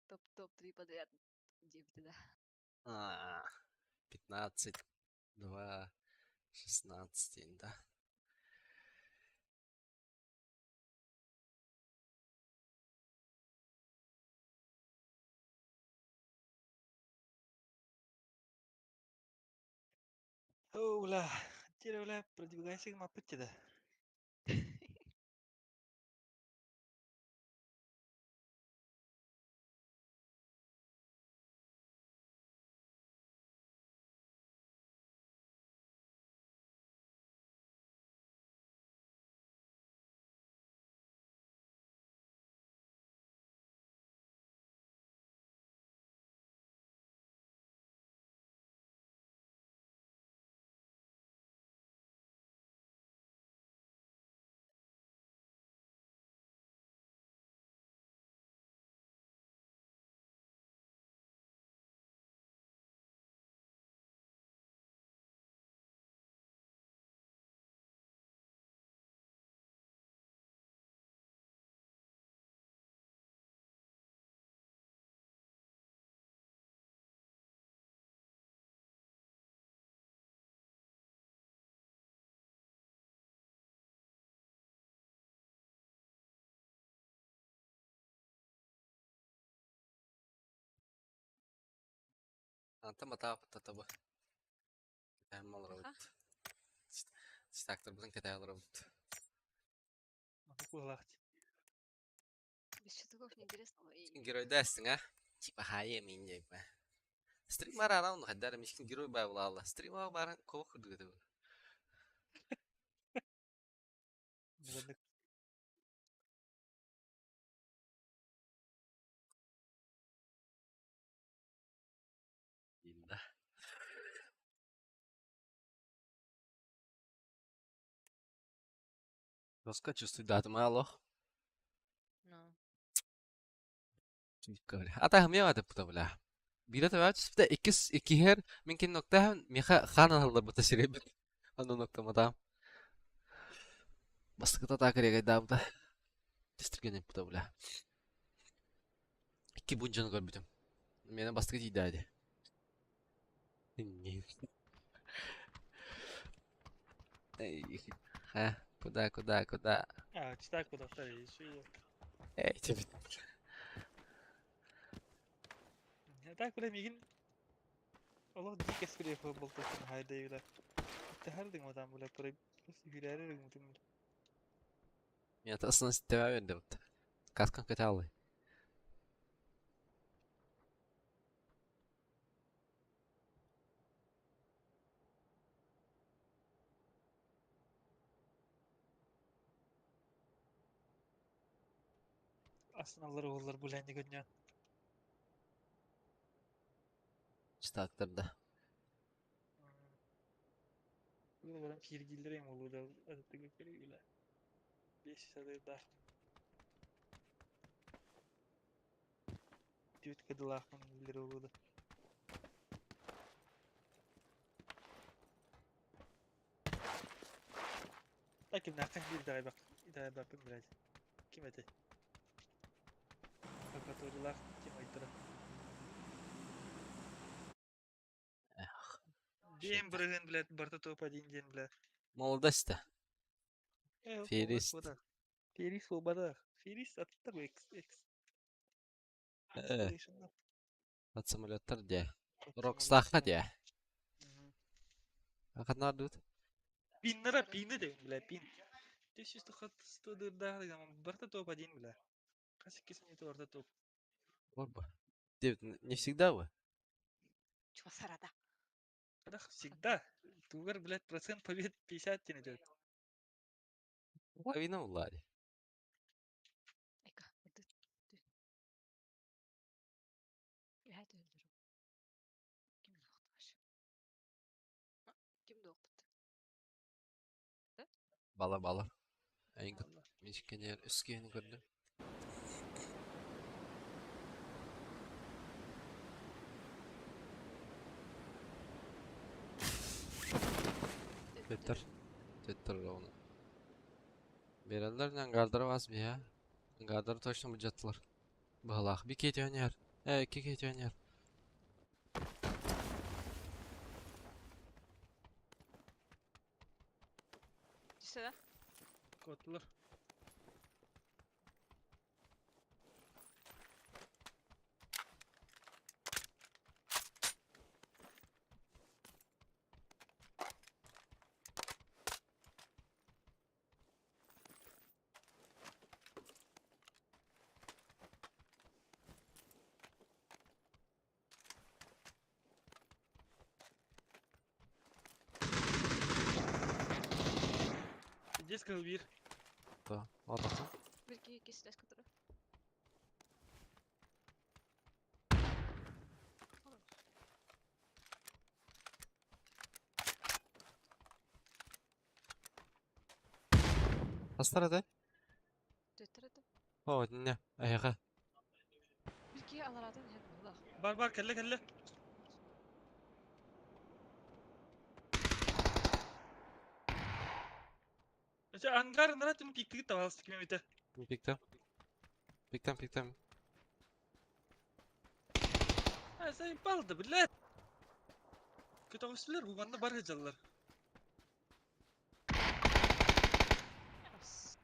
Топ-топ 3 подряд. 9, да. А, 15, 2, 16, да. Оула, Тереуля, продвигайся к маппытте да. Антон матаапыт таба. Кэтээн олоробут. Читакторбутун кэтээн олоробут. Маннык быһыылаах дии. Без щитов неинтересно. И Геройдаастыҥ а? Типа хаайа мин диэппэ. Стрим бараана онно хайдах эрэ мишкин герой баа булаалла. Стрим баран кого курдук этэ бу. Маннык Да. Доска чувствует датыма алох. Ну. Ата хмия бата пута бля. Биирэ төбө түспүтэ иккис иккиһэр мин кин ноктаһын миэхэ хаан аһылларбыта сирэйбит. Онно ноктаматаам. Бастакыта таакырыгайдаабыта. Тестиргенин пута бля. Икки бунжаны көрбүтүм. Миэнэ бастакы тиийдээди. Эй, ха, куда, куда, куда? А, читай куда вторые, еще Эй, тебе. Так, бля, мигин олох дии кэскилиэх буолтасын хайдайыла. Тэһэрдиҥ отам бля, турай үһүлээри гымытым. Меня основной тебя вердебут. Каскан каталы. Асыналлар уоллар булэнни көрнө. Читактарда. Бұл баран киргиллер эм олуда адаттыга керегиле. Беш садырдаах. Түт кыдылаахмын билер олуда. Лаким нахтан бир дайбак дайбакпын блядь. Ким этэй? Лабораториялаах ким ыйдара? Эх. Диэн бырыһын, блядь, барыта топ-1 диэн, блядь. Молодость-то. Э, Ферист. Ферист буолбатах. Ферист аттар экс экс. Э, от самолеттар де. Рокстаха де. Ханна дут? Пиннара пины де, бля, пин. 1100 дырда, барыта топ-1, бля. Хас иккисин барыта топ. Орба. Не всегда вы? Чего сарада? Да, всегда. Тугар, блядь, процент побед 50 тен идет. Половина Влади. Эка, ты, ты. Үһэ түһэллэр. Ким дуохтааш? Ким дуохпут? Бала бала. Эйн мишкенер үскени көрдүм. Twitter. Twitter onu. Береллер ангардары вас бия. Ангардары точно бюджеттылар. Быһалаах. Би кети өнер. Э, икки кети өнер. Түстэ да? Котлар. Здесь калбир. Да. Ладно. Бирки кистэс которы. Астар это? Төттөр это. О, не. Аяга. Бирки аларатын хеп булах. Бар бар кэллэ кэллэ. Эче ангар наратын пиктиги табалыс ким эбите. Пиктем. Пиктем, пиктем. А заебал да, блядь. Көтөҕүстүлэр уганна бар сылдьаллар. Ас.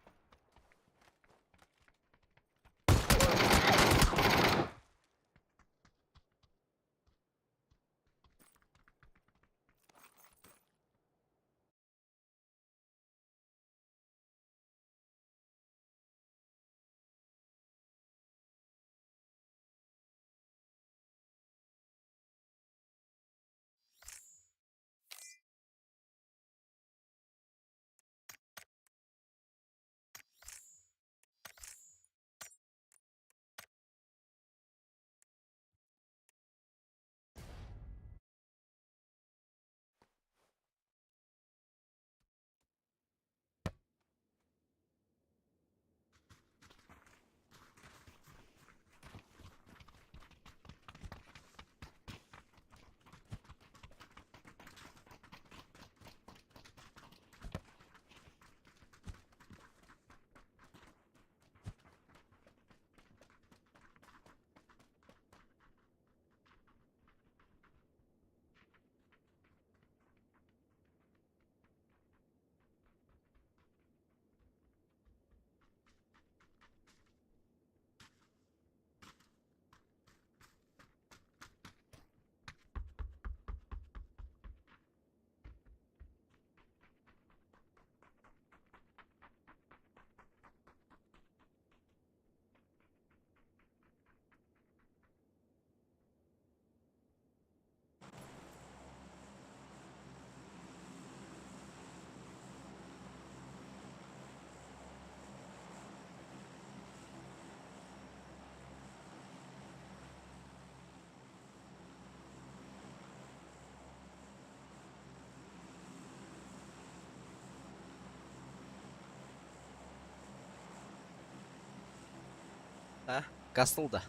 А? Касл да.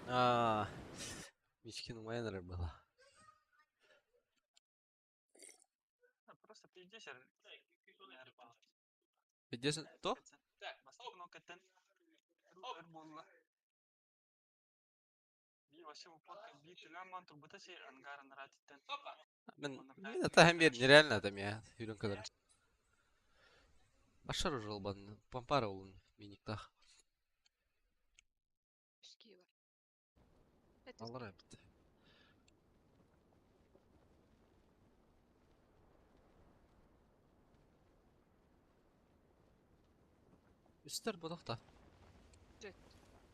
А, Мичкин Майнер была. Просто пиздец. Пиздец, то? Мен, мен это хамбер нереально там я юрын kadar. Башар уже албан, пампара олун миниктах. Алар эбит. Үстер бодохта.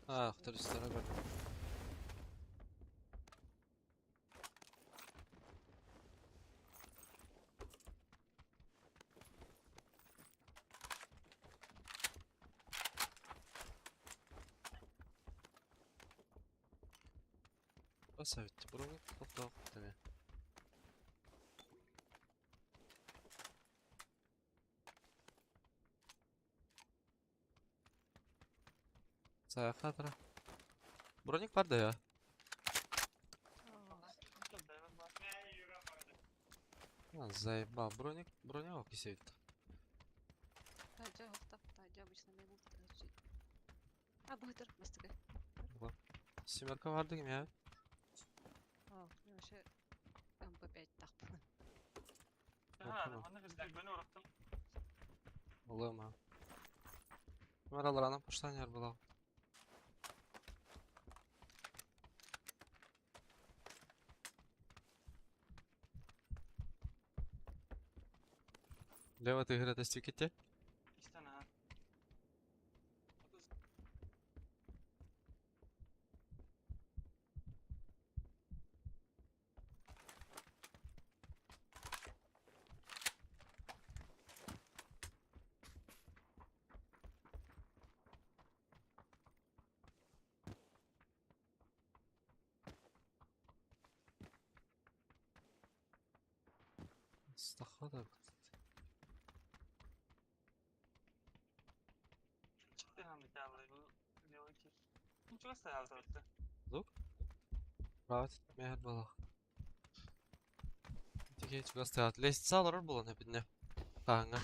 А, хтор үстер бар. Басабит. Бұрын тоқтау деме. Саяхатра. Броник бар да я. А, заебал. Броник, броня кисебит. Семерка бар дегем я. Улыма. Камералар анан пуштан була. Лево ты игра достигите? Стахода. Правит, мехер балах. Тихе чугастаат. Лестница алар булан эпидне. Тааңа.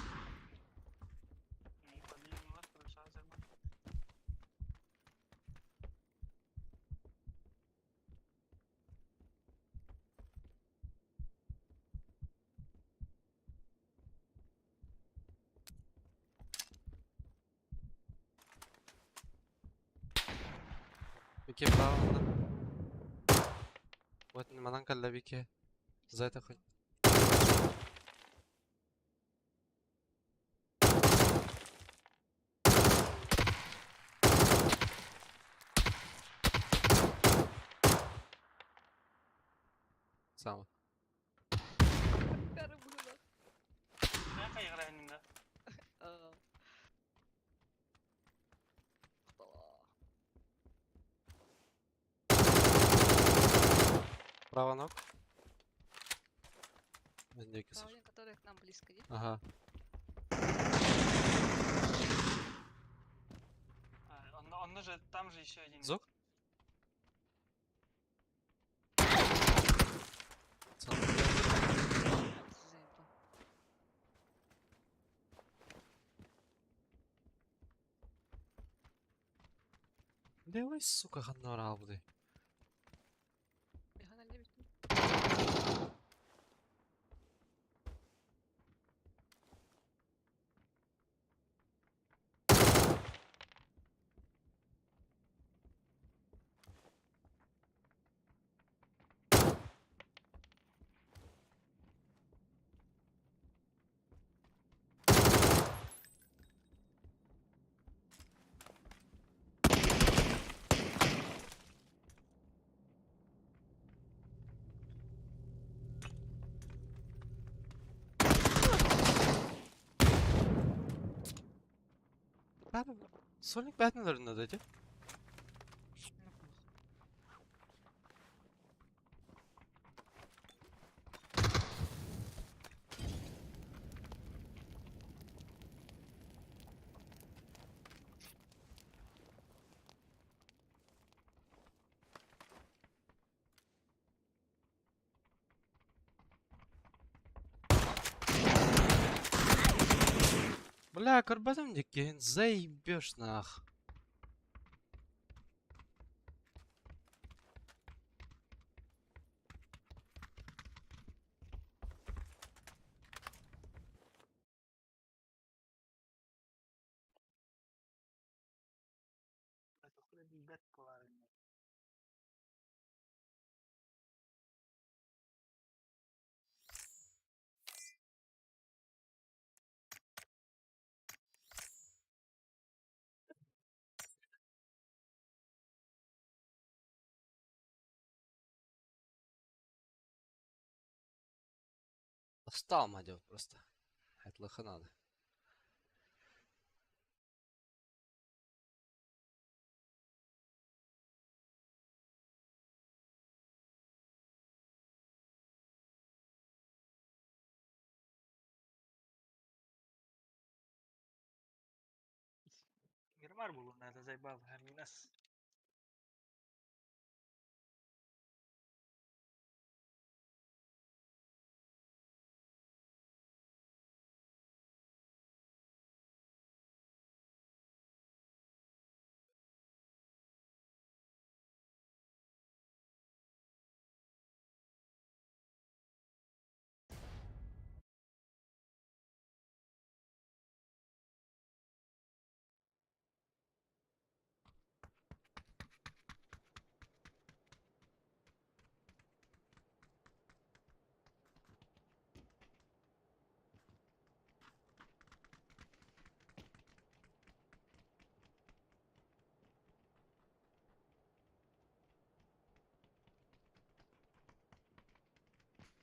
Бике правда. Вот манан калла бике. За это хоть. Сам. Право ног. Который к нам близко, нет? Ага. Он, он же, там же еще один. Звук? Делай, сука, ханнора алды. Сольник бәтнелерінде dedi. Бля, көрбөтүм диккиһин, заебешь нах. Устал мадет просто. Это лоха надо. Мирамар булуна, это заебал, Хаминас.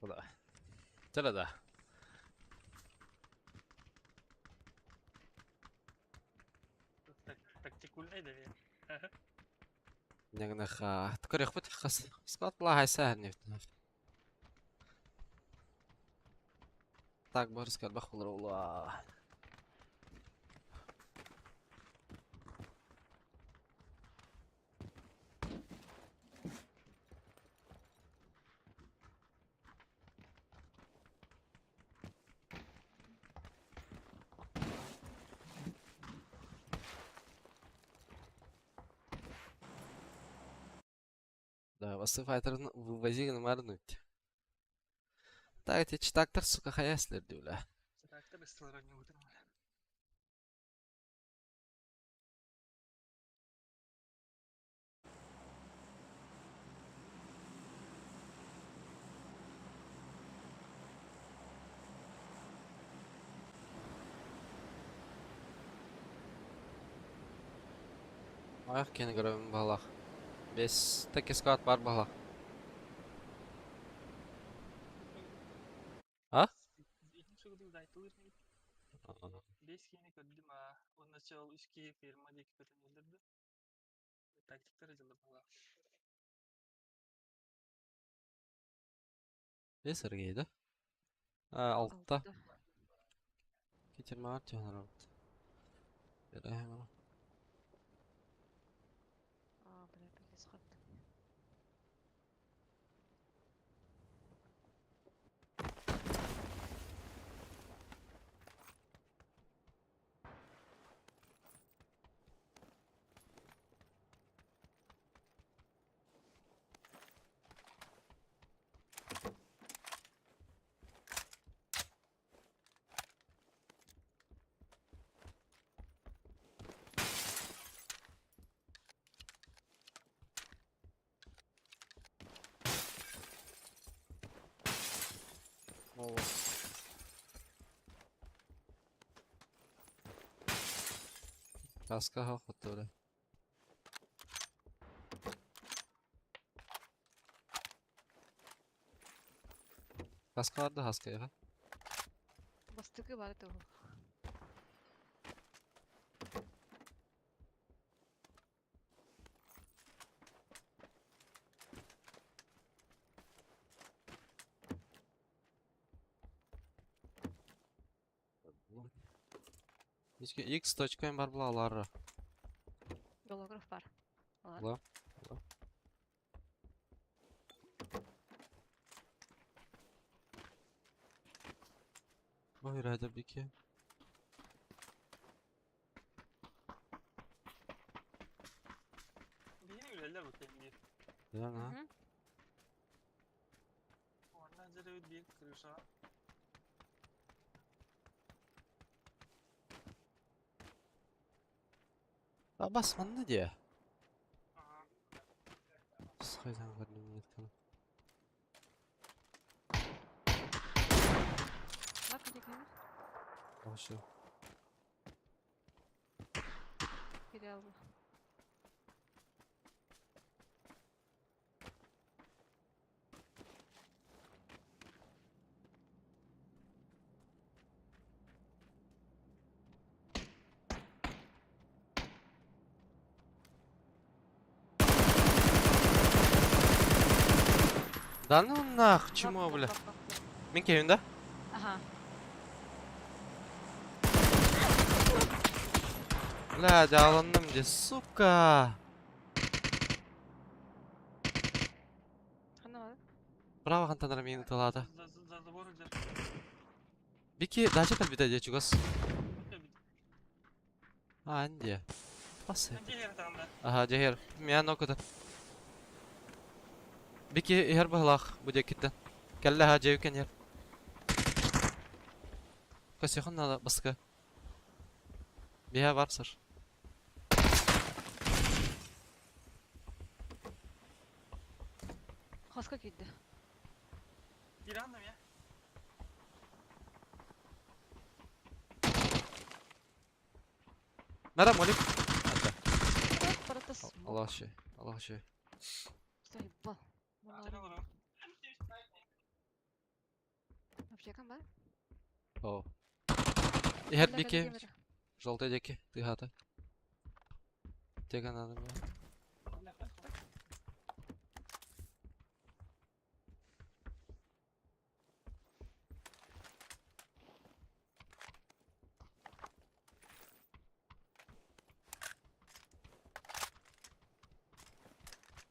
Куда? Чала да. Тактикульный доверие. Нягнаха. Ткорих бут хас. Склад лагай сәһәр Так, барыс кәлбәх булыр ула. Да, осы файтерын вывозили на марнуть. Так, эти читактор, сука, хаяслер, бля. Трактор не утром. Аяқ кені көрөм балах. Бес таки склад бар балах. А? Бес кені көрдүм, а он начал үс фирма диэки көтөн Тактиктар дьылы була. Бес Сергей, да? А, алтта. Кетерме ар тюхнар. Бере А, бля, пиздец, хат. О. Каска хохотура. Каска vardı хаска ya. Бастыкы бар это. X точка бар булалары. Голограф бар. Алар. Ла. Ла. Ой, рада бике. Да, ага. Мгм. Онна дьэребит биир крыша. А бас манна дии. Ага. Схайдан көрдүм метканы. Лапа диками. Вообще. Кирилл. Да ну нах, чмо, бля. Мин кевин да? Ага. Бля, дьааланным дии, сука. Ханна бар? Браво хантанара миигин ыталаата. За, за забор идет. Бики дача кэлбитэ дии чугас. А, дии. Бас. Аха, дьэһэр. Миэн окута. Бики иһэр быһылаах бу диэкиттэн. Кэллэ аха дьиэ иһэр. Көсүөхүн надо баска. Биһэ бар сыр. Хоска киирдэ. Киирэн я. Мара молик. Ата. Паратас. Allah şey. Allah şey. Заебал. Аптекам бар? О. Иһэр бики. Желтый диэки. Тыһаата. Аптека надо было.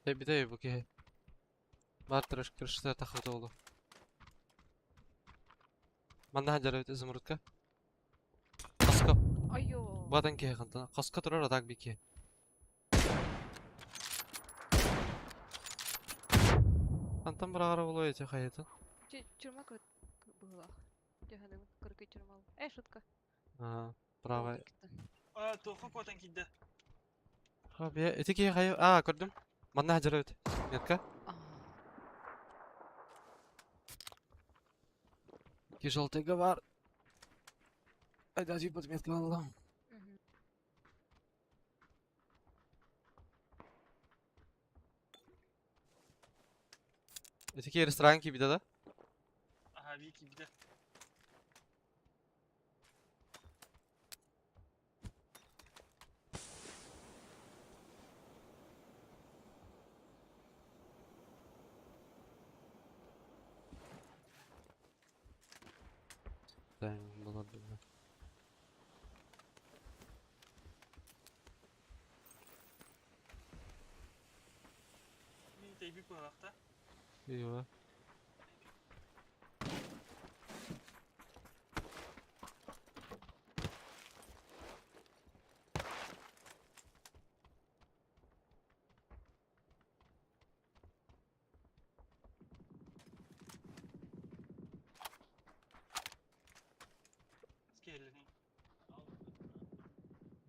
Бите бу киһи. Бар тырыш крышта тахыта олу. Манна хаджар изумрудка. Қасқа. Айо. Бадан киһи хантана. Қасқа турар атак бики. Хантан бырагара болу эти хайытын. Тюрьма была. Кыргый тюрьма. Шутка. Ага, правая. А, тоха котан кидде. Ха, бе, эти киһи хайы. А, көрдүм. Манна хаджар эбит. Метка. Ки желтый гавар. Айда типа метка алам. Эти ки ресторан ки биде да? Ага, вики биде. Да, было бы. Мин тейби куалакта. Eyvah. Скеллини.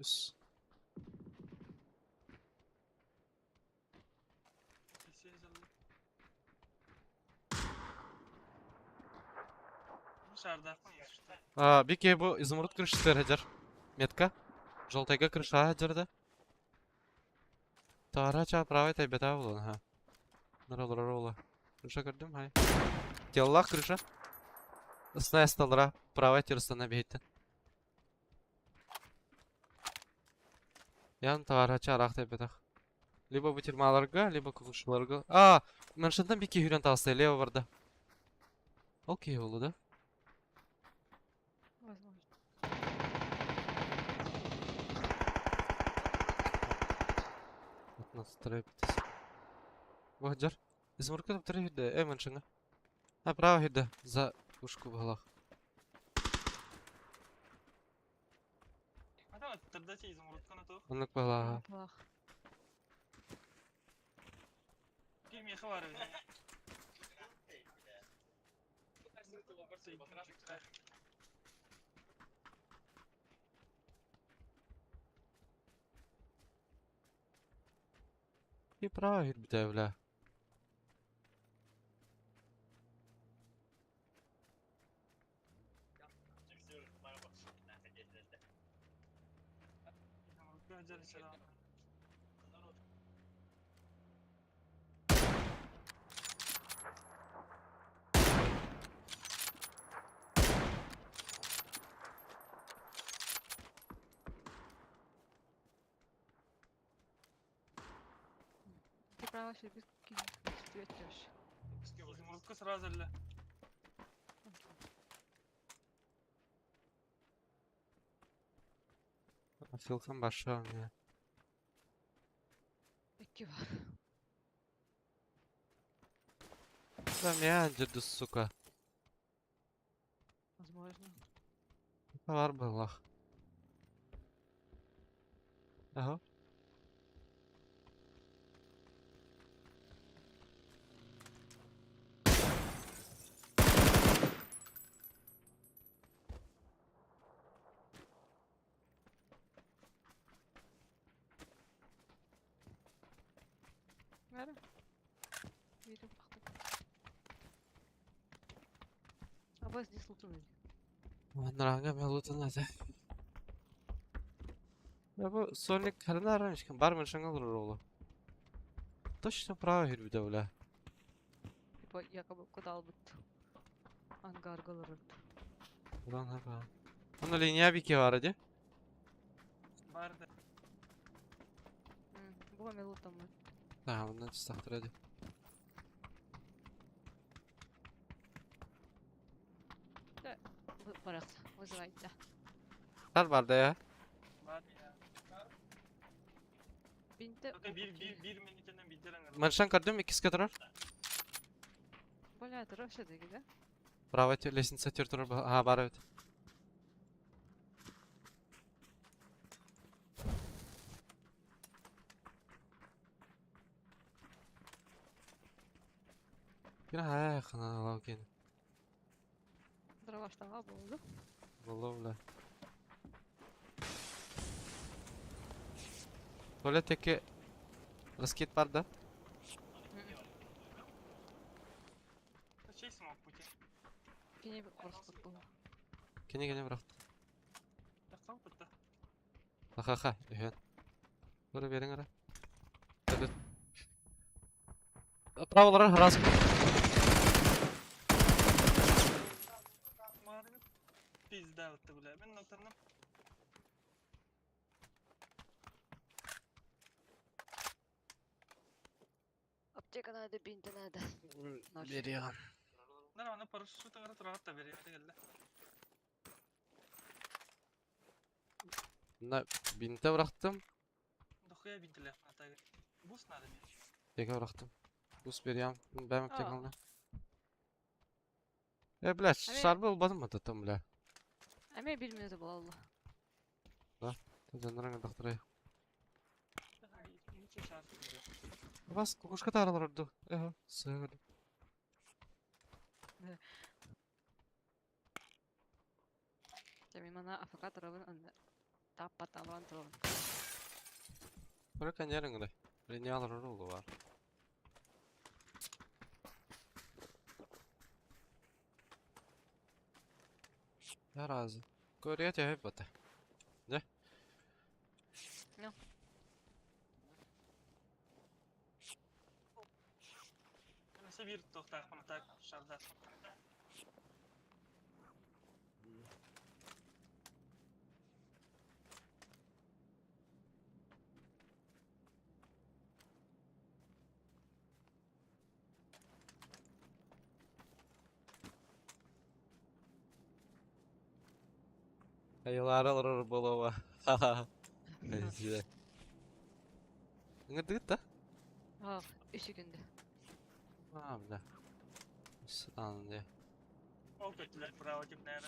Үс. А, Бики бу изумруд крышасы хаджар. Метка. Желтайга крыша хаджар да. Тара ча правый тай бета болон ха. Нара Крыша көрдүм хай. Теллах крыша. Ысна сталра правый терстана бейттен. Ян тара ча арах тай бетах. Либо бу тюрьмаларга, либо кукушаларга. А, меншинтен бики хүрен тасты лево барда. Окей болду да? Возможно. Нас торопитесь. Ваджар. Изумрудка там три хиде. Меншинга. А, право хиде. За пушку в голах. А там изумрудка на то. Оннук бала. Плох. Ким миэхэ баар эбит. И право бля, бля. Ты права, что без каких-то Музыка сразу ли? Филкам большой у меня. Да меня деду, сука. Возможно. Товар был лах. Ага. Nerede? Видим, А здесь лутнули. Нрanga me лутанады. Ya bu Sonic karını aramışken бар mı olur oğlu. Точно право хүрбүдэ бля. Типа якобы куда албыт. Ангар galırırdı. Ulan ha ba. Onu linear bir ki var hadi. Барды. Бу эми лутаммыт. Tamam bundan çıktır hadi. Барак, вызывайте. Var vardı ya. Бар ya. Бинте Bir bir bir minuteden bitiren. Manşan gördüm ikisi kadar. Бля, это вообще таки, да? Право лестница тер Ha бар evet. Yine ha yakın Allah gene. Дроваштага болду. Vallahi бля. Tuvaletteki rasket var da. Şey smoke пути. Кини корспут бу. Kene kene bıraktı. Takal bitti. Ha ha ha. Evet. Böyle verin ara. Evet. Pravolar haras. Pizda bitti bile. Ben notlarını Аптека надо, бинты надо. Veriyorum. Нар аны парашют аңара rahat da veriyor. Geldi. Bunda binte bıraktım. Dokuya bindiler. Hatta bus nerede? Teke bıraktım. Bus veriyorum. Ben аптека Aa. aldım. E бля, шарбы olmadı mı tatam бля? Эми бир минута болалла. Canlarına doktora. Ничего şarkı veriyor. Бас кукушка таралар ordu. Ehe, sığır. Эми мана АФК тарабын анда. Таппа табан турабын. Bırak anjarın gıday. Linyalar oldu var. Ya razı. Kore'ye hep batı. Ne? No. Nasıl bir tohtar bana tak şarda. Ayılar alır bolova. Haha. Benziyor. Ngırdık da. А, үч күндө. Ha бля. Sıdan diye. Ol kötüler bravo kim nerede?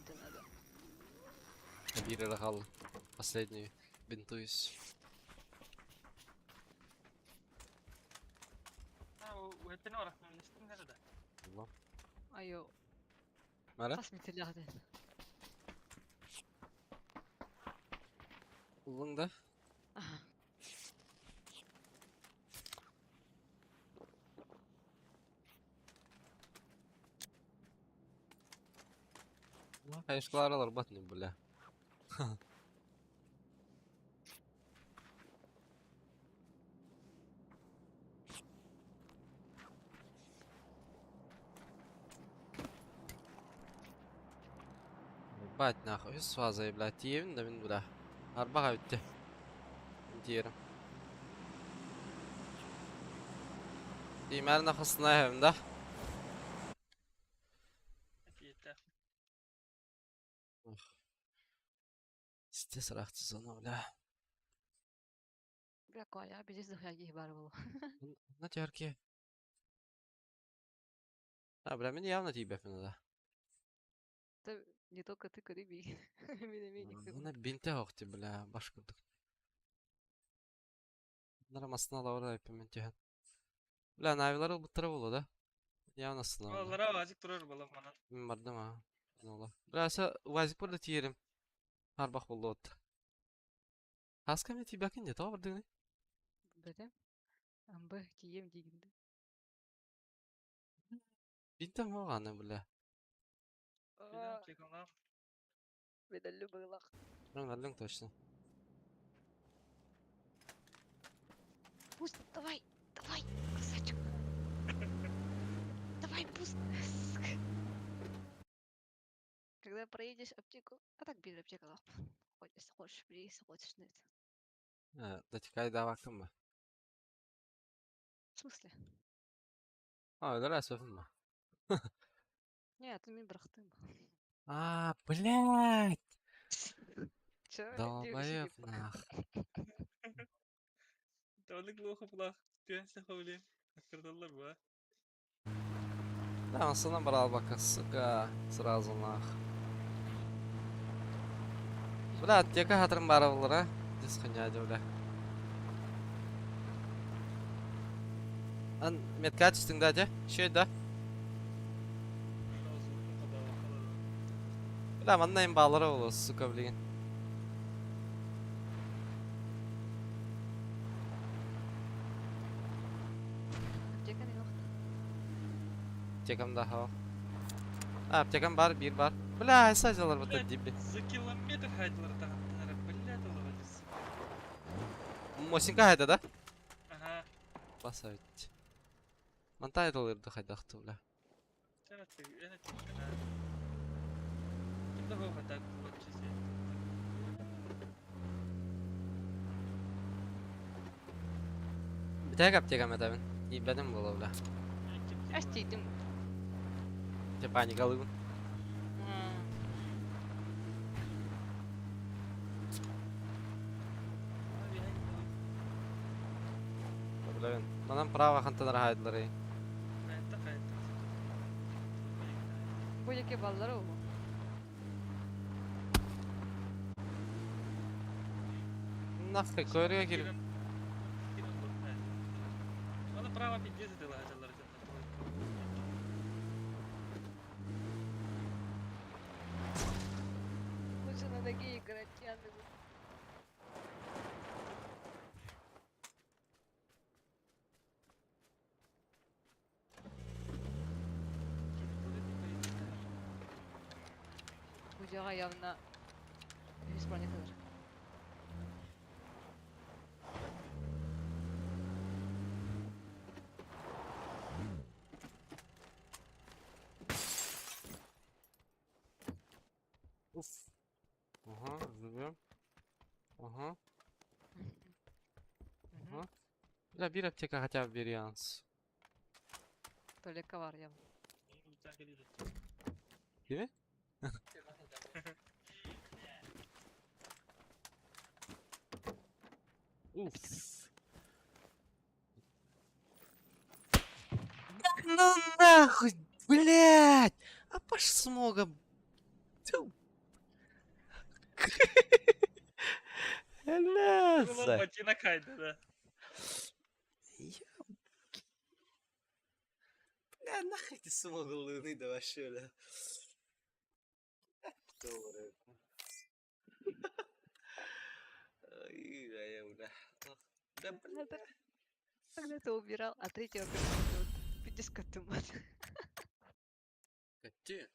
Бинты надо. Биир эрэ хаалла. Последний бинтуюсь. Айо. Мара? Хас метеллээх Ыллыҥ да? Аха. Конечно, олорбот не бля. Ебать нахуй, үс фаза, блядь, тиийэбин да мин бля. Арбаҕа бүттэ. Диэрим. Тииймээр нахасына эһэбин да. Сите сырахты зона, бля. Бля, Коля, биздес дохуя киһи баар буолуо. На терке. А, бля, мин явно тиийбэппин да. Это не только ты, көрүй Мин эмиэ никто. Уна бинте охти, бля, баш курдук. Нара масына лавра эппин түһэн. Бля, навилар ылбыттара буолуо да? Явно астына. Аллара УАЗик турар буолар манан. Мин бардым аа. Ола. Бля, са УАЗик бар да тиийэрим. Харбах буолла Хаска эмиэ тиийбэккин дии, тоҕо бардыгыный? Бэтэ. Амбы тиийэм диигин дуу. Биирдэ аны бля. Медаллы быылах. Өллүҥ точно. Пусть, давай, давай, красавчик. Давай, пусть. Когда проедешь аптеку, а так бери аптека лап. Хоть, если хочешь, бери, если хочешь, нет. Датикай ба? В смысле? А, өлөр сөпүн ба? Нет, ты мин бырахтым. А, блядь! Чё? Долбоеб нах. Довольно глухо булах. Түөн сахабылы. Акырдаллар ба. Да, он набрал бака, сука, сразу нах. Бля, аптека хатырым бара булыр, а? Дис хуйня, бля. Ан метка түстүң да, де? Шөй да? Бля, манна им балары болу, сука, блин. Аптека не вахта. Аптекам да хау. А, аптекам бар, бир бар. Бля, сазялар вот диби. За километр хайдылар тағаттанара, блядь, олар Мосинка хайда, да? Ага. Басавить. Мантай долларды хайдахты, бля. Битәк аптекам этабын. Ибедим була, бля. Ас тиийдим. Те паникалыгын. Бля, манан право хантанар хайдылар. Бу яке баллары ол. Нахуй, көргө кирип. Аны право пиздец дела хадалар. Лучше на ноге играть, я Бу жаға явно үс планеталар. Уф. Ага, живем. Ага. Ага. Бля, бир аптека хотя бы берианс. Туалекка бар явно. Кими? Уф. Да ну нахуй, блядь! А паш смога. Тьфу. да? Ботинок хайда, да. Бля, нахуй ты смогл да вообще, бля. Бля. Да, бля. Когда ты убирал, а третьего как вот пятиска туман. Где?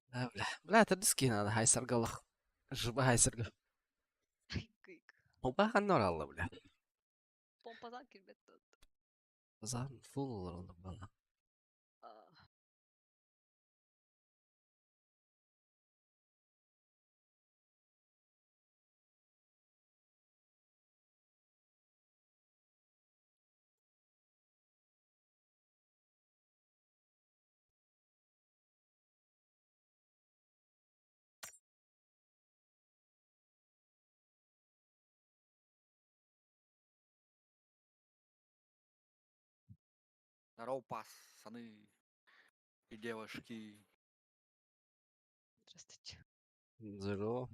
Да, бля. Бля, это диски надо, хайсаргалах. Жыба хайсарга. Кыйк. Оба норалла, бля. Помпадан кирбет тут. Зан фул олар бала. Здорово, пацаны и девушки. Здравствуйте. Здорово.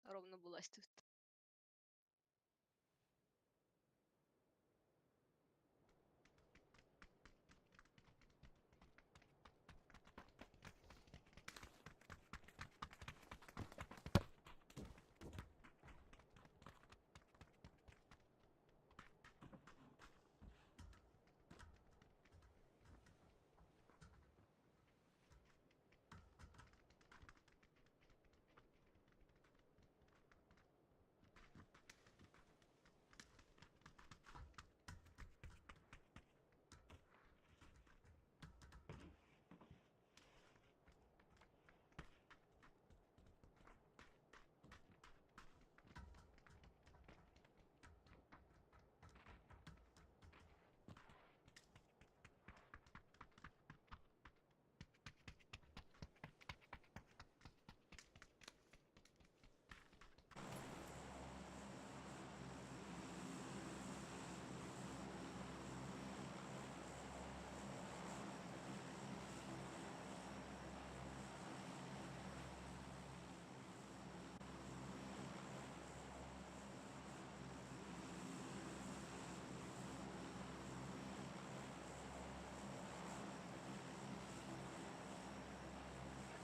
Ровно была тут.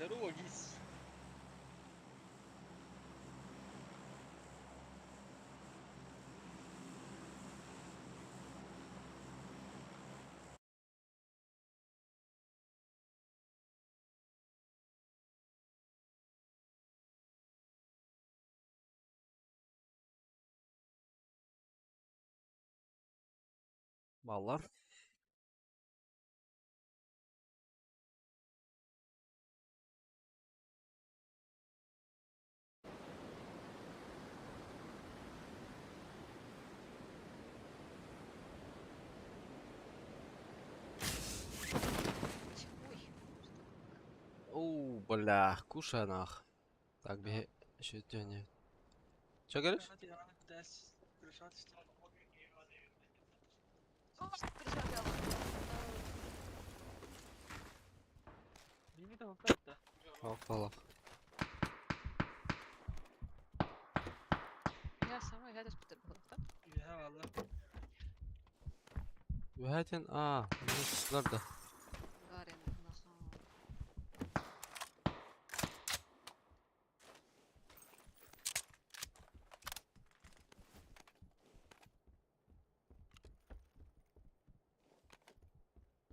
Здорово, гис. Баллар. Ой, Оу, бля, кушай нах. Так, бе, еще не. Че говоришь? Аллах. Я сама я спитер была, да? Үһәтен, а, ну, да. Гарен, аха.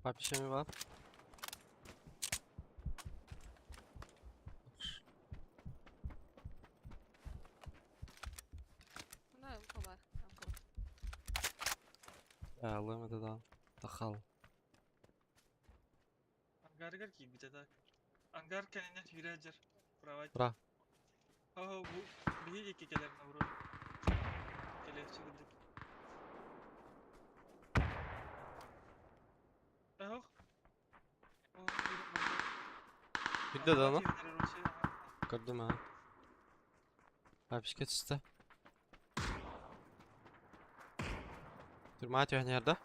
Папищами var. Ну, МК бар, МК бар. Алым да. Тахал. Ангаргар кийбит это. Ангар кэнинэн сүүрээдьэр. Правать. Бра. Оо, бу биһи диэки кэлэр наоборот. Кэлээччи курдук. Ох. Оо, Билде да аны? Көрдүм ha. Папишке түсті. Түрмә түһән ярда.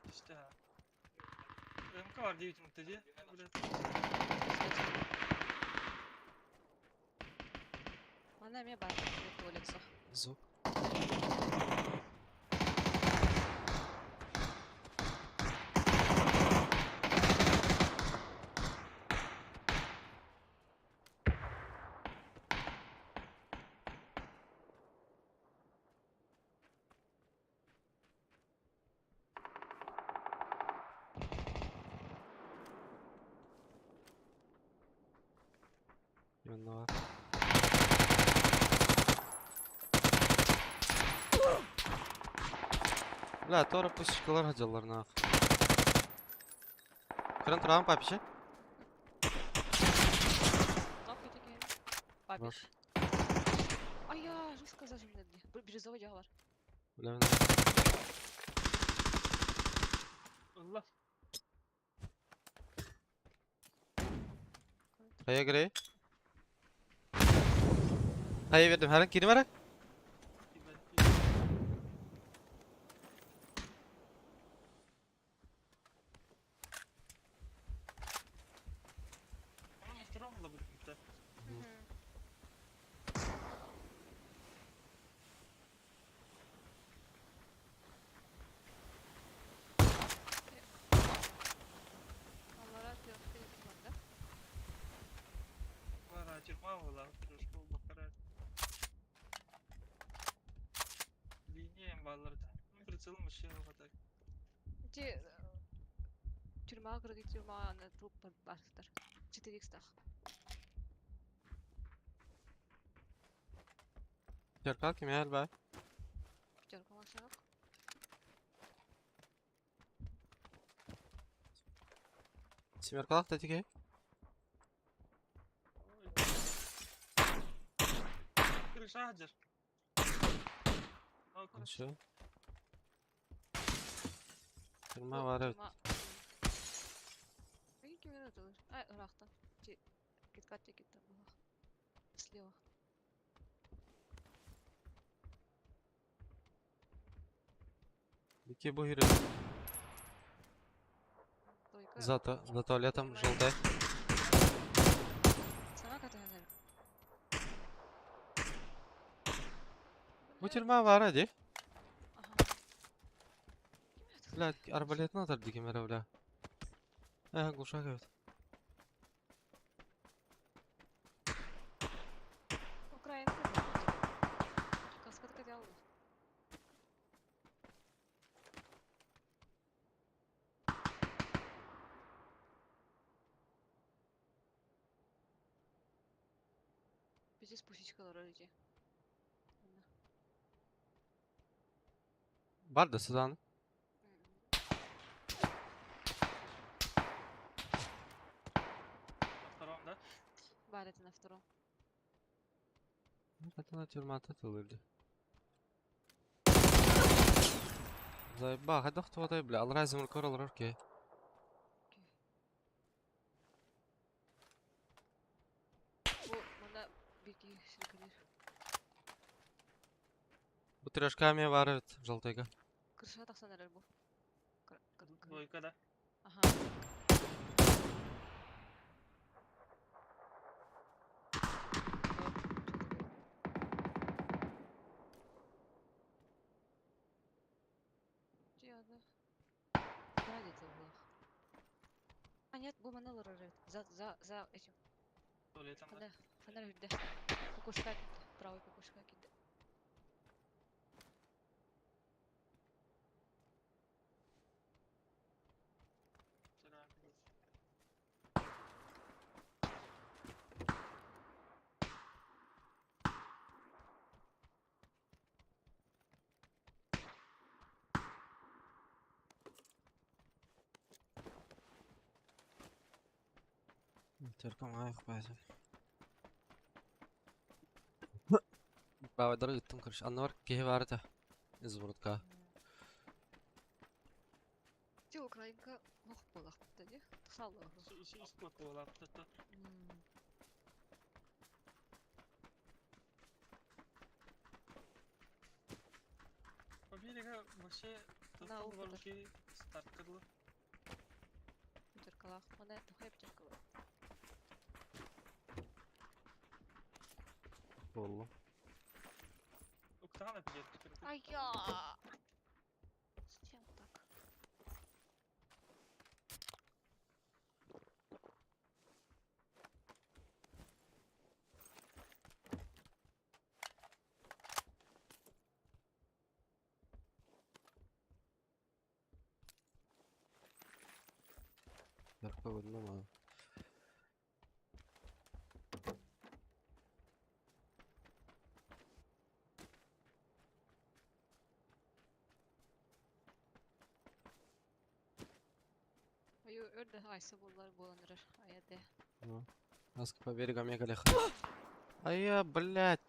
Түсті. МК бар 9 минутта дии. Блядь. Манна эмиэ баар туалет суох. Звук. Именно. Бля, тора пусечкалар хаджалар нах. Кран туран папича. Нок ити Папиш. А я жестко зажимлен. Бирюзовый дьаҕа бар. Бля, Allah. Хайа грей. Хайа бердим. Харан кири бара. Onun втором лабиринте. Аллара тыахты да? Вара тюрьма была, трешку бакара. Линия балларда. Ну, прицелом вообще вот так. Ити тюрьма кыргы тюрьма аны труп бар сытар. 4 тах. Черкал ким ял бай. Пятерка машинок. Семеркалах татике. Крыша хаджар. Ничего. Тюрьма бар evet. Какие кимер это? Ай, ырахтан. Киткат текеттен булах. Слева. Бики бу хире. Двойка. За, то, за туалетом желтый. Сама катаганер. Бу тюрьма бар ди. Ага. Бля, арбалетны атар ди кемере, бля. Э, глушак evet. Украинка. Каскадка делала. Пиздец пусечкалар иди. Бар да сыдан. На втором, да? Бар это на втором. Катана тюрьма татылырды. Заеба, хадах туадай, бля, ал разым кор алар ке. Бу мында бики сиркелер. Бу трешка ме бар evet, желтыйга. Крыша тахсан эрер бу. Двойка, да? Ага. Да, где-то было. А нет, бу манал эрер. За за за этим. Туалетом, да? Фонарь, фонарь үрдэ. Кукушка кидде. Правый кукушка кидде. Вчера. Теркам аяк базы. Баба дорог иттим кырыш. Аннар кеhe бар да. Изумрудка. Ти украинка ох болах ди. Тахсалла. Скот была, то По берега вообще На тотал ухо руки старт кыдлы. Быһылаах. Маны тухай аптечка бар. Боллу. Уктаҕын аптечка. Ай я! Зачем так? Ярка көрдүм ама. Ою өрдө айсы боллар буолан эрэр. Айа де. Ну. Нас по берегам ехали. А я, блядь.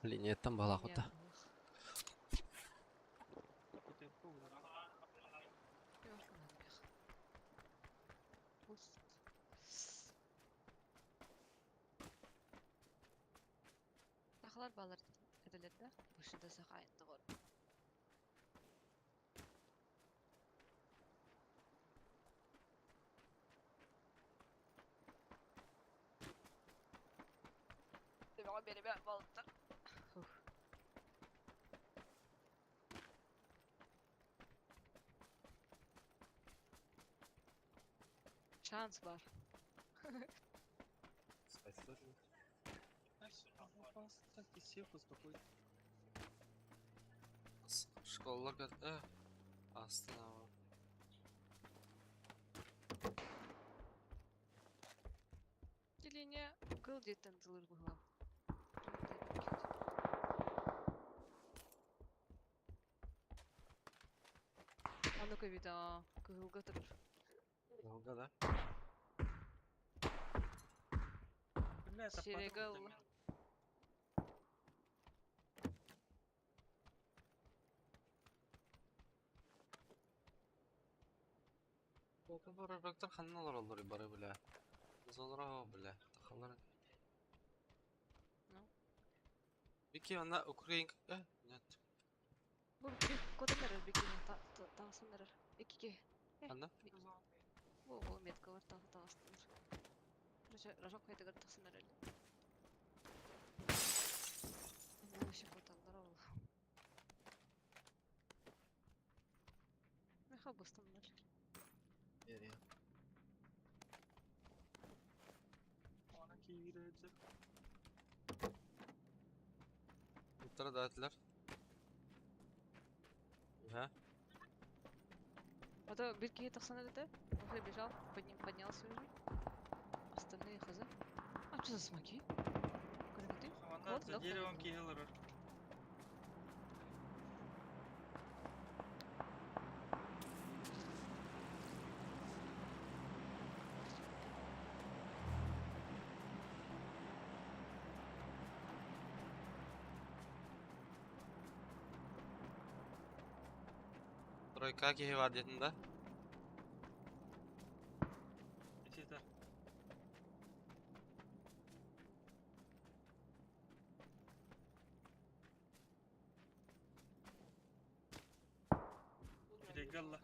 Линия там была охота. Сахалар балар эдилер да. Бушуда саха айынды гор. Бери балта. Шанс бар. Школалар э, Астана. Деление кыл деттен дылыр быһыла. Аны көбүт аа, кыһылга турар. Долго, да? Серега Бактар ханналар олар бары бля. Золра бля. Тахалар. Ну. Бики она Украинка. Э, нет. Бу бик котон эрэр бикини тағысын эрэр. Икки. Анда? Бу бу метка бар тағы тағыстылар. Короче, рожок кайтыгар тахсын эрэр. Бу вообще коталлар ол. Меха бастаннар. Берия. Уттара датылар. Ха? А то бир киһи тахсан эрэтэ. Уже бежал, подним, поднялся уже. Остальные хз. А что за смоки? Ты? Вот, за деревом киһилер. Тройка киһи бар диэтин да? Ититер. Билегалла.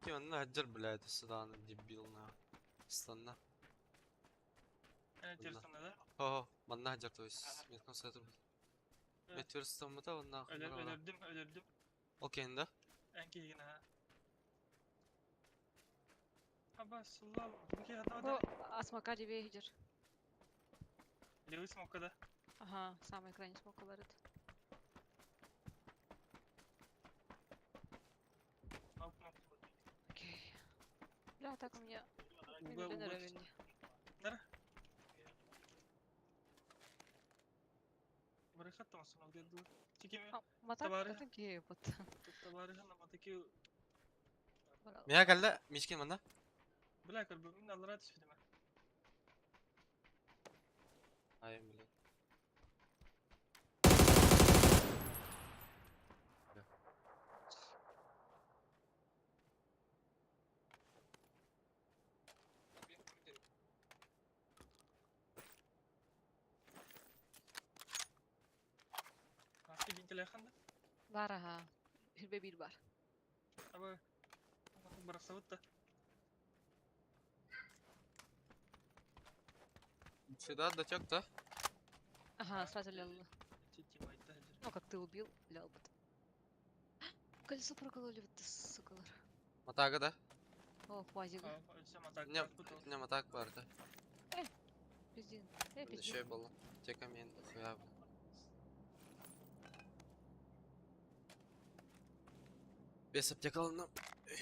Ки онна хаджар блядь, сюда дебил на. Станна. Эне терсene да? Хо, манна хаджар то есть. Меткон сайтыр. Метверстаммыта онна. Өлөрдүм, өлөрдүм. Окей, да? Эн киһигин ha. Аба суллал. Бу киһи хата Бу асмака левее идешь. Левый смока да? Ага, самый крайний смок говорит. Окей. Бля, так у меня... Уга, Минут уга. уровень. Нара? Барыхат тамасын ол келді. Чекеме. Матак, Табары. это гей, вот. Табарыхан матаки. Мия калла мишкен манна. Бля, көр мин аллара түспүтүм. Ай, блядь. Аптекалааххын да? Бар аха. Хүрбе бир бар. Аба бырахсабыт да. Сюда дотек, да? Ага, сразу лял. Ну, как ты убил, лял бы. Колесо прокололи, вот сукалар. Матага да? О, хвазига. Не, не матак бар да. Э, пиздин. Э, пиздин. Еще было. Тека мен хуя. Бес аптека алынна.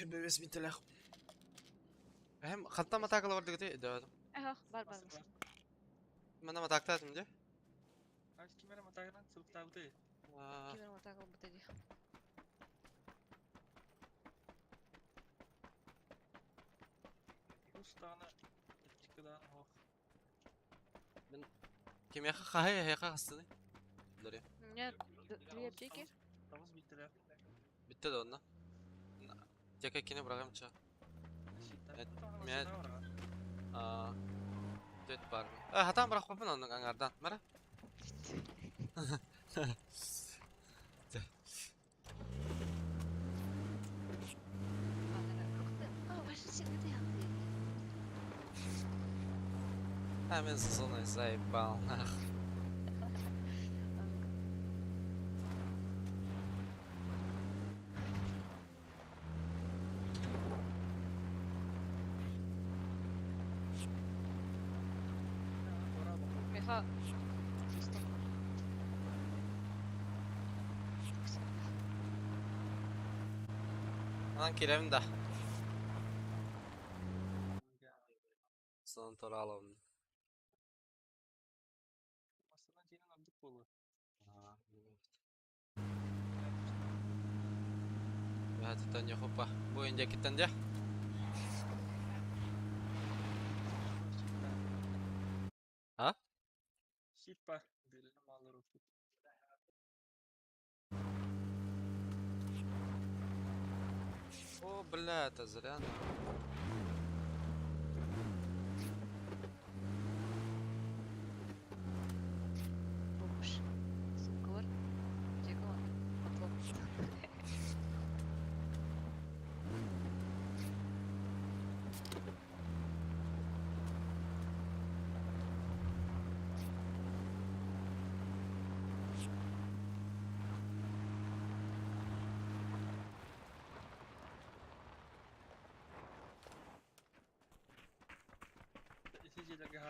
Бес бинтелях. Эм, хатта матакала бар дегете, да. Ага, бар бар. Мана матактатым де. Кимere матагынан сылыктабыты. Кимere матагал бутади. Устаны чыкыдан ох. Мен кимеха хай хай хастыны. Ларе. У меня две аптеки. Тавыз биттелер. Битте да онна. Тека кине брагамча. Мен а Төт бар. А, хатан бірақ папын оның аңардан. Мара? А, мен зоной заебал, нах. Меха. Анан кирем да. Сон туралым. Масынан тенен ардык болу. Хатытан хопа. Бу инде киттен де. А? Щит бар. Белini малыр окуп. О, бля, это зря. Бомж. Сумка бар. Аптека бар. Потлом.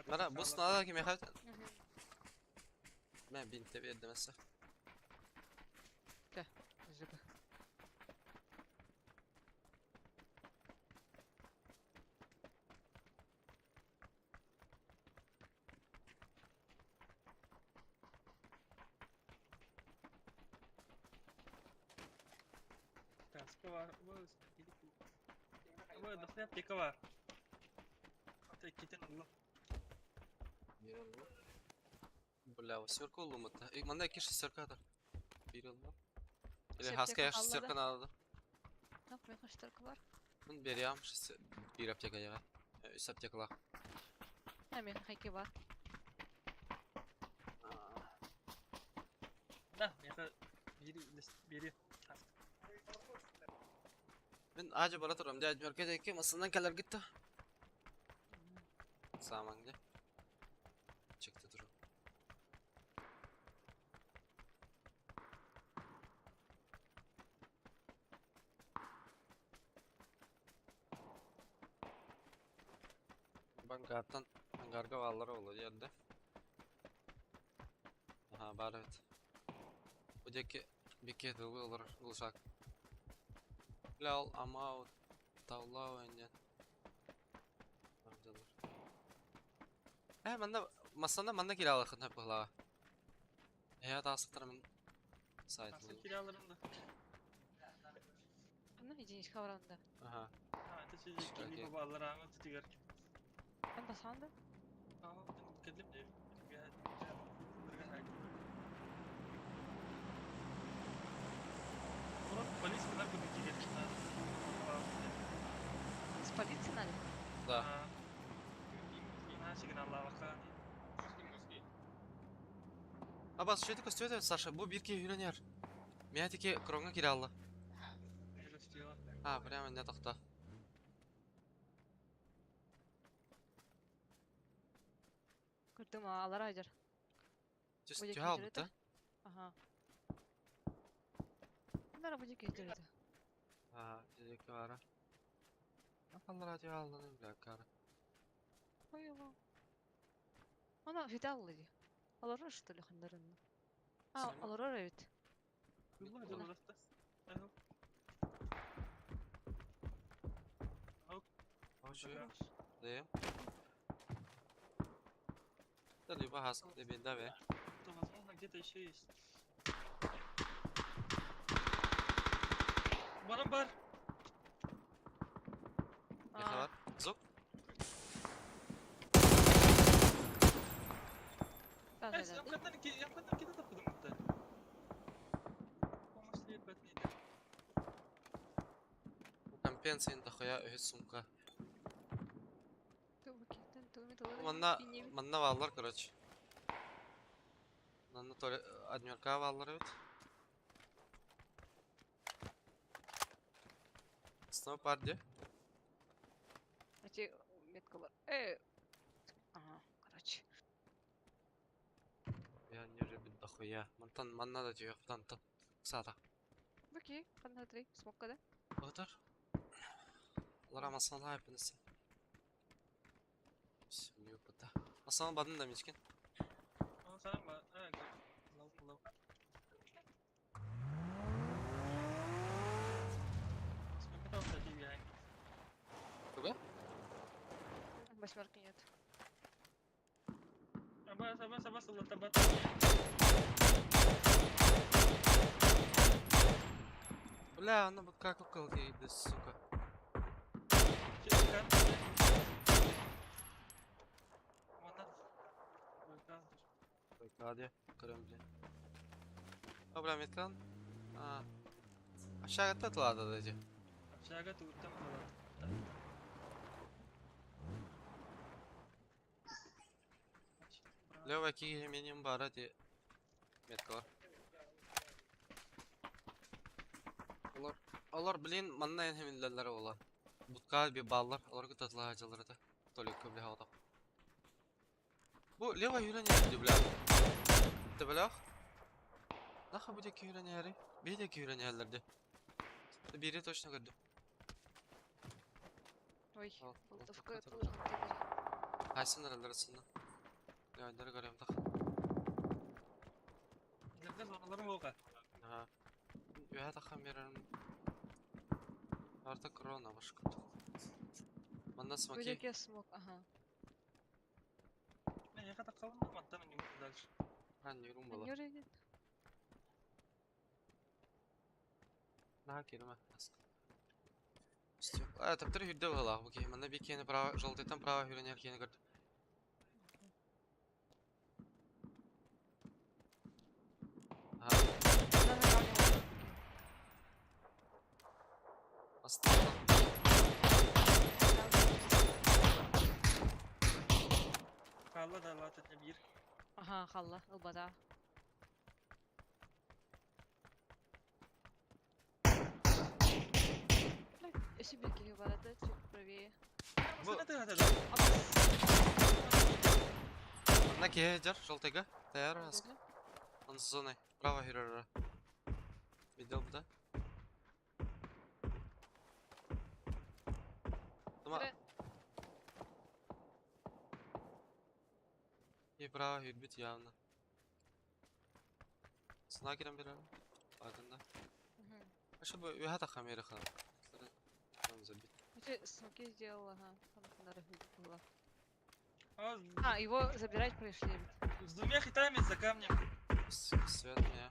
Мара, бу сынада ким яхат? Мен бинте бердим эсе. Кэ, жибы. Таска бар. Бу дахны аптека бар. Ата китен улы. Бля, восьмерка улумата. И манда ики шестерка дар. Бир улма. Или Шестерка хаска я аллада. шестерка надо. Так, меха шестерка бар. Мын берям шестер... Бир аптека яга. Үс аптекалар. А, меха хайки бар. Да, меха бери бери. Мен ажы бара турам. Дядь мерке деки масынан келер гитти. Самаңды. Чыкты туру. Банкартан ангарга баллар олу жерде. Аха, бар evet. Bu деки бекет олар улушак. Лал амау таулау энден. Э, манда масанда манда кире алахын хөп была. Э, тасыктыр мен сайт. Nasıl kiralarım da. Ана единичка баранда. Аха. Ha, это siz ikili babalar ama tutuyor. Мен басанда. Aa, келдим де. Полиция куда куда С полиции надо? Да. Абас, что это костюм, Саша? Бу бирки үйренер. Мятики кроҥҥа киирэ алла. А, прямо не тохто. Көрдүм, алар айдыр. Түс түһэ албыта. Ага. Нара будет киирдэ. Аа, дьэки бара. Аллара түһэ алланы бля кара. Ой, ой. Ана фиталлы ди. Аларар что ли хандарынны? А, аларар эбит. Дэм. Да либо газ, либо давай. То, возможно, где-то еще есть. Барам бар. Бар. Зоп. Ямкаттан киде таппыдым бутта. Помощь бэтнейді. Компенсия дохуя үһүс сумка. Манна манна бааллар, короче. Манна толи адмирка бааллар эбит. Снова парди. Эти меткалар. Ага, короче. Я не любит дохуя. Мантан манна да түйөх тан. Сата. Окей, ханна три, смокка да? Отыр. Алар масала hepiniz. Bismillah опыта. Масала бадын да мичкен. Сарам ба. Лау, лау. Смокка там кстати, Туга? Восьмерки нет. Абас, абас, абас, алла табат. Бля, она вот как около да, сука. Hadi kırım bile. Бля, меткан. А. Aşağı tatladı dedi. Aşağı tuğuttan Лева ки минимум бара ди меткалар. Олар, олар блин, манна ен хемиллелер ола. Бутка би баллар, олар кытатла хачалар да. Толик бля хавта. Бу лева юрен бля. Ты блях? Наха bu deki юрен яри? Bir deki юрен yerlerde. Biri точно gördüm. Ой, Ал, болтовка ол тоже. Хайсын arasında. Yönleri görüyorum tak. Nerede zonalarım oqa. Ha. Ühe takan берерим. Арта корона башка. Манна смоки. Будет смок, ага. Мен яка такалым да мантан не дальше. Хан юрум була. Юрий. На кирме. А, таптыр хүрдө була. Бу ки манна бикени право желтый право хүренер кени көрдү. Ага. Астана. Халла да латат bir. Ага, халла, ылбада. Өсі бір кеге барады, чуть правее. Бу Манна ке жар желтыйга. Таяр аск. Он с зоной. Право хүрөрө. Видел да? Тума. И право хүрбүт явно. Сына кирен берер. Ardında. Аша бу үһә таха мери хан. Там забит. Смоки сделал, ага. Там надо было. А, его забирать пришли. С двумя хитами за камнем. Свет меня.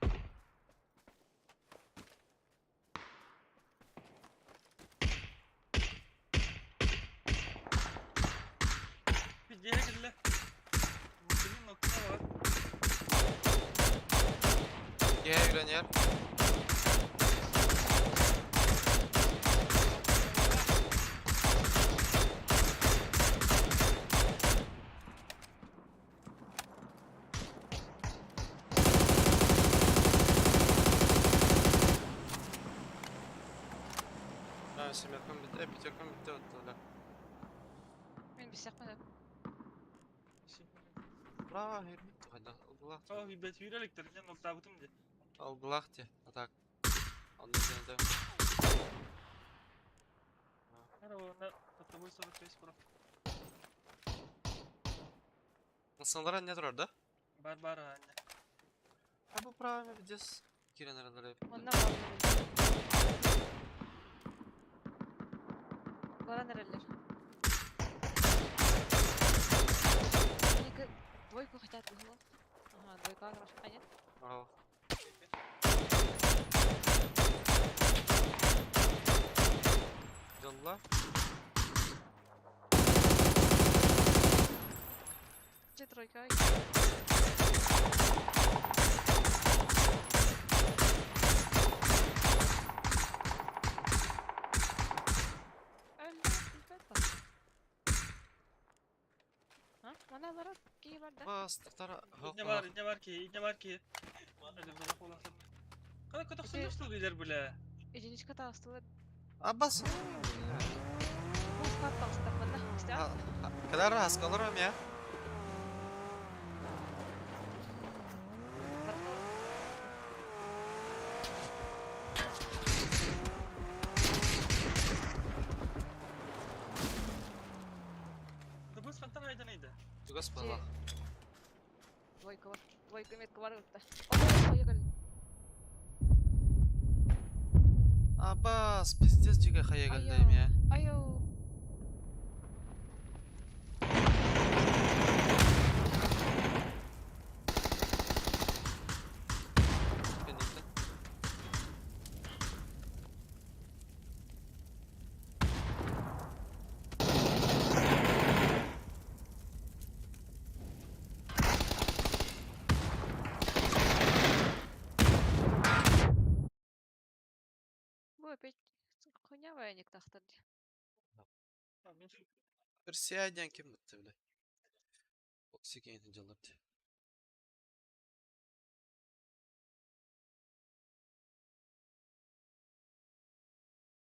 Bir gele. Benim nokta var. Gel үйренер. Бисяхпын. Браво, хермит хайда. Алгылах. О, бит сүүрэликтер, мен октабытым де. Алгылах те. А так. Онно дэнде. Ара онна под тобой 46 про. Насалара не турар да? Бар бар аня. А бу правильно здесь. Кирен аралары. Онна бар. Баран эрэллэр. Они двойку хотят было. Ага, двойка играш. А нет? Ага. Дела. Где тройка? А? Мана барар, кии бар да. Бас, тара. Не бар, не бар ки, не бар ки. Кана көтөксүн что лидер бля. Единичка таастылар. Аббас. Бу таастар мана. Истя. Калар хаскалар я. Да бу фонтан айдан иде. Тугас бала. Двойка бар. Двойка метка бар ытта. Поехали. Аббас, пиздец диге хаягандайм я. Айо. Кенниттен. Бу опять хуйня военник тахтар. Персиадян ким битти биле. Оксиген жалар.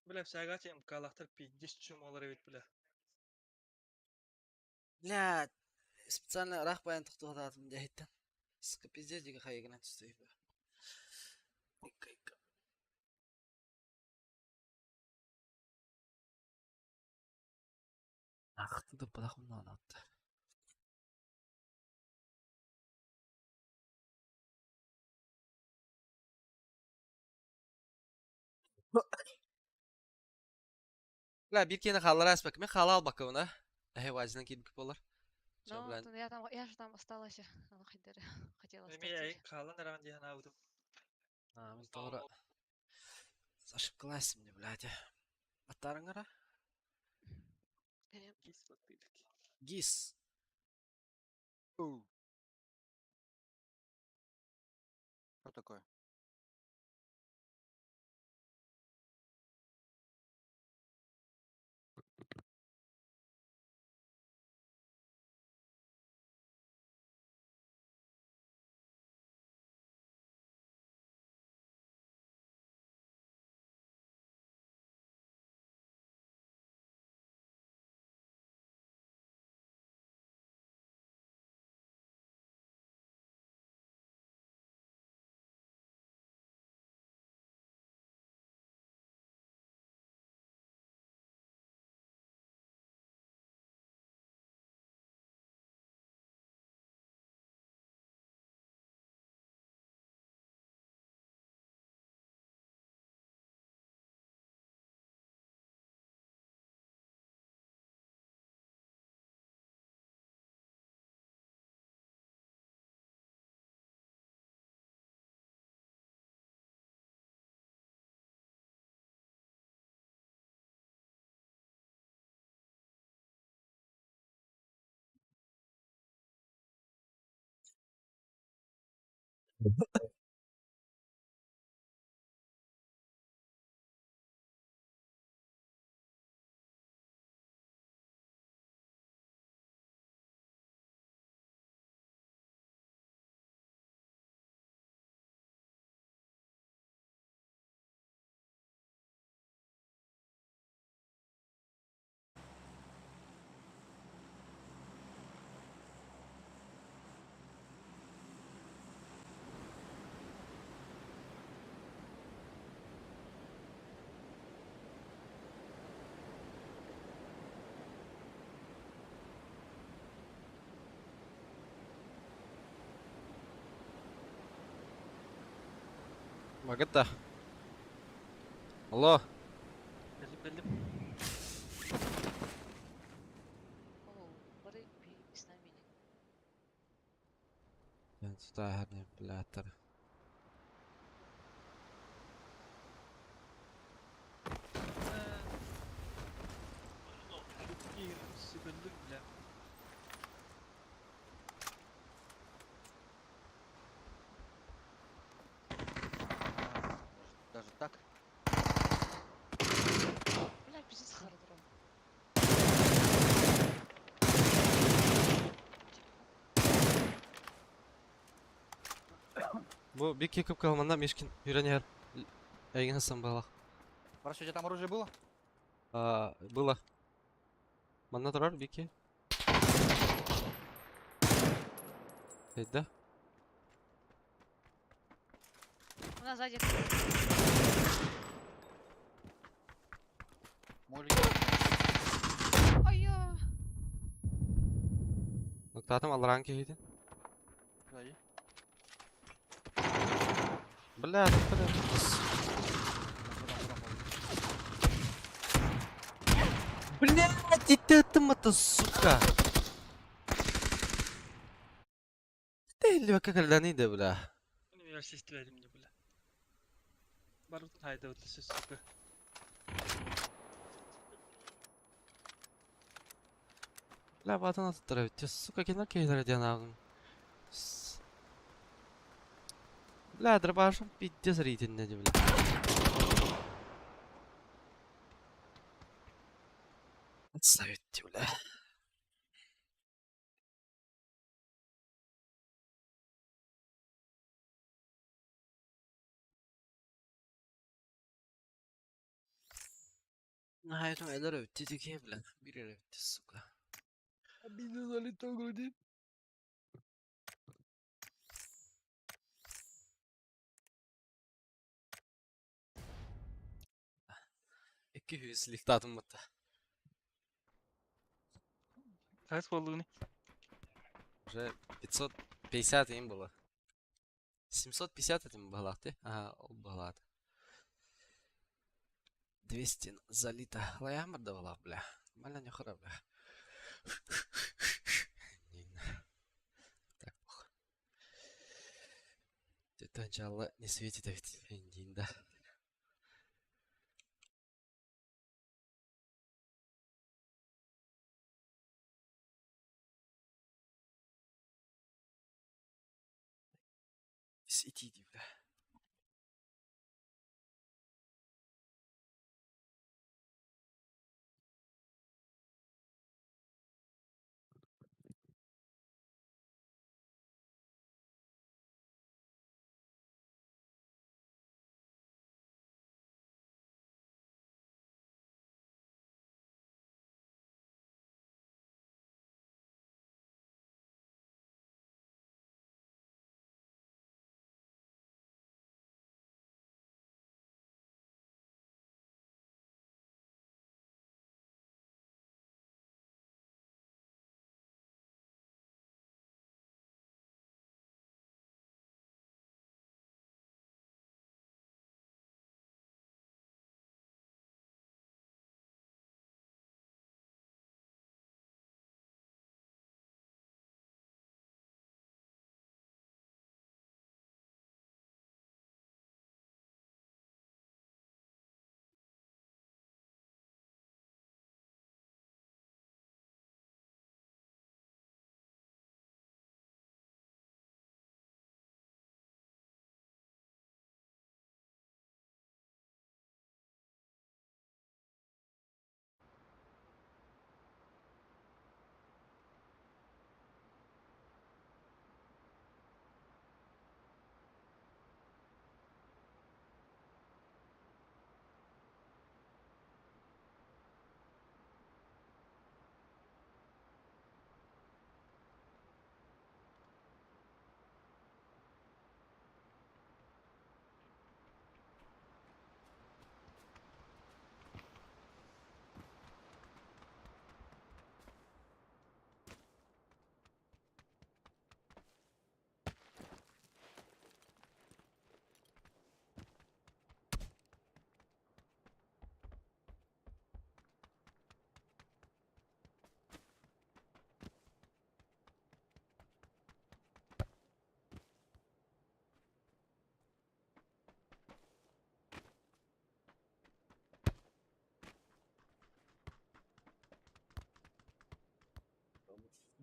Бля, всяга тем калахтар пиздец чумалар бит бля. Бля, специально рах баян тохтоотаатым дяһиттен. Сыка пиздец диге хаягынан түстүй. Ахты да падахымнан атты. Бля, бир кени халлар аспак. Мен халал бакыбына. Эхе, вазынан кийип болар. Ну, я там, я же там осталась. Аны хидер. Хотела Эми остаться. ай калан ран дихан аудым. А, мен тоғра. Ошибкалась мне, блядь. Аттарыңара? Гис баттылык. Гис. Что такое? Магата. Алло. Кэллим кэллим. О, бары с нами. Ben tutar blätter. Сүгүндүк бля. А, может, даже так? Бля, пиздец хардром. Бу bir кекіп калманда мешкин үйренер. Әйген сан балах. Хорошо, у тебя там оружие было? А, было. Манна турар бики. Да? У нас сзади. Молик. Ой, я. Ноктатым алран кейді. Сзади. Бля, бля. Потом, потом, потом. Блядь, и ты там это, сука. Ты или как да, бля. Университет мне бля. Барутун хайда вот сука. Бля, ватан аттыра бит. Сука, кино кейдер диэн аҕым. Бля, дробашым пиздец рейтинне ди, бля. Отставить, бля. Hayatım eller öptü tükeye бля. Bir el öptü, сука. Обидно залетел груди. Икки yüz лифтатым мытта. Kaç болдугуни? Уже 550 им было. 750 этим было, ты? Ага, ол было. 200 залито. Лаямар давала, бля. Нормально не хора, бля. Так, плохо. Это начало не светит, а ведь да. Сидите, бля.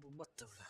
Булбатта бля.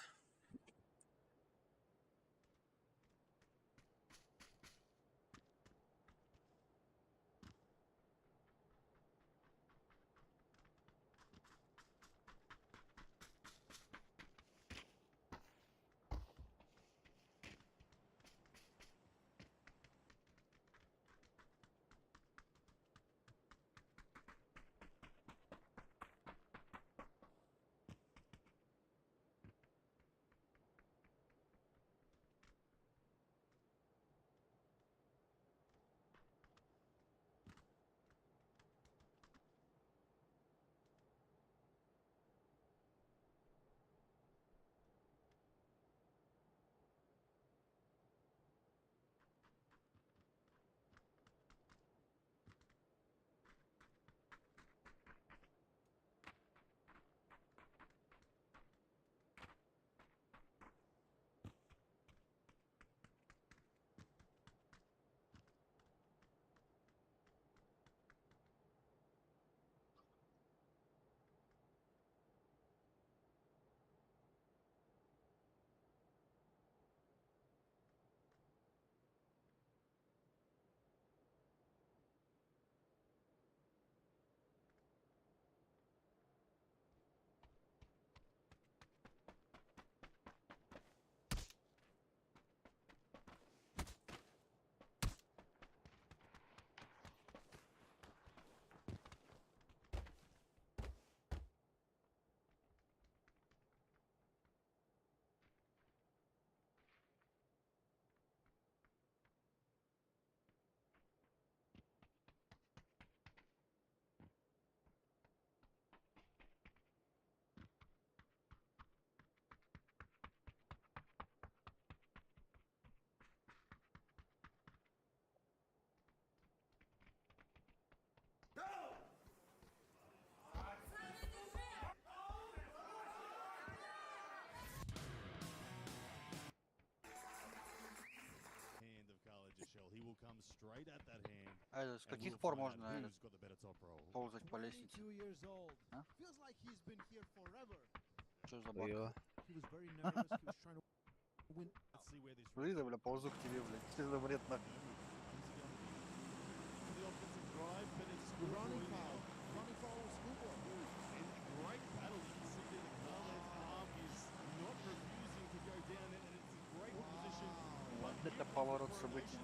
А это, с каких пор можно этот, ползать по лестнице? А? Что за баг? Её. Смотри, бля, ползу к тебе, блядь. Что за бред нахуй? Вот это поворот событий.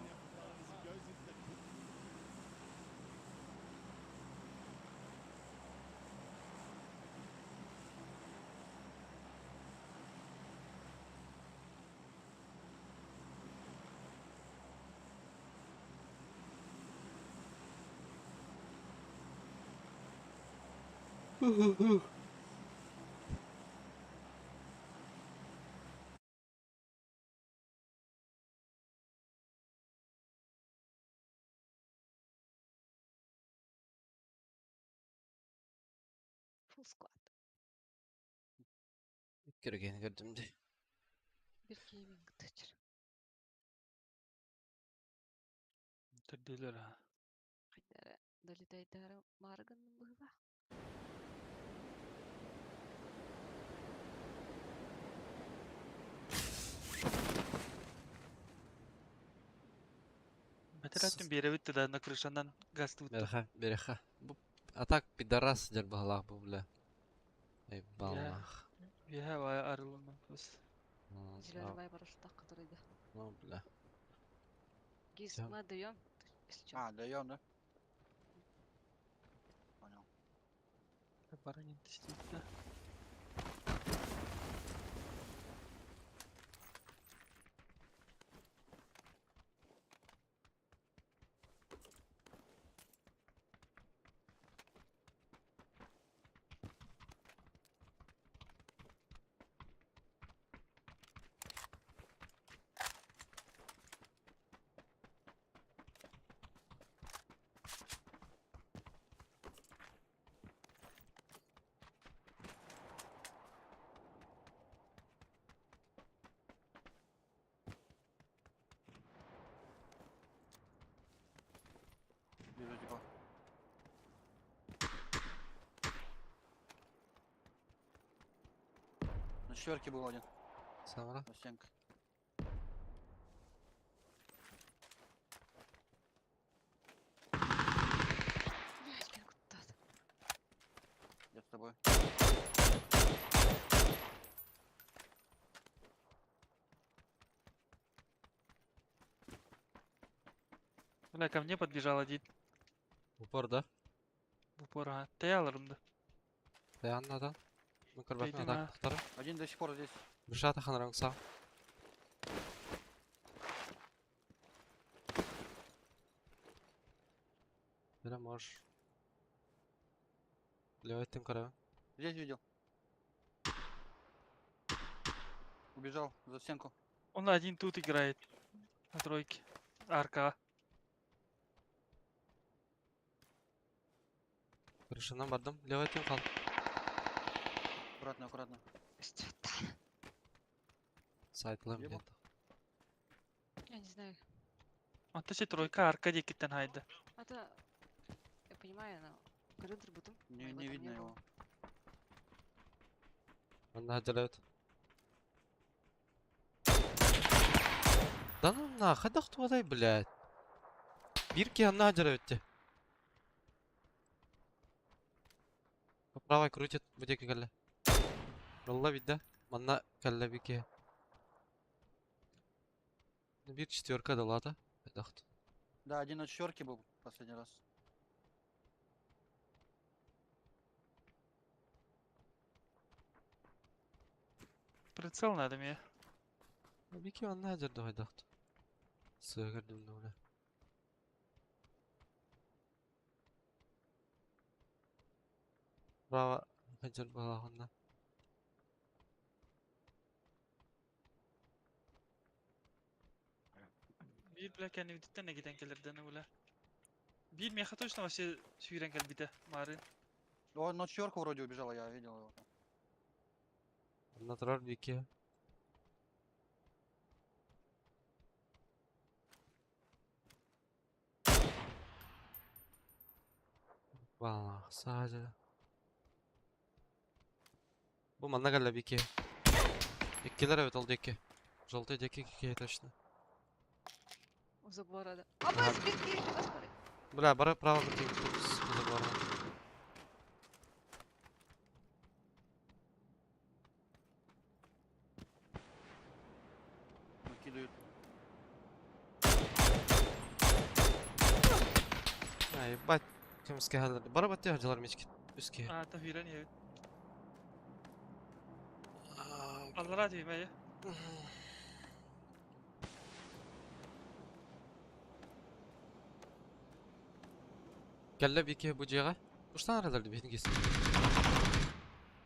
Full squad. Кирген көрдүм дии. Bir gaming тычыр. Төрдүлөр ha. Хайдара долетайдара марган была. Бәтер беребит да на крышанан газ тутtu. Берха, берха. Бу а так пидорас дер баһалаах бу бля. Эй баллах. Я вай арылма бус. Ну, Зеленый вай барышта который да. Ну бля. Гиз, Всё. мы даем. Если чё. А, даем, да? Понял. Баранин тестит. Вижу типа. четверке был один. Самара. За стенкой. Блять, мен куда-то. Я с тобой. Бля, ко мне подбежал один. Упор да? В упор, ага. Т алырым да. Dayanmadan. Mıkır Değdim bakma ha. tak tutarım. Один до сих пор здесь. Биржа таханрang сау. Бля, можешь. Левый тым карабин. Здесь видел. Убежал за стенку. Он один тут играет. На тройке. Арка. Крышынан бардым. Левый тым кал. Аккуратно, аккуратно. Что-то. Сайтлым Где был? где-то. Я не знаю. Ата се тройка арка декиттен хайда. Это... Я понимаю, но... Коридор бутым. Не, не видно его. Анна делают. Да ну нахуй, да кто дай, блядь. Бирки анна делают. По правой крутит, где калля. Ролла видда. Манна калля бике. Ну, бир четверка дала да. Дахт. Да, один на четверке был последний раз. Прицел надо мне. Бики анна дерду дахт. Сыгырдым бля. Право хажар балахунна. Bir бля kendi bititten ne giden kelirden бля. Bir меха точно вообще сүйрен келбите. Мары. Он на четверку вроде убежал, я видел его. там. Анна турар бики. Балах, сажа. Бу манна калла бики. Иккилер evet oldu iki. Желтый деки ки точно. У забора, да. Апа, спирки! Господи. Бля, бары право бити заборна. Накидывают. Ай, ебать. Кемске халар. Бары бати хаджалар мечки. Үске. А, та hüyren ya. Аллара дейм я. Калла бики бу жега. Уштан аралар битин кес.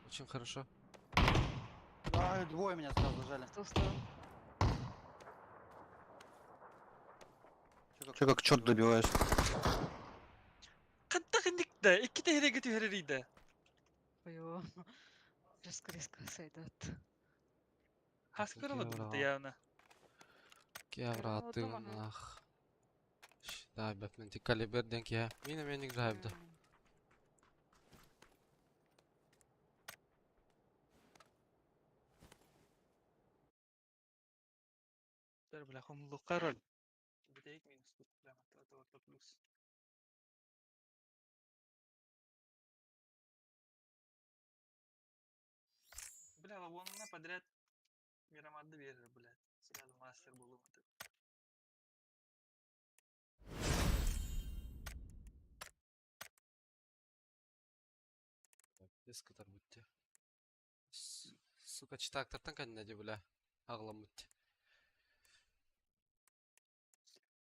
Очень хорошо. А, двое меня сразу зажали. В ту сторону. Че как черт добиваешь? Кантак индикте. Икки те хереге түһәрер Ой, Резко резко сойдет. Хаскыры Кевра. бутты явно. Кевра Вот дома, ага. нах. Да, бәпмен тик калиберден ки. Мин мен играю да. Бер бля хомлукка роль. Битек минус тут бля это плюс. Бля, лавонна подряд Мирамадды берер, блядь. Сразу мастер был. Дискотар бутты. Сука, читактартан кәдіне бля. Ағлам бутты.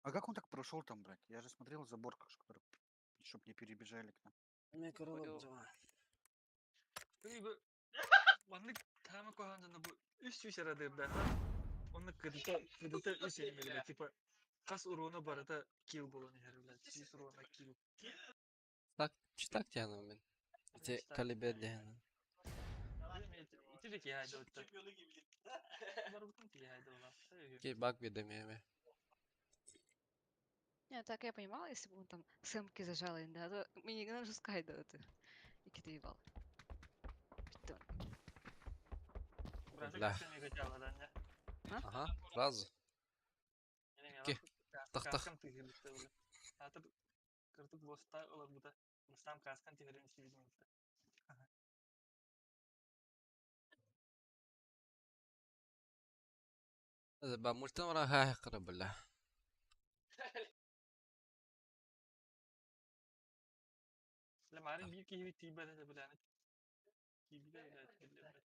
А как он так прошел там, брать? Я же смотрел забор, как который, чтоб не перебежали к нам. Маннык тама коханжана бу үс үс арадырда. Оны кыдыта кыдыта үс элмеле типа кас урона барата килл болон хер блядь. Үс урона килл. Так, читак тяну мен. Ите калибер дияны. Итилик яйда отта. Барбутун ки яйда ола. Ки баг бедеме. Не, так я понимала, если бы он там сэмки зажал, да, то мне не надо скай да, это. И киты ебал. Питон. Бля. Ага, сразу. Икки. Тах-тах. Мультан хаа бля. Лемарын биир киһи тиийбэт этэ билээни. Тиийбитэ билээт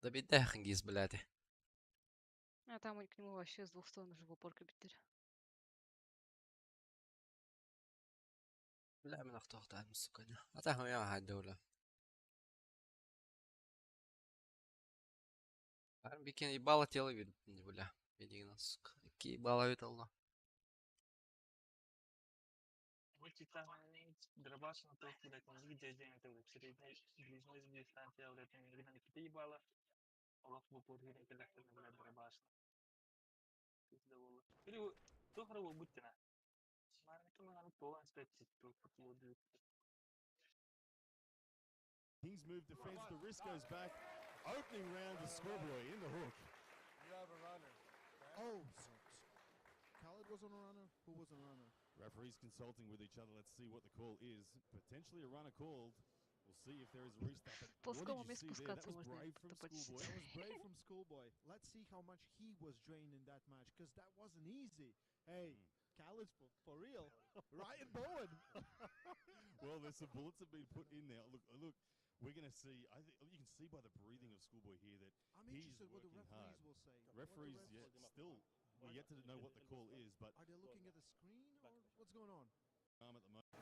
Да бейдәхин гиз блядь. А там к нему вообще с двух сторон уже в упор кабиттер. Бля, мен охтоохтаан сука. Атахым я хаддула. Бикен ебало тело видно, бля. Бедигна, сука. Ки ебало вид алла. Дробаш на то, блядь, нигде день это блядь, средний, ближний дистанция, блядь, нигде не ебало. Олох бу пургин этелэхтэн блядь, дробаш. Или тухра буттина. Kings move defense. The wrist goes back. Opening round to Schoolboy in the hook. You have a runner. Oh, Khaled was on a runner. Who was on a runner? Referees consulting with each other. Let's see what the call is. Potentially a runner called. We'll see if there is a restart. But what did you see there? That was brave from Schoolboy. That was brave from Schoolboy. Let's see how much he was drained in that match, because that wasn't easy. Hey, Khaled's for real. Ryan Bowen. Well, there's some bullets have been put in there. Look, look. We're going to see. I think you can see by the breathing of Schoolboy here that I'm he's interested what the working referees hard. will say. What the Referees, refs yeah, still we're yet to know what the call is, but Are they looking at the screen or what's going on? Arm at the moment.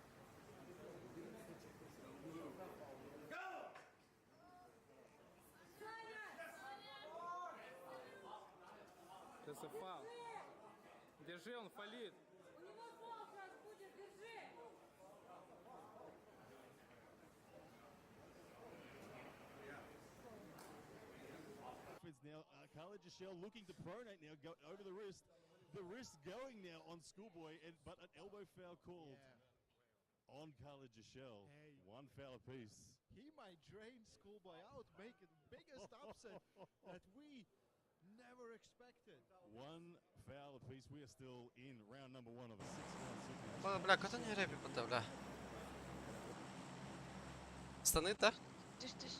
Это фал. Держи, он фалит. У него фол сейчас будет, держи! Offense now, Khaled Jashel looking to pronate now, go over the wrist. The wrist going now on Schoolboy, and but an elbow foul called on Khaled Jashel. Hey. One foul apiece. He might drain Schoolboy out, make it biggest upset that we never expected. One foul apiece. We are still in round number one of a 6-round super. Ладно, бля, куда не рэпи пота, бля. Станы, да? Тыш, тыш.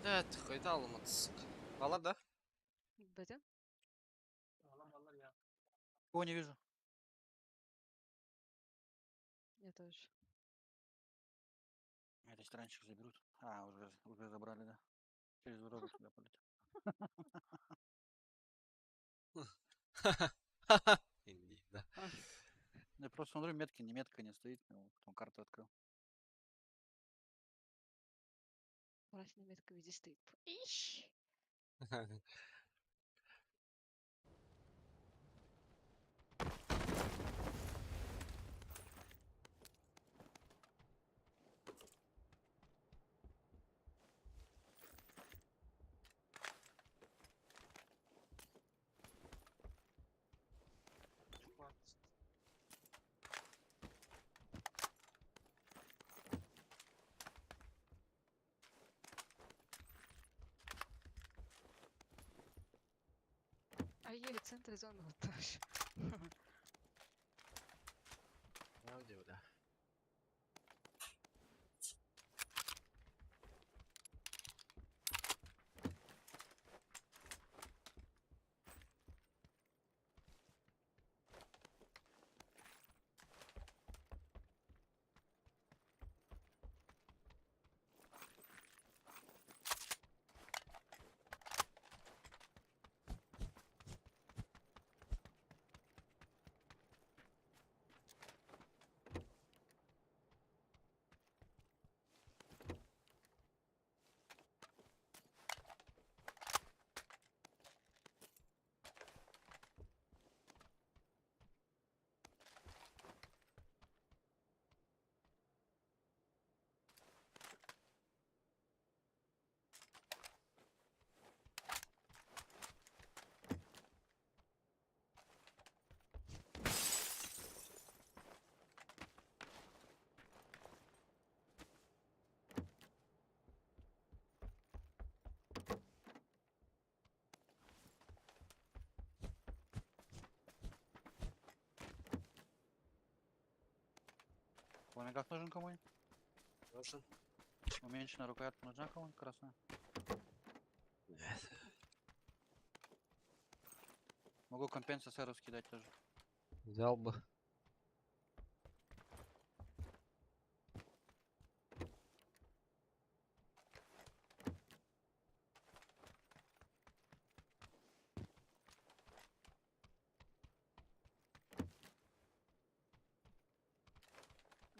Блядь, хайда алмады, сука. Алар да? Бетен? Кого не вижу. Я тоже. Это странчик заберут. А, уже забрали, да. Через дорогу сюда полетел. Инди, да. Я просто смотрю, метки, не метка не стоит. Ну, потом карту открыл. Красная метка везде стоит. Ищ! А еле центр зоны вот тоже. А где, бля? Пламегаз нужен кому-нибудь? Нужен. Уменьшенная рукоятка нужна кому-нибудь красная? Нет. Могу компенсацию скидать тоже. Взял бы.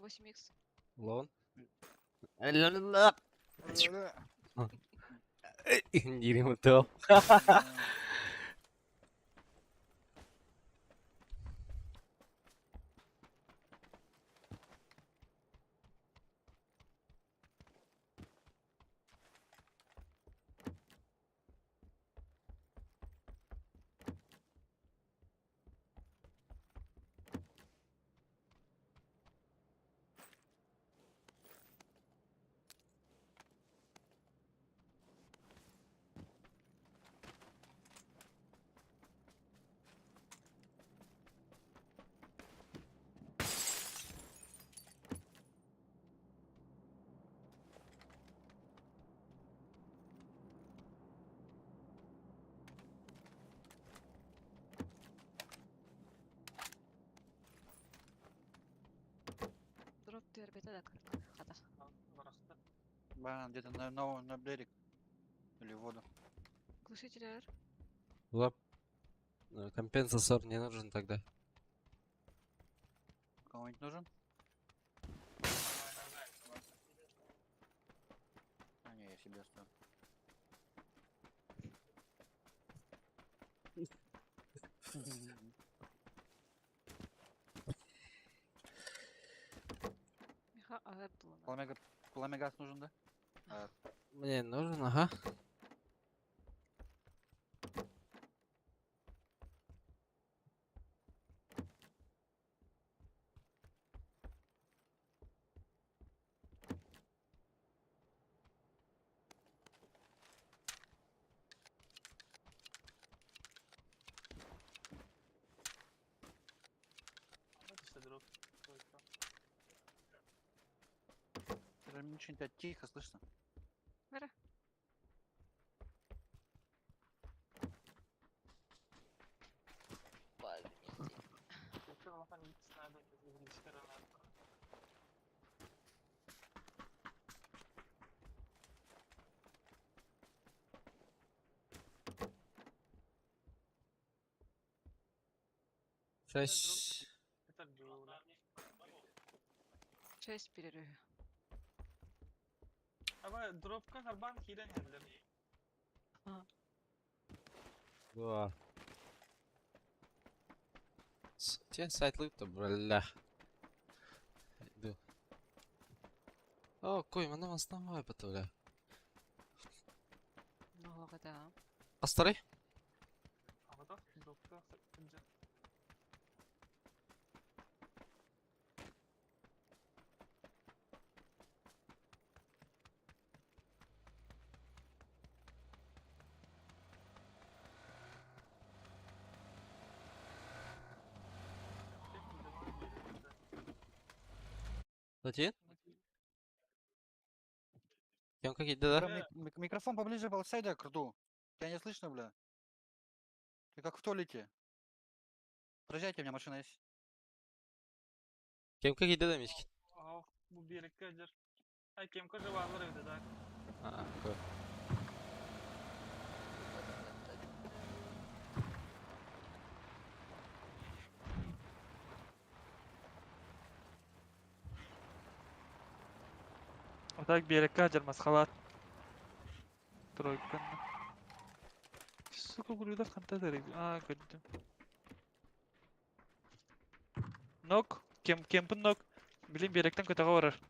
8 икс. Лон. Диrim то. Дроп түһэрбэтэ да хата. Банан где-то на берег. Или в воду. Глушитель АР. Лап. Компенсатор не нужен тогда. Кому-нибудь нужен? А, не, я себе оставлю. Миха АР буолан. Пламегаз нужен, да? А, Мне нужен, ага. Ничего не тихо слышно. Вера. Шесть. 6 перерыв. Aba дропка харбан киирэн иһэллэр. Два. Те сайт то бля. Иду. О, кой, мана основной бля. Ну, да. Астары? Аҕата дропка сылдьар. Один? Кем какие-то, да? Микрофон поближе был, сайда к рту. Тебя не слышно, бля. Ты как в туалете. Проезжайте, у меня машина есть. Кем какие-то, да, мишки? Ах, бу биэрэккэ дьэр. Ай, кем кожа баалар эбит да. А, какой. А так биэрэккэ дьэр масхалат. Тройка. Сука, гулюда ханта дэрэг. А, көрдүм. Нок, кем кемпин нок. Билин биэрэктэн көтөҕө барар.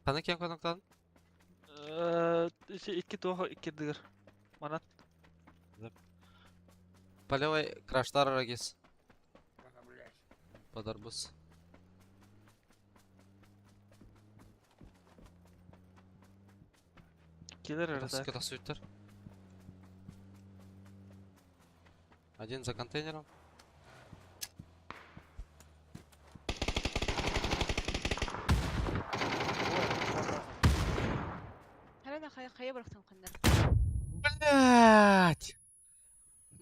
Хана кем коноктан? Икки туоха икки дыгыр. Манан. Полевой краштар рагис. Под арбуз. Келер эрэ. Катасуйтер. Один за контейнером. Хайа бырахтым ханнар. Блять!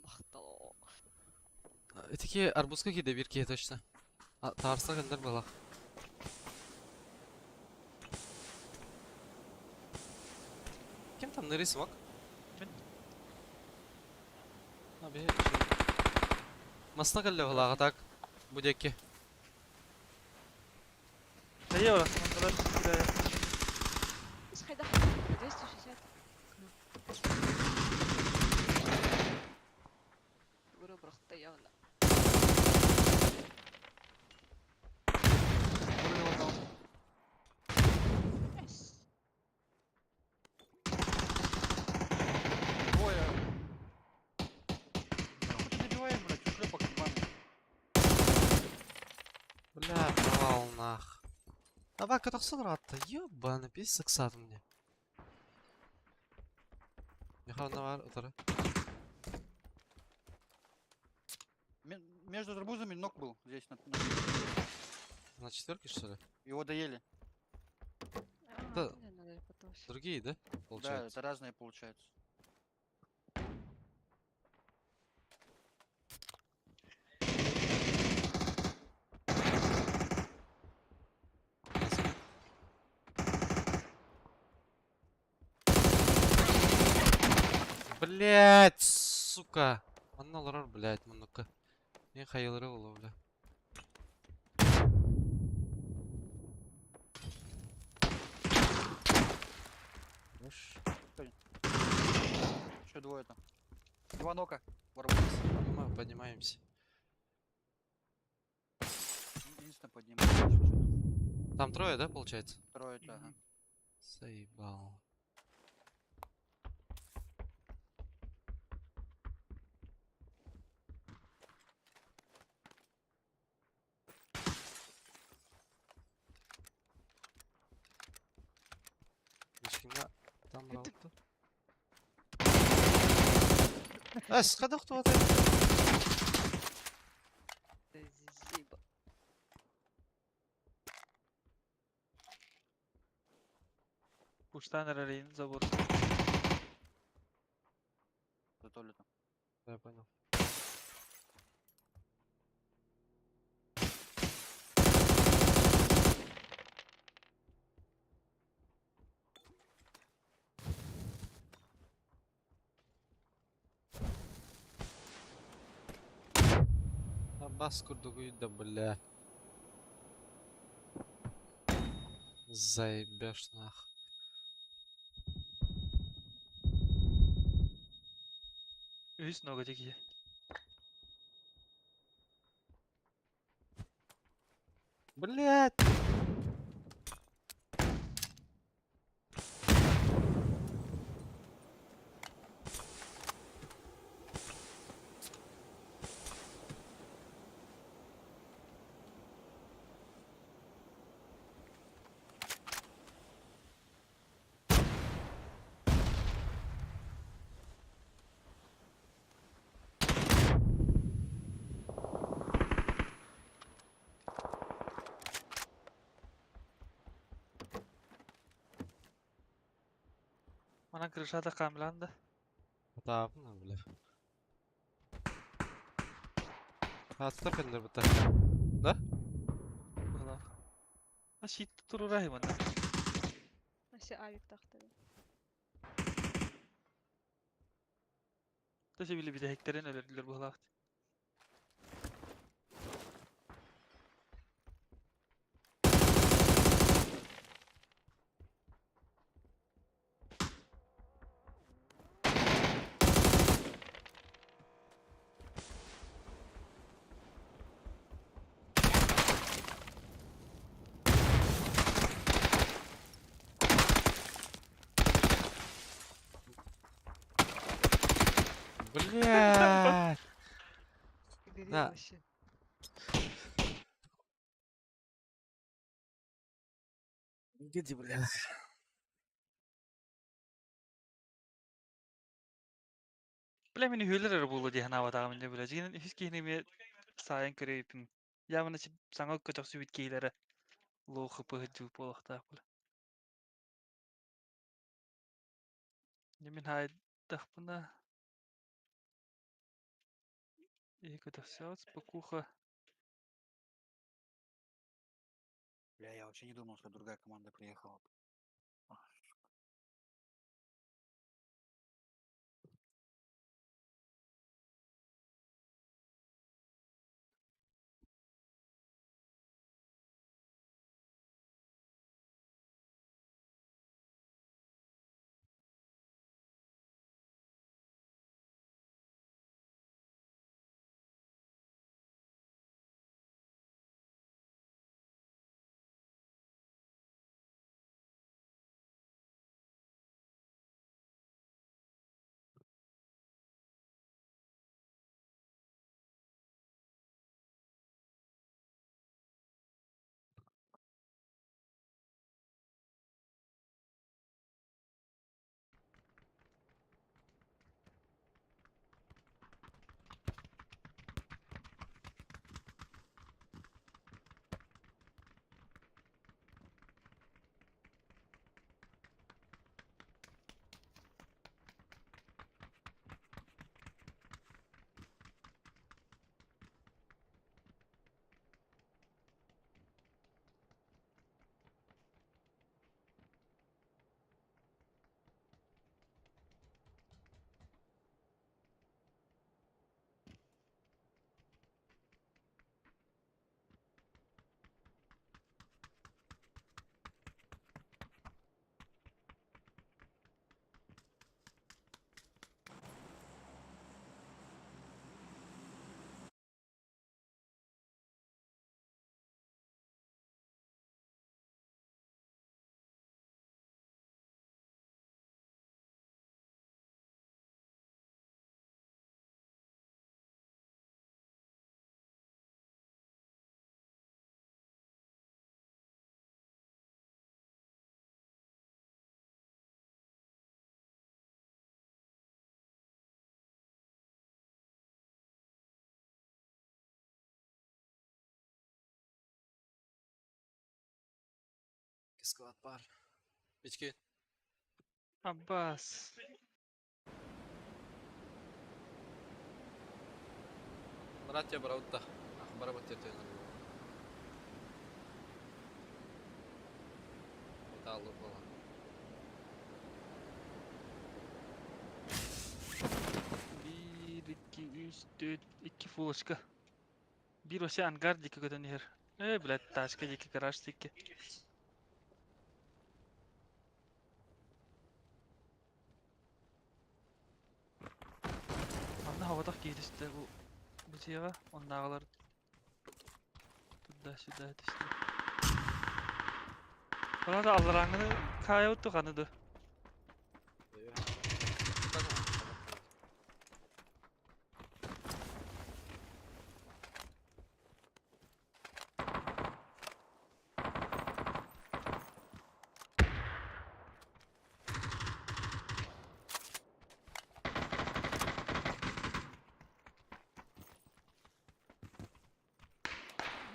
Махтал. Итики арбузка киирдэ биир киһи точно. Таарса кэллэр балах. Ким там нырый смог? Мин. А, бе, Масна кэллэ балаҕа так. Бу диэки. Хайа бырахтым, онтулар кидая. Хайдах 260. Тугура бырахта явно. Nice. Двое. Нахуй ты добиваешь, блядь, ушлепок ебаный. Бля, провал нах. Табака тохсон ратта, ёбаный, пиздец саксат мне. Михаил бар, утары. Между арбузами нок был здесь. На четверке, что ли? Его доели. А, Да. да, надо потом всё. Другие, да? Да, Получается. это разные получается. Блять, сука. Манна олорор, блять, маннукка. Мен хайылыры болу, бля. Хорош. Еще двое там. Два нока. В арбузе. Поднимаем, поднимаемся. Единственное поднимаемся. Там трое, да, получается? Трое, да, ага. Заебал. Ешкімге там раундты. Әс, қайда ұқтып отыр? Заеба. Куштан эрэрин забор. За туалетом. Да, я понял. Бас курдугуй да бля. Заебешь нах. Үс нога дикие. Блять! Манан крышата камланды. Табына, бля. Атта кэллэр быта. Да? Была. А щит турурай манна. Все авик тахты. Төсө били бидэһиктерин өлөрдүлөр быһылаах. Блять! Да. Вообще. Где, блядь? Бля мин үһүөлэр эрэ буолуо дии санаабатаҕым инньэ бля. Дьиҥинэн үһүс киһини эмиэ саайан көрөйүппүн. Явно саҥа көтөхсүбүт киһилэрэ лоу хп сылдьыбыт буолуохтаах бля. Мин хаайдахпына иһи көтөхсөҕүт спокуха. Бля, я вообще не думал, что другая команда приехала. Ах, сука. Склад бар. Бички. Аббас. Братья бараутта. Ах, барабат тертен. Металлы было. Биир, икки, үс, түөрт, икки фулочка. Биир вообще ангар диэки көтөн иһэр. Ээ, блядь, тачка диэки, гараж диэки. Манна хабатах киһи түстэ бу бу дьиэҕэ оннааҕылар туда-сюда түстэ. Онон алларааҥҥыны хаайабыт дуо ханы дуо?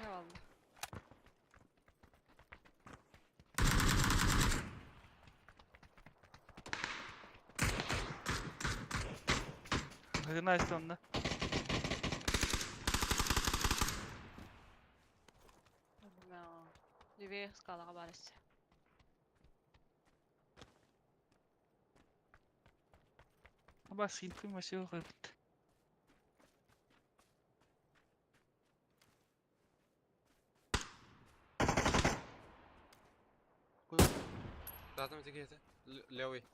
Eyvallah. Hıgına işte онно. Левее скалаҕа баар өссө. Абас хинтым вообще хойбут. Задом тигиһити. Левый.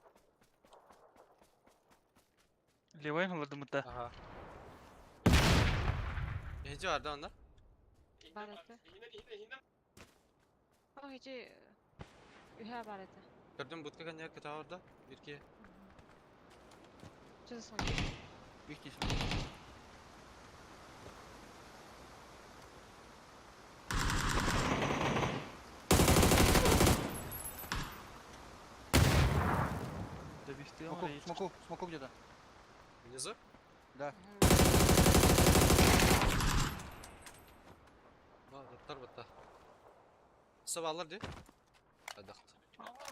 Левайын олордумута. Ага. Эһиги барда онно? Бар этэ. О, ити үһэ бар этэ. Көрдүм будка кэннигэр кэтэҕэ олордо. Биир киһи. Что за смоки? Их смоки. Смоку, смоку, смоку где-то. Внизу? Да. Баттар батта. Сабалар ди. Адахт.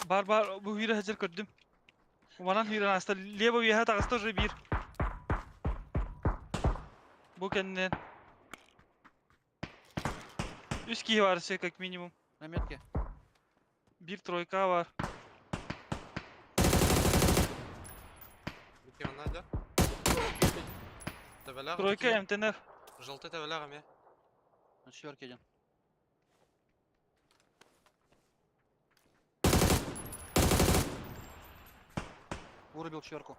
Бар бар бу үйрө хәзер көрдүм. Манан сүүрэн ааста. Лево үөһэ таҕыста уже биир. Бу кэннинэн. Үс киһи бар өссө как минимум. На метке. Биир тройка бар. Кем надо? Табаляга. Тройка МТНР. Желтый табаляга ме. На четверке один. Вырубил четверку.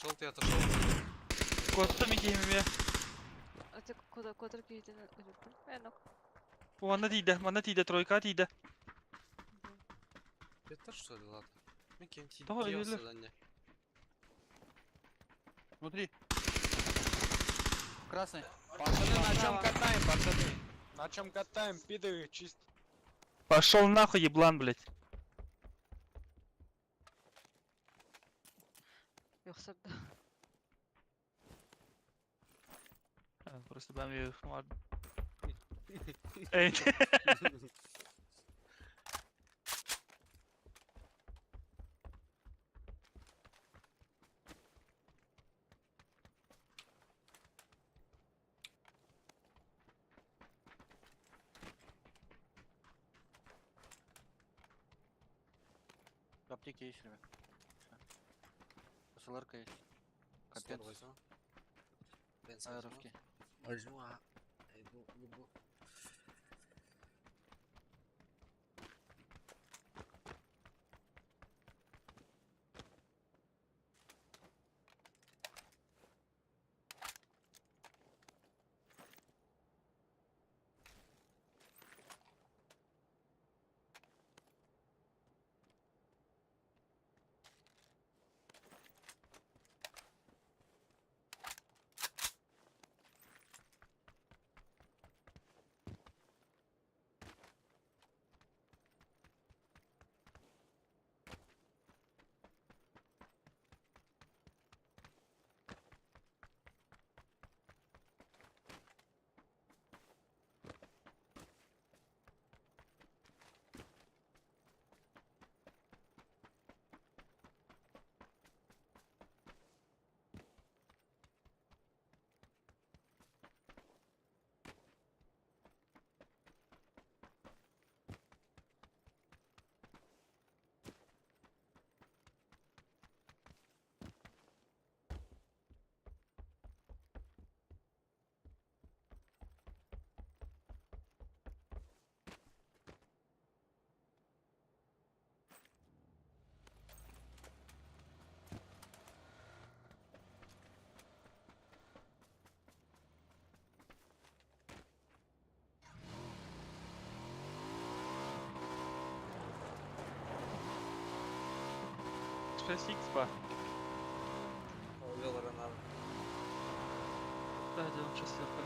Желтый отошел. Куотта ми киһим А ты куда куда киһитин өлөрдүм? Э, нок. Манна тиийдэ, манна тиийдэ, тройка тиийдэ. Это что ли, ладно? Мен кем Тоҕо тиийдэ өлөлөр? да не. Внутри. Красный. Пацаны, на чем катаем, пацаны? На чем катаем, пидоры, чисто. Пошел нахуй, еблан, блядь. Yoksa да. А, Просто бам ее ладно. Эй, В аптеке есть, ребят. СЛРка есть. Стол Капец. возьму. Бенз возьму. Аэровский. Возьму, а. Иду, ебу. Шесть икс ба. Увел Ренар. Да, делаем шестерка.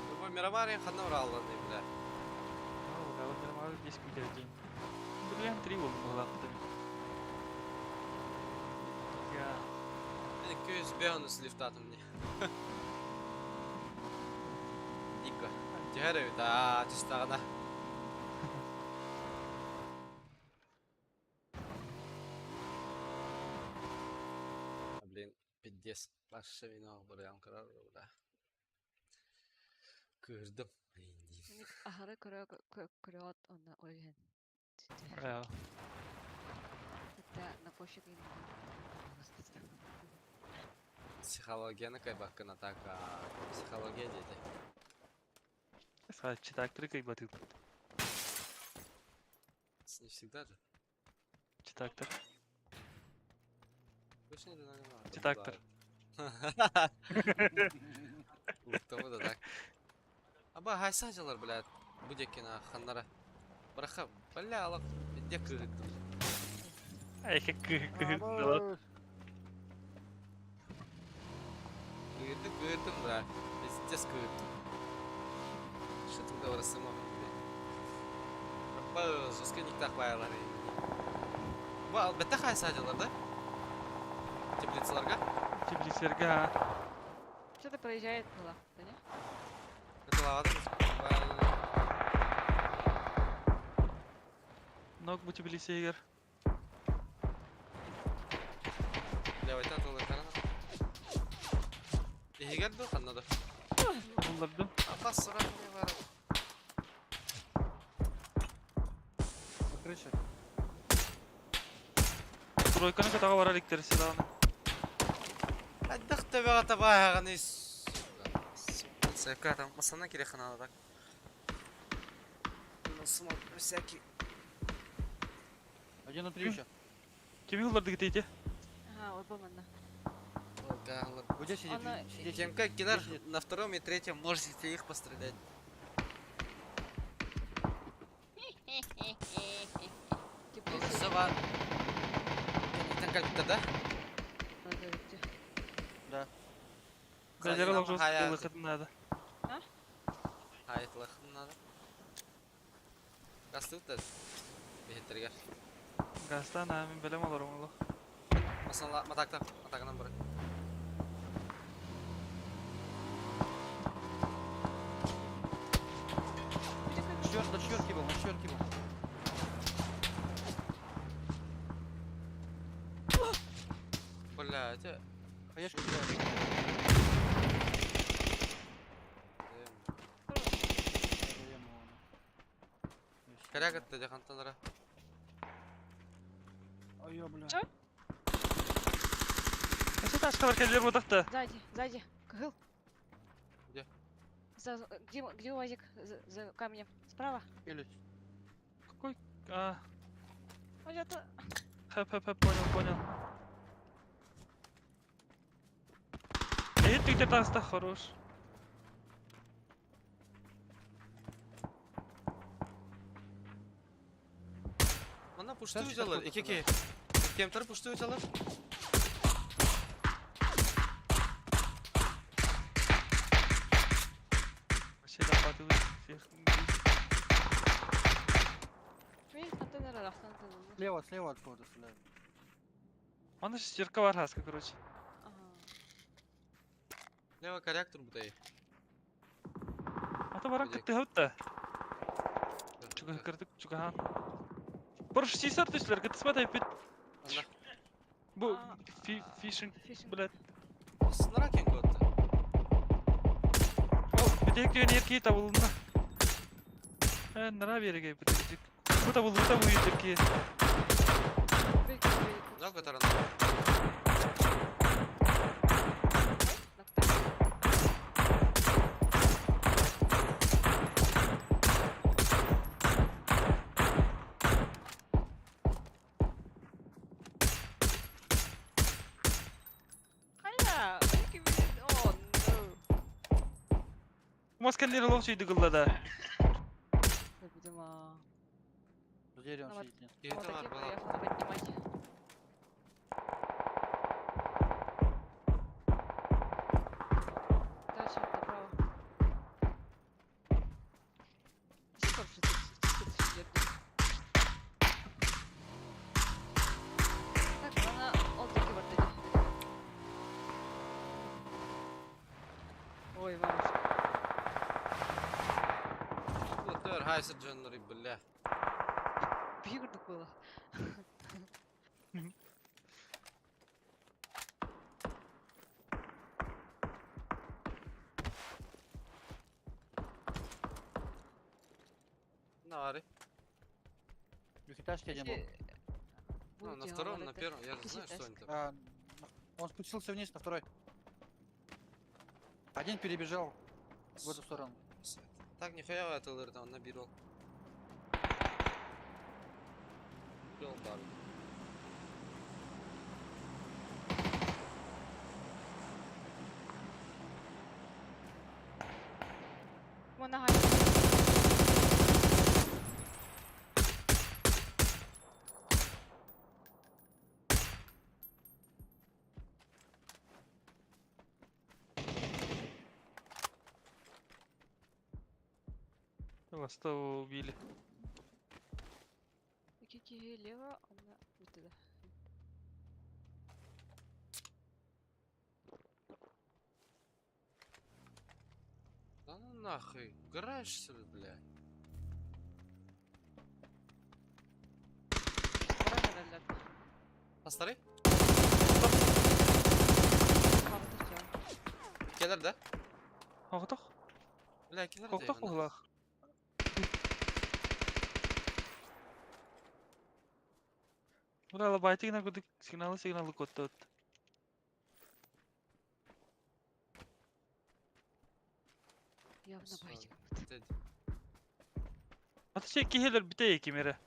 Любой мироварин ханна уралланы, бля. Ну, да, вот нормально здесь будет один. Бриллиант 3 вон была потом. Я... Мен 205 с лифтатым мне. Дико. Түһэр да, түстаҕына. Блин, пиздец. Ваше вино бурям карар, бля. Кырдым. Аһары көрө көрөт онна ойген. Э, Это на почте Психологияны кайбаккына так, психология деди. Сказать, читактор как бы ты. Не всегда же. Читактор. Точно не знаю. Читактор. Того да так. Аба хайса жалар, блядь. Будекина ханнара. Быраха, бля, алак, где кыһыттым? Айка кыһыттылар. Кыһыттым, кыһыттым, да. Пиздец кыһыттым. Что ты говоришь, сама? Раппа, жестко никтах баялар. Ба, бетте хай садилар, да? Теплицаларга? Теплицаларга, а. Что-то проезжает было, да не? Это лавада, Ног бу теплицегер. Левайтан тылы карана. Егер ду ханнада. Буллардым. Апас сұрап не бар. На крыше. Тройканы катаға барар иктер седаны. Айдақ төбеға табайғаны. Сәкка там масана керек ханада так. Смок всякий. Один внутри еще. Кеми уларды гитейте? Ага, вот был манна. Вот здесь сидит. Она- Сидит. Кемка Кинар Здесь сидит. на втором и третьем можете их пострелять. Теплица. Сова. Там как-то, да? Да. Газера Сзади лохжос нам выход надо. Хайт лахын надо. Гастык да. Бехеттерге. Гастан а мен белем олар оңло. Масала матакта, матагынан бар. Четвертый, на четверке был, на четверке был. Бля, это... Хаешка кидает. Коряга ты дехантанара. Ой, бля. Чё? Эше ташка бар келер бодакта. Сзади, сзади. Кыгыл. Где? За, где, где УАЗик? За камнем. Справа. Челюсть. Какой? А. Он где-то... Хэп, хэп, хэп, понял, понял. Эй, ты где таста хорош. Мана пушты Дальше взялар. какой-то Икеке. Кемтер пушты взялар. Вообще да всех. Слева, слева откуда-то стреляют. Мана шестерка бар хаска, короче. Ага. Лево коряк турбутай. А то баран Где? кытты хавта. Чуга кырдык, чугахан. Борш сисар төсләр, кытты сматай пит. Анда. Бу А, фишинг, Фишинг. блядь. Снара кен котта. О, битек деген ерки табылына. Э, нара береге битек. Бу табылды, бу табылды ерки. Жалко таран. Аля, О, no. Масканлер лох чүйді гыллада. Видимо, За деревом На сидит, нет. Кете вот бар такие бала. приехал поднимать. Дальше направо. Супер, что ты сидит. Так, она ол таки вот эти. Ой, мамочка. Төр хайсы джоннори, бля. Бигурдук было. Нари. Двухэтажки один был. Ну, на втором, на первом, я же знаю, что они там. А, он спустился вниз на второй. Один перебежал в эту сторону. Так, нихуя это ЛР там набирал. Бар. Вон ага. Ластового убили. Ики лево, она вот туда. Да ну нахуй, угораешь, что ли, бля? Постарый? Келер да? Оҕотох. Бля, келер Оҕотох буоллах. Бля, лабайтыгына кудук сигналы сигналы коттот. Явно байтик. Ата şey киһилер битэ кимере.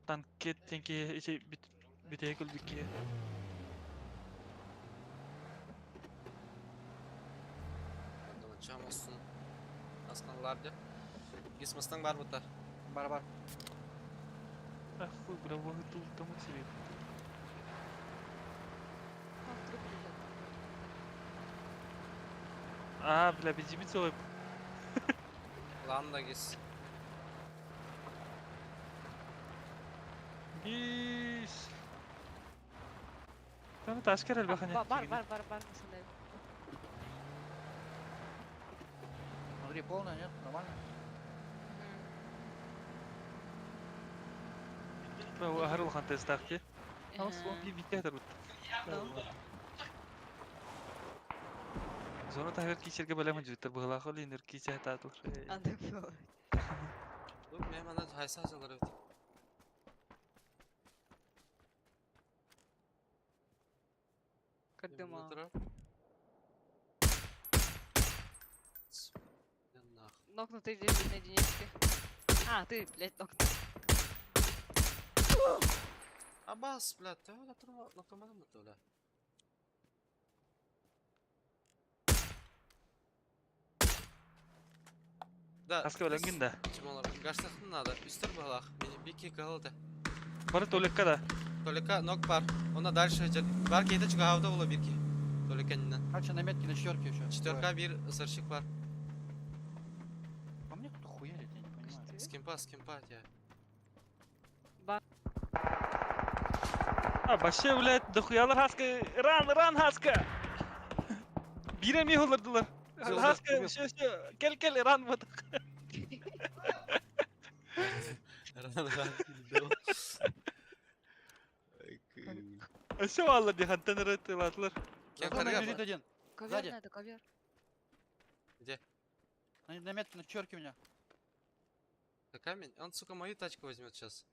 Танкет тенки ичи бит битэ көл бикки. Чамасын. Асканлар де. Гисмастан бар бұта. Бар бар. Ах, хуй, бля, вот тут там себе. А, бля, бензин целый. Ланда гис. Гис. Там таскер элбахане. Бар, бар, бар, бар, на Смотри, полная, нет? Нормально? Аһар улахан тестахти. Ас он би битэ тарут. Зона тахыр кичерге баламын жуттар бугала холинер киче татыл. Анда было. Бу мен ана хайса жалар өт. Кардыма. Нокнутый лежит на единичке. А, ты, блядь, нокнутый. Абас, бля, ты наркоманом это, бля. Да. Аска өлөнгүн да. Чимолар, гаштахын надо. Үстер балах. Мени бики калды. Бары толекка да. Толика нок бар. Она дальше бар кейте чугавда була бирки. Толика нина. Короче, на метке на четверке еще. Четверка бир сырщик бар. По мне кто-то хуярит, я не понимаю. С кемпа, с кемпа я. Ба. А, вообще, блядь, дохуялар хаска. Ран, ран хаска. Бире ми холырдылар. Хаска, все, все. Кел, кел, ран вот. Ран, ран. Все алла дихантан рытылатлар. Кем Зона лежит один. Ковер Сзади. надо, ковер. Где? На метке, на четверке у меня. На камень? Он, сука, мою тачку возьмет сейчас.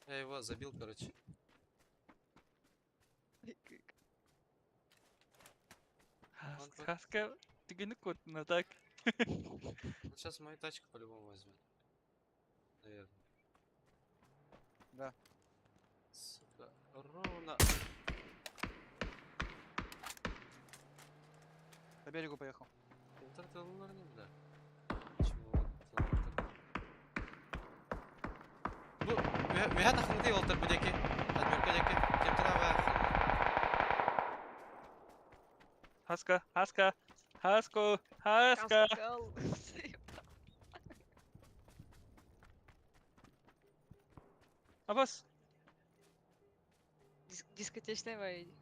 Я его забил, короче. Хаска, ты гнукот на так. Он сейчас мою тачку по-любому возьмет. Наверное. Да. Сука, ровно. По берегу поехал. Не, Чего? Бу, веха тахынды олтыр будеки. Адмирка деки. Кемтера веха. Хаска, хаска, хаско, хаска. Абас. Дискотечная война.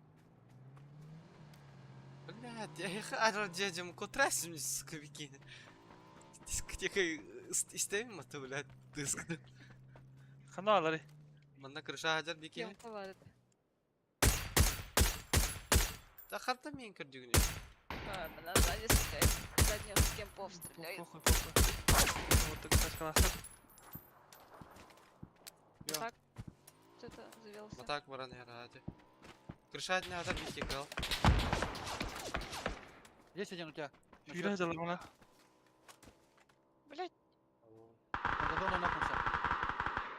Блядь, я их дядям кутрасим сука, бикини. Дискотека истемим аты, блядь, диск. Хана алары. Манна крыша хажар бикини. Кем бар Да харта мен кірдігіне. А, на сзади стреляет. Задний с кемпов стреляет. Похуй, похуй. Вот так тачка Так. Что-то завелся. Матак баран яради. Крыша не хажар бики кал. Есть один у тебя. Юрэ жалар Блять. Он за зону нокнулся.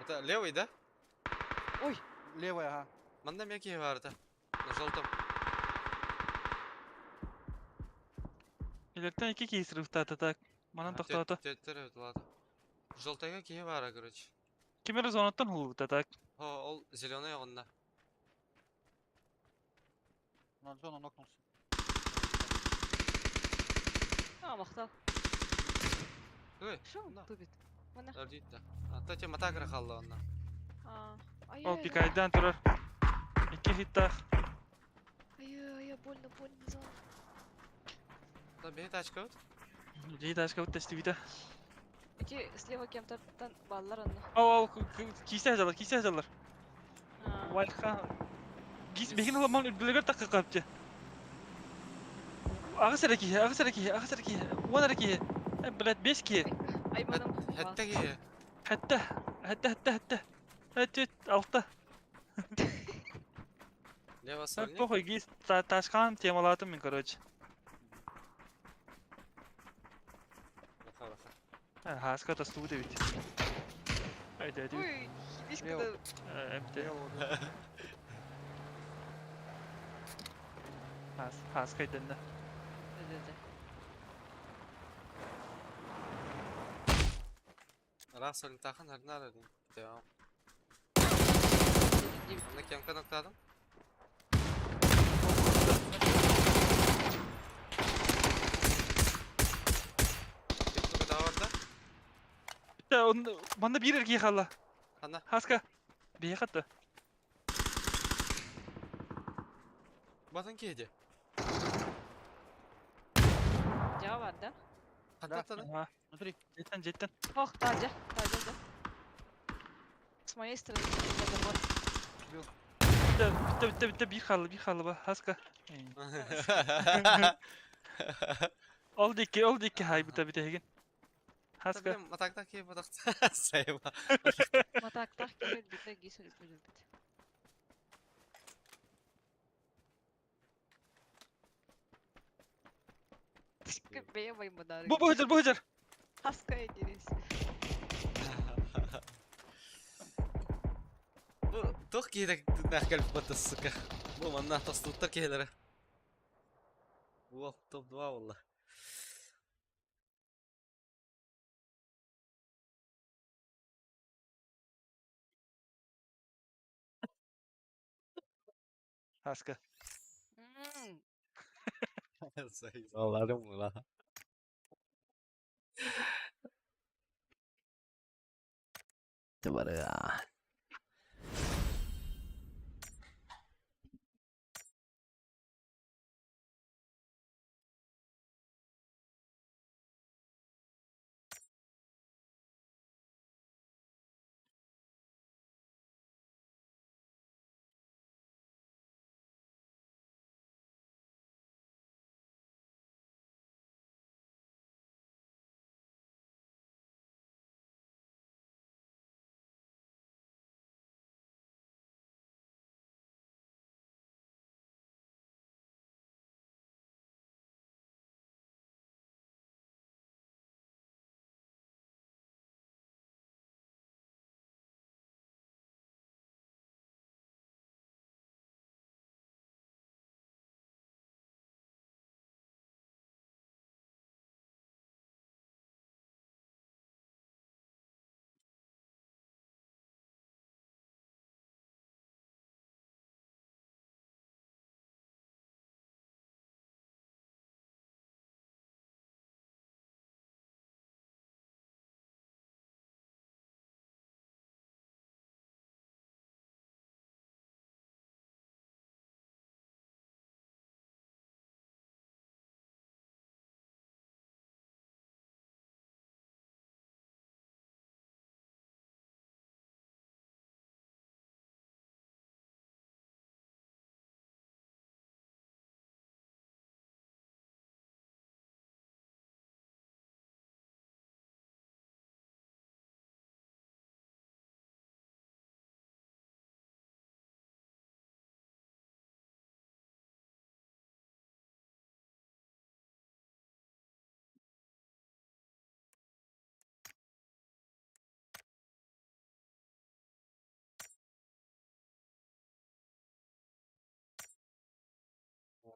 Это левый, да? Ой. Левый, ага. Манда мягкий варта. На желтом. Илертен iki киһи сырыфтаата так. Манан тохтоото. Төттөр ладно. Желтайга киһи бара, короче. Кимер зонаттан хулбута так. О, ол зеленый онна. На зону нокнулся. А, махтал. Ой, Шо он тупит? Мана. Ардитта. А то те матагра халла онна. А, Ол ай-яй, пикайдан турар. Икки хиттах. ай-яй, больно, больно, зона. Да бей тачка вот. Дии ташка вот тестибита. Эти слева кем-то там баллар онно. Ол ол кийсе жалар, кийсе жалар. А, Вальха. Гис бехин оламан үлбүлегер такка капчы. Ағыс эрэ киһи, ағыс эрэ киһи, ағыс эрэ киһи, уон эрэ киһи. Э, блядь, бес киһи. Ай, манам. Хэтте ки. Хэтте, хэтте, хэтте, хэтте. Хэтте, алта. Лево Э, сольник. Похуй, гис ташкан темалатым мен, короче. Браха, браха. Э, Хаска тастуу дебит. Айда, айда. Ой, видишь, Лево. когда... Э, МТ. Лево, да. Хас, хаска иденне. Да-да-да. Раз сольник тахан арнар один. Devam. Онна кем канактадым? Кем да орда? Да, он манна бир эрки халла. Хана. Хаска. Бие хатта. Батан кейде. Жава бар, да? Хаттаттан. Ага. Смотри. Жеттен, жеттен. Ох, тазя, тазя, да. С моей стороны, это забор. Убил. Битте, битте, битте, битте, бир халла, бир халла ба. Хаска. Ол дикки, ол дикки хай битте битте хеген. Хаска. Матакта кей батак. Сайба. Матак так келет, бите гис өлүп бит. Бэйэ баймадары. Бу бу бу жар. Хаска эдирис. Бу тох кейде нахкал бата сука. Бу манна тостуттар кейлere. Бу топ 2 wallah. Хаска. Аларым ла. Табара.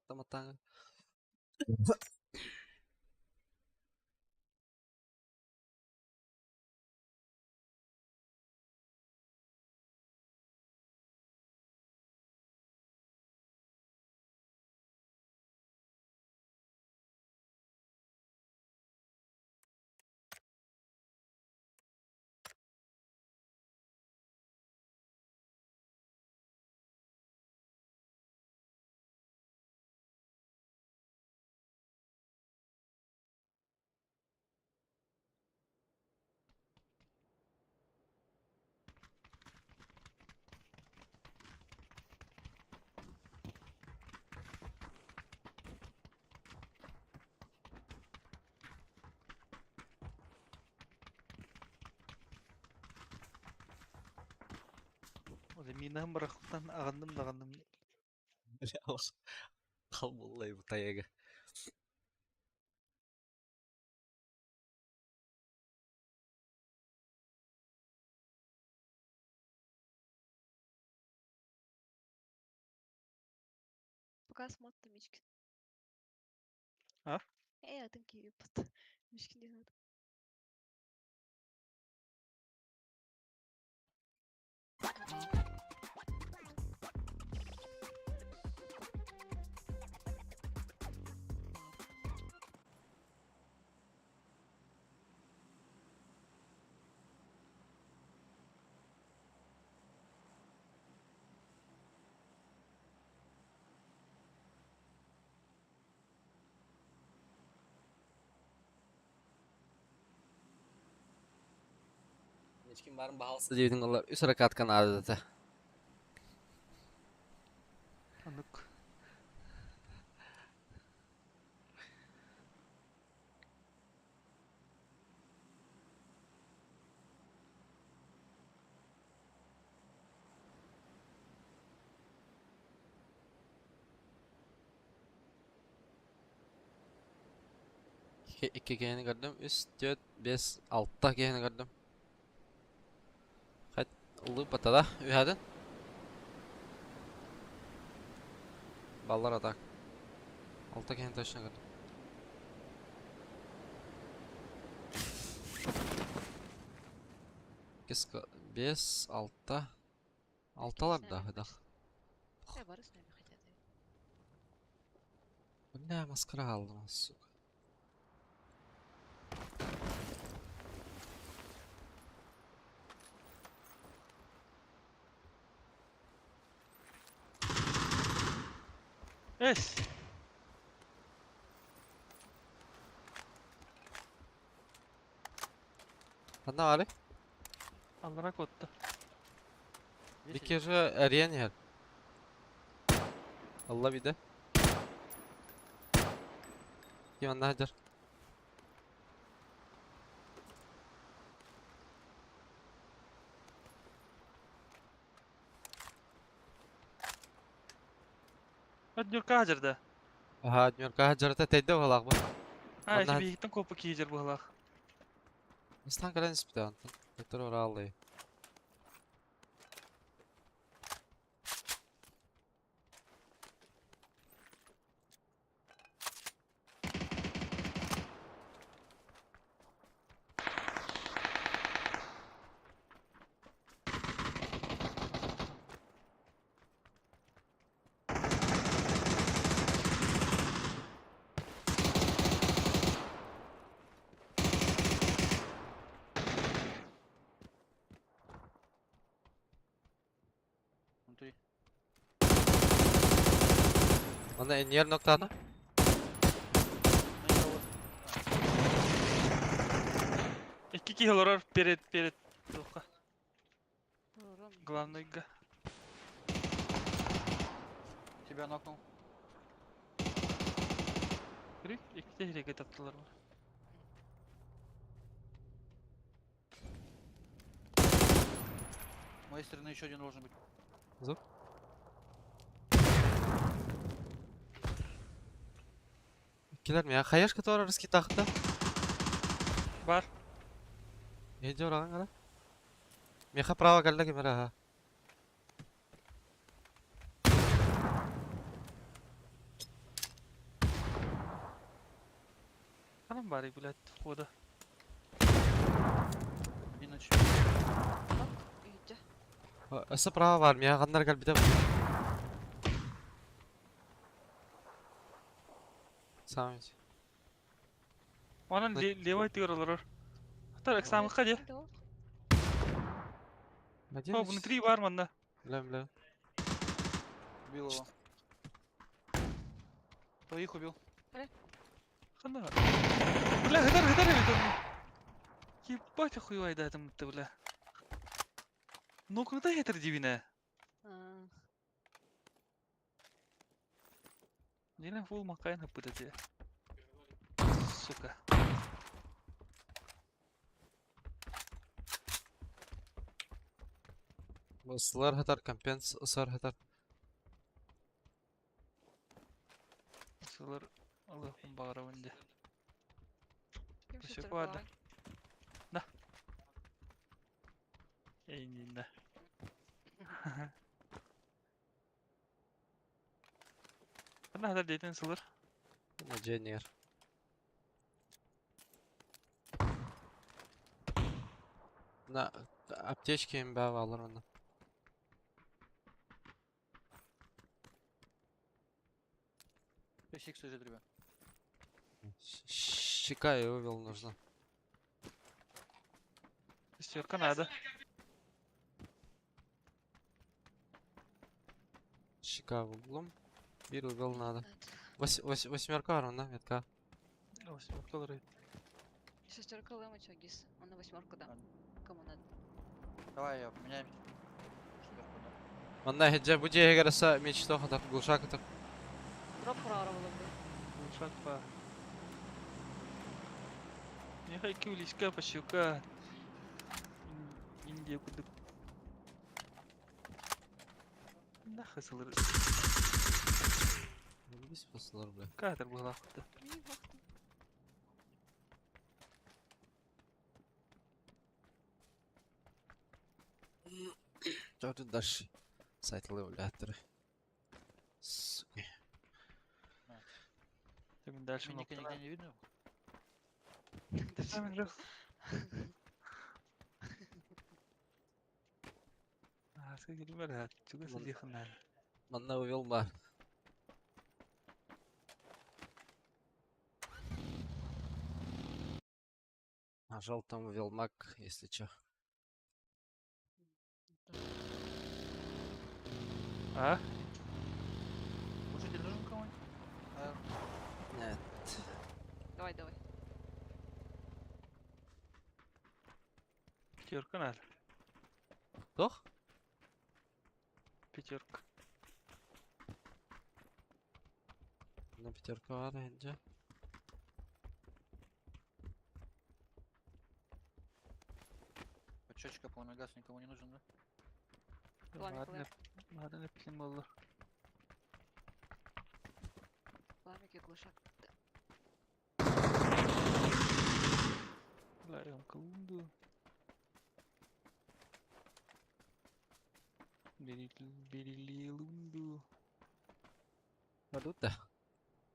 Матаң. Ол минаһым барахтан аҕынным даҕанным. Бля, хал буллай бу тайга. Пока смотрим Мишкин. А? Эй, атын кииппит. Мишкин диэн аат. Мишкин барын баһалса диэбитин олар үс ракатка наадата. Аннык. Икки киһини көрдүм. Үс, түөрт, биэс, алта киһини көрдүм. Хайт, ылыы батада. Үһәдин. Баллар атак. Алта киһини точно көрдүм. Киска, бес, алта. Алталар С да, нами хыдах. хочет. Да, бары с нами хотят. Бля, маскара алдым, сука. Эс! Ханна бары? Аллара котта. Bir kere eriyen yer. Allah bir de. Ким hacer? Однюрка хажарда. Аха, Днюрка хаджарата тейде балак бу. А, Онна если биһиктен копа киижер быһылаах. Истан кэлэн испитэ онтон. Доктор ораллы. Внутри. Онна эньер ноктаны. На никого. Икки киһи олорор перед перед туохха. Ром. Главныйга. Тебя нокнул. Крик, икки киһиге таптылар. С моей стороны еще один должен быть. Зуб. Килер ми? Хаяшка тора рыски тахта. Бар. Не ораган гара? Меха право калла кемера ха. Ханан бары, блядь, входа. Один на четыре. Үйдө. Өсө право бар. Меха кандар кал бите. Самить. Онон левой тигр олорор. Хатар эксамыкка де. Один. О, внутри бар манна. Бля, бля. Убил его. Твоих убил. Ханна. Бля, хатар, хатар эбит онно. Ебать охуевай да это ты, бля. Ну куда это дивина? А, Нелен фул макайна пытате. Сука. Сылар хатар, компенс ысар хатар. Сылар алыахпын баҕарабын дии. Ким Өссө шестерка баарда. баҕай? На. Эйнинэ. Ханна хатар диэтин сылыр? Дьиэнигэр. На аптечки им баалар онно. Сикс лежит, ребят. Щека и увел нужно. Шестерка надо. Щека в углом. Бир угол надо. Восьмерка ровно, метка. Восьмерка лоры. Шестерка лэмоча, гис. Он на восьмерку дам. Кому надо. Давай я поменяемся. Шестерку дам. Манна хеджа бу дьиэһигэр аса мечто хатар глушак хатар. Дроп прорвало бы. Глушак па. Нехай кюлечка пощука. Индия кудык. Нахуй сылыр. Бис посылар бля. Катер была хута. Что тут дальше? Сайт левляторы. Сука. Ты дальше Миника нигде не видно? Манна увел ма. На желтом увел маг, если чё. А? Слушайте, нужен кому-нибудь? А, Нет. Давай, давай. Пятерка надо. Тох? Пятерка. На пятерку надо, где? Пачечка, полный газ никому не нужен, да? Пламя, Ладно, ладно, пилим Пламя, глушак. Да. Лайон колунду. Берили лунду. Валюта.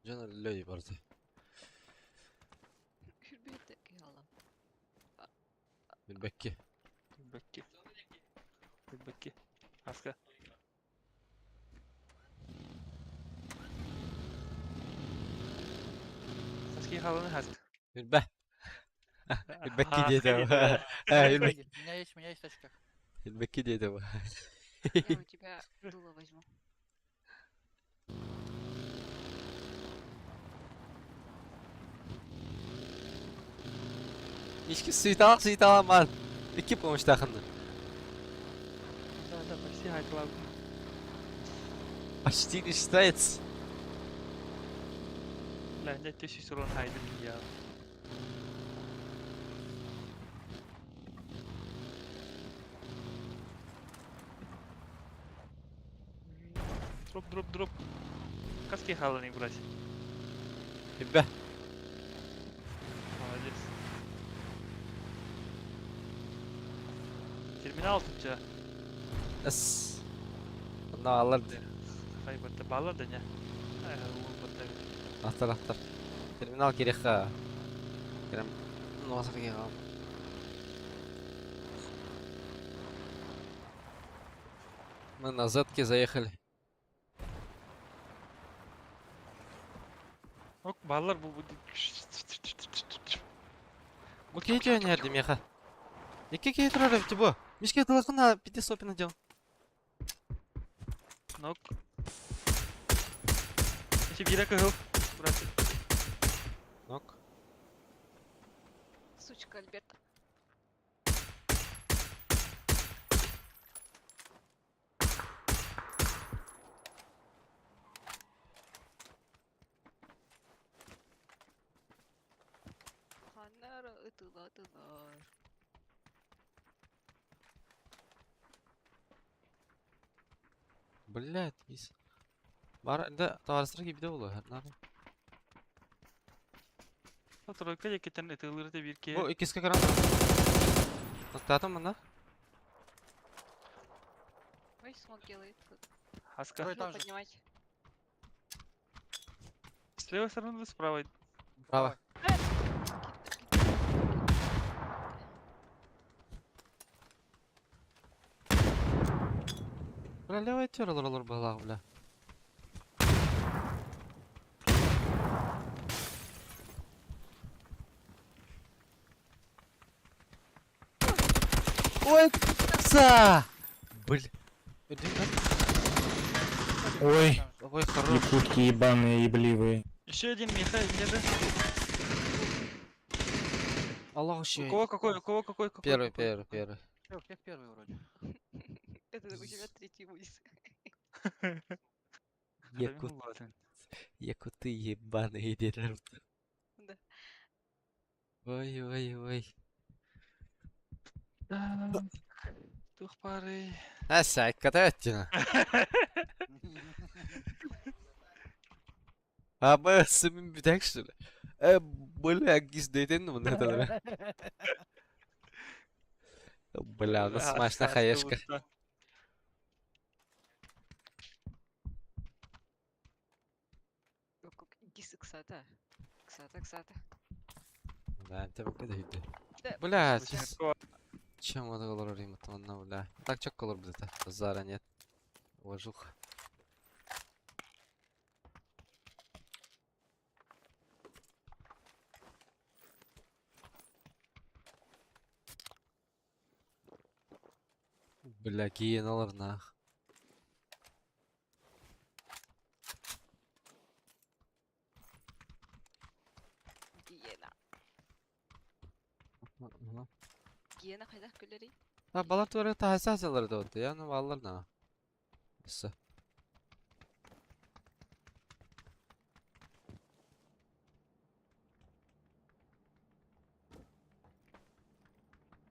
Жана люди барды. Күрбете кыялам. Билбекки. Билбекки. Билбекки. Аска. Аски халаны хаска. Билбе. Билбекки диэти. Билбекки. У меня есть, у меня есть тачка. Билбекки диэти. Я у тебя дуло возьму. Мишки суетала, суетала ман. Икки помощь тахынды. Да, да, почти хайтлав. Почти не считается. Бля, не ты сюрон хайден я. Дроп, дроп, дроп. Каски халаны брать. Билбе. Молодец. Терминал тут тебя. Эс. На аларды. Хай батта балар да не. Ай, ол батта. Ахтар, ахтар. Терминал керек ха. Керем. Носыр кегам. Мы на зетке заехали. Ок, баллар бу Окей, че не эрди меха. Екі кей тұрар бу. Мишке тылықына пите сопина дел. Нок. Еще бира кыгыл. Брат. Нок. Сучка Альберта. Ханара ытыла тылар. Блядь, мисс. Бар, да, товарыстар киирбитэ буолуо, наада. Тройка диэкиттэн ытыалыыр да биир киһи. Бу иккискэ көрөн. Аттаатым манна. Ой, смог делает. Хаска. Второй Ну, там же. поднимать. С левой стороны или с правой? Право. Бля, левая тер олоролор быһалаах, бля. Ой, ца! Бля. Ой, Ой, хорош. якутки ебаные, ебливые. Еще один Миха, где Аллах У еще. кого какой, у кого какой, какой? Первый, какой? первый, первый. Всё, у всех первый вроде. Это у тебя третий будет. Якут, якуты ебаные дедер. Да. Ой, ой, ой. Тух пары. Ася, катательно. А мы самим битек что ли? Бля, гиздейтен ну это Бля, у нас смачная хаешка. Гис ыксата. Ыксата, ыксата. Да, это выглядит. Да. Бля, чем вот колор римат, бля. Так чё колор будет, а? Зара нет. Уважуха. Бля, гиеналар нах. Гиена. Гиена хайдах күллэрий? А балар туары тахаса да вот. Я ну баллар на. Всё.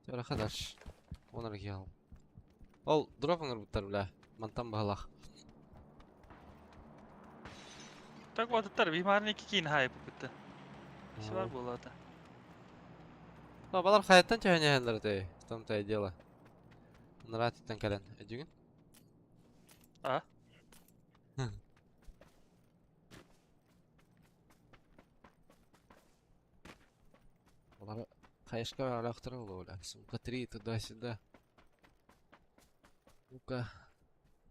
Туара хадаш. Онар гиал. Ол дроп оңор буттар бля. Мантан баһалах. Так вот, тар бимарны кикин хайп бутта. Сивар буолата. Ну, балар хаяттан чөһөнөһөллөр ты. В том-то и дело. Нрат кэлэн. Эдүгүн? А? Балар хаешка алахтар бля. Сумка 3 туда-сюда. Ну-ка.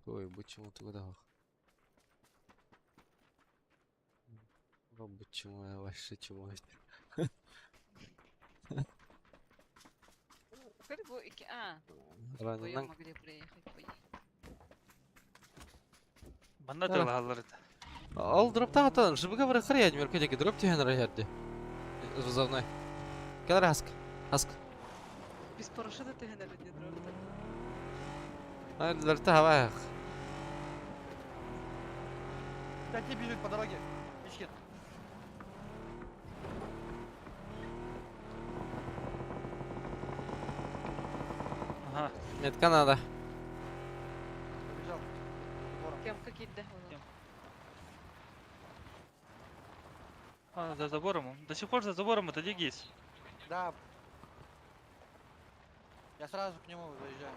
Ой, почему туда? Почему я вообще чего? А, Ранен. могли приехать. Манна тылаалар это. Ол дропта хатан, жыбыга бар хар ядмер көтеки дроп тиһен рахерди. Вызовной. Кәлер хаск. Хаск. Без парашюта ты генерит не дропта. Айларта хавах. Кстати, бежит по дороге. Ищет. Ага. Метка надо. Побежал. Кем какие да? А, за забором. До сих пор за забором это Дигис. Да. Я сразу к нему заезжаю.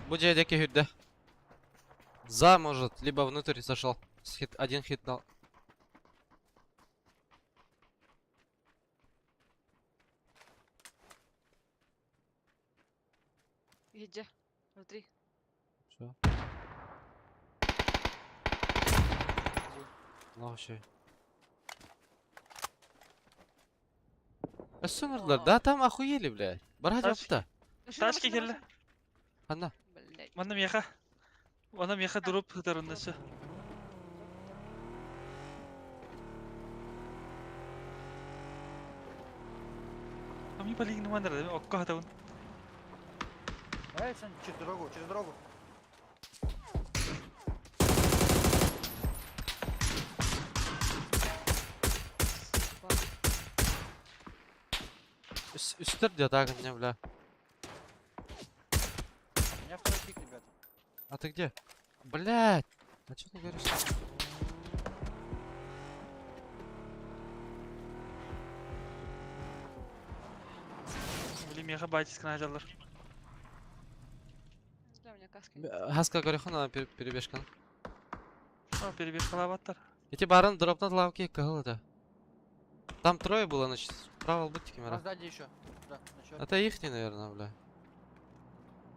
Бу деки хүдде. За может, либо внутрь зашел. Хит, один хит дал. Иди, внутри. Что? Ну вообще. Өссөнөрлөр, да там охуели, блядь. Бара жапта. Тачки келли. Анна. Блядь. Манна меха. Манна меха дроп хытарыннасы. Ами балигин мандар, окко хатабын. Эй, Сань, через дорогу, через дорогу. Үстер де так не, бля. А ты где? Блядь! А чё ты говоришь? Били меха батискана жаллар. Не знаю, у меня каски нет. Хаска көрөхөн перебежканы. О, перебежкалаабаттар. Эти барын дропнат лавки кыһыл это. Там трое было, значит, справа был А кемера. сзади еще. Да, на чёрте. Это ихний, наверное, бля.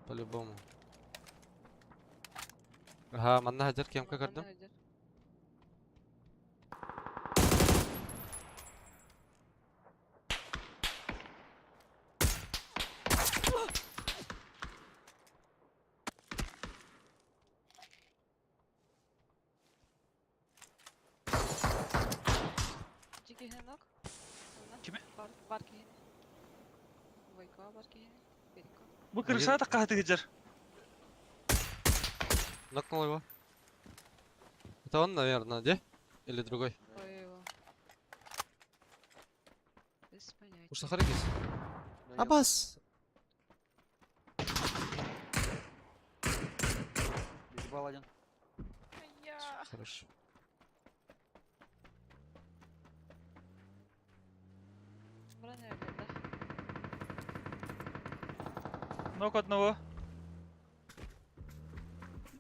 По-любому. Ага, манна хадер кемка Манна көрдüm. өйдөр. Жики нок. Кими? Бар, бар киһини. Войко бар киһини. Перико. Бу крыша да каһаты гыжар. Нокнул его. Это он, наверное, где? Или другой? Ой, его. Без понятия. Уж сахарикис. Да, Абас! Ебал один. Я. Хорошо. Броня, да? Нок одного.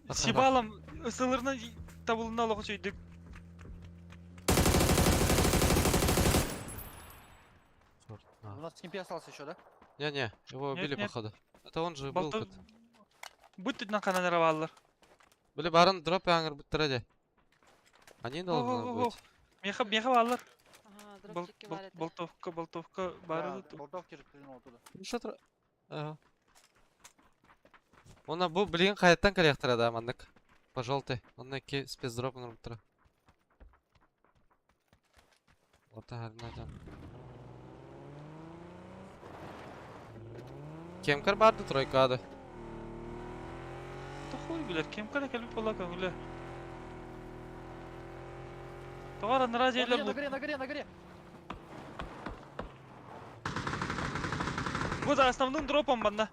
Ага. Сибалам ысылырынан табылына олоҕу сөйдүк. Черт, У на. нас в кемпе остался еще, да? Не-не, его Нет, убили, нет. походу. Это он же был Балта тут. Будь тут на баллар. Были барын дроп аңыр буттара Они должны О-о-о-о. быть. Меха меха баллар. Ага, Бол, дропчики бол, бар это. болтовка, болтовка бары Да, болтовки же прыгнул оттуда. Ну что тр... Ага. Она бу блин қаяттан коллектора да мандык. По желтый. Он ки спецдроп буттара. Орта харнадан. Кемкар барды тройкады. Да хуй билер, кем кара келип бола көңүлө. Тоҕор анара На жерлер горе, на бу. горе, на горе, на горе! Бу за основным дропом банна.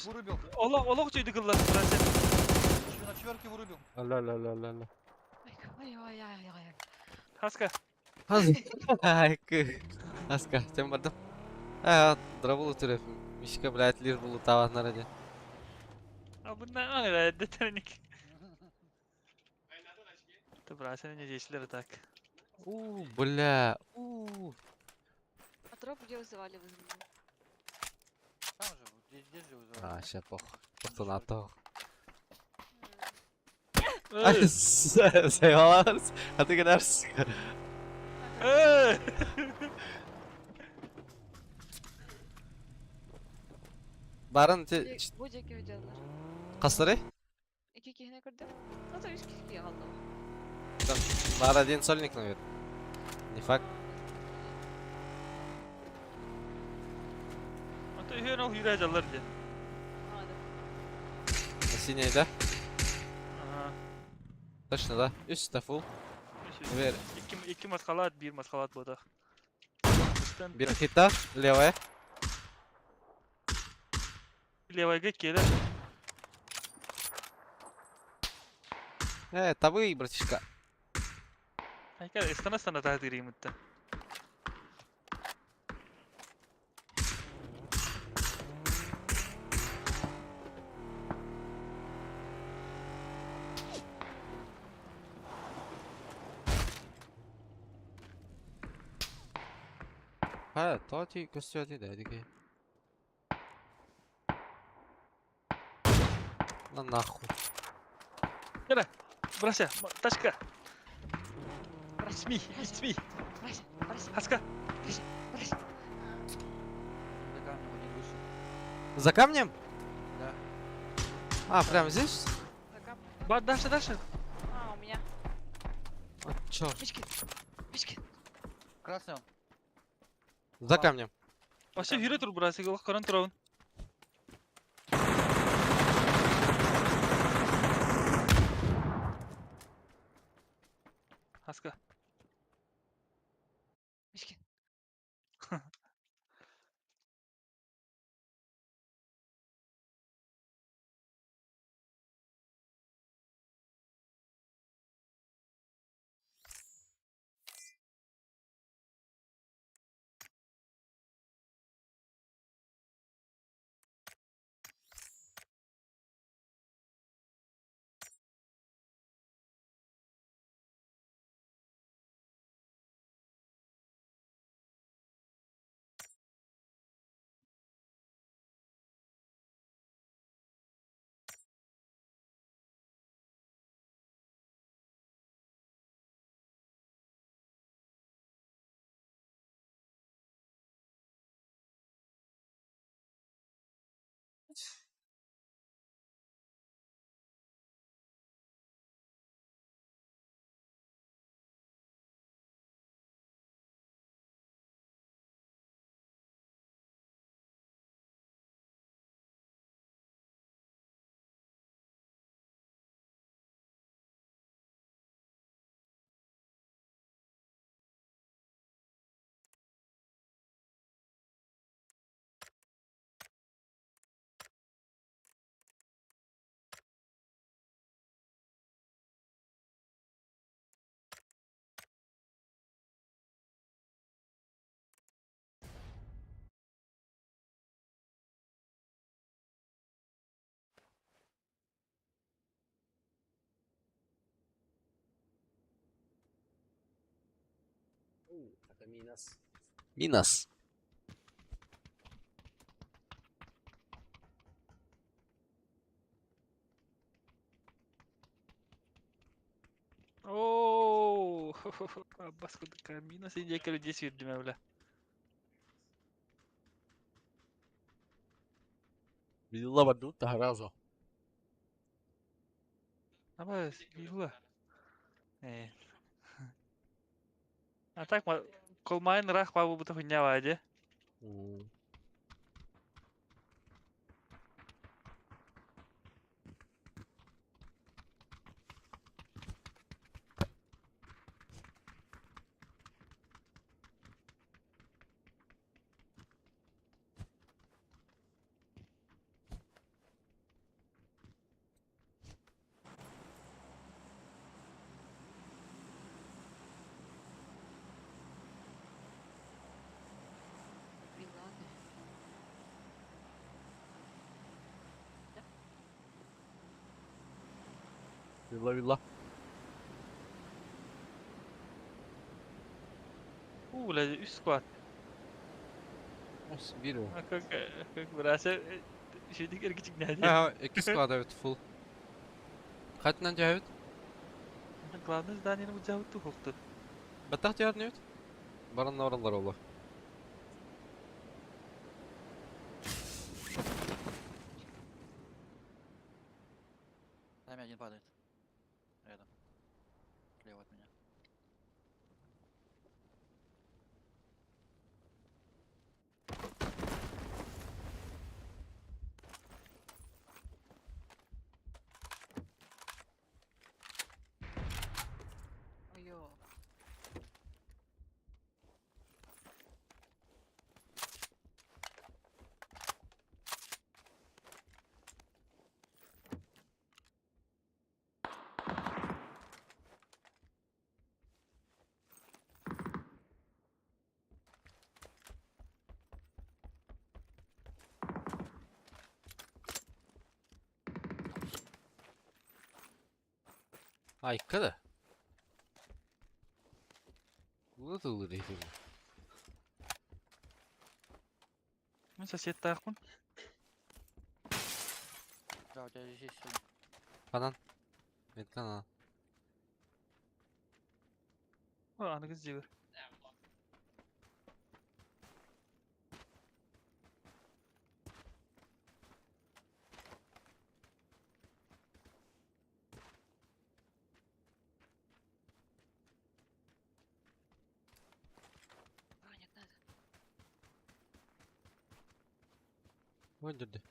Вырубил. Олох олох сөйдүк ыллар. Брасе. На четверке вырубил. Ла-ла-ла-ла-ла. Ой, ой, ой, ой. Хаска. Ай, Аска, тем бардым. А, дробулу түреп. Мишка, блядь, лишь был тават нараде. А бунна аңра детерник. Ты брасен не здесь так. У, бля. У. А дроп где вызывали? Вызвали? Там же, здесь, здесь же вызывали. А, ща пох. Просто на то. Эй! Заебалась. А ты говоришь. Эй! Барын те Бу жеке өйдөлөр. Кастары? Эки киһини көрдүм. Ата үч киһи қалды. Там бар один сольник, наверное. Не факт. Ата үйен ол үйрә жаллар де. На синий, да? Ага. Точно, да? Үс та фул. Уверен. Икки икки маскалат, бир маскалат бодах. Бир хита, левая. Левайга келе. Табы, братишка. Айка, ыстана стана тағдырымытта. Ha, тоти көстөти да диги. На нахуй. Кара, брася, тачка. Исми, исми. Брася, брася. Хаска. Брася, брася. За камнем один вышел. За камнем? Да. А, прямо здесь? За камнем. Ба, дальше, дальше. А, у меня. А, чёрт. Мишкин, Мишкин. Красный он. За камнем. Вообще виру тур брася, голох корон турабын. Хаска. Мишкин. Это минус. Минус. Оо, Аббас курдук минус индия кэлэ дьиэ сүүрдүмэ бля. Вилла барду таһаразо. Абас, вилла. Э. А так колмайн рах бабу бута хуйня баа дии. Виланы. Вилла вилла. Уу, бля, үс squad. Биир ол. А как, как быраса, шедик эргичик нәди. Ha, икки squad эбит full. Хатынан дьэбит? Главное здание бу жабыт тухукту. Баттах дьэр нөт? Баран ораллар олар. Нами один падает. Рядом. Слева от меня. Ой-ё. Айка да. Була тылыр эфир. Мен сосед таахпын. Да, у тебя здесь есть один. Ханан. Меткан ана. О, аныгыз дьиэлэр. Броник надо. Öldürdü.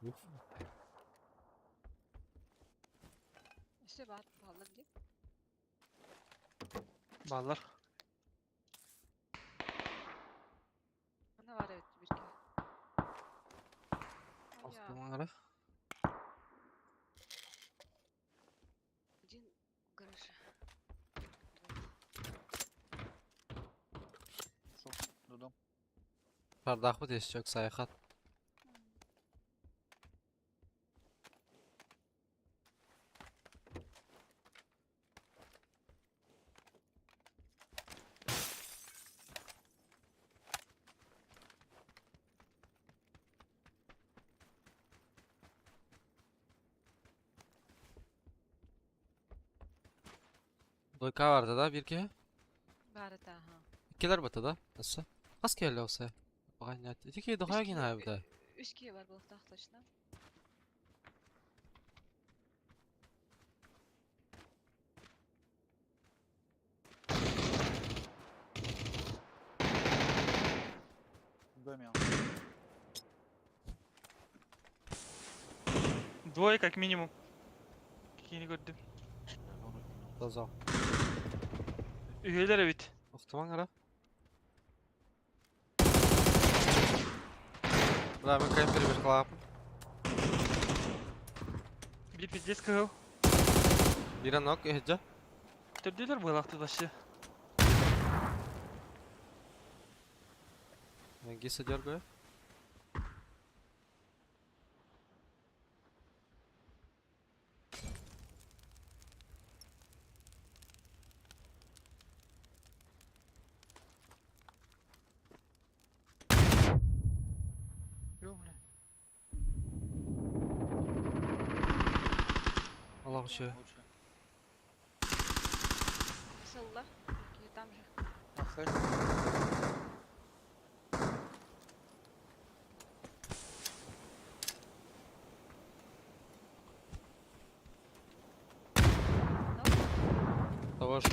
Уф. Все бар, баллар дии. Баллар. Ана бар эбит бирге. Ой-я. Астымаңара. Один в гараже. Шел до дом. Шардахпыт есчек сайхат. Дойка vardı да бирге. Бар это, ага. Иккилэр бата да. Assa. Хас келле olsa. Баганят. Ити дохая гина абда. Үс киһи бар буолуохтаах точно. В доме он. Двое как минимум. Кини көрдүм. Таза. Үһүөлэр эбит. Охтумаңара. Бля, мен кемпер бир кылаапын. Бир пиздец кыһыл. Бир анок эһэдьэ. Төрдүлэр буолаахтыт вообще. Гиса дергаю. Аллах еще. Лучше. Сылла. И там же. Того же.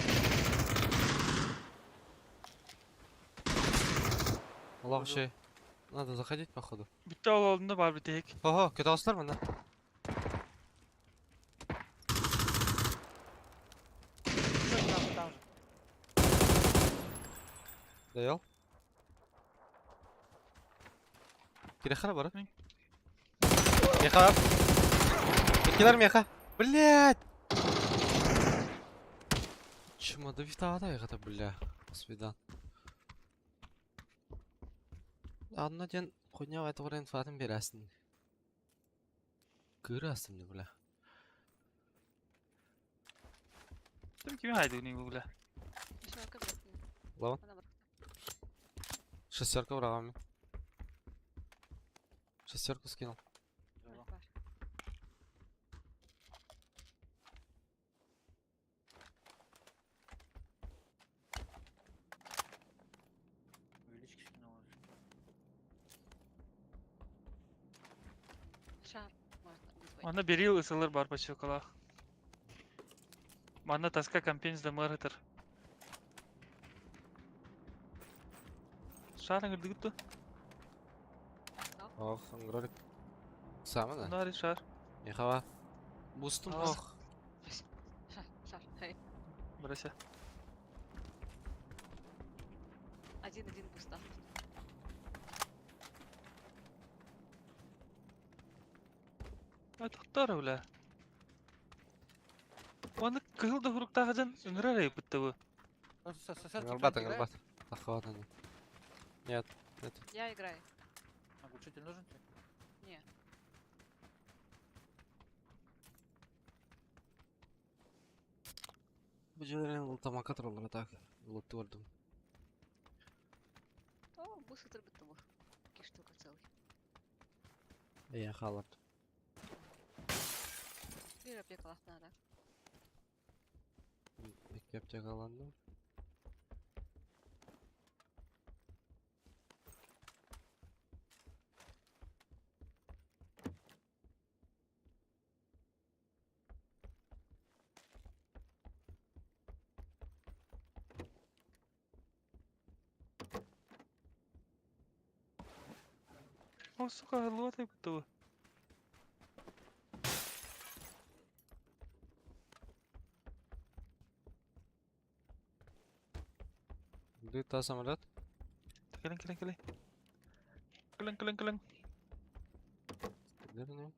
Аллах еще. Надо заходить, походу. Bitti ol olduğunda var bir tek. Ого, kötü alsınlar mı lan? Там, там же. Доел? Кирехара бара. Меха. Килер меха. Блять. Чума да витада это бля. Свидан. Анна ден хуйня это варен фатын берәсен. Кырасың бля. Kim kimi haydi bunu бля. Шестерка брат. Лаван. Она брат. Шестерка врагами. Шестерку скинул. Увелички скинул. Шар можно вызвать. Onda beril ısılır бар почекалах. Манна таска компенс да мырытыр. Шарың үрдігітті. Ох, ангролик. Самый да? Нари шар. Мехава. Бустум Ах. ох. Шар, шар. Хей. Брася. Один-один пусто. Тоқтар бля. Оны кызыл да хуруктағыдан үңірер айып бітті bu. Ангрбат, ангрбат. Захват они. Нет, нет. Я играю. А глушитель нужен тебе? Не. Bu жерден лутамака туралар так. Лутты көрдүм. О, бус бітті бұл. Какие штука целый. Иә, халат. Bir аптека надо. Эки аптека аландым. О, сука, лут айып бітті bu. Лыта самолет. Кэлэн, кэлэн, кэлэн. Кэлэн, кэлэн, кэлэн. Вернее.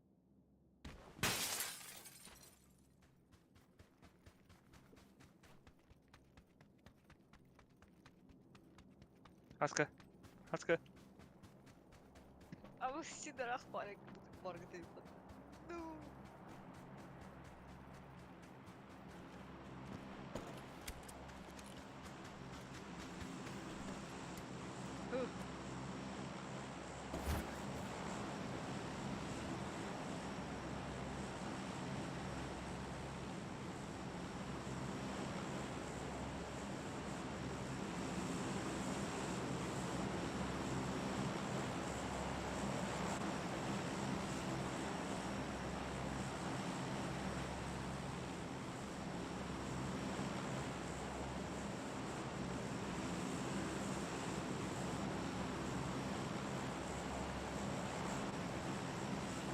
Аска. Аска. А вы сидорах парик баргы Ну.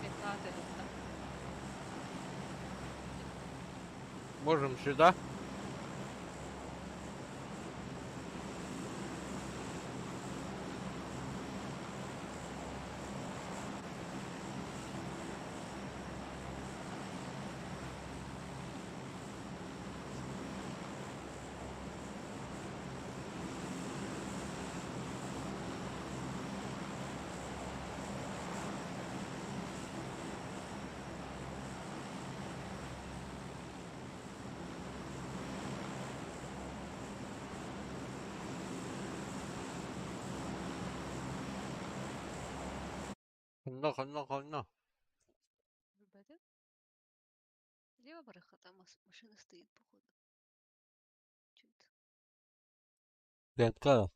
Пятнадцать, да. Можем сюда. Ханна, ханна, ханна. Ребята. Налево барыха, там машина стоит, походу. Чё-то. Пятка.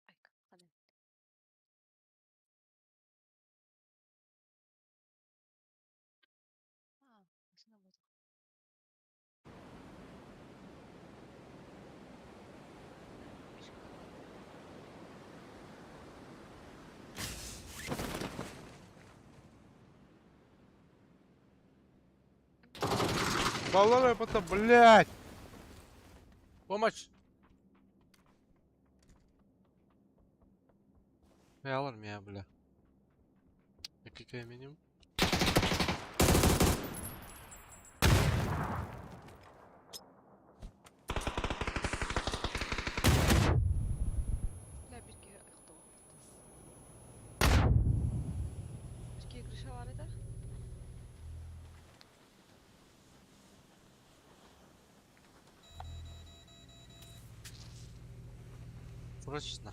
Айка, ладно. А, машина вот. Мишка. Баллары потом, блядь! Помощь! Ялар меня, бля. Какая минимум? Бля, бирге ұйықтау. Бирге крыша бар еді. Срочно.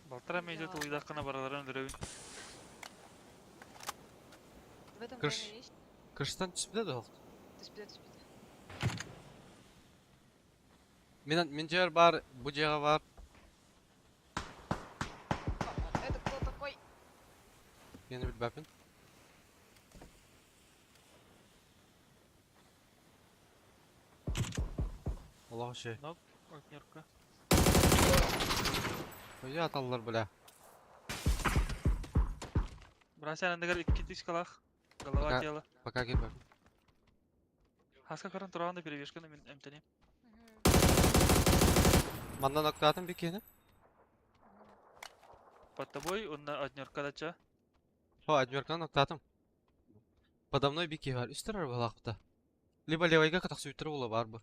Балтара мейде тулыйдаққына бараларын өлдіребін. В этом Крыш. доме есть? Крыштан түспеді да ол. Түспеді, түспеді. Мен жер бар, бу жеға бар. Это кто такой? Мені білбәпін. Аллах şey. Нок, партнерка. Қоя аталылар, бля. Брася андыгар икки тишкалах. Голова Пока, тело. пока келбәпін. Хаска каран турағанда перевешканы мен эмтенем. Мандан октатын бикені. Под тобой он на однерка дача. О, адмеркан октатым. Подо мной бики бар. Үстір балақта. Либо левайга катақ сүйттір бола бар bu.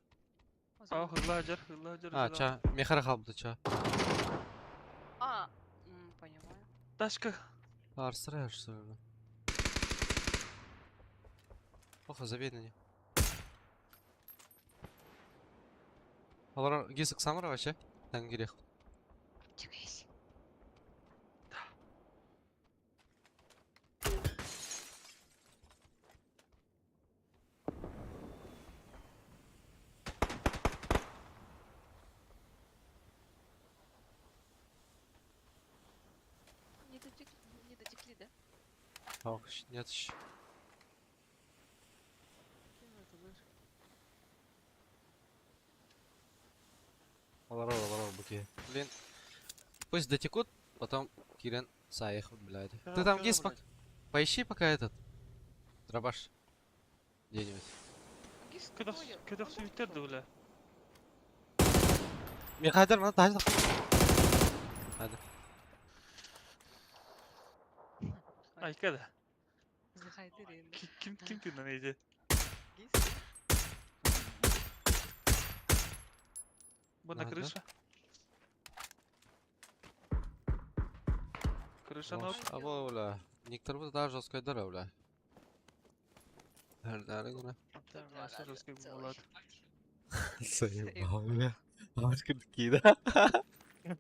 А, хылла жар, хылла жар. А, ча, мехара қалбыды ча. А, понимаю. Ташка. Арсыра, арсыра. Ох, забей на не. Алар гиск самара вообще? Тән керек. Чекайся. Не дотекли, не дотекли, да? Ох, нет. Кем это лыжи? Алар, алар, буки. Блин. Пусть дотекут, потом Кирен саех, блядь. Ты там гис пок... Поищи пока этот. Дробаш. Где-нибудь. Гис, Кедах сүйіттерді, бля. Михайдар, мына тажы. Hadi. Айка да. Захайдыр енді. Ким ким тыынан ейде? Гис? Бу на Ага. крыша. Крыша нок. Або, бля. Никтер bu daha жесткой дыра, бля. Nerede гына? Наша жесткой болады. Заебал, бля. Башка такие, да? Не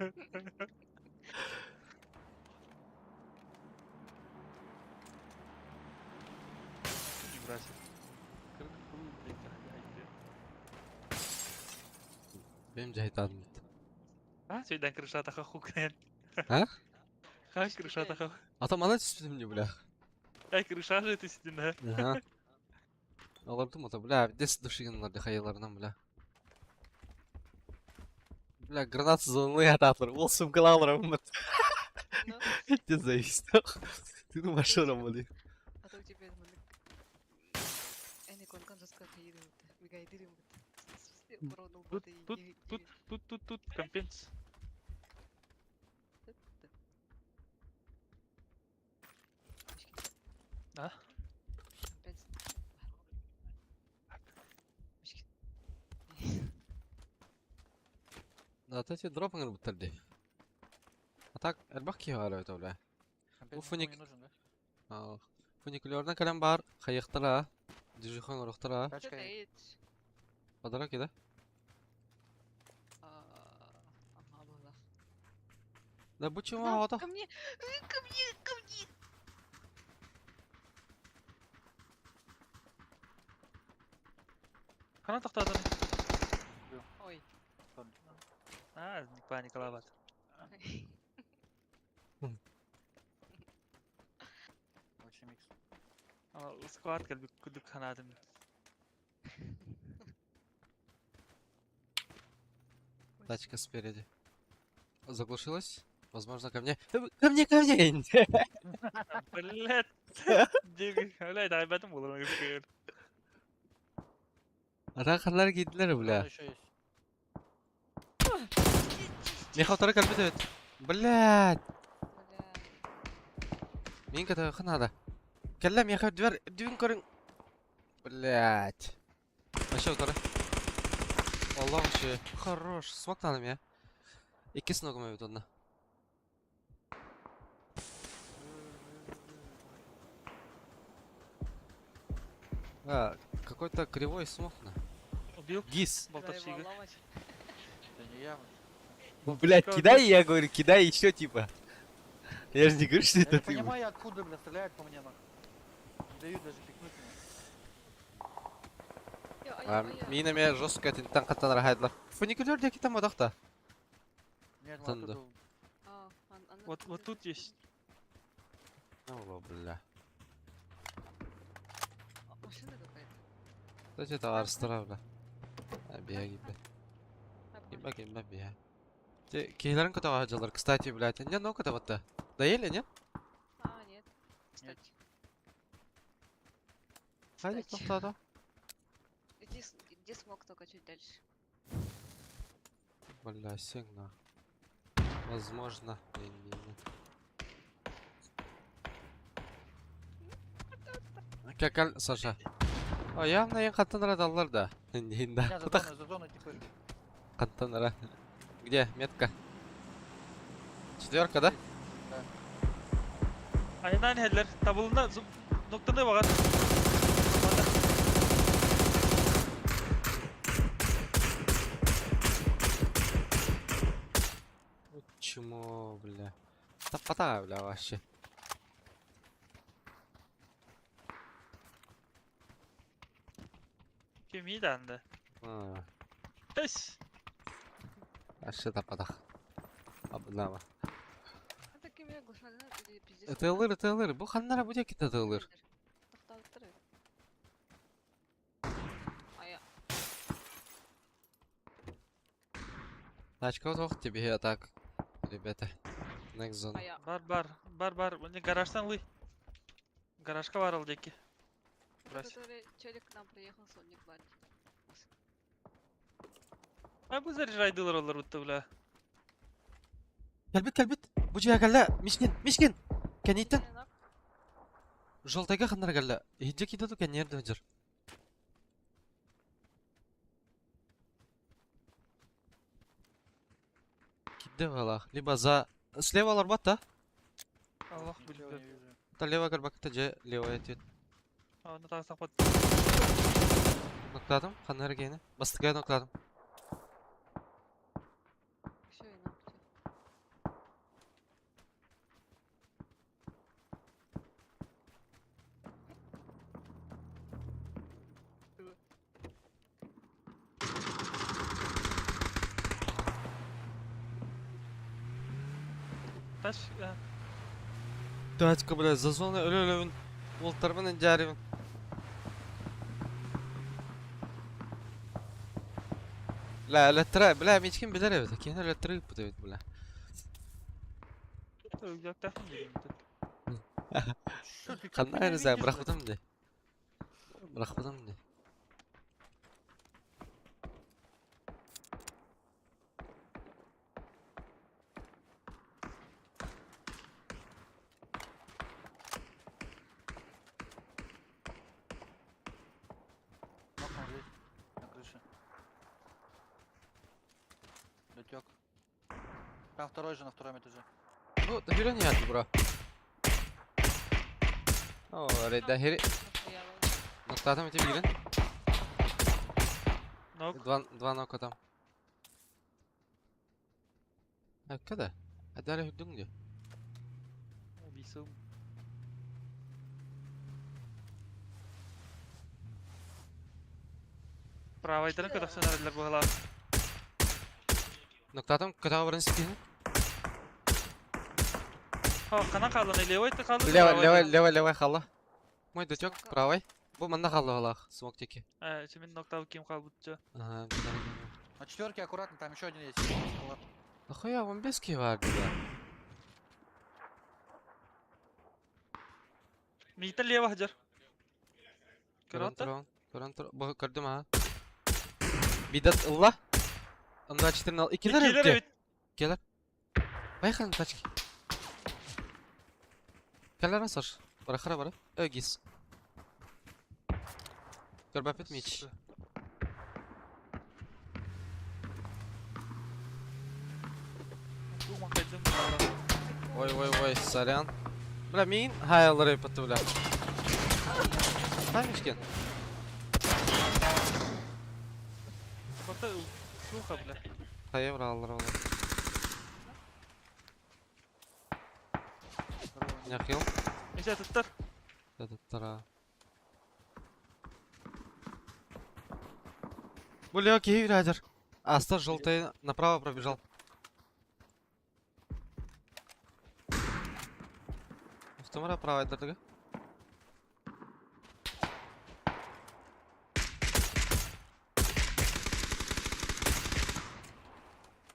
бросит. Benim жайтаным. А, сүйден крыша таха хукран. А? Ха, крыша таха. А там ана түспедім не, бля. Ай, крыша же ты сидин, да? Ага. Алырдым ата, бля, дес душигенлар хайыларынан, бля. Бля, гранат зонлы ататлар. Ол сумкалар аммат. Ты завис. Ты ну машина, бля. А то у тебя Эни конкан жестко хайдыр мигайдыр Тут, тут, тут, тут, тут, тут, компенс. А? Да, эти дропы бутарды. А так, эрбах киһи это, бля. Бу Компенс фуник... не нужен, да? Фуникулерна калем бар, хайықтыра, дижихон урықтыра. Тачка Подарок, да? Ага, была. Да бу чего Нам, ото? ко мне! Ко мне, ко мне! Хана тохтоотон. Ой. А, паникалаабат. Вообще микс. Склад кэлбит курдук санаатым. Тачка спереди. Заглушилась? Возможно, ко мне. Ко мне, ко мне! Блядь. Блядь, айбатым буолар. Рахалар киирдилэр, бля. Еще есть. Миэхэ утары кэлбит эбит. Блядь. Мин кытыахха наада. Кэллэ миэхэ үрдүбэр үрдүбүн көрүҥ. Блядь. Вообще утары. Аллах вообще. Хорош. Смоктаным я. Иккис ногум эбит онно. А, какой-то кривой смог на. Убил? Гис. Болтовщика. Да не я. Блядь, кидай, я говорю, кидай еще типа. Я же не говорю, что Я это не ты. понимаю, откуда, бля, стреляют по мне, нахуй. Не дают даже пикнуть меня. А, Мин эмиэ жестко итинтэн хаттан рахайдылар. Фуникулер диэки там одохта. Нет, мы Танда. оттуда А, она Вот, вот тут есть. Ну, бля. А, машина какая-то. Кстати, это арстара, бля. Бия гибе. Гибе, гибе, бия. Те, киһилэрин көтөҕө дьалар. Кстати, блядь, не ну вот то Доели, нет? А, нет. Кстати. Садик Кстати. тоқтады. Иди, иди смог только чуть дальше. Бля, сигна. Возможно. Не, не, не. Какал, Саша. А явно ең қаттан даллар да. Не, да. Меня за зоной, за зоной типы. Қаттан Где? Метка. Четверка, да? Айынан хеллер. Табылына ноктаны багат. Чмо, бля. Таппата, бля, вообще. Кеми данды. А, Тэс. Вообще таппатах. Абнама. Это кими глушана или пиздец. Тылыр, тылыр. Бу ханнара бу деките тылыр. Тоқталып А я. Тачка вот тебе я так. Ребята. Next zone. А я. Бар бар бар бар. Міне гаражтан лый. Гаражка бар ол деки. Брась. Который челик к нам приехал, Соник Бади. А бу заряжайдылар олар утты бля. Кэлбит, кэлбит. Бу жия кэллэ. Мишкин, Мишкин. Кэниттэн. Жолтайга ханнара кэллэ. Иһирдьэ киирдэ ду кэнниэр да сылдьар. Киирдэ быһыылаах. Либо за... Слева олорбот да? Аллах билбэт. Это лево көрбөккө дьэ левая ответ. Аны тағы сақпат. Ноктадым. Ханнара киһини. Бастакы ноктадым. Все, и ногти. Таш. Тачка, бля, за зоной өлө-өлөбүн. Уолтарбын дьаарыбын. Бля, өлөттөрө, бля, мичкин билэр эбит. Киһини өлөттөрө ыыппыт эбит, бля. Өлүөхтээхпин диэн. Что ты, как Ханна меня не знаю, видишь, бырахпытым дии. Бырахпытым дии. Нокнул здесь, на крыше. Дотек. Там второй же на втором этаже. Ну, да не ят, бро. О, рейда хери. Ноктатым эти бирин. Нок. Два, два нока там. А, когда? Хайдары үрдүң дии. Убийцам. Правайдарын көтөхсөн эрэллэр быһалаах. Ноктатым көтөҕө баран ситиһин. Ханан хааллан левой ты хаалла. Левой, левой, левой, левой хаалла. Мой дутек, правый. Бу манна хаалла быһалаах, смок диэки. Э, мин ноктау ким хаалбытча. Ага, На четверке аккуратно, там еще один есть. Нахуя вам без кива, бля? Миитер лево хадьар. Көрөн Көрөттө? туран, көрөн тур. Бу көрдүм ha. Бидат ылла. Анда 4 ал. Икилер Икилер эбит. эбит. Келер. Поехали на тачке. Келер Саш. Барахара бара. Эгис. Көрбәпет мич. Ой, ой, ой, сорян. Бля, мин хайлары патты, бля. Тамичкен. Бата суха, бля. Хайыр алыр алыр. Няхил. Неше туттар? Туттар. Бля, окей, рядер. Аста желтый направо пробежал. Автомара правая дорога.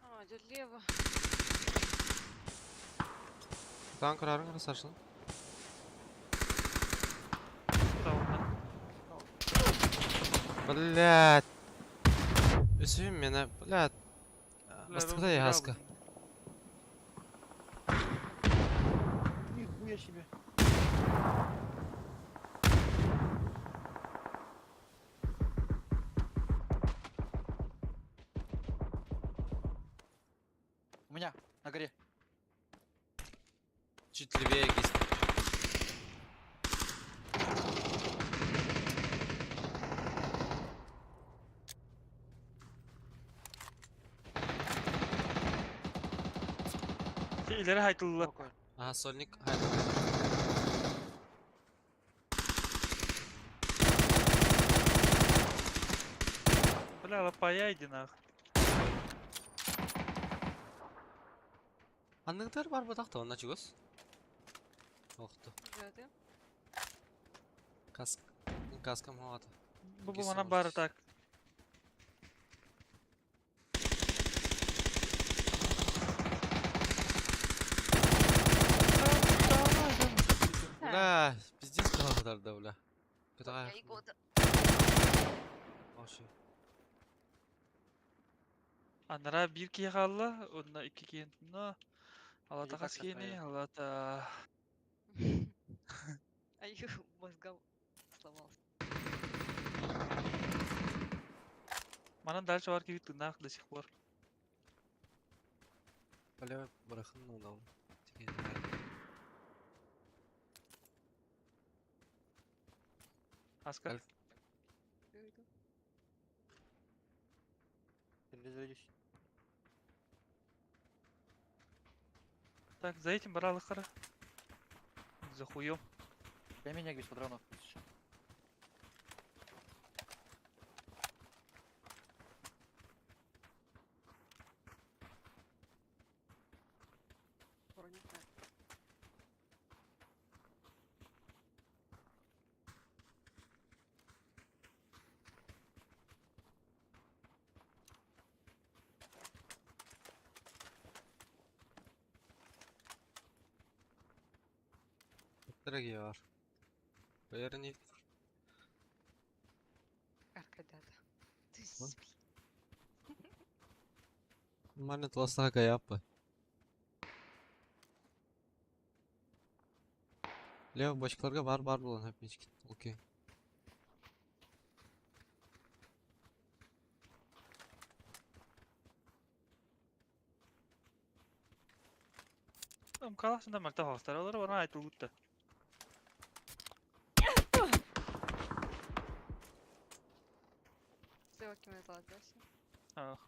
А, идет лево. Танк рарың Саша. Блядь. Үсүм меня, блядь. Бастықта я хаска. Нихуя себе. У меня, на горе. Чуть левее гист. İleri haytıldılar. Aha сольник haytıldı. Бля, лапая иди нах. Анныгдар бар бу тақта онна чугас. Охту. Ты? Каск. Каскам хоата. Бу бу мана бар так. Бля, пиздец калгыдар бля. Көтөҕө. Вообще. Анара bir киһи хаалла, онна икки киһи но Алата хас киһини, алата Ай, мозгам сломался. Манан дальше бар киһи тынаах до сих пор. Бля, барахын ну Аска. Перезарядись. Так, за этим брал хара. За хуем. Я меня без патронов. Дорогие var. Верни. Аркадата. Ты Нормально тластаға каяппы. Лево бочкаларга бар бар булан хәп Окей. Каласында малта хостар олар бар айтылгытта. Слева кем это ладно, Ах.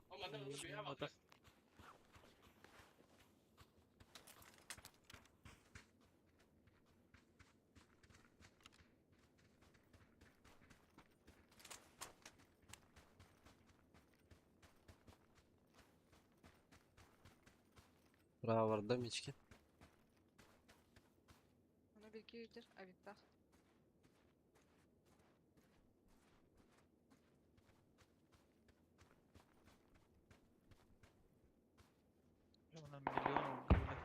Право барда мички. Ону бирки өйдөр авиктах. Онон миллион ылга бile.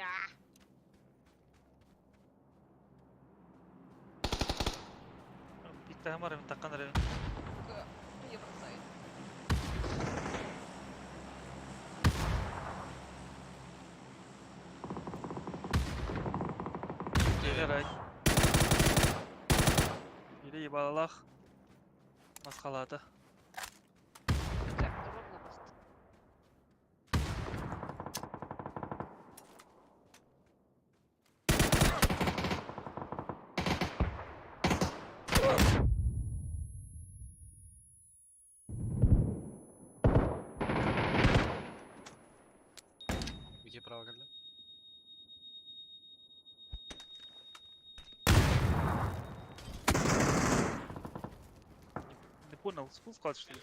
Я. Биттаһым арабын таккан арабын. Меня бросает. Кэлэр Или ебалалах. Масхалата. Ровно басты. Где право когда? Не понял, спуск что ли?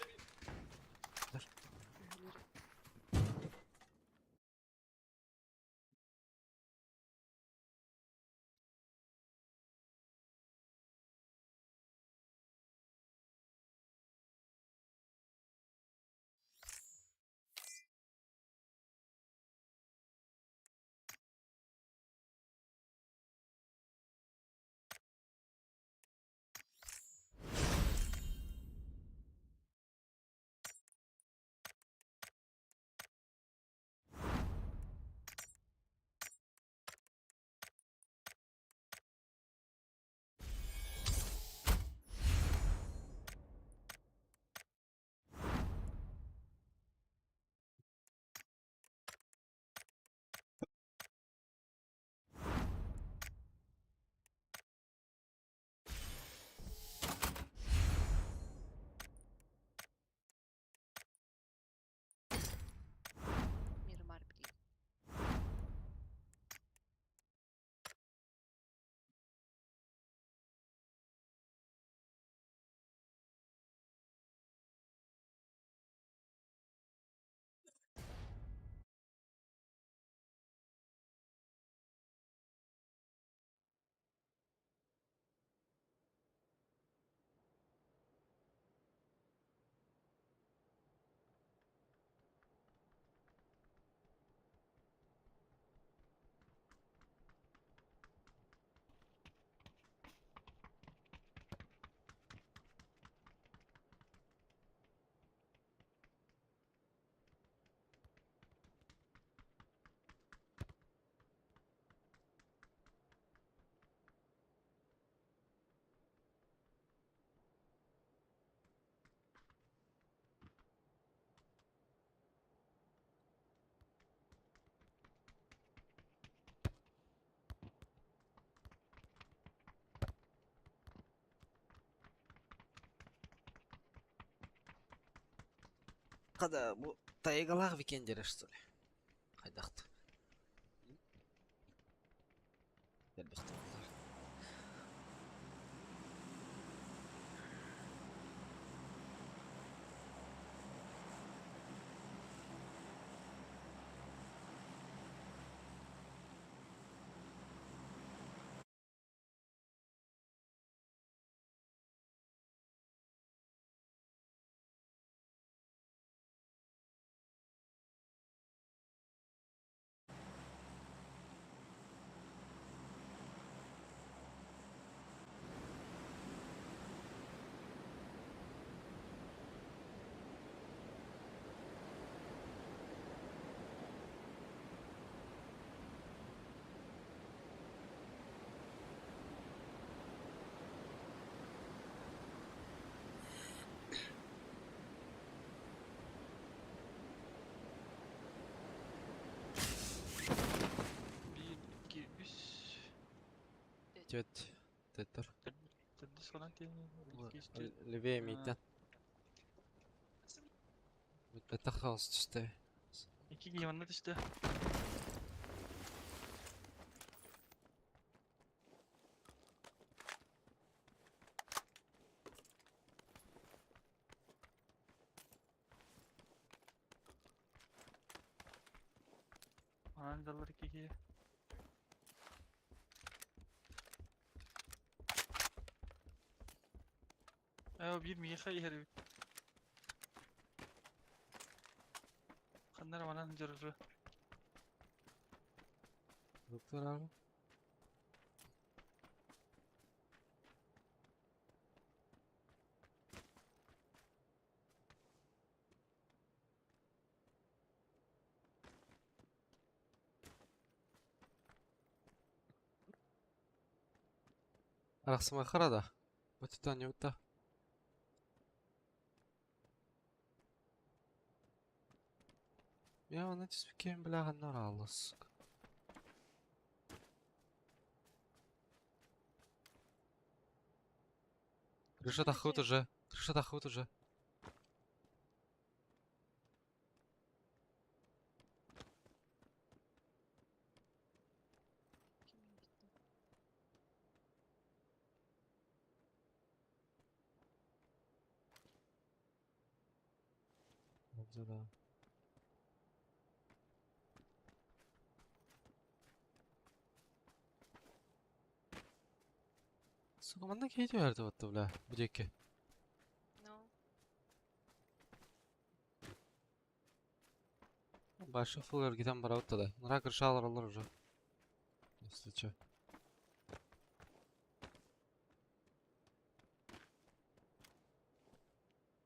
Мирмар, блин. Когда бу тайгалах викендері что ли? Хайдақты. Элбэхтэ буолар. Биир, икки, үс. Түөрт. Төттөр. Төрдүс. Левее мийтен. Беттах хаос түсте. Икки киһи манна түстэ. Манан даллар икки киһи. Ээ биир миэхэ иһэр эбит. Ханна эрэ манан дьарыгы. Доктор abi. Арахсыма да. Бутутан юта. Я оны түспүккен билэҕиннэр аалыс. Крыша таххыбыт уже. Крыша таххыбыт уже. Да. Сука, манна киһи түһэрdi батты, бля, бу диэки. Ну, Большой фуллер гитан барабыт да. Нара крышалар олар уже. Если чё.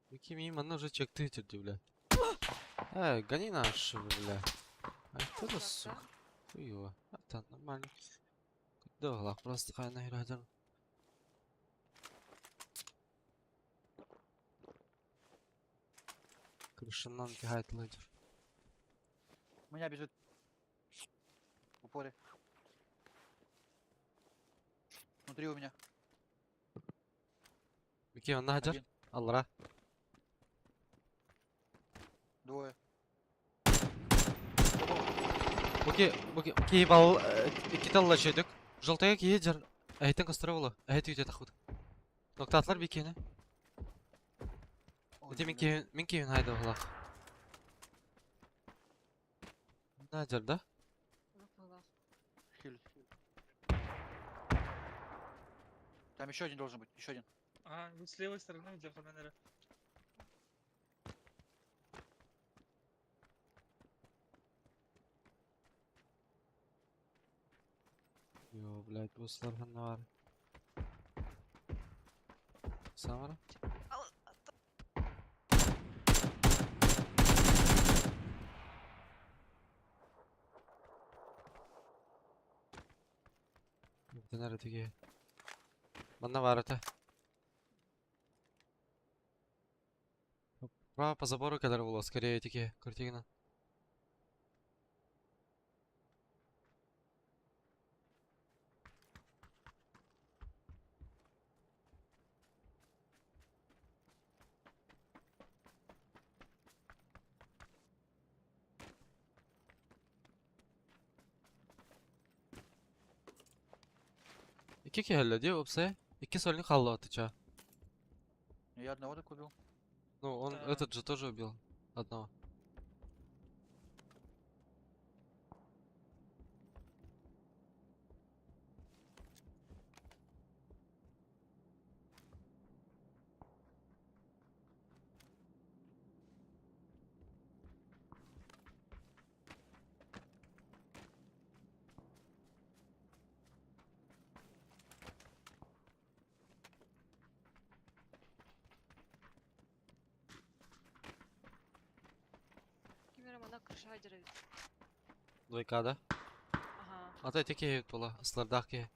Бики мин манна уже чекты тирди, бля. Эй, гони наш, бля. А кто да, сука? Хуй его. Это нормально. Да, просто хай нахер Крышанан кихайт лидер. У меня бежит. В упоре. Внутри у меня. Бики, он нахер? Один. Аллара. Двое. Буки, буки, ки бал, ики талла чөйдүк. Жолтая ки жар. Әйтен костыра болу. Әйт үйде тахуд. Ноктатлар бикени. Ой, Ити мин бля. киһин, мин киһин хайда булах. Нажар да? выплыла. Хиль. Там еще один должен быть, еще один. А, вы с левой стороны идёт, наверное. Йо, блядь, буслар ханна бар. Самара? Динара тиги. Манна бар это. Право по забору кадар было, скорее тики, картина. İki kelle diyor, опса. İki сольник халлы атыча. Я одного так убил. Ну, он Да. этот же тоже убил. Одного. Кимера мана крыша деревит. Двойка, да? Ага, А то такие была, слардаки, ага,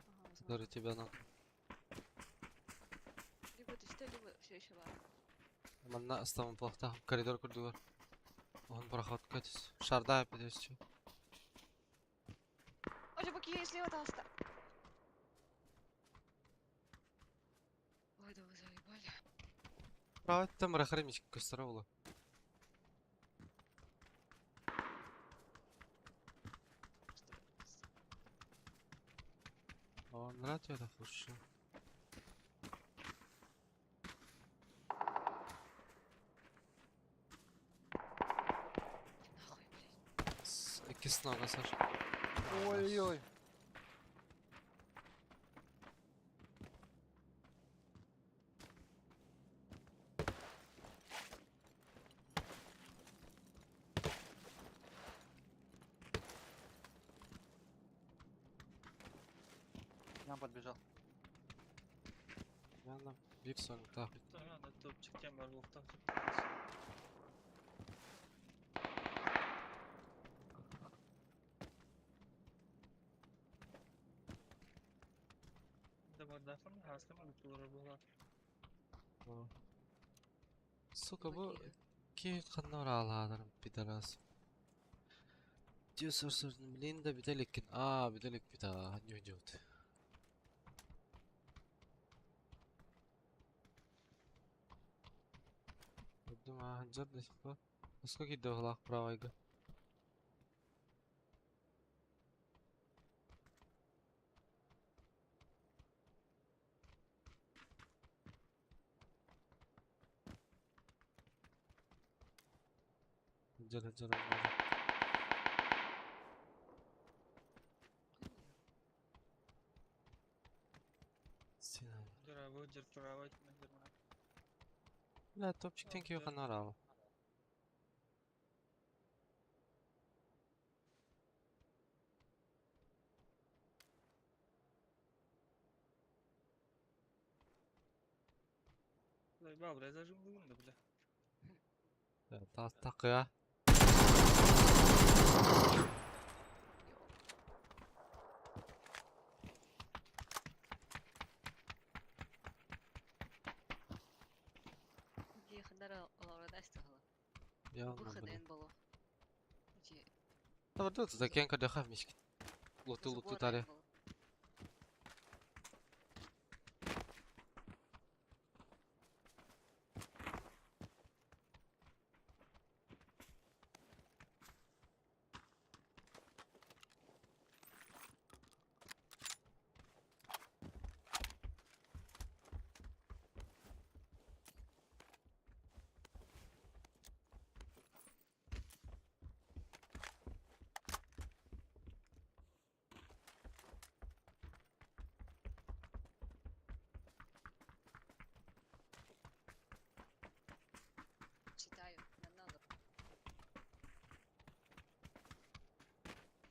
возможно. которые тебя на. Либо ты либо все еще ладно. Манна астамын плохта, коридор курдугар. Он проход катис. Шарда опять. Ой, буки слева толста. Праваттан бырахарым көстөрө буолуо. О, нравится хорошо. Иккис нога, Саша. Ой-ой. К нам подбежал. Yandan bir sonraki Tamam, топчик бар лохтан. Сука, бу киһи ханна ораалаатарым пидорас. Дьэ сорсордун билин да бүтэ иликкин. Аа, бүтэ иликпит аа, не идет. Көрдүм аа, дьэр до сих пор. Насколько киирдэ правайга? Дьэр дьэр Бля, топчиктен киһи ханна ораала? Заебал, бля, зажим да, бля. Такыа. Выхода было. Таварда закен кадыха мишкит. Луту луту таре. Читаю, на надо.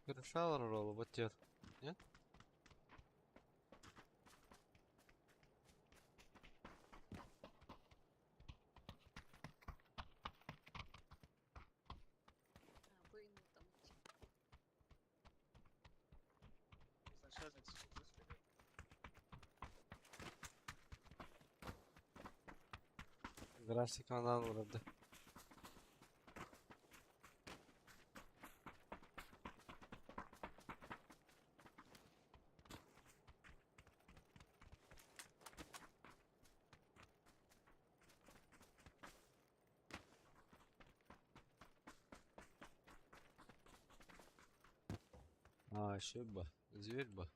Решал ролл, вот нет. Нет? График анан вроде. А, еще бы. Зверь бы.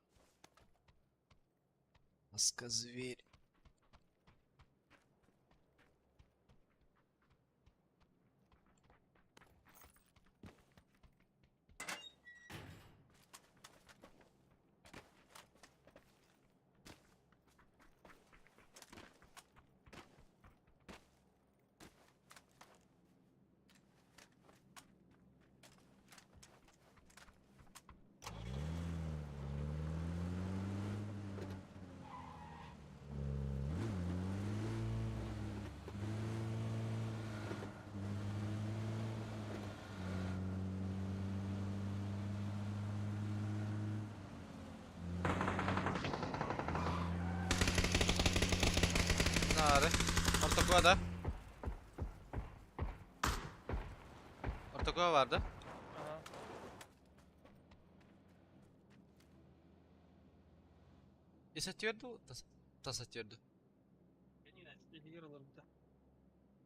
Маска зверь. Nare. Ortakuğa da. Ortakuğa vardı. Aha. Эсэтиэрду, тасатиэрду. Игралар да.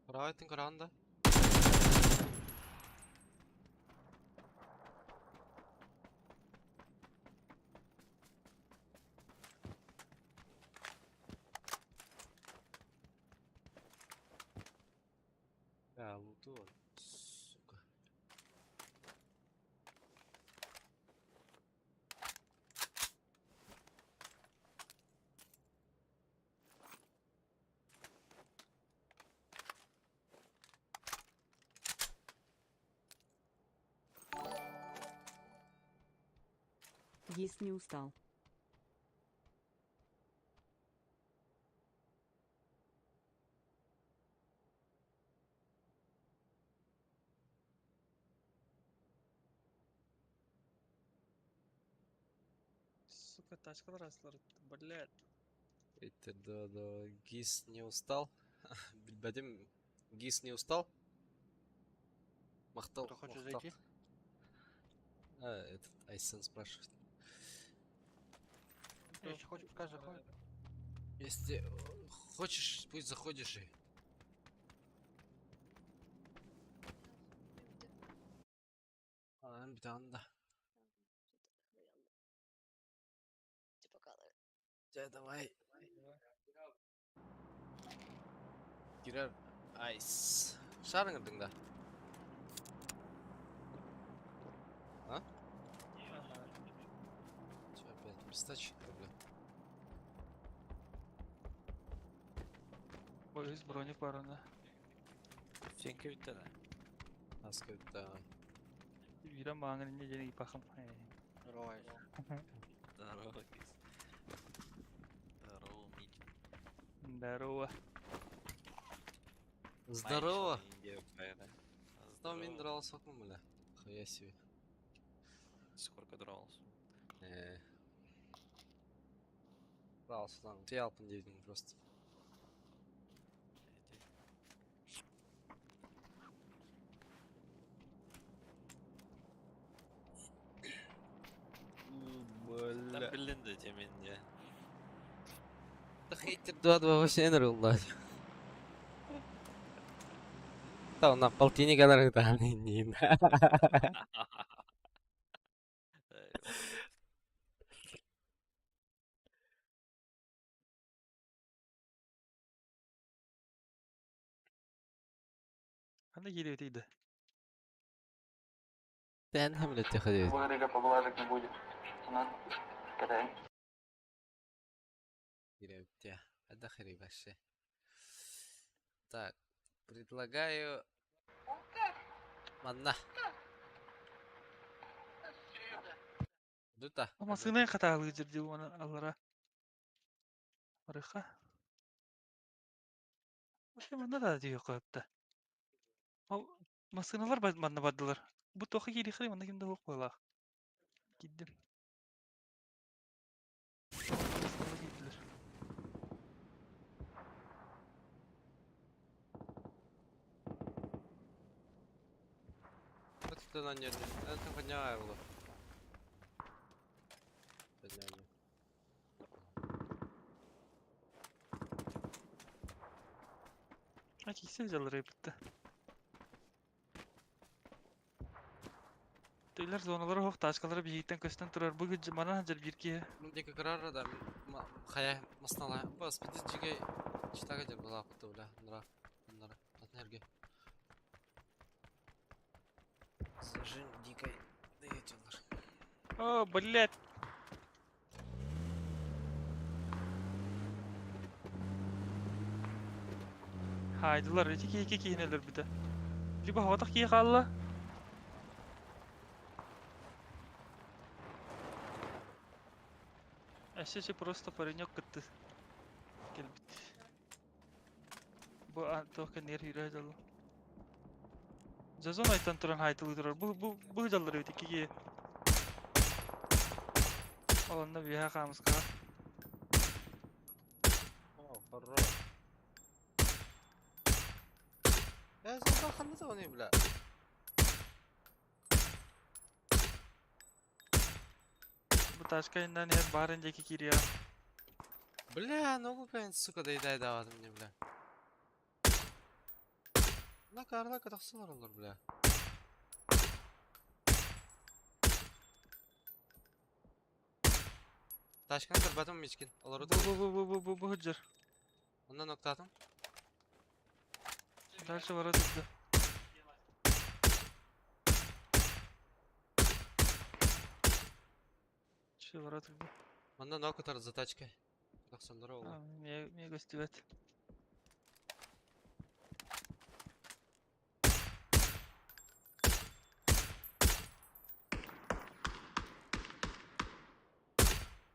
Правайтын көрөҕүн да? Да, луту, сука. Есть не устал. Сука, тачкалар астылар, блядь. Это да, да, Гис не устал? Билбэтим, Гис не устал? Махтал, Кто хочет махтал. зайти? А, этот Айсен спрашивает. Если хочешь, пускай заходит. Если хочешь, пусть заходишь и. А, да. Да, давай. Кирер Айс. Шарыңырдың да. А? Че опять без тачки-то, бля? Ой, үс броник бар онда. Сенке битте да. Аска битте. Бирен маңын инне жени пахым. Здорово, Айс. Здорово, Гис. Здорово, Мич. Здорово. Здорово. Здорово. Мин дрался, бля. Хуя себе. Сколько дрался? Дрался там. Ты алпын дедің просто. Там билинди теменде. Да хейтер 2-2-8 нырылла. Та на полтинник анарыгда не. Анда келип өтейді. Тэн хамлет ходит. Вырыга поблажек не будет. Катаем. Отдохни вообще. Так, предлагаю... Манна. Дута. Масына катаалы жерде оны алара. Арыха. Вообще манна да дүйө коюпта. Ал масыналар манна бардылар. Бу тоха кири хри манна кимде хоқ койлах. Киддим. Масыналар киддилер. Вот это на нет. Это подняла его. Подняли. А киксел жалар битте. Тейлер зоналары хоқ тачкалары бийиктен көстөн турар. Бу гыжы мана жер бирке. Ну, дека карара да, хая маснала. Бас, биди чигей читага жер була куту бля. Нара. Нара. Атнерге. Зажим дикой. Дәйтелер. О, блядь. Хайдылар, эти ки ки бите. Либо хаватах ки қалла. Әшеше просто паренек кытты. Келбит. Бу тоқка нер үйрә жалу. Жазон айтан туран хайтылы турар. Бу бу бу жаллар бит ки. Олонна бия камыска. О, хорош. Я забыл, ханна оны, бля. Бу тачка иннан ер барын жеки кирия. Бля, ну какая сука, доедай давай мне, бля. На карла катахсылар олор, бля. Ташкан көрбөтүм мичкин. Олору Бу бу бу бу бу бу бу хыджыр. Оннан октаатым. Дальше ворота туда. Че ворота туда? Манна ног кутар за тачкой. Катахсаллар ол. Мне гостевать.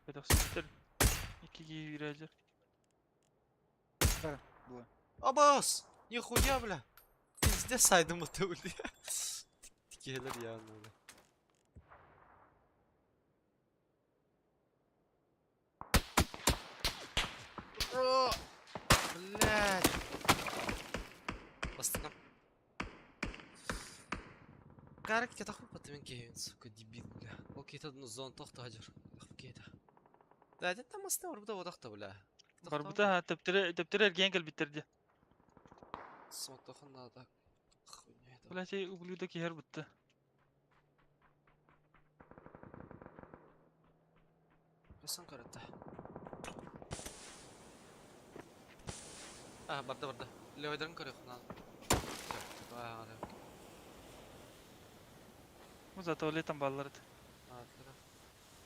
Катахсыттар. Икки киирэлэр. Абас! Нихуя, бля! Пиздец сайдым это бля. Тикелер я, бля. О, блядь. Бастыкам. Карак кетаху потом кейн, сука, дебил, бля. Окей, это ну зон тохта хажар. Кейта. Да, это там астын барбыта бодахта, бля. Барбыта төптөрө төптөрө эргиэн кэлбиттэр дии. Сотохан надо. Хуйня это. Блядь, ублюдок иһэр бутта. Касан каратта. А, барда барда. Левайдарын көрөх надо. Бу зато летом баллар этэ.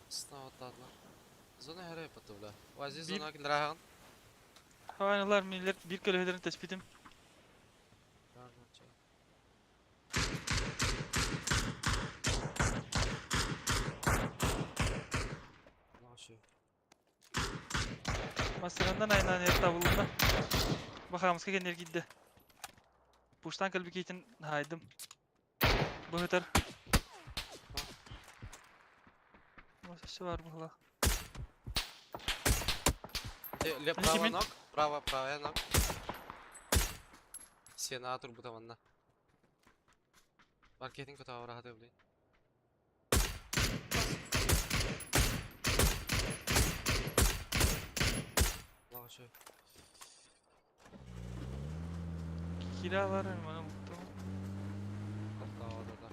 Снова тадла. Зона хәрәй паты, бля. Вази зона килдерәһәгын. Хайналар минлер бир көлөһөлөрүн тэспитим. Масырандан айнан эр табылынна. Бахамыска кенер кийдэ. Пуштан кэлби киитин хаайдым. Быһытар. Все бар быһыла. Ле право ног, право, правая ног. Сена турбута ванна. Маркетинг көтө рахаты, блин. Лашы. Киралар маны уктум. Да, да.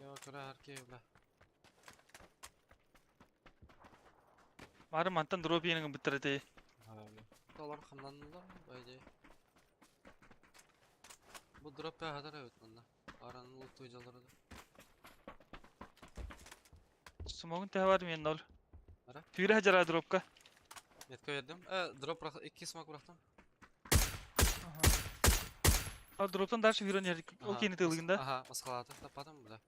Я көрө харки, бля. Мары мантан дроп иэнин бүттэр этэ. Долар хамнаннылар, по идее. Бу дроп хатар эбит манна. Аранын луту жалары да. Сумогун тэһэ бар мен нол. Ара? Түүрэ хажара дропка. Метка бердим. Дроп брах, икки смок брахтым. А дроптан дальше хүрэн яр. Ол кени тылыгында. Ага, маскалаты таппатым, бля.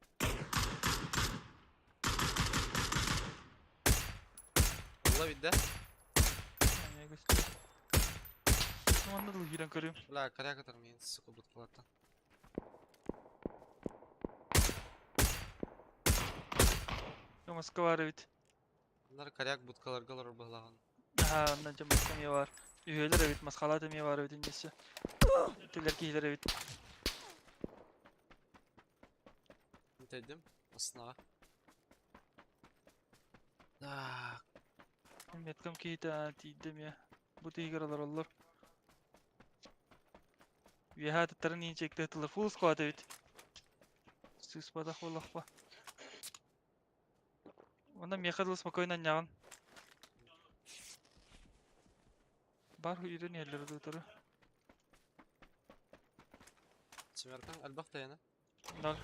Алла бидде. Манна дыл хүрэн көрүм. Бля, коряк атар мен, сука, буткалаттан. Москва бар бит. Bunlar коряк будкаларга олар быһылаган. Аха, оннан жа Москва ме бар. Үйөлөр эбит, Москвалата ме бар эбит индесе. Тилер киһилер эбит. Дедим, астына. Так. Меткам киһитэ тиийдим я. Бу тиһигэр олороллор. Үөһэ тыттарын иин чекте тылыр фулл склад эбит. Сыспатах буоллахпа. Онно миэхэ дылы спокойно анньаҕын. Бар үйрен иһэллэр дутары. Семеркан альбах таяна. Ноль.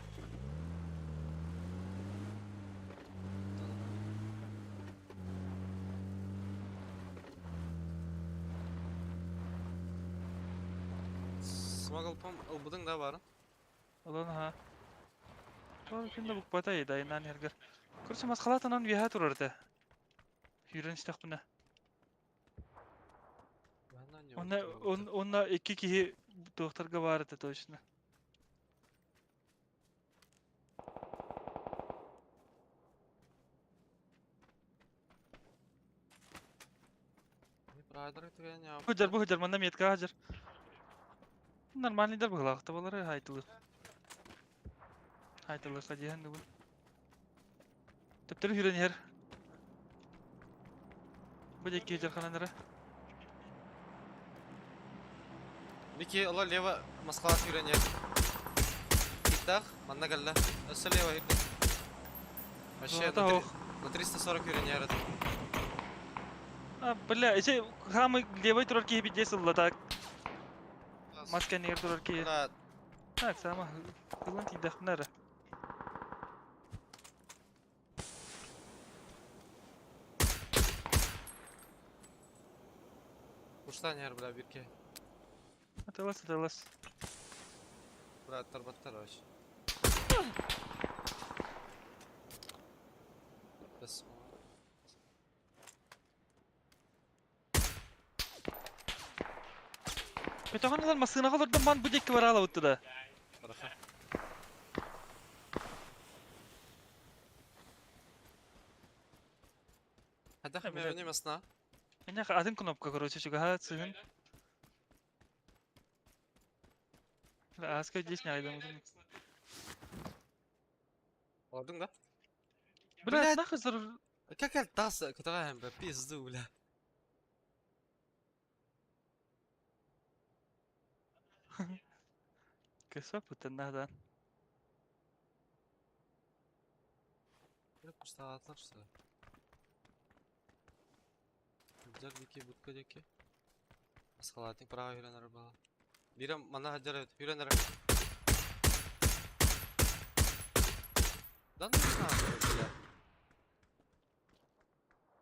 Смагал пом ылбыдың да барын. Олон ха. Тор күндө букпата дайынан эргер. Көрсө маскалатынан үөһэ турар этэ. Хүрэн истэхпинэ. Онна он онна икки киһи туохтарга бар этэ точно. Баадыр түгэн я. Бу хыдьар, бу хыдьар, манна метка хыдьар. Нормальныйдар быһылаах табалары хайтылыр. Хайтылыр хадиһан дугун. Төптөрү хүрэн иһэр. Бу диэки хыдьар хананара. Бики ола лево Москва сүүрэн иһэр. Киттах, манна кэллэ. Өссө лево кирдэ. Вообще Зоната на 340 үүрэн иһэр это. А, бля, ити хамы левый турар киһи бидде сылла так. Мас кэннигэр турар киһи. Так, сама ылан тиийдэхпинэ эрэ. Куштан иһэр, бля, бирке. Атылас, атылас. Брат, тарбаттар вообще. Бес. Көтөҕөн ылан массыынаҕа олордон бан бу диэки бараалабытты да. Хорошо. Хайдах эмэбини масна? Меня атын кнопка, короче, чугаһа сыһын. Ааска здесь не айдам. Олордуң да? Блядь, нахуй зар... Как альтаса, которая бля, пизду, бля. Кэсэ путаннах Бля, пуштаатар что ли? Дьар дики будка дики. Асхалатник права хүрэн арбала. Бирем мана хаджар хүрэн ара. Да ну нахуй, бля.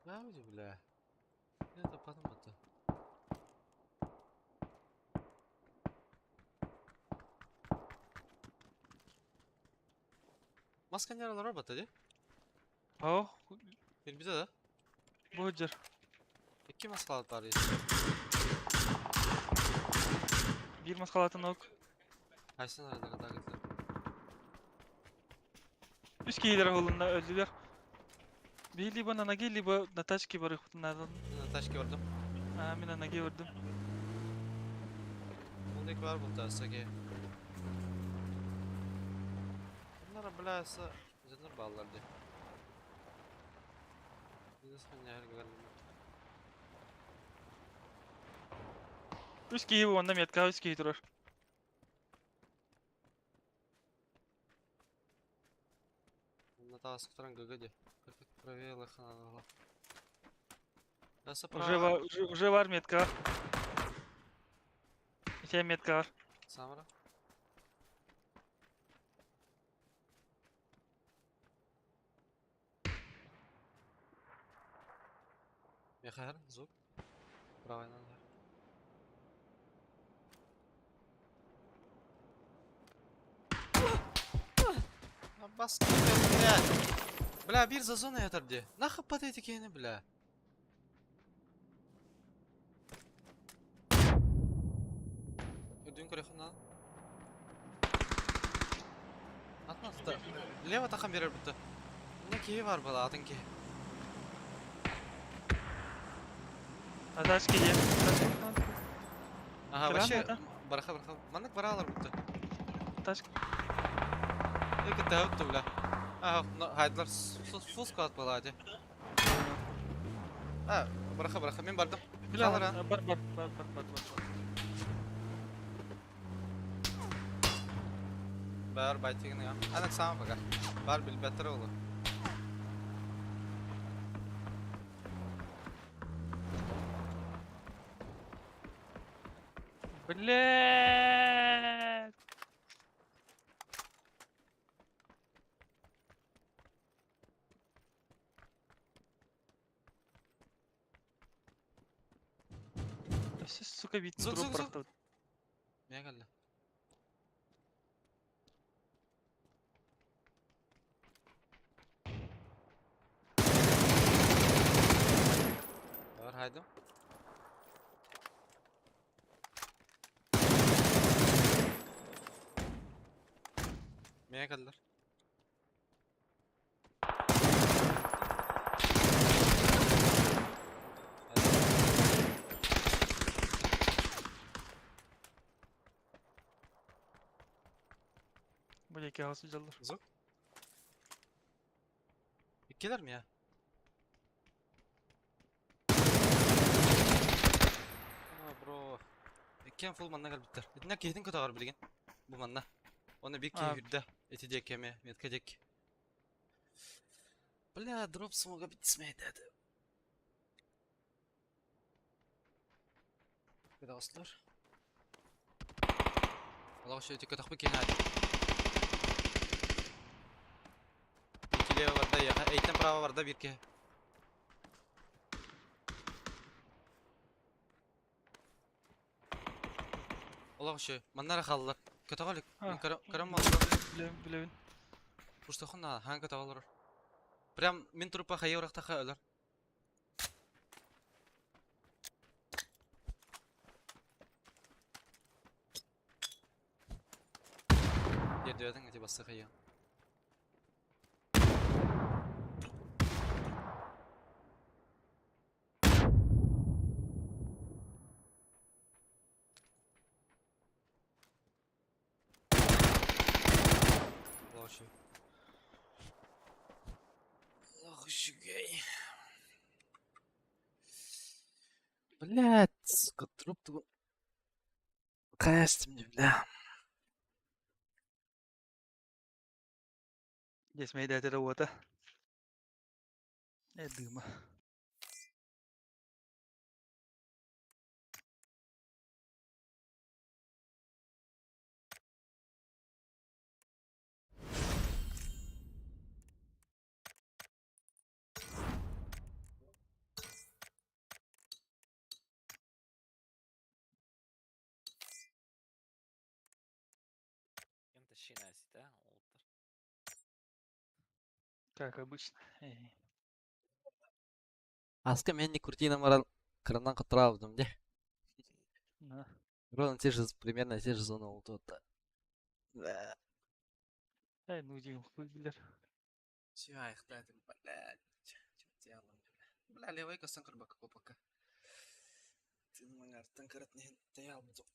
Да, бля. Это потом это. Маска не робота, де? О, Bir bize de. Bu hıcır. İki maskalat var Bir maskalatın ok. Хайсын arada kadar gidilir. Үс киһилэр оһолунна өлдүлэр. Биһи либо на ноге, либо на тачке барыхпытын На тачке көрдüm. А, мен на ноге көрдüm. Bundaki var burada Sage. Bunlara бляса дьоннор бааллар дии. Үс киһи уонна метка үс киһи турар. На таас ГГ ди. Правее хана. Уже, уже var метка. Ите метка var. Самара. Мехар, звук. Правый надо. Баски, блядь. Бля, бир за зоной ятар ди. Нахуй подойти кені, бля. Өдүн көрехін Атма тута. Лево тахан берер бутта. Не киһи бар бала, атын киһи. На тачке де. Ага, вообще, бараха, бараха. Маннык баралар бутта. Тачка. Эки тәүттү, бля. Ага, хайдылар фул склад была ди. А, бараха, бараха, мен бардым. Бля, бар, бар, бар, бар, бар, бар. Бар байтигин я. Анак сам пока. Бар билбеттер олу. Блядь. Все, сука, вид Звук, дроп звук, звук. прохтал. Мегалла. Бар хайдым. Мегаллар. Бу диэки аҕыс сылдьаллар. Звук? Иккилэр mi ya? А, бро. Иккиэн фул манна кэлбиттэр. Итиннэ киһитин көтөҕөр билигин. Бу манна. Уонна биир киһи А. үрдэ. Ити диэки эмиэ, метка диэки. Бля, дроп смога битсмейдеді. Көтөҕөстөр. Олох үчүгэй көтөхпүт киһи наада. Икки лево барда, яха. Эйтен право барда биир киһи. Олох үчүгэй. Манна эрэ хааллар. Көтөҕө илик. Мин көрө көрөн буолла. Билэбин, билэбин. Пустохун наада. Хаан көтөҕө олорор. Прям мин трупа хайа урахтаха өлөр. Тиэрдибэтиҥ ити бастакы ыйыҥ. Лоши. Ох, үчүгэй. Блядь, сука, труп тугун хайастым дии, бля. Здесь мэйдээтэ уота. Э, дыма. Кем тащи да? Олтер. Как обычно. Эй. Аска мен куртина марал кранан кытыраабытым де. На. Ровно те же, примерно те же зоны вот. Да. Эй, ну дим, хуй билер. Все, айхтатым, блядь. Чё делаем, бля. Бля, левый костан кырбака копака. Тын кырат нехин таял буту.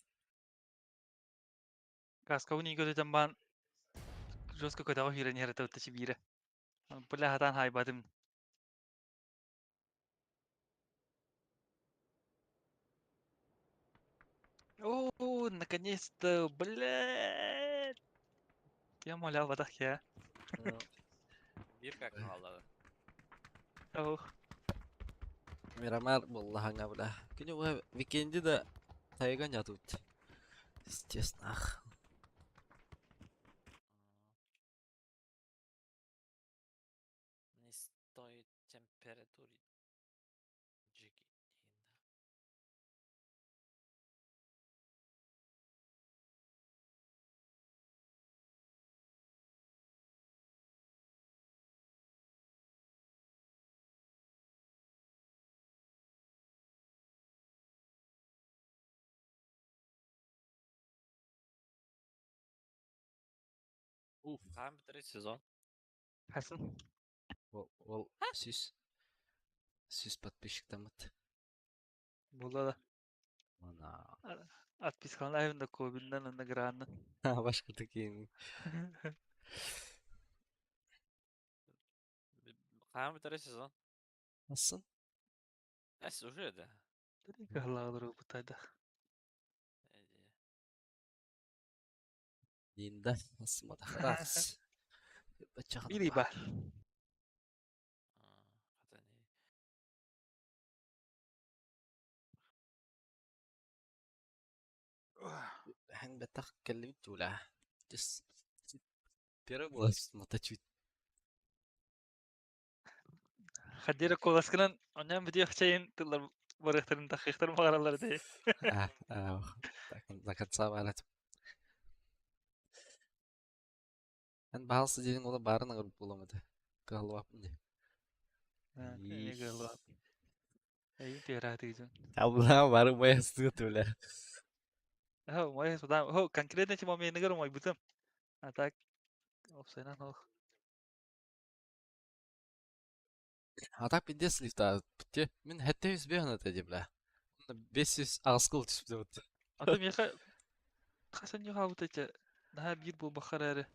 Каскауни көтөтөн баан жестко көтөҕө киирэн иһэр этэ ыттачы биирэ. Бля хатаан хаайбатым. О, наконец-то, блядь. Я молял батах я. Биир как хааллады. Ох. Мирамар буоллаһаҥа бля. Күнү быһа викенди да тайган ятыбыт. Естественно, ах. Не стоит температуре джиги. Уф. Хаһан бүтэрий сезон? Хасан. Ол, ол сүүс сүүс подписчиктаммыт. Була да. Мана. Отпискалаайын да кобиннан анна гранна. Башка такие. Хаһан бүтэрий сезон? Асын. Эс уже да. Кыһалааҕылар бутайда. Динда асматахтаас. Бири бар. Hän бэтэх кэллибит туула. Just первый голос моточуть. Хадира коласкынан оннан бүтүөхчэйин тыллар барыахтарын тахыахтарын баҕараллар дии. А, а, до конца барат. Эн баһалсы диэн ола баарын аҕыр буолам этэ. Кыһаллыбаппын дии. Эйин тыараатыгын. Абла бары моястыы түлэ. Хо, мой суда, хо, конкретно эти моменты мой бутым. А так, опсайнан ох. А так пиздец лифта. Те, мин хэтте үс бэһэн этэ дии бля. Бес үс аҕыскыл түспүтэ бут. А то миэхэ хасан ньухаабыт этэ наһаа биир буолбаххар эрэ.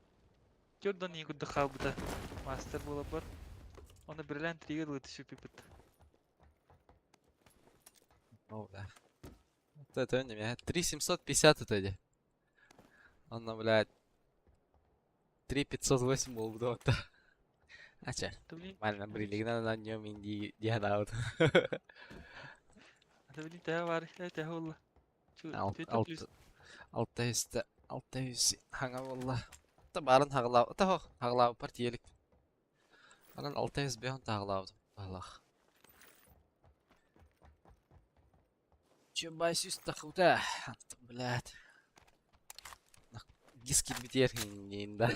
Jordan iyi курдук хаалбыта. Мастер буоларбар. Оны Бриллиант 3-ге дылы түсүппүппүт. О, да. Вот это не меня. 3750 это иди. Он, блядь, 3508 был бы вот. Ача. Нормально, брили, на нем инди диадаут. Это блин, тэһэ бар, тэһэ буолла. Алта үстэ, 600 хаҥа буолла. Та баарын хаҕалаа, та хаҕалаабыппар тиийэлик. Анан 605 таҕалаабытым баһылаах. Че бай сүүс тахута, блядь. Гис кирбитиэр да.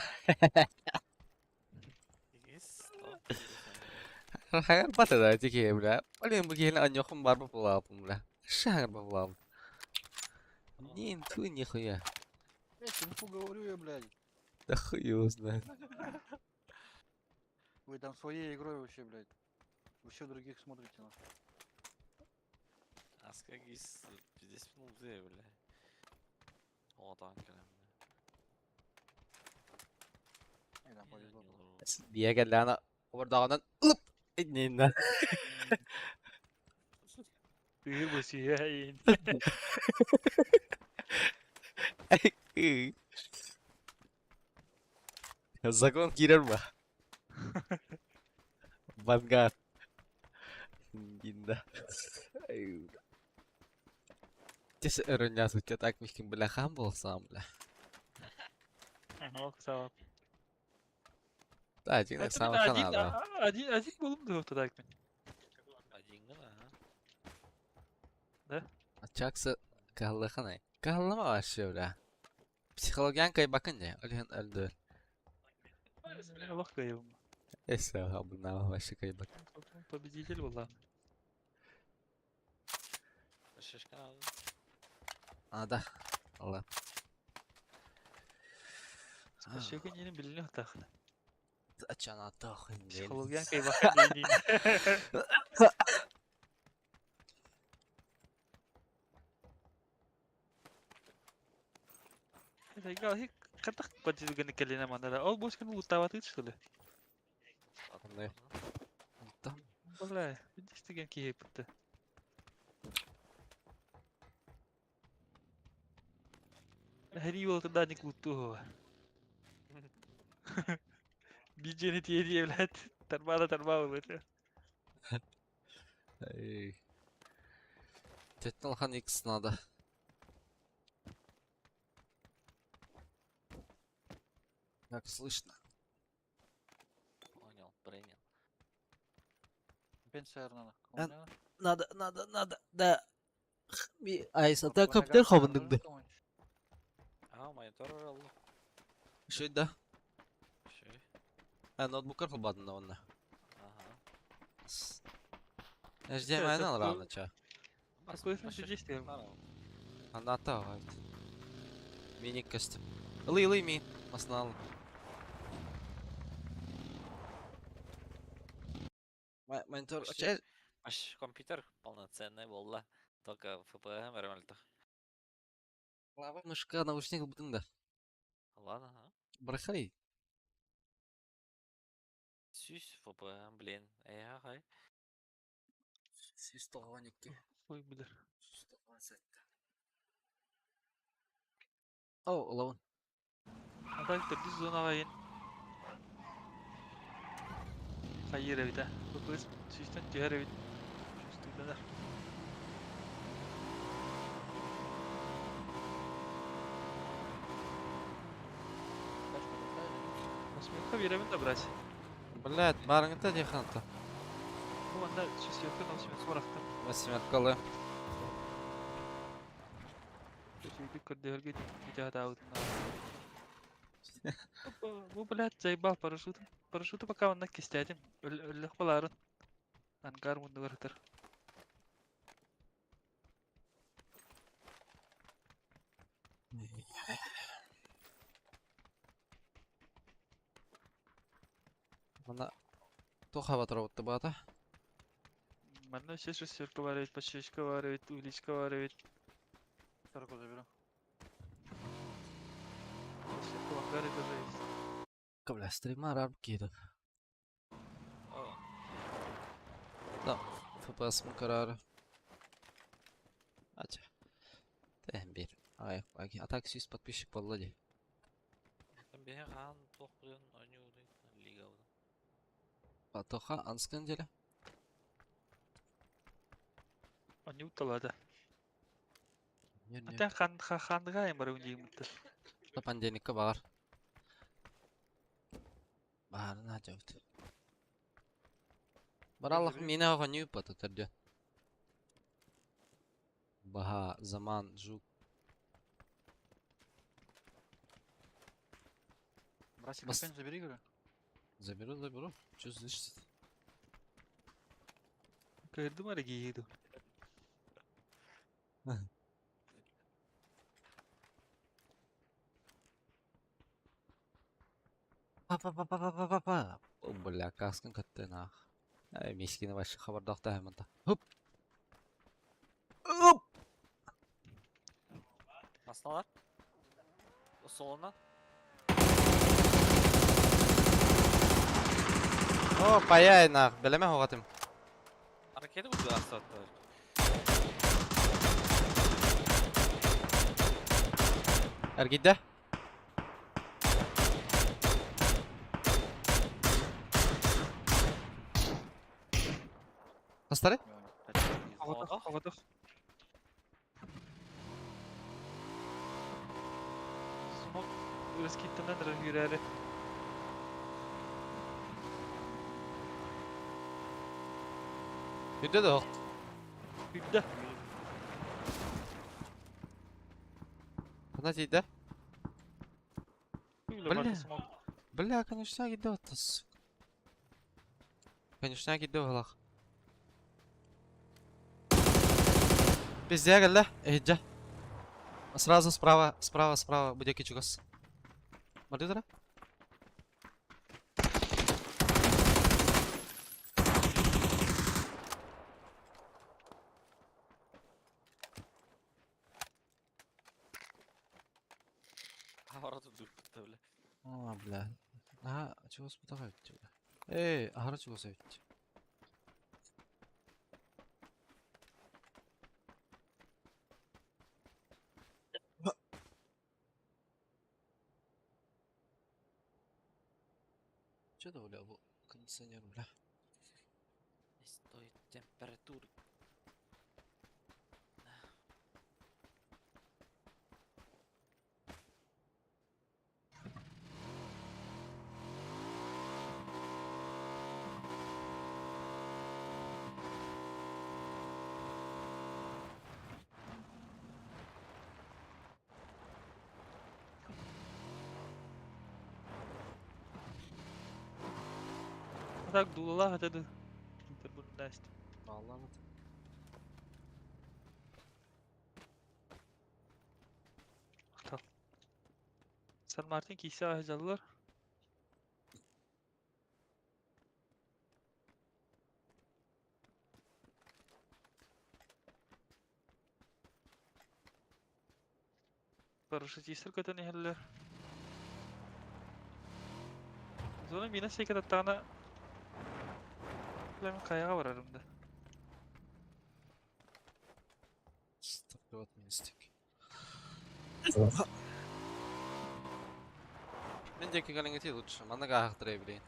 Хаҥар бата да тики, бля. Блин, бу киһини аньохум барба булаапым, бля. Шаҥар булаапым. Не инту нихуя. Блядь, инфу говорю я, блядь. Да хуй его знает. Вы там своей игрой вообще, блядь. Вы все других смотрите, нахуй. Аска гис пиздец минут, бля. О, танк, бля. Эй, там повезло. Дия кэллэҕинэ обордоҕунан ылып иннинэ. Тыыр бу сүйэйин. Закон киирэр ба? Вангард. Инда. Тес өрөннә сутя так михкин бля хам булсам бля. Ох, савап. Да, дигән сам хана. Один, один булым да так мин. Один гына, ага. Да? Чакса каллаханай. Каллама вообще бля. Психологиян кайбакын не, Олен өлдө. Аллах кайыбым. Эсе, абына вообще кайбак. Победитель була. Шишка надо. А, да. Алла. Спасибо, не билини хатахна. Ачана тохын. Психологиян кайбакын дейин. Это хик катах подзилганы калина манара. Ол бошканы лутаваты что ли? Там. Бля, видишь деген киһи бутта. Хри ол туда не лутуго. Биджени тиеди, блядь. Тарбала тарбала, блядь. Эй. Тетналхан X надо. Как слышно? Понял, принял. Пенсия надо. Надо, надо, надо, да. Айс, ата компьютер хабындыңды. А, монитор алды. Что да? Шей. А, ноутбукар хабадын онна. Ага. HDMI -ны алраны ча. Какой действие? Анда ата айт. Миник костюм. Ылый, ылый ми. Маснал. Монитор. Аш компьютер полноценный был, Только ФПМ нормально. Клава мышка наушник бутың да. Ладно, ага. Брахай. Сүз ФПМ, блин. Эй, хай. Сүз тоғыз. Ой, билер. Сүз тоғыз. О, улавын. Ата төрдүс зонаға ен. Хайыр эбит, а. Бу сүүстэн түһэр эбит. Чувствуйданар. Восьмерка беремин да, брать. Блядь, барыңыта деханта. Бу анда шестерка на восьмерка барахтым. Восьмеркалы. Сөйдүк көрдөһөргө дитя Бу, блядь, заебал парашют. Парашюту пока он кистятим. Өллөх баларын. Ангар мунду барытыр. Мана тоха батыр бата. Манна все шестерка бар бит, подщечка бар бит, уличка бар бит. Шестерку заберу. Шестерка в ангаре тоже есть. Бля, стрима араб киирэр. Да, FPS-м көрөөрү. Ача. Тэһэн биир. Ай, а так 100 подписчик буолла дии. Биһи хаан туох билэн оонньууруй лигабыт. Батоха анскан деле. Оонньуу талада. Ата хан хандыга юм баруун дииммит. Понедельникка баҕар. Баарын аачабыт. Бараллах мина оҕонньуу пата төрдүөн. Баха, Заман, Жук. Братик, Бас- опять забери, говорю. Заберу, заберу. Чё слышите? Көрдүм ара киһи Па-па-па-па-па-па-па. О, бля, каскын катты нах. Ай, мискини вообще хабардахта хэмэнта. Хоп! Оп! Асталар. Солона. О, паяй нах, белеме хоғатым. Ракеты будут астаттар. Эргидде. Хастары? Хоҕотох, хоҕотох. Смок ырыскиттанан ыран үүрээри. Үрдэ да хоқ. Үрдэ. Хана тиийдэ? Бля. Бля. Бля, конечно, кидде оттас. Конечно, кидде оғлақ. Пиздец, келді. Эхиджа. Сразу справа, справа, справа, будеки чугас. Мардыдыра? Ворота дупта, бля. А, бля. Ага, чугас бутага бля. Эй, ахара чугас эбит. Че да, бля, бу кондиционер, бля. Не стоит температуры. Так дулала хатады. Интербундаст. Аллах. Сан Мартин кийсе аһаллар. Парашютистер көтөн иһэллэр. Зона мина сейкет аттаҕына Мен каяга барарым да. Стоппот мистик. Мен деки галингати лучше. Манага ахтырай, блин.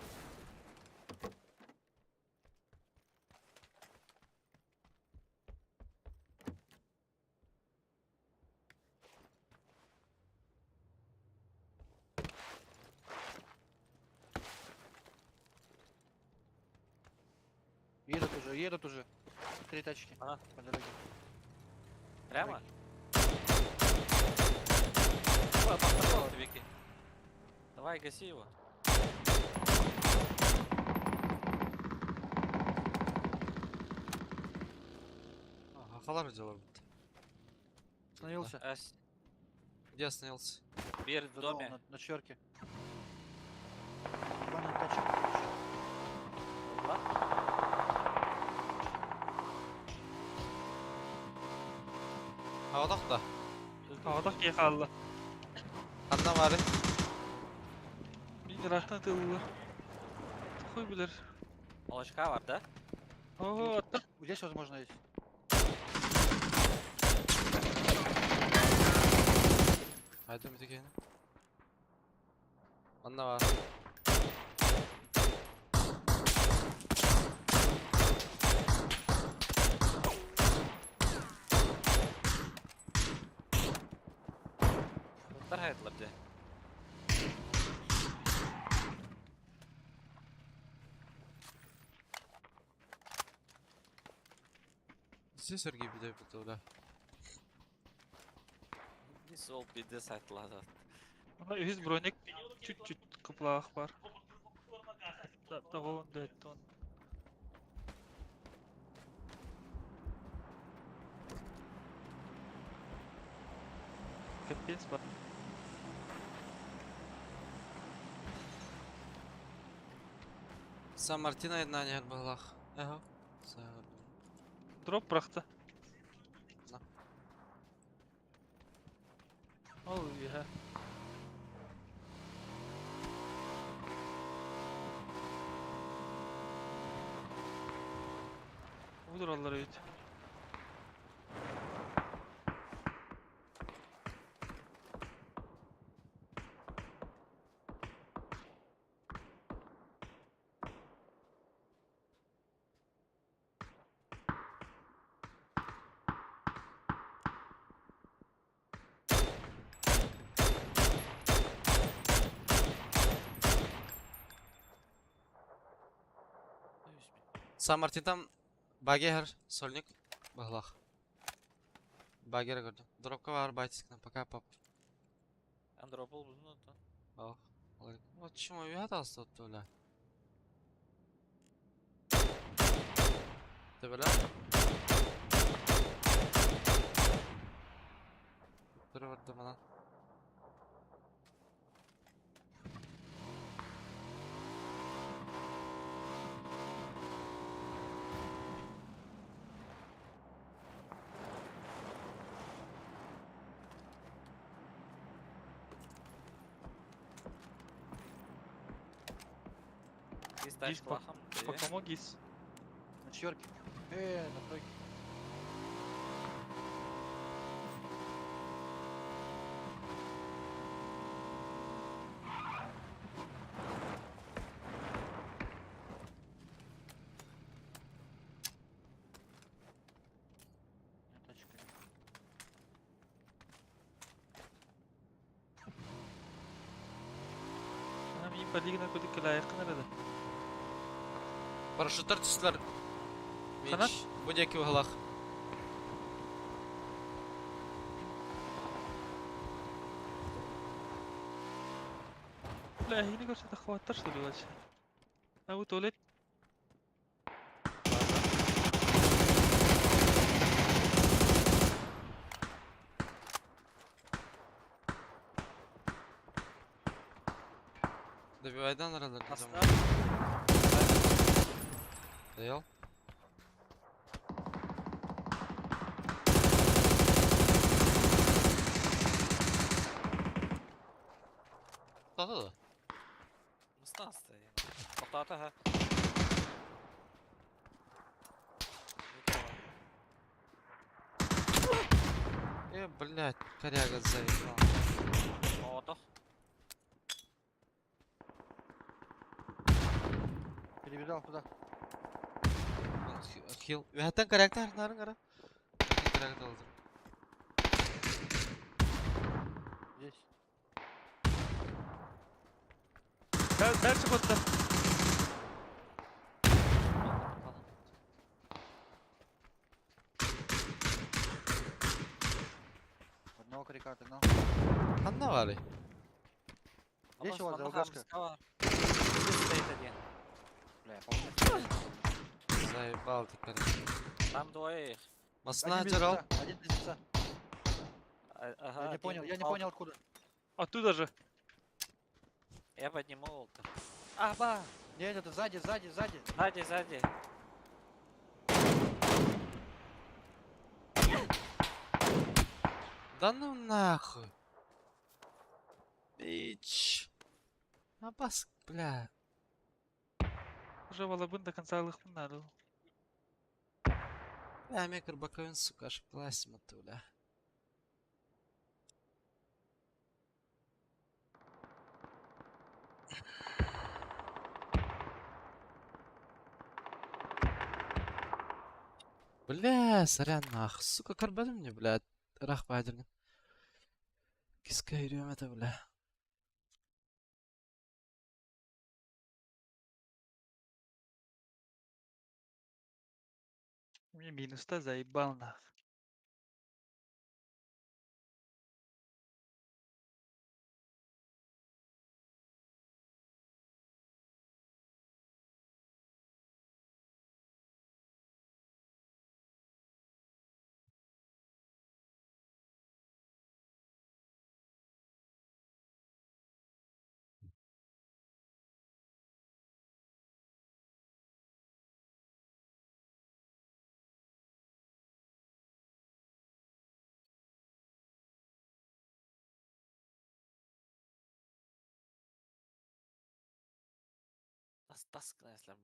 Едут уже, едут уже. Три тачки. Ага. По дороге. Прямо? Ой, подошел ты, Вики. Давай, гаси его. Ага, халар делал. Остановился. Ас- Где остановился? Бер в За домом доме. На четверке. Ебаная тачка. Два. Havada да. Havada кие хаалла. Ханна бары. Мин Ыраахтан ытыалыыллар. Хуй билэр. Молочка бар, да? Ого, аттан. Здесь, возможно, есть. Айдым ити киһини. Манна баар. Буттар хайдылар дьэ. Здесь Сергей бит да. Сол биде сайтылады. Ана үһүс броник чуть-чуть кыплаах бар. Тоҕо дөттон. Капец бар. Сан Мартино еднаниһэр быһылаах. Эһо. Дроп бырахта. На. Ол үөһэ. Удураллар эбит. Сан Мартин там багер сольник быһылаах. Багера көрдүм. Дропка бар байтискынан пока пап. Андропол бұзын оттан. Ох. Вот чему я таста толя. Төбелер. Тура барды манан. Гис Гис тачка лахам. по кому гис? На четверке. На тройке. Тачка. Ана мин полигона кудык кылайыккын эрэ. Парашюттар түстүлэр. Ханан? Мич. Бу диэки быһылаах. Бля, эһигини көрсө таххыбаттар что ли вообще? А бу туалет. Добивайдан аралар. Доел? Да-да-да. Мыстан стоит. Тоқтата ха. Блядь, коряга заебал. Отох. Перебежал туда. Хил. Үһәттен коряктар, нарын кара. Коряга талдыр. Здесь. Дальше котта. Одного коряка отогнал. Ханна бары. Здесь у вас ЛГшка. Здесь стоит один. Бля, по-моему, Заебал ты, коряга. Там двое их. Масна Один без жарал. лица, один без лица. Ага, Я не один понял, я не упал. понял откуда. Оттуда же. Я подниму волка. Аба! Нет, это сзади, сзади, сзади. Сзади, сзади. Да ну нахуй. Бич. Абас Бля. Уже балабын до конца ылыхпын наада. Бля, мен кырбаковин, сука, ошибкалась бля. Бля, сорян нах. Сука, карбады мне, бля. Рах байдыргын. Киска это, бля. Мне минус-то заебал нах. Тас тас гына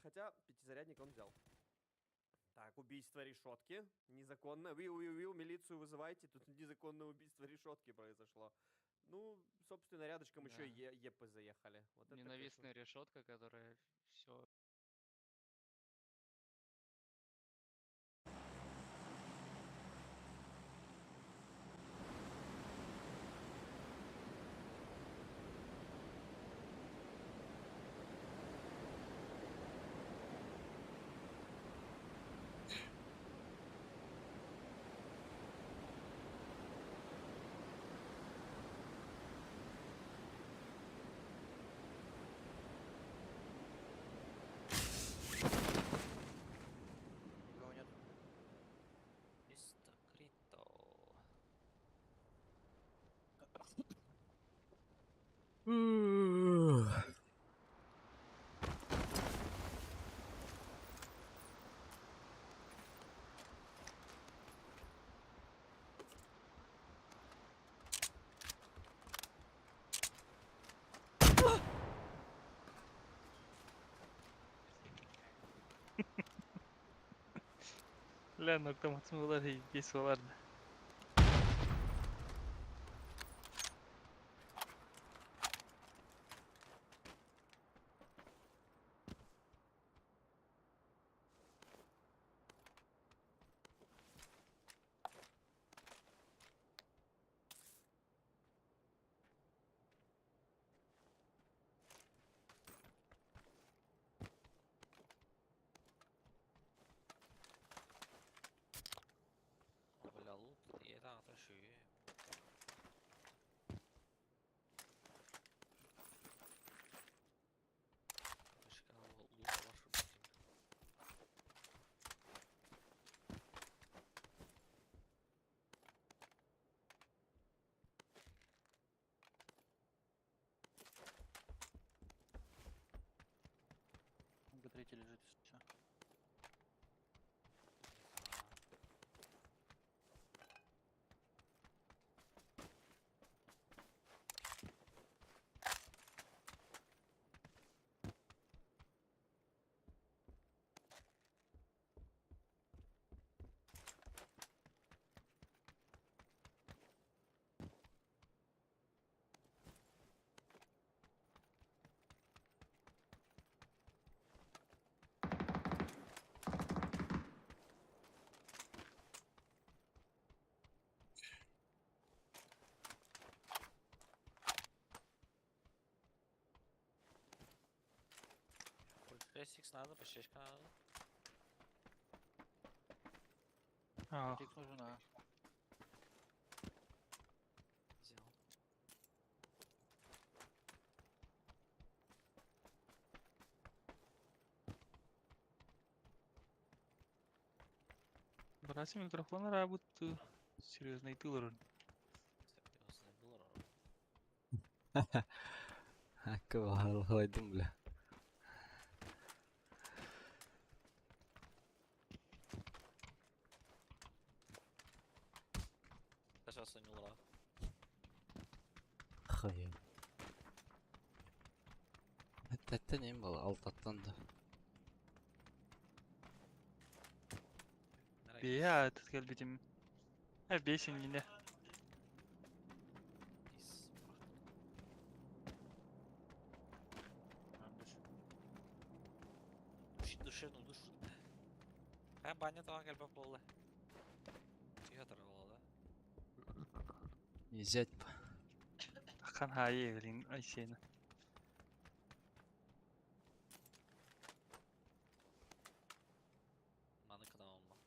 Хотя пятизарядник он взял. Так, убийство решетки. Незаконно. Виу, виу, виу, милицию вызывайте. Тут незаконное убийство решетки произошло. Ну, собственно, рядышком еще Да. и ЕП заехали. Вот это, конечно, Ненавистная решетка, которая все. Никого нет. Чисто крито. Бля, nokta matmalar здесь vardı. О, бля, 6х надо, ПЧшка надо. А. Тик нужен, а. Взял. Брать микрофон работаю. Серьезный тылр. Серьезный был. Кывалайдым, бля. Сейчас не ура. Хайы. Это не было, алтаттан да. Бия, этот кэлбитим. Э, бесин не. Душевную душу. А баня там как бы была. Тихо было, да? Не взять. Хан хайы, блин, айсена. Маны когда он был.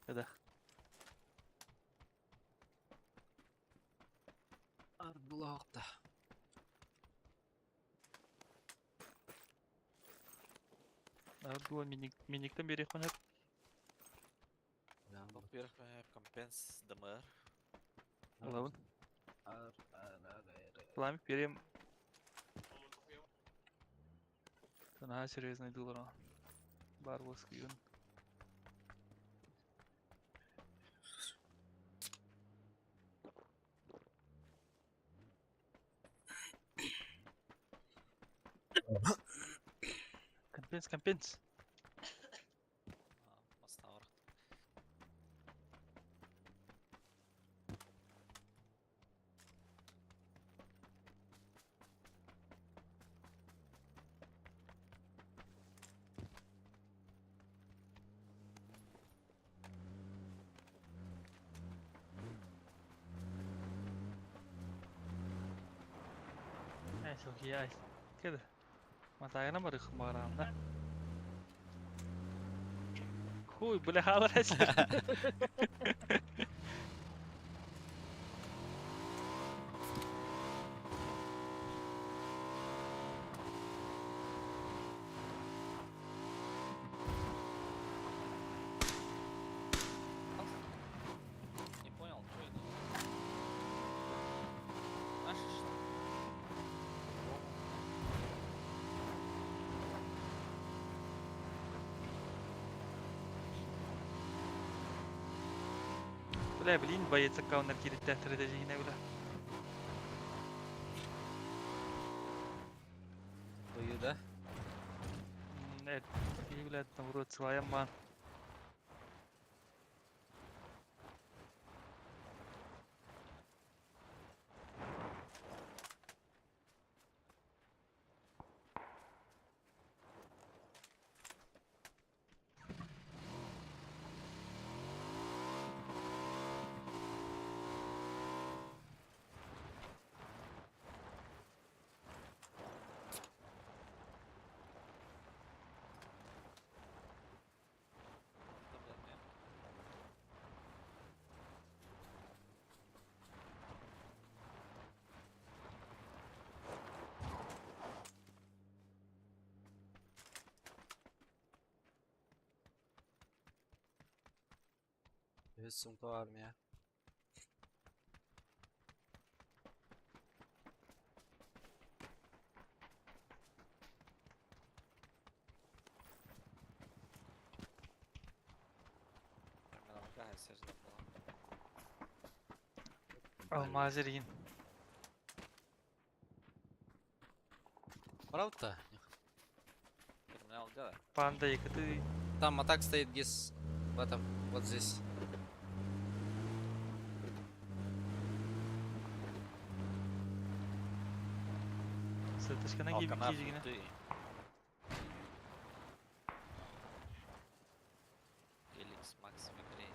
Да. Арблакта. Было миник, миниктен бери хонет. Во-первых, компенс ДМР. Алабын. Пламя перем. Она серьезный доллар. Барбоский он. Компенс, компенс. Мастаур. Ай, çok iyi ay. Кеде. Матайна барых барамда. Хуй, бля, халас. Не понял, что это? Наши что? Бля, блин, боец аккаунт кирит театр бля. Бою, да? Нет, и, блядь, там вроде своя ман. Сумка армия. Алмазерин. Правда? Терминал где? Панда, и ты. Там атак стоит гис в этом, вот здесь. Сытышкана Алкана кижигина. фрукты. Эликс Макс в игре.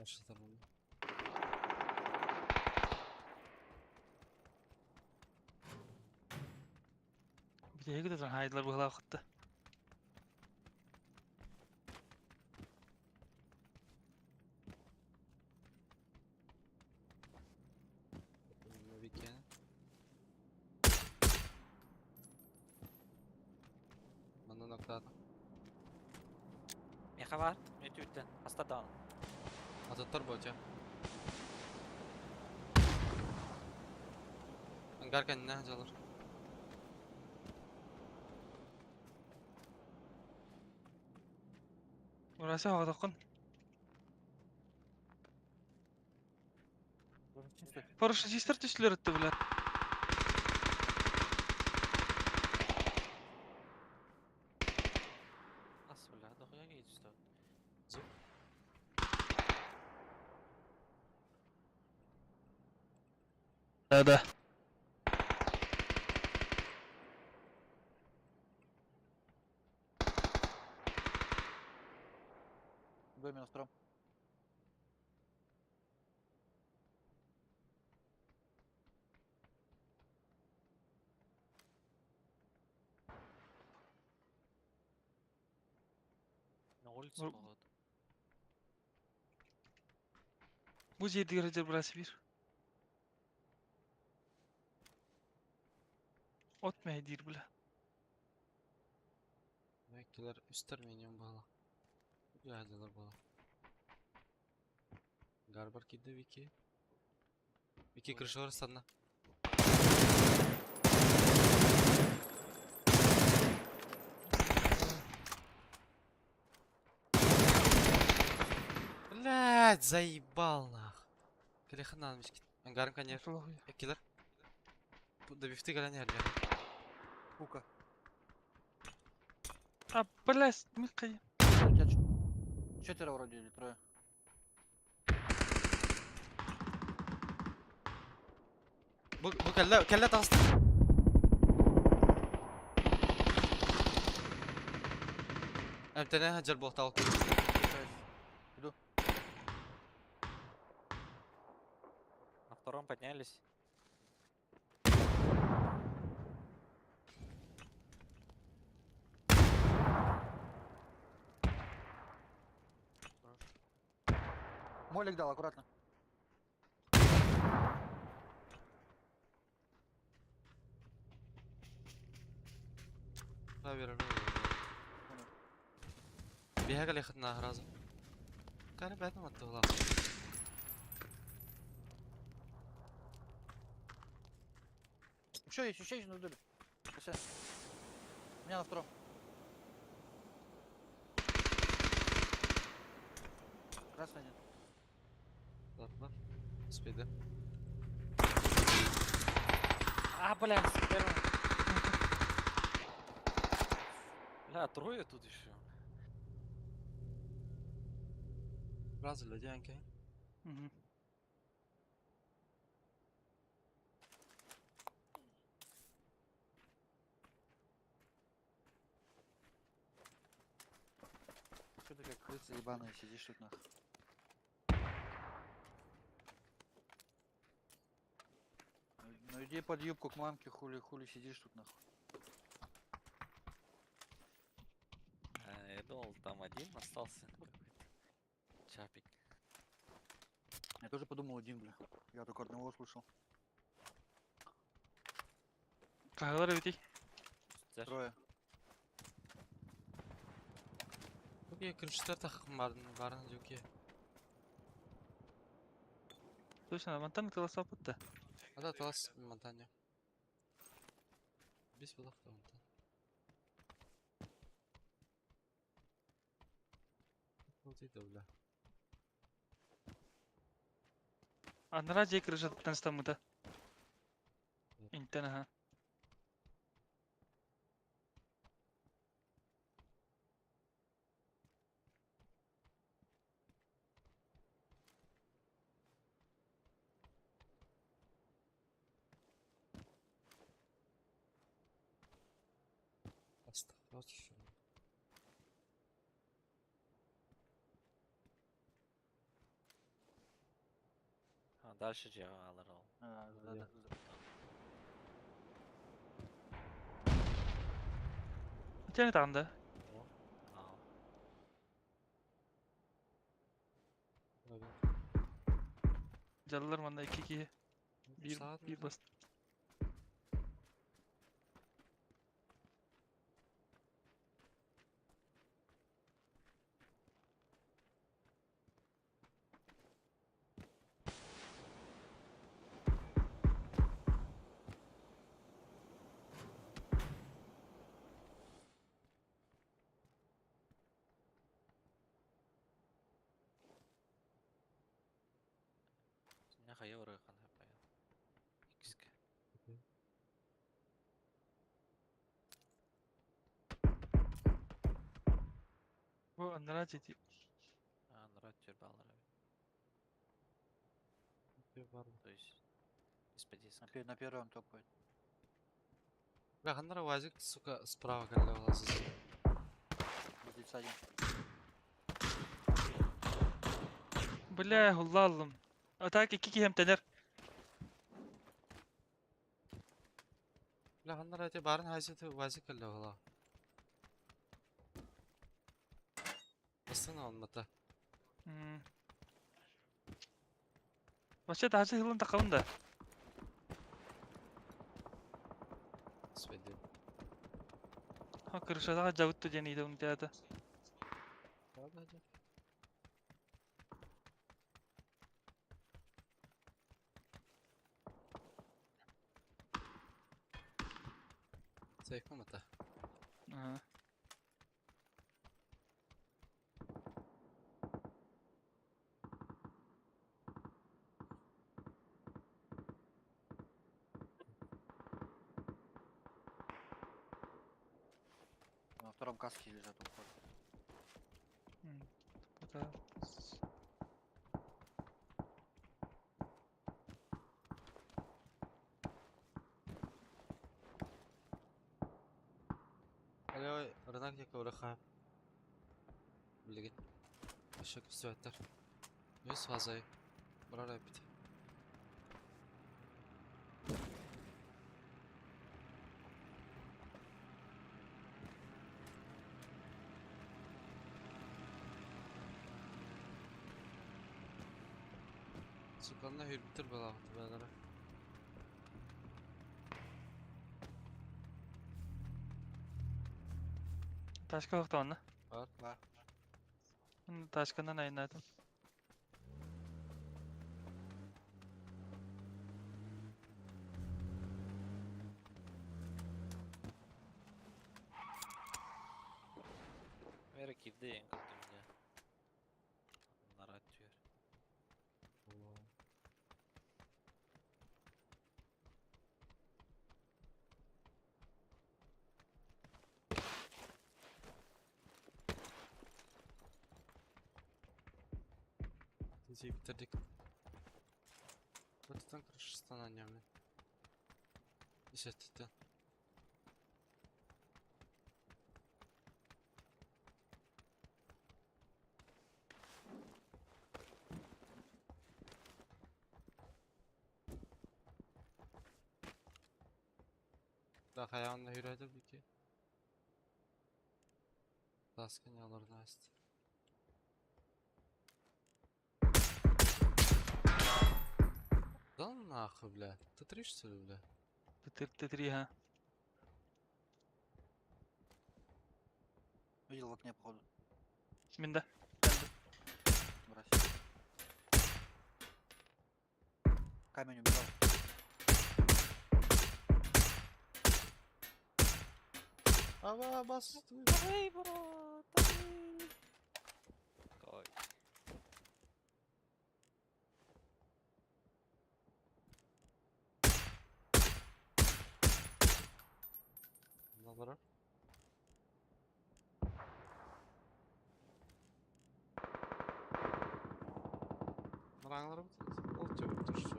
Başlatalım. Биһиги да хайдылар быһылаах хатта. Викен. Манна ноктаата. Меха бар, мен түүттен. Аста даун. Атыттар болча. Ангар кэннэ жалыр. Урасы хаҕатаххын. Парашютистер түстүлэр этте бля. Ас, бля, дохуя едет что? Звук. Да, да. В доме на втором. На улице, Ну, походу. Бу жердигер жер брасы бир. От мәйдир бля. Меккелер үстер миньон бала. Жадылар бала. Гарбар кидде Вики. Вики крышор санна. Блять, заебал нах. Клехнан мишкит. Ангарым конечно. Киллер. Добивты галян Пука. А, блядь, мы кай. У тебя четверо вроде или трое. Бу кэллэ кэллэ таҕыста. Эмтэнэ хаджар буохтаал. Иду. На втором поднялись. Молик дал, аккуратно. Биһэ кэлэ хытна разы. Кары бәтін аттыгла. Еще есть, еще есть на доме. Всё. У меня на втором. Красный один. Ладно. Спиди. А, бля, с первым. Бля, трое тут еще. Разы ледянки. Угу. Что ты как крыса ебаная сидишь тут нахуй? Ну иди под юбку к мамке, хули, хули сидишь тут нахуй. А, я думал, там один остался какой-то. Чапик. Я тоже подумал один, бля. Я только одного слышал. Кагалар бити. Трое. Окей, крыштар тахым барын, барын жөке. Точно, мантан таласа апытты. Ада талас монтанья. Бес булак та монтан. Вот это, бля. Анара же крышаттан стамыта. Интен аха. Астахват. Дальше дьиэҕэ ол. А, да, да. Тяне там, да? А, Дьаллар манна икки киһи. Биир биир бас. Не хайа ырыахан хапайан. Иккиске. Бу аннара жети. А, нара тюрбалар. То есть из-под диска. На первом топает. Бля, ханнара УАЗик, сука, справа королева лазит. Здесь один. Бля, хуллаллым. А так икки киһи эмтэнэр. Бля, ханнара эти барын хайсыты УАЗик королева ла. Бастана он мата. Вообще тахсы хылын тақабын да. Сведи. Ха крышадаға жабытты диэн иде унтаята. Да, да, да. Сейф мата. Ага. На втором каске лежат у входа. Пока. Алло, рынок я ковраха. Блин. Еще ксветтер. Үс фазай. Барара бит. Сука, на хүрбүтер балагы бәләре. Ташка вақтағанна. Бар. Бар. Ташканан айнатым. Вера кирди ең көрдүм я. Нара түр. Тизи bitirdik. Батытан крышыстан аннемли. Исеттен. Да hayalında yürüdü bir ki. Baskın yalarını açtı. Да нахуй, бля. Т3 что ли, бля? Т3, ха. Видел в окне, походу. Минда. Брось. Камень убежал. Ава, бас. Давай, брат, давай. Ой. Наоборот. Мыраңлар ол төбөп что.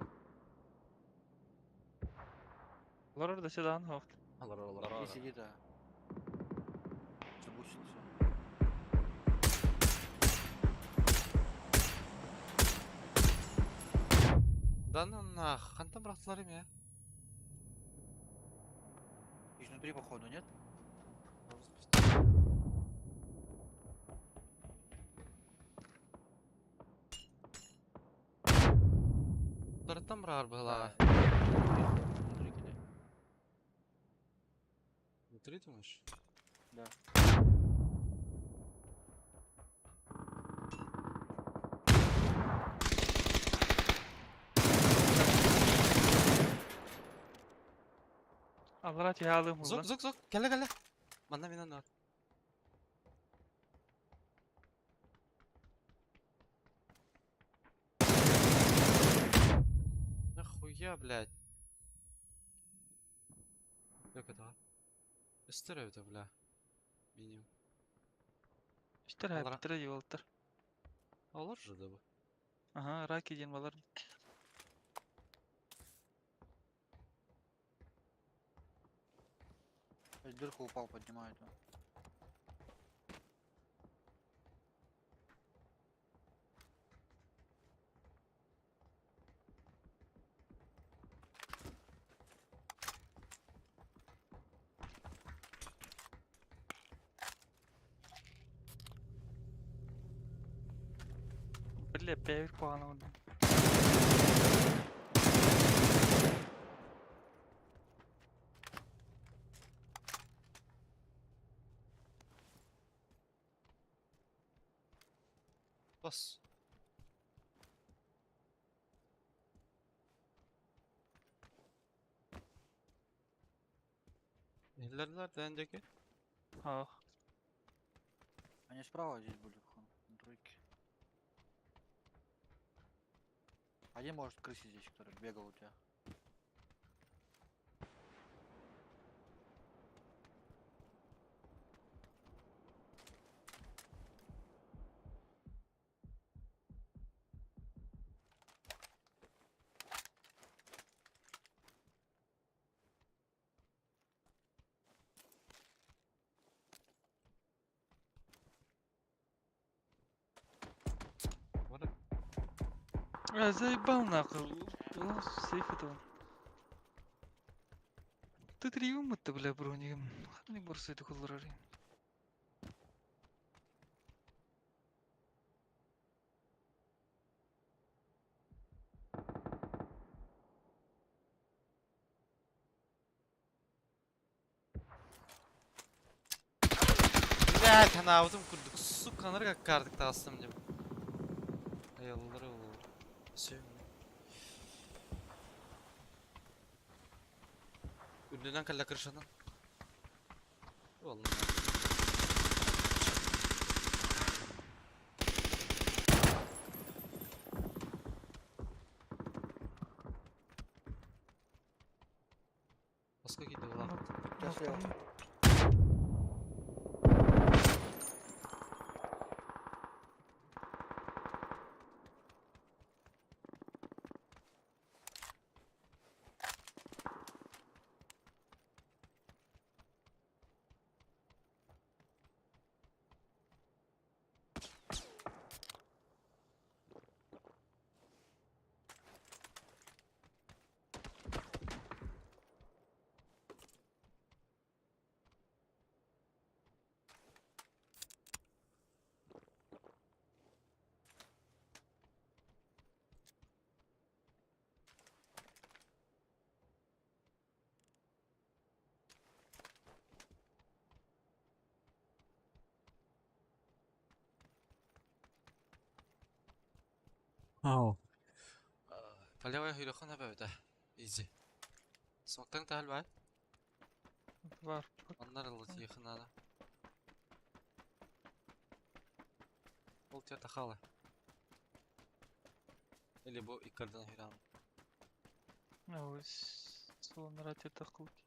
Олар орда седан хоқт. Алар алар. И сиди, да. Забустился. Да ну нах, хантан бырахтылар эмиэ? Изнутри, походу, нет? Тарыттан быраҕар быһыылааҕа. Внутри кидай. Внутри думаешь? Да. Аллара түһэ алыым Зук, ула. зук, зук. Кэлэ, кэлэ. Манна мин аннар. Нахуя, блядь? Yok это. Үстер это, бля. Минимум. Үстер Аллара. хэптэрэ дии буолтар. Олор же да бу. Аха, раки диэн балар. В дырку упал, поднимает его. Бля, бэйбит куһаҕан оҥордум. Бас. Нелерлер дэндэки? Ах. Они справа здесь были, походу, на тройке. Один может крысе здесь, который бегал у тебя. What А, заебал нахуй. О, сейф это он. Ты триумы-то, бля, брони. Не борсай это холлорари. Блять, она курдук. Сука, анар как кардык тағыстым деп. Аяллары ол. Все. Үрдүнэн кэллэ крышанан. Олла. Басқа кейде болады. Сейчас слева. Ау. Полевая хүйрөхөн хабайда. Изи. Смоктан тахал бай. Бар. Оннар ылы тиехин ада. Ол тер тахалы. Или бу иккардан хүйран. Ой, солонара тета кылки.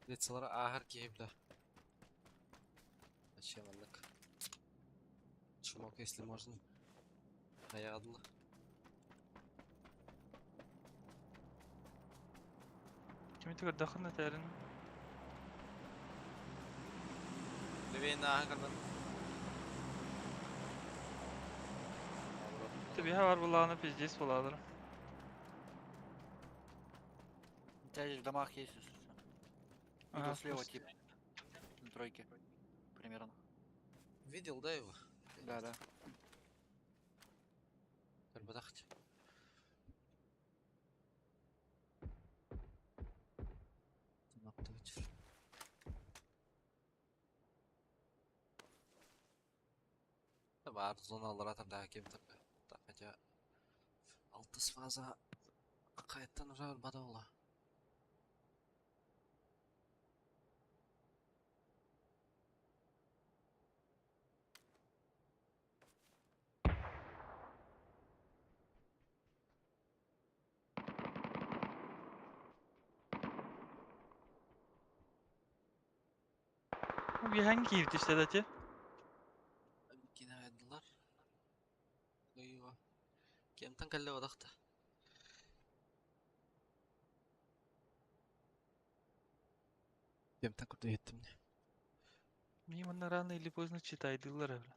Лицалара ахар киһибля. Зачем аннык? Шумок, если можно. Аягадылы. Кими түгөр дахын этэрин. Левее на көрбөт. Тебе бар булағына пиздец буладыр. У тебя здесь в домах есть, если что. Ага, Видел слева просто. тип. На тройке. Примерно. Видел, да, его? Да. Көрбөтахчы. Бар зоналар атырда кем тұрды. Хотя алтыс фаза қайттан уже бада ола. Bir hangi keyifti işte dati? Кинайдылар. Ойва. Кемтан калле одақта. Кемтан көрді еттім не. Мимо рано или поздно читайдылар бля.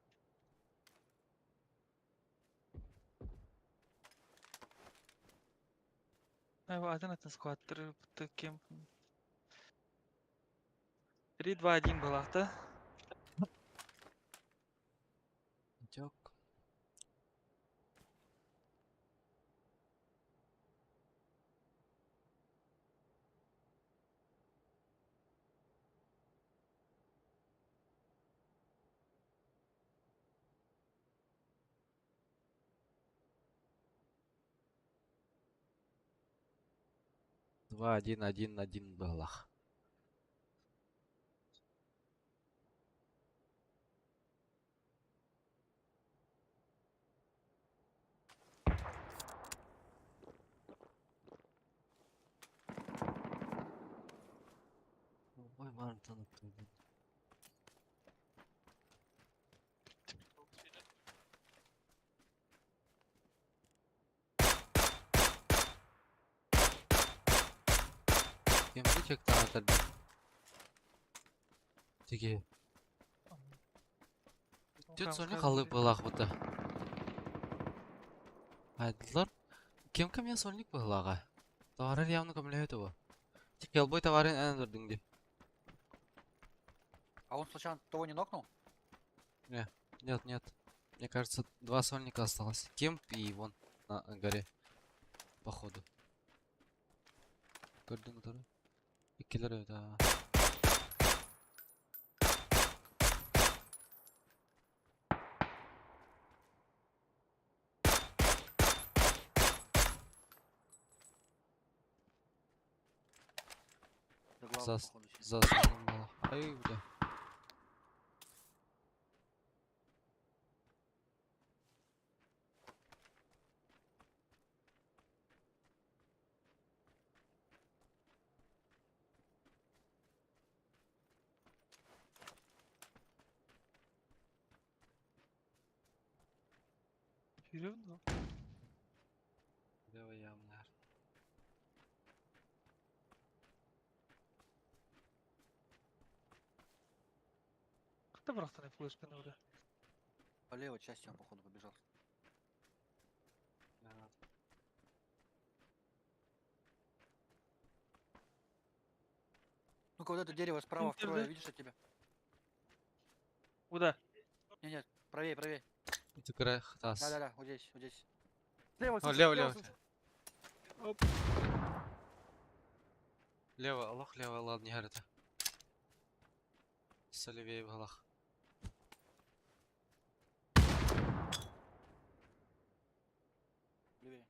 Айва один атын скваттер кем. 3, 2, 1 была, Жок. Два, один, один, один балах. Ой, Мартин, блин. Кемді чектан атырды? Теге. Түт соны қалы былақ бұты. Айдылар. Кем кем я сольник былаға? Товары явно көмілі өті бұ. Тек елбой товарын ән тұрдың де. А он случайно того не нокнул? Не, нет, нет. Мне кажется, два сольника осталось. Кемп и вон на горе. Походу. Көрдің который? Иккилер да. За главу, походу, сидит. За Ай, бля. Yürüyorum Лево явно. Қайда бірақтан флешканы бля? По левой части он, походу, побежал. Ну-ка, вот это дерево справа второе, видишь от тебя? Куда? Не, нет, правее, правее. Это тас. Да-да-да, вот здесь, вот здесь. Слева, О, лево, лево. Оп. Лево, аллах, лево, ладно, не горит. Солевее в голах. Левее.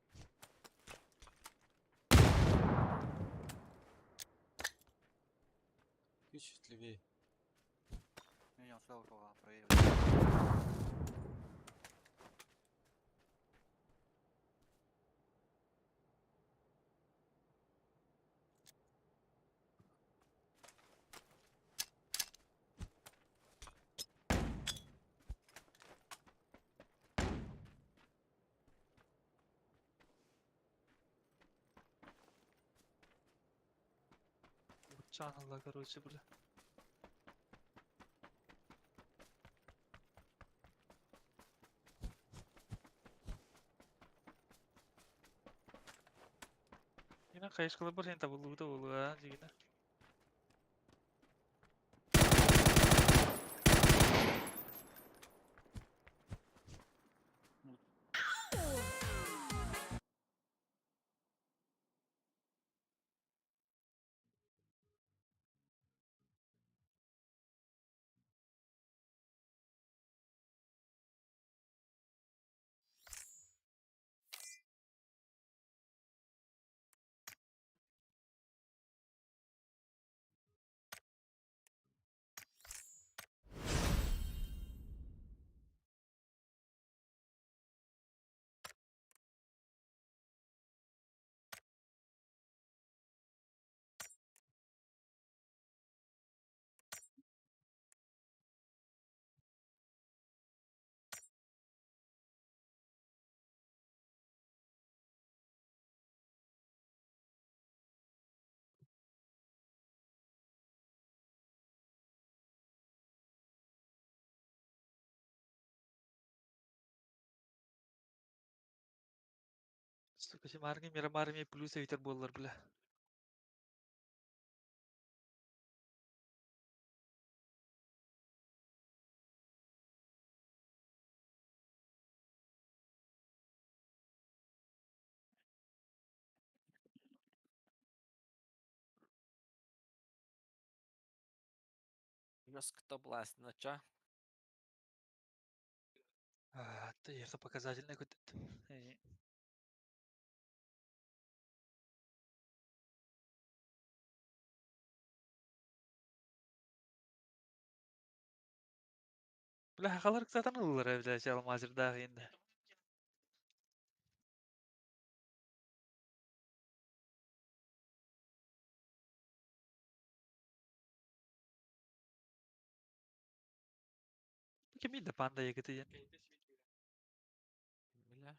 Чуть-чуть левее. Не, не, он сюда ушел, а, правее. Чаналла, короче, бля. Дьиҥинэн хайысхаларбар син табыллыбыта буолуо, дьиҥинэ. Сука, Маарга Мирамар эмиэ плюс эбитэр буоллар, бля. Жестко бласт на ча. А, ты это показательный какой-то. Бля, хахалар zaten ыллар бля, алмазырдаах инде. Кими да панда егити Бля.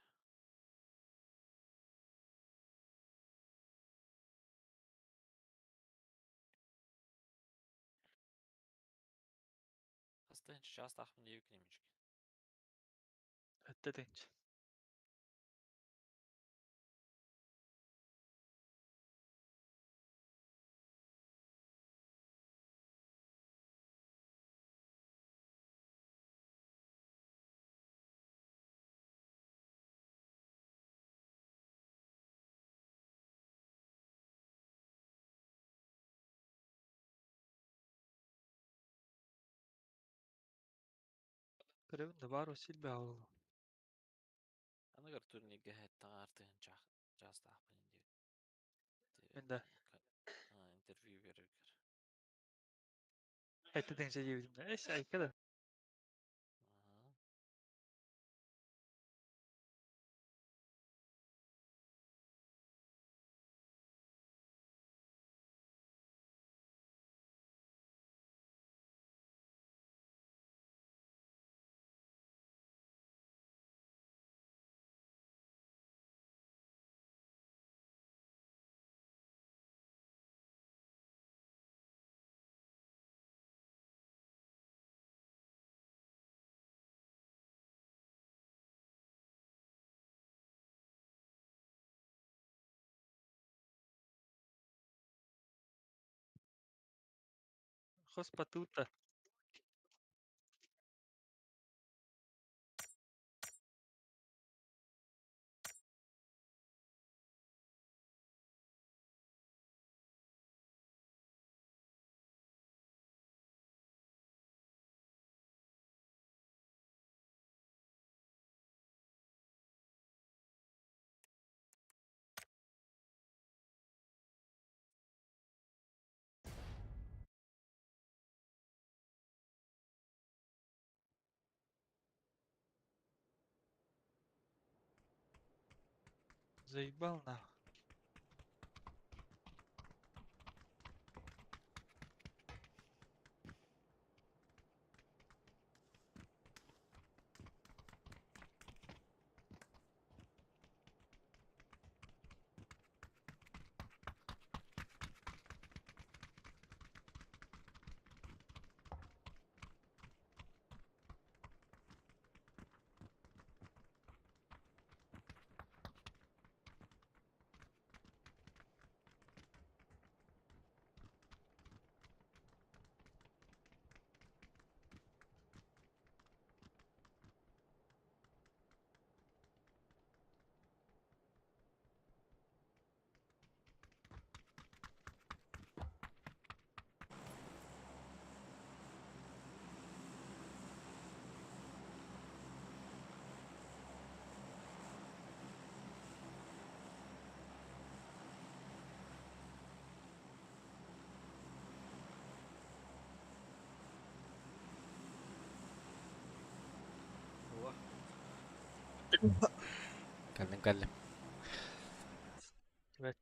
Хастын сейчас тахмын юкнемички. Это тенч. Көрөбүн да бар осил баал. Аныгар турнирге хаттан артыгын чах час тахмын дип. Мен да. Интервью берергер. Это тенч диэбитим да. Эс айка да. Хоспатута. Заебал нахуй. Кэллим кэллим. Evet.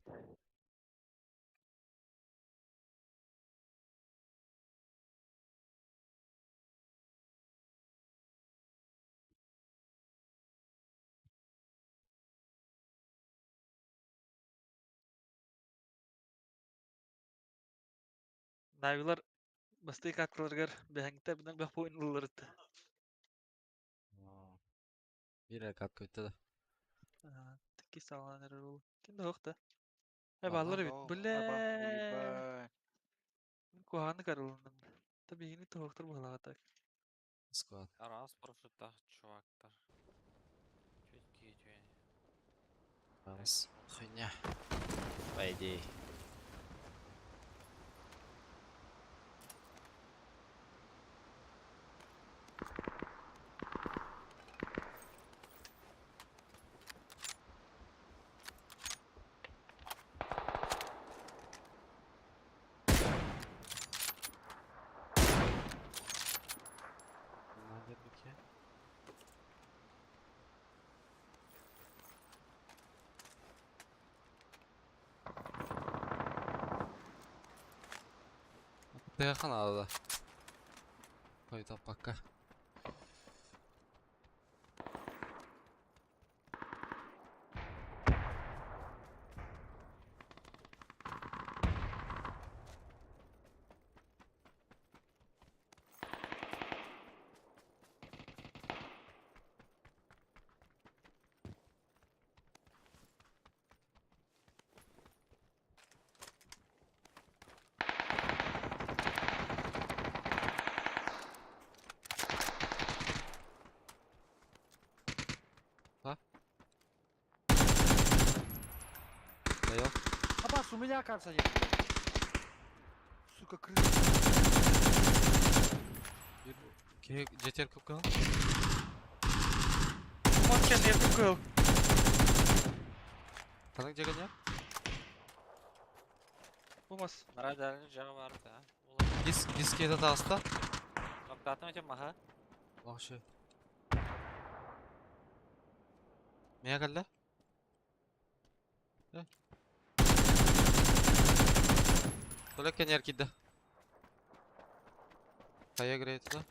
Навилар бастыы каткаларыгар бэһэҥтэ бинэн бэх буойун ылларытта. Биир эрэ катка бүттэ да. Икки саҕалаан эрэр уол. Ким да суох да. Э бааллар эбит. Бля. Мин куһаҕаннык арылынным. Та биһигини туһуохтар быһалаах так. Склад. Араас парашюттаах чувактар. Чуть киһи Араас хуйня. По идее. Надо бики. Тыахан да. Қойда пока. А? Даёт. Абас, у меня, кажется, есть. Сука, крыса. Киһи жетер көпкө. Мон кэннигэр кыл. Таның жеген я? Бумас. Нара дальний жағы бар да. Дис диске да таста. Токтатым өте маха. Вообще. Мия кэллэ? Э. Толя кэннигэр киирдэ. Хайа грейт да?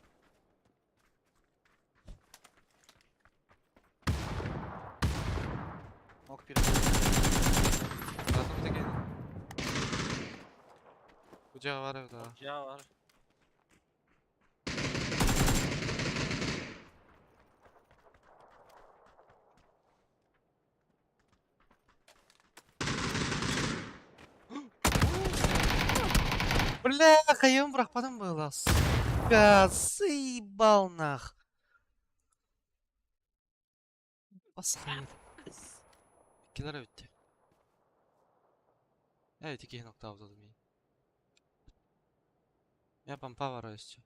Мог перед. Татым текен. Куча бар да. Жағы бар. Бля, хайым бырахпатым была. Сука, заебал нах. Басқайыр. Килер битти. Evet iki nokta avladım iyi. Я помпа бар еще.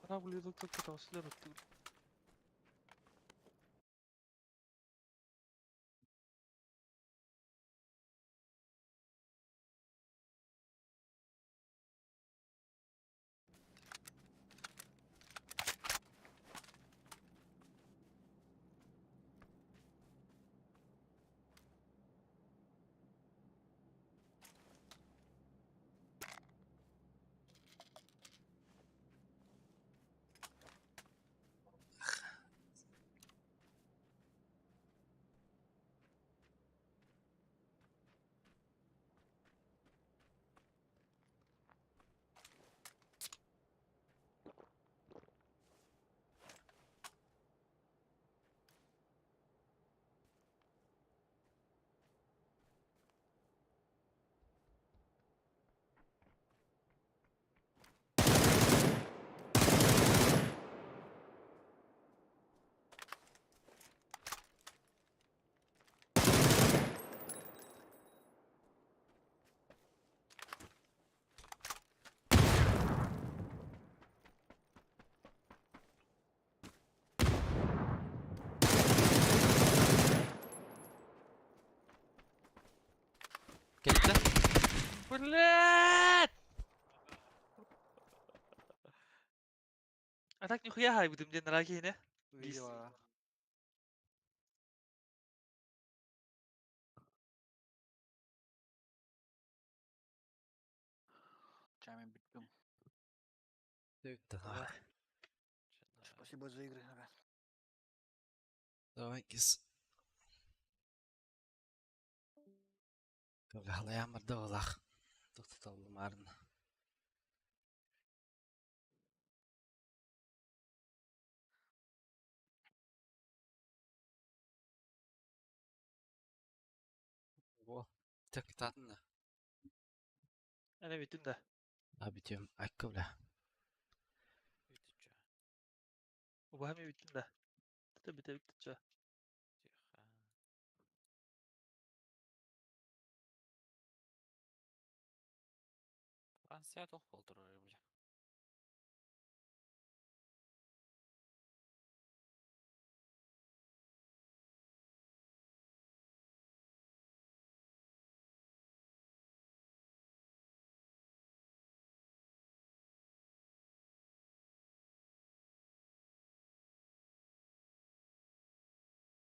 Корабль идут только там слева. Блядь! А так нихуя хайбытым диэн наraa киһини. Увидела. Чами биттим. Давай. Спасибо за игры, ребят. Давай, кис. Халаямар да олах. Тоқтаталымарын. Во. Так, татна. Ene бүтүн да. А бүтүм. Айкка бля. Убахами бүтүн да. Тата бүтэ бүттү ча. Франция тоқ болдырыр, бля.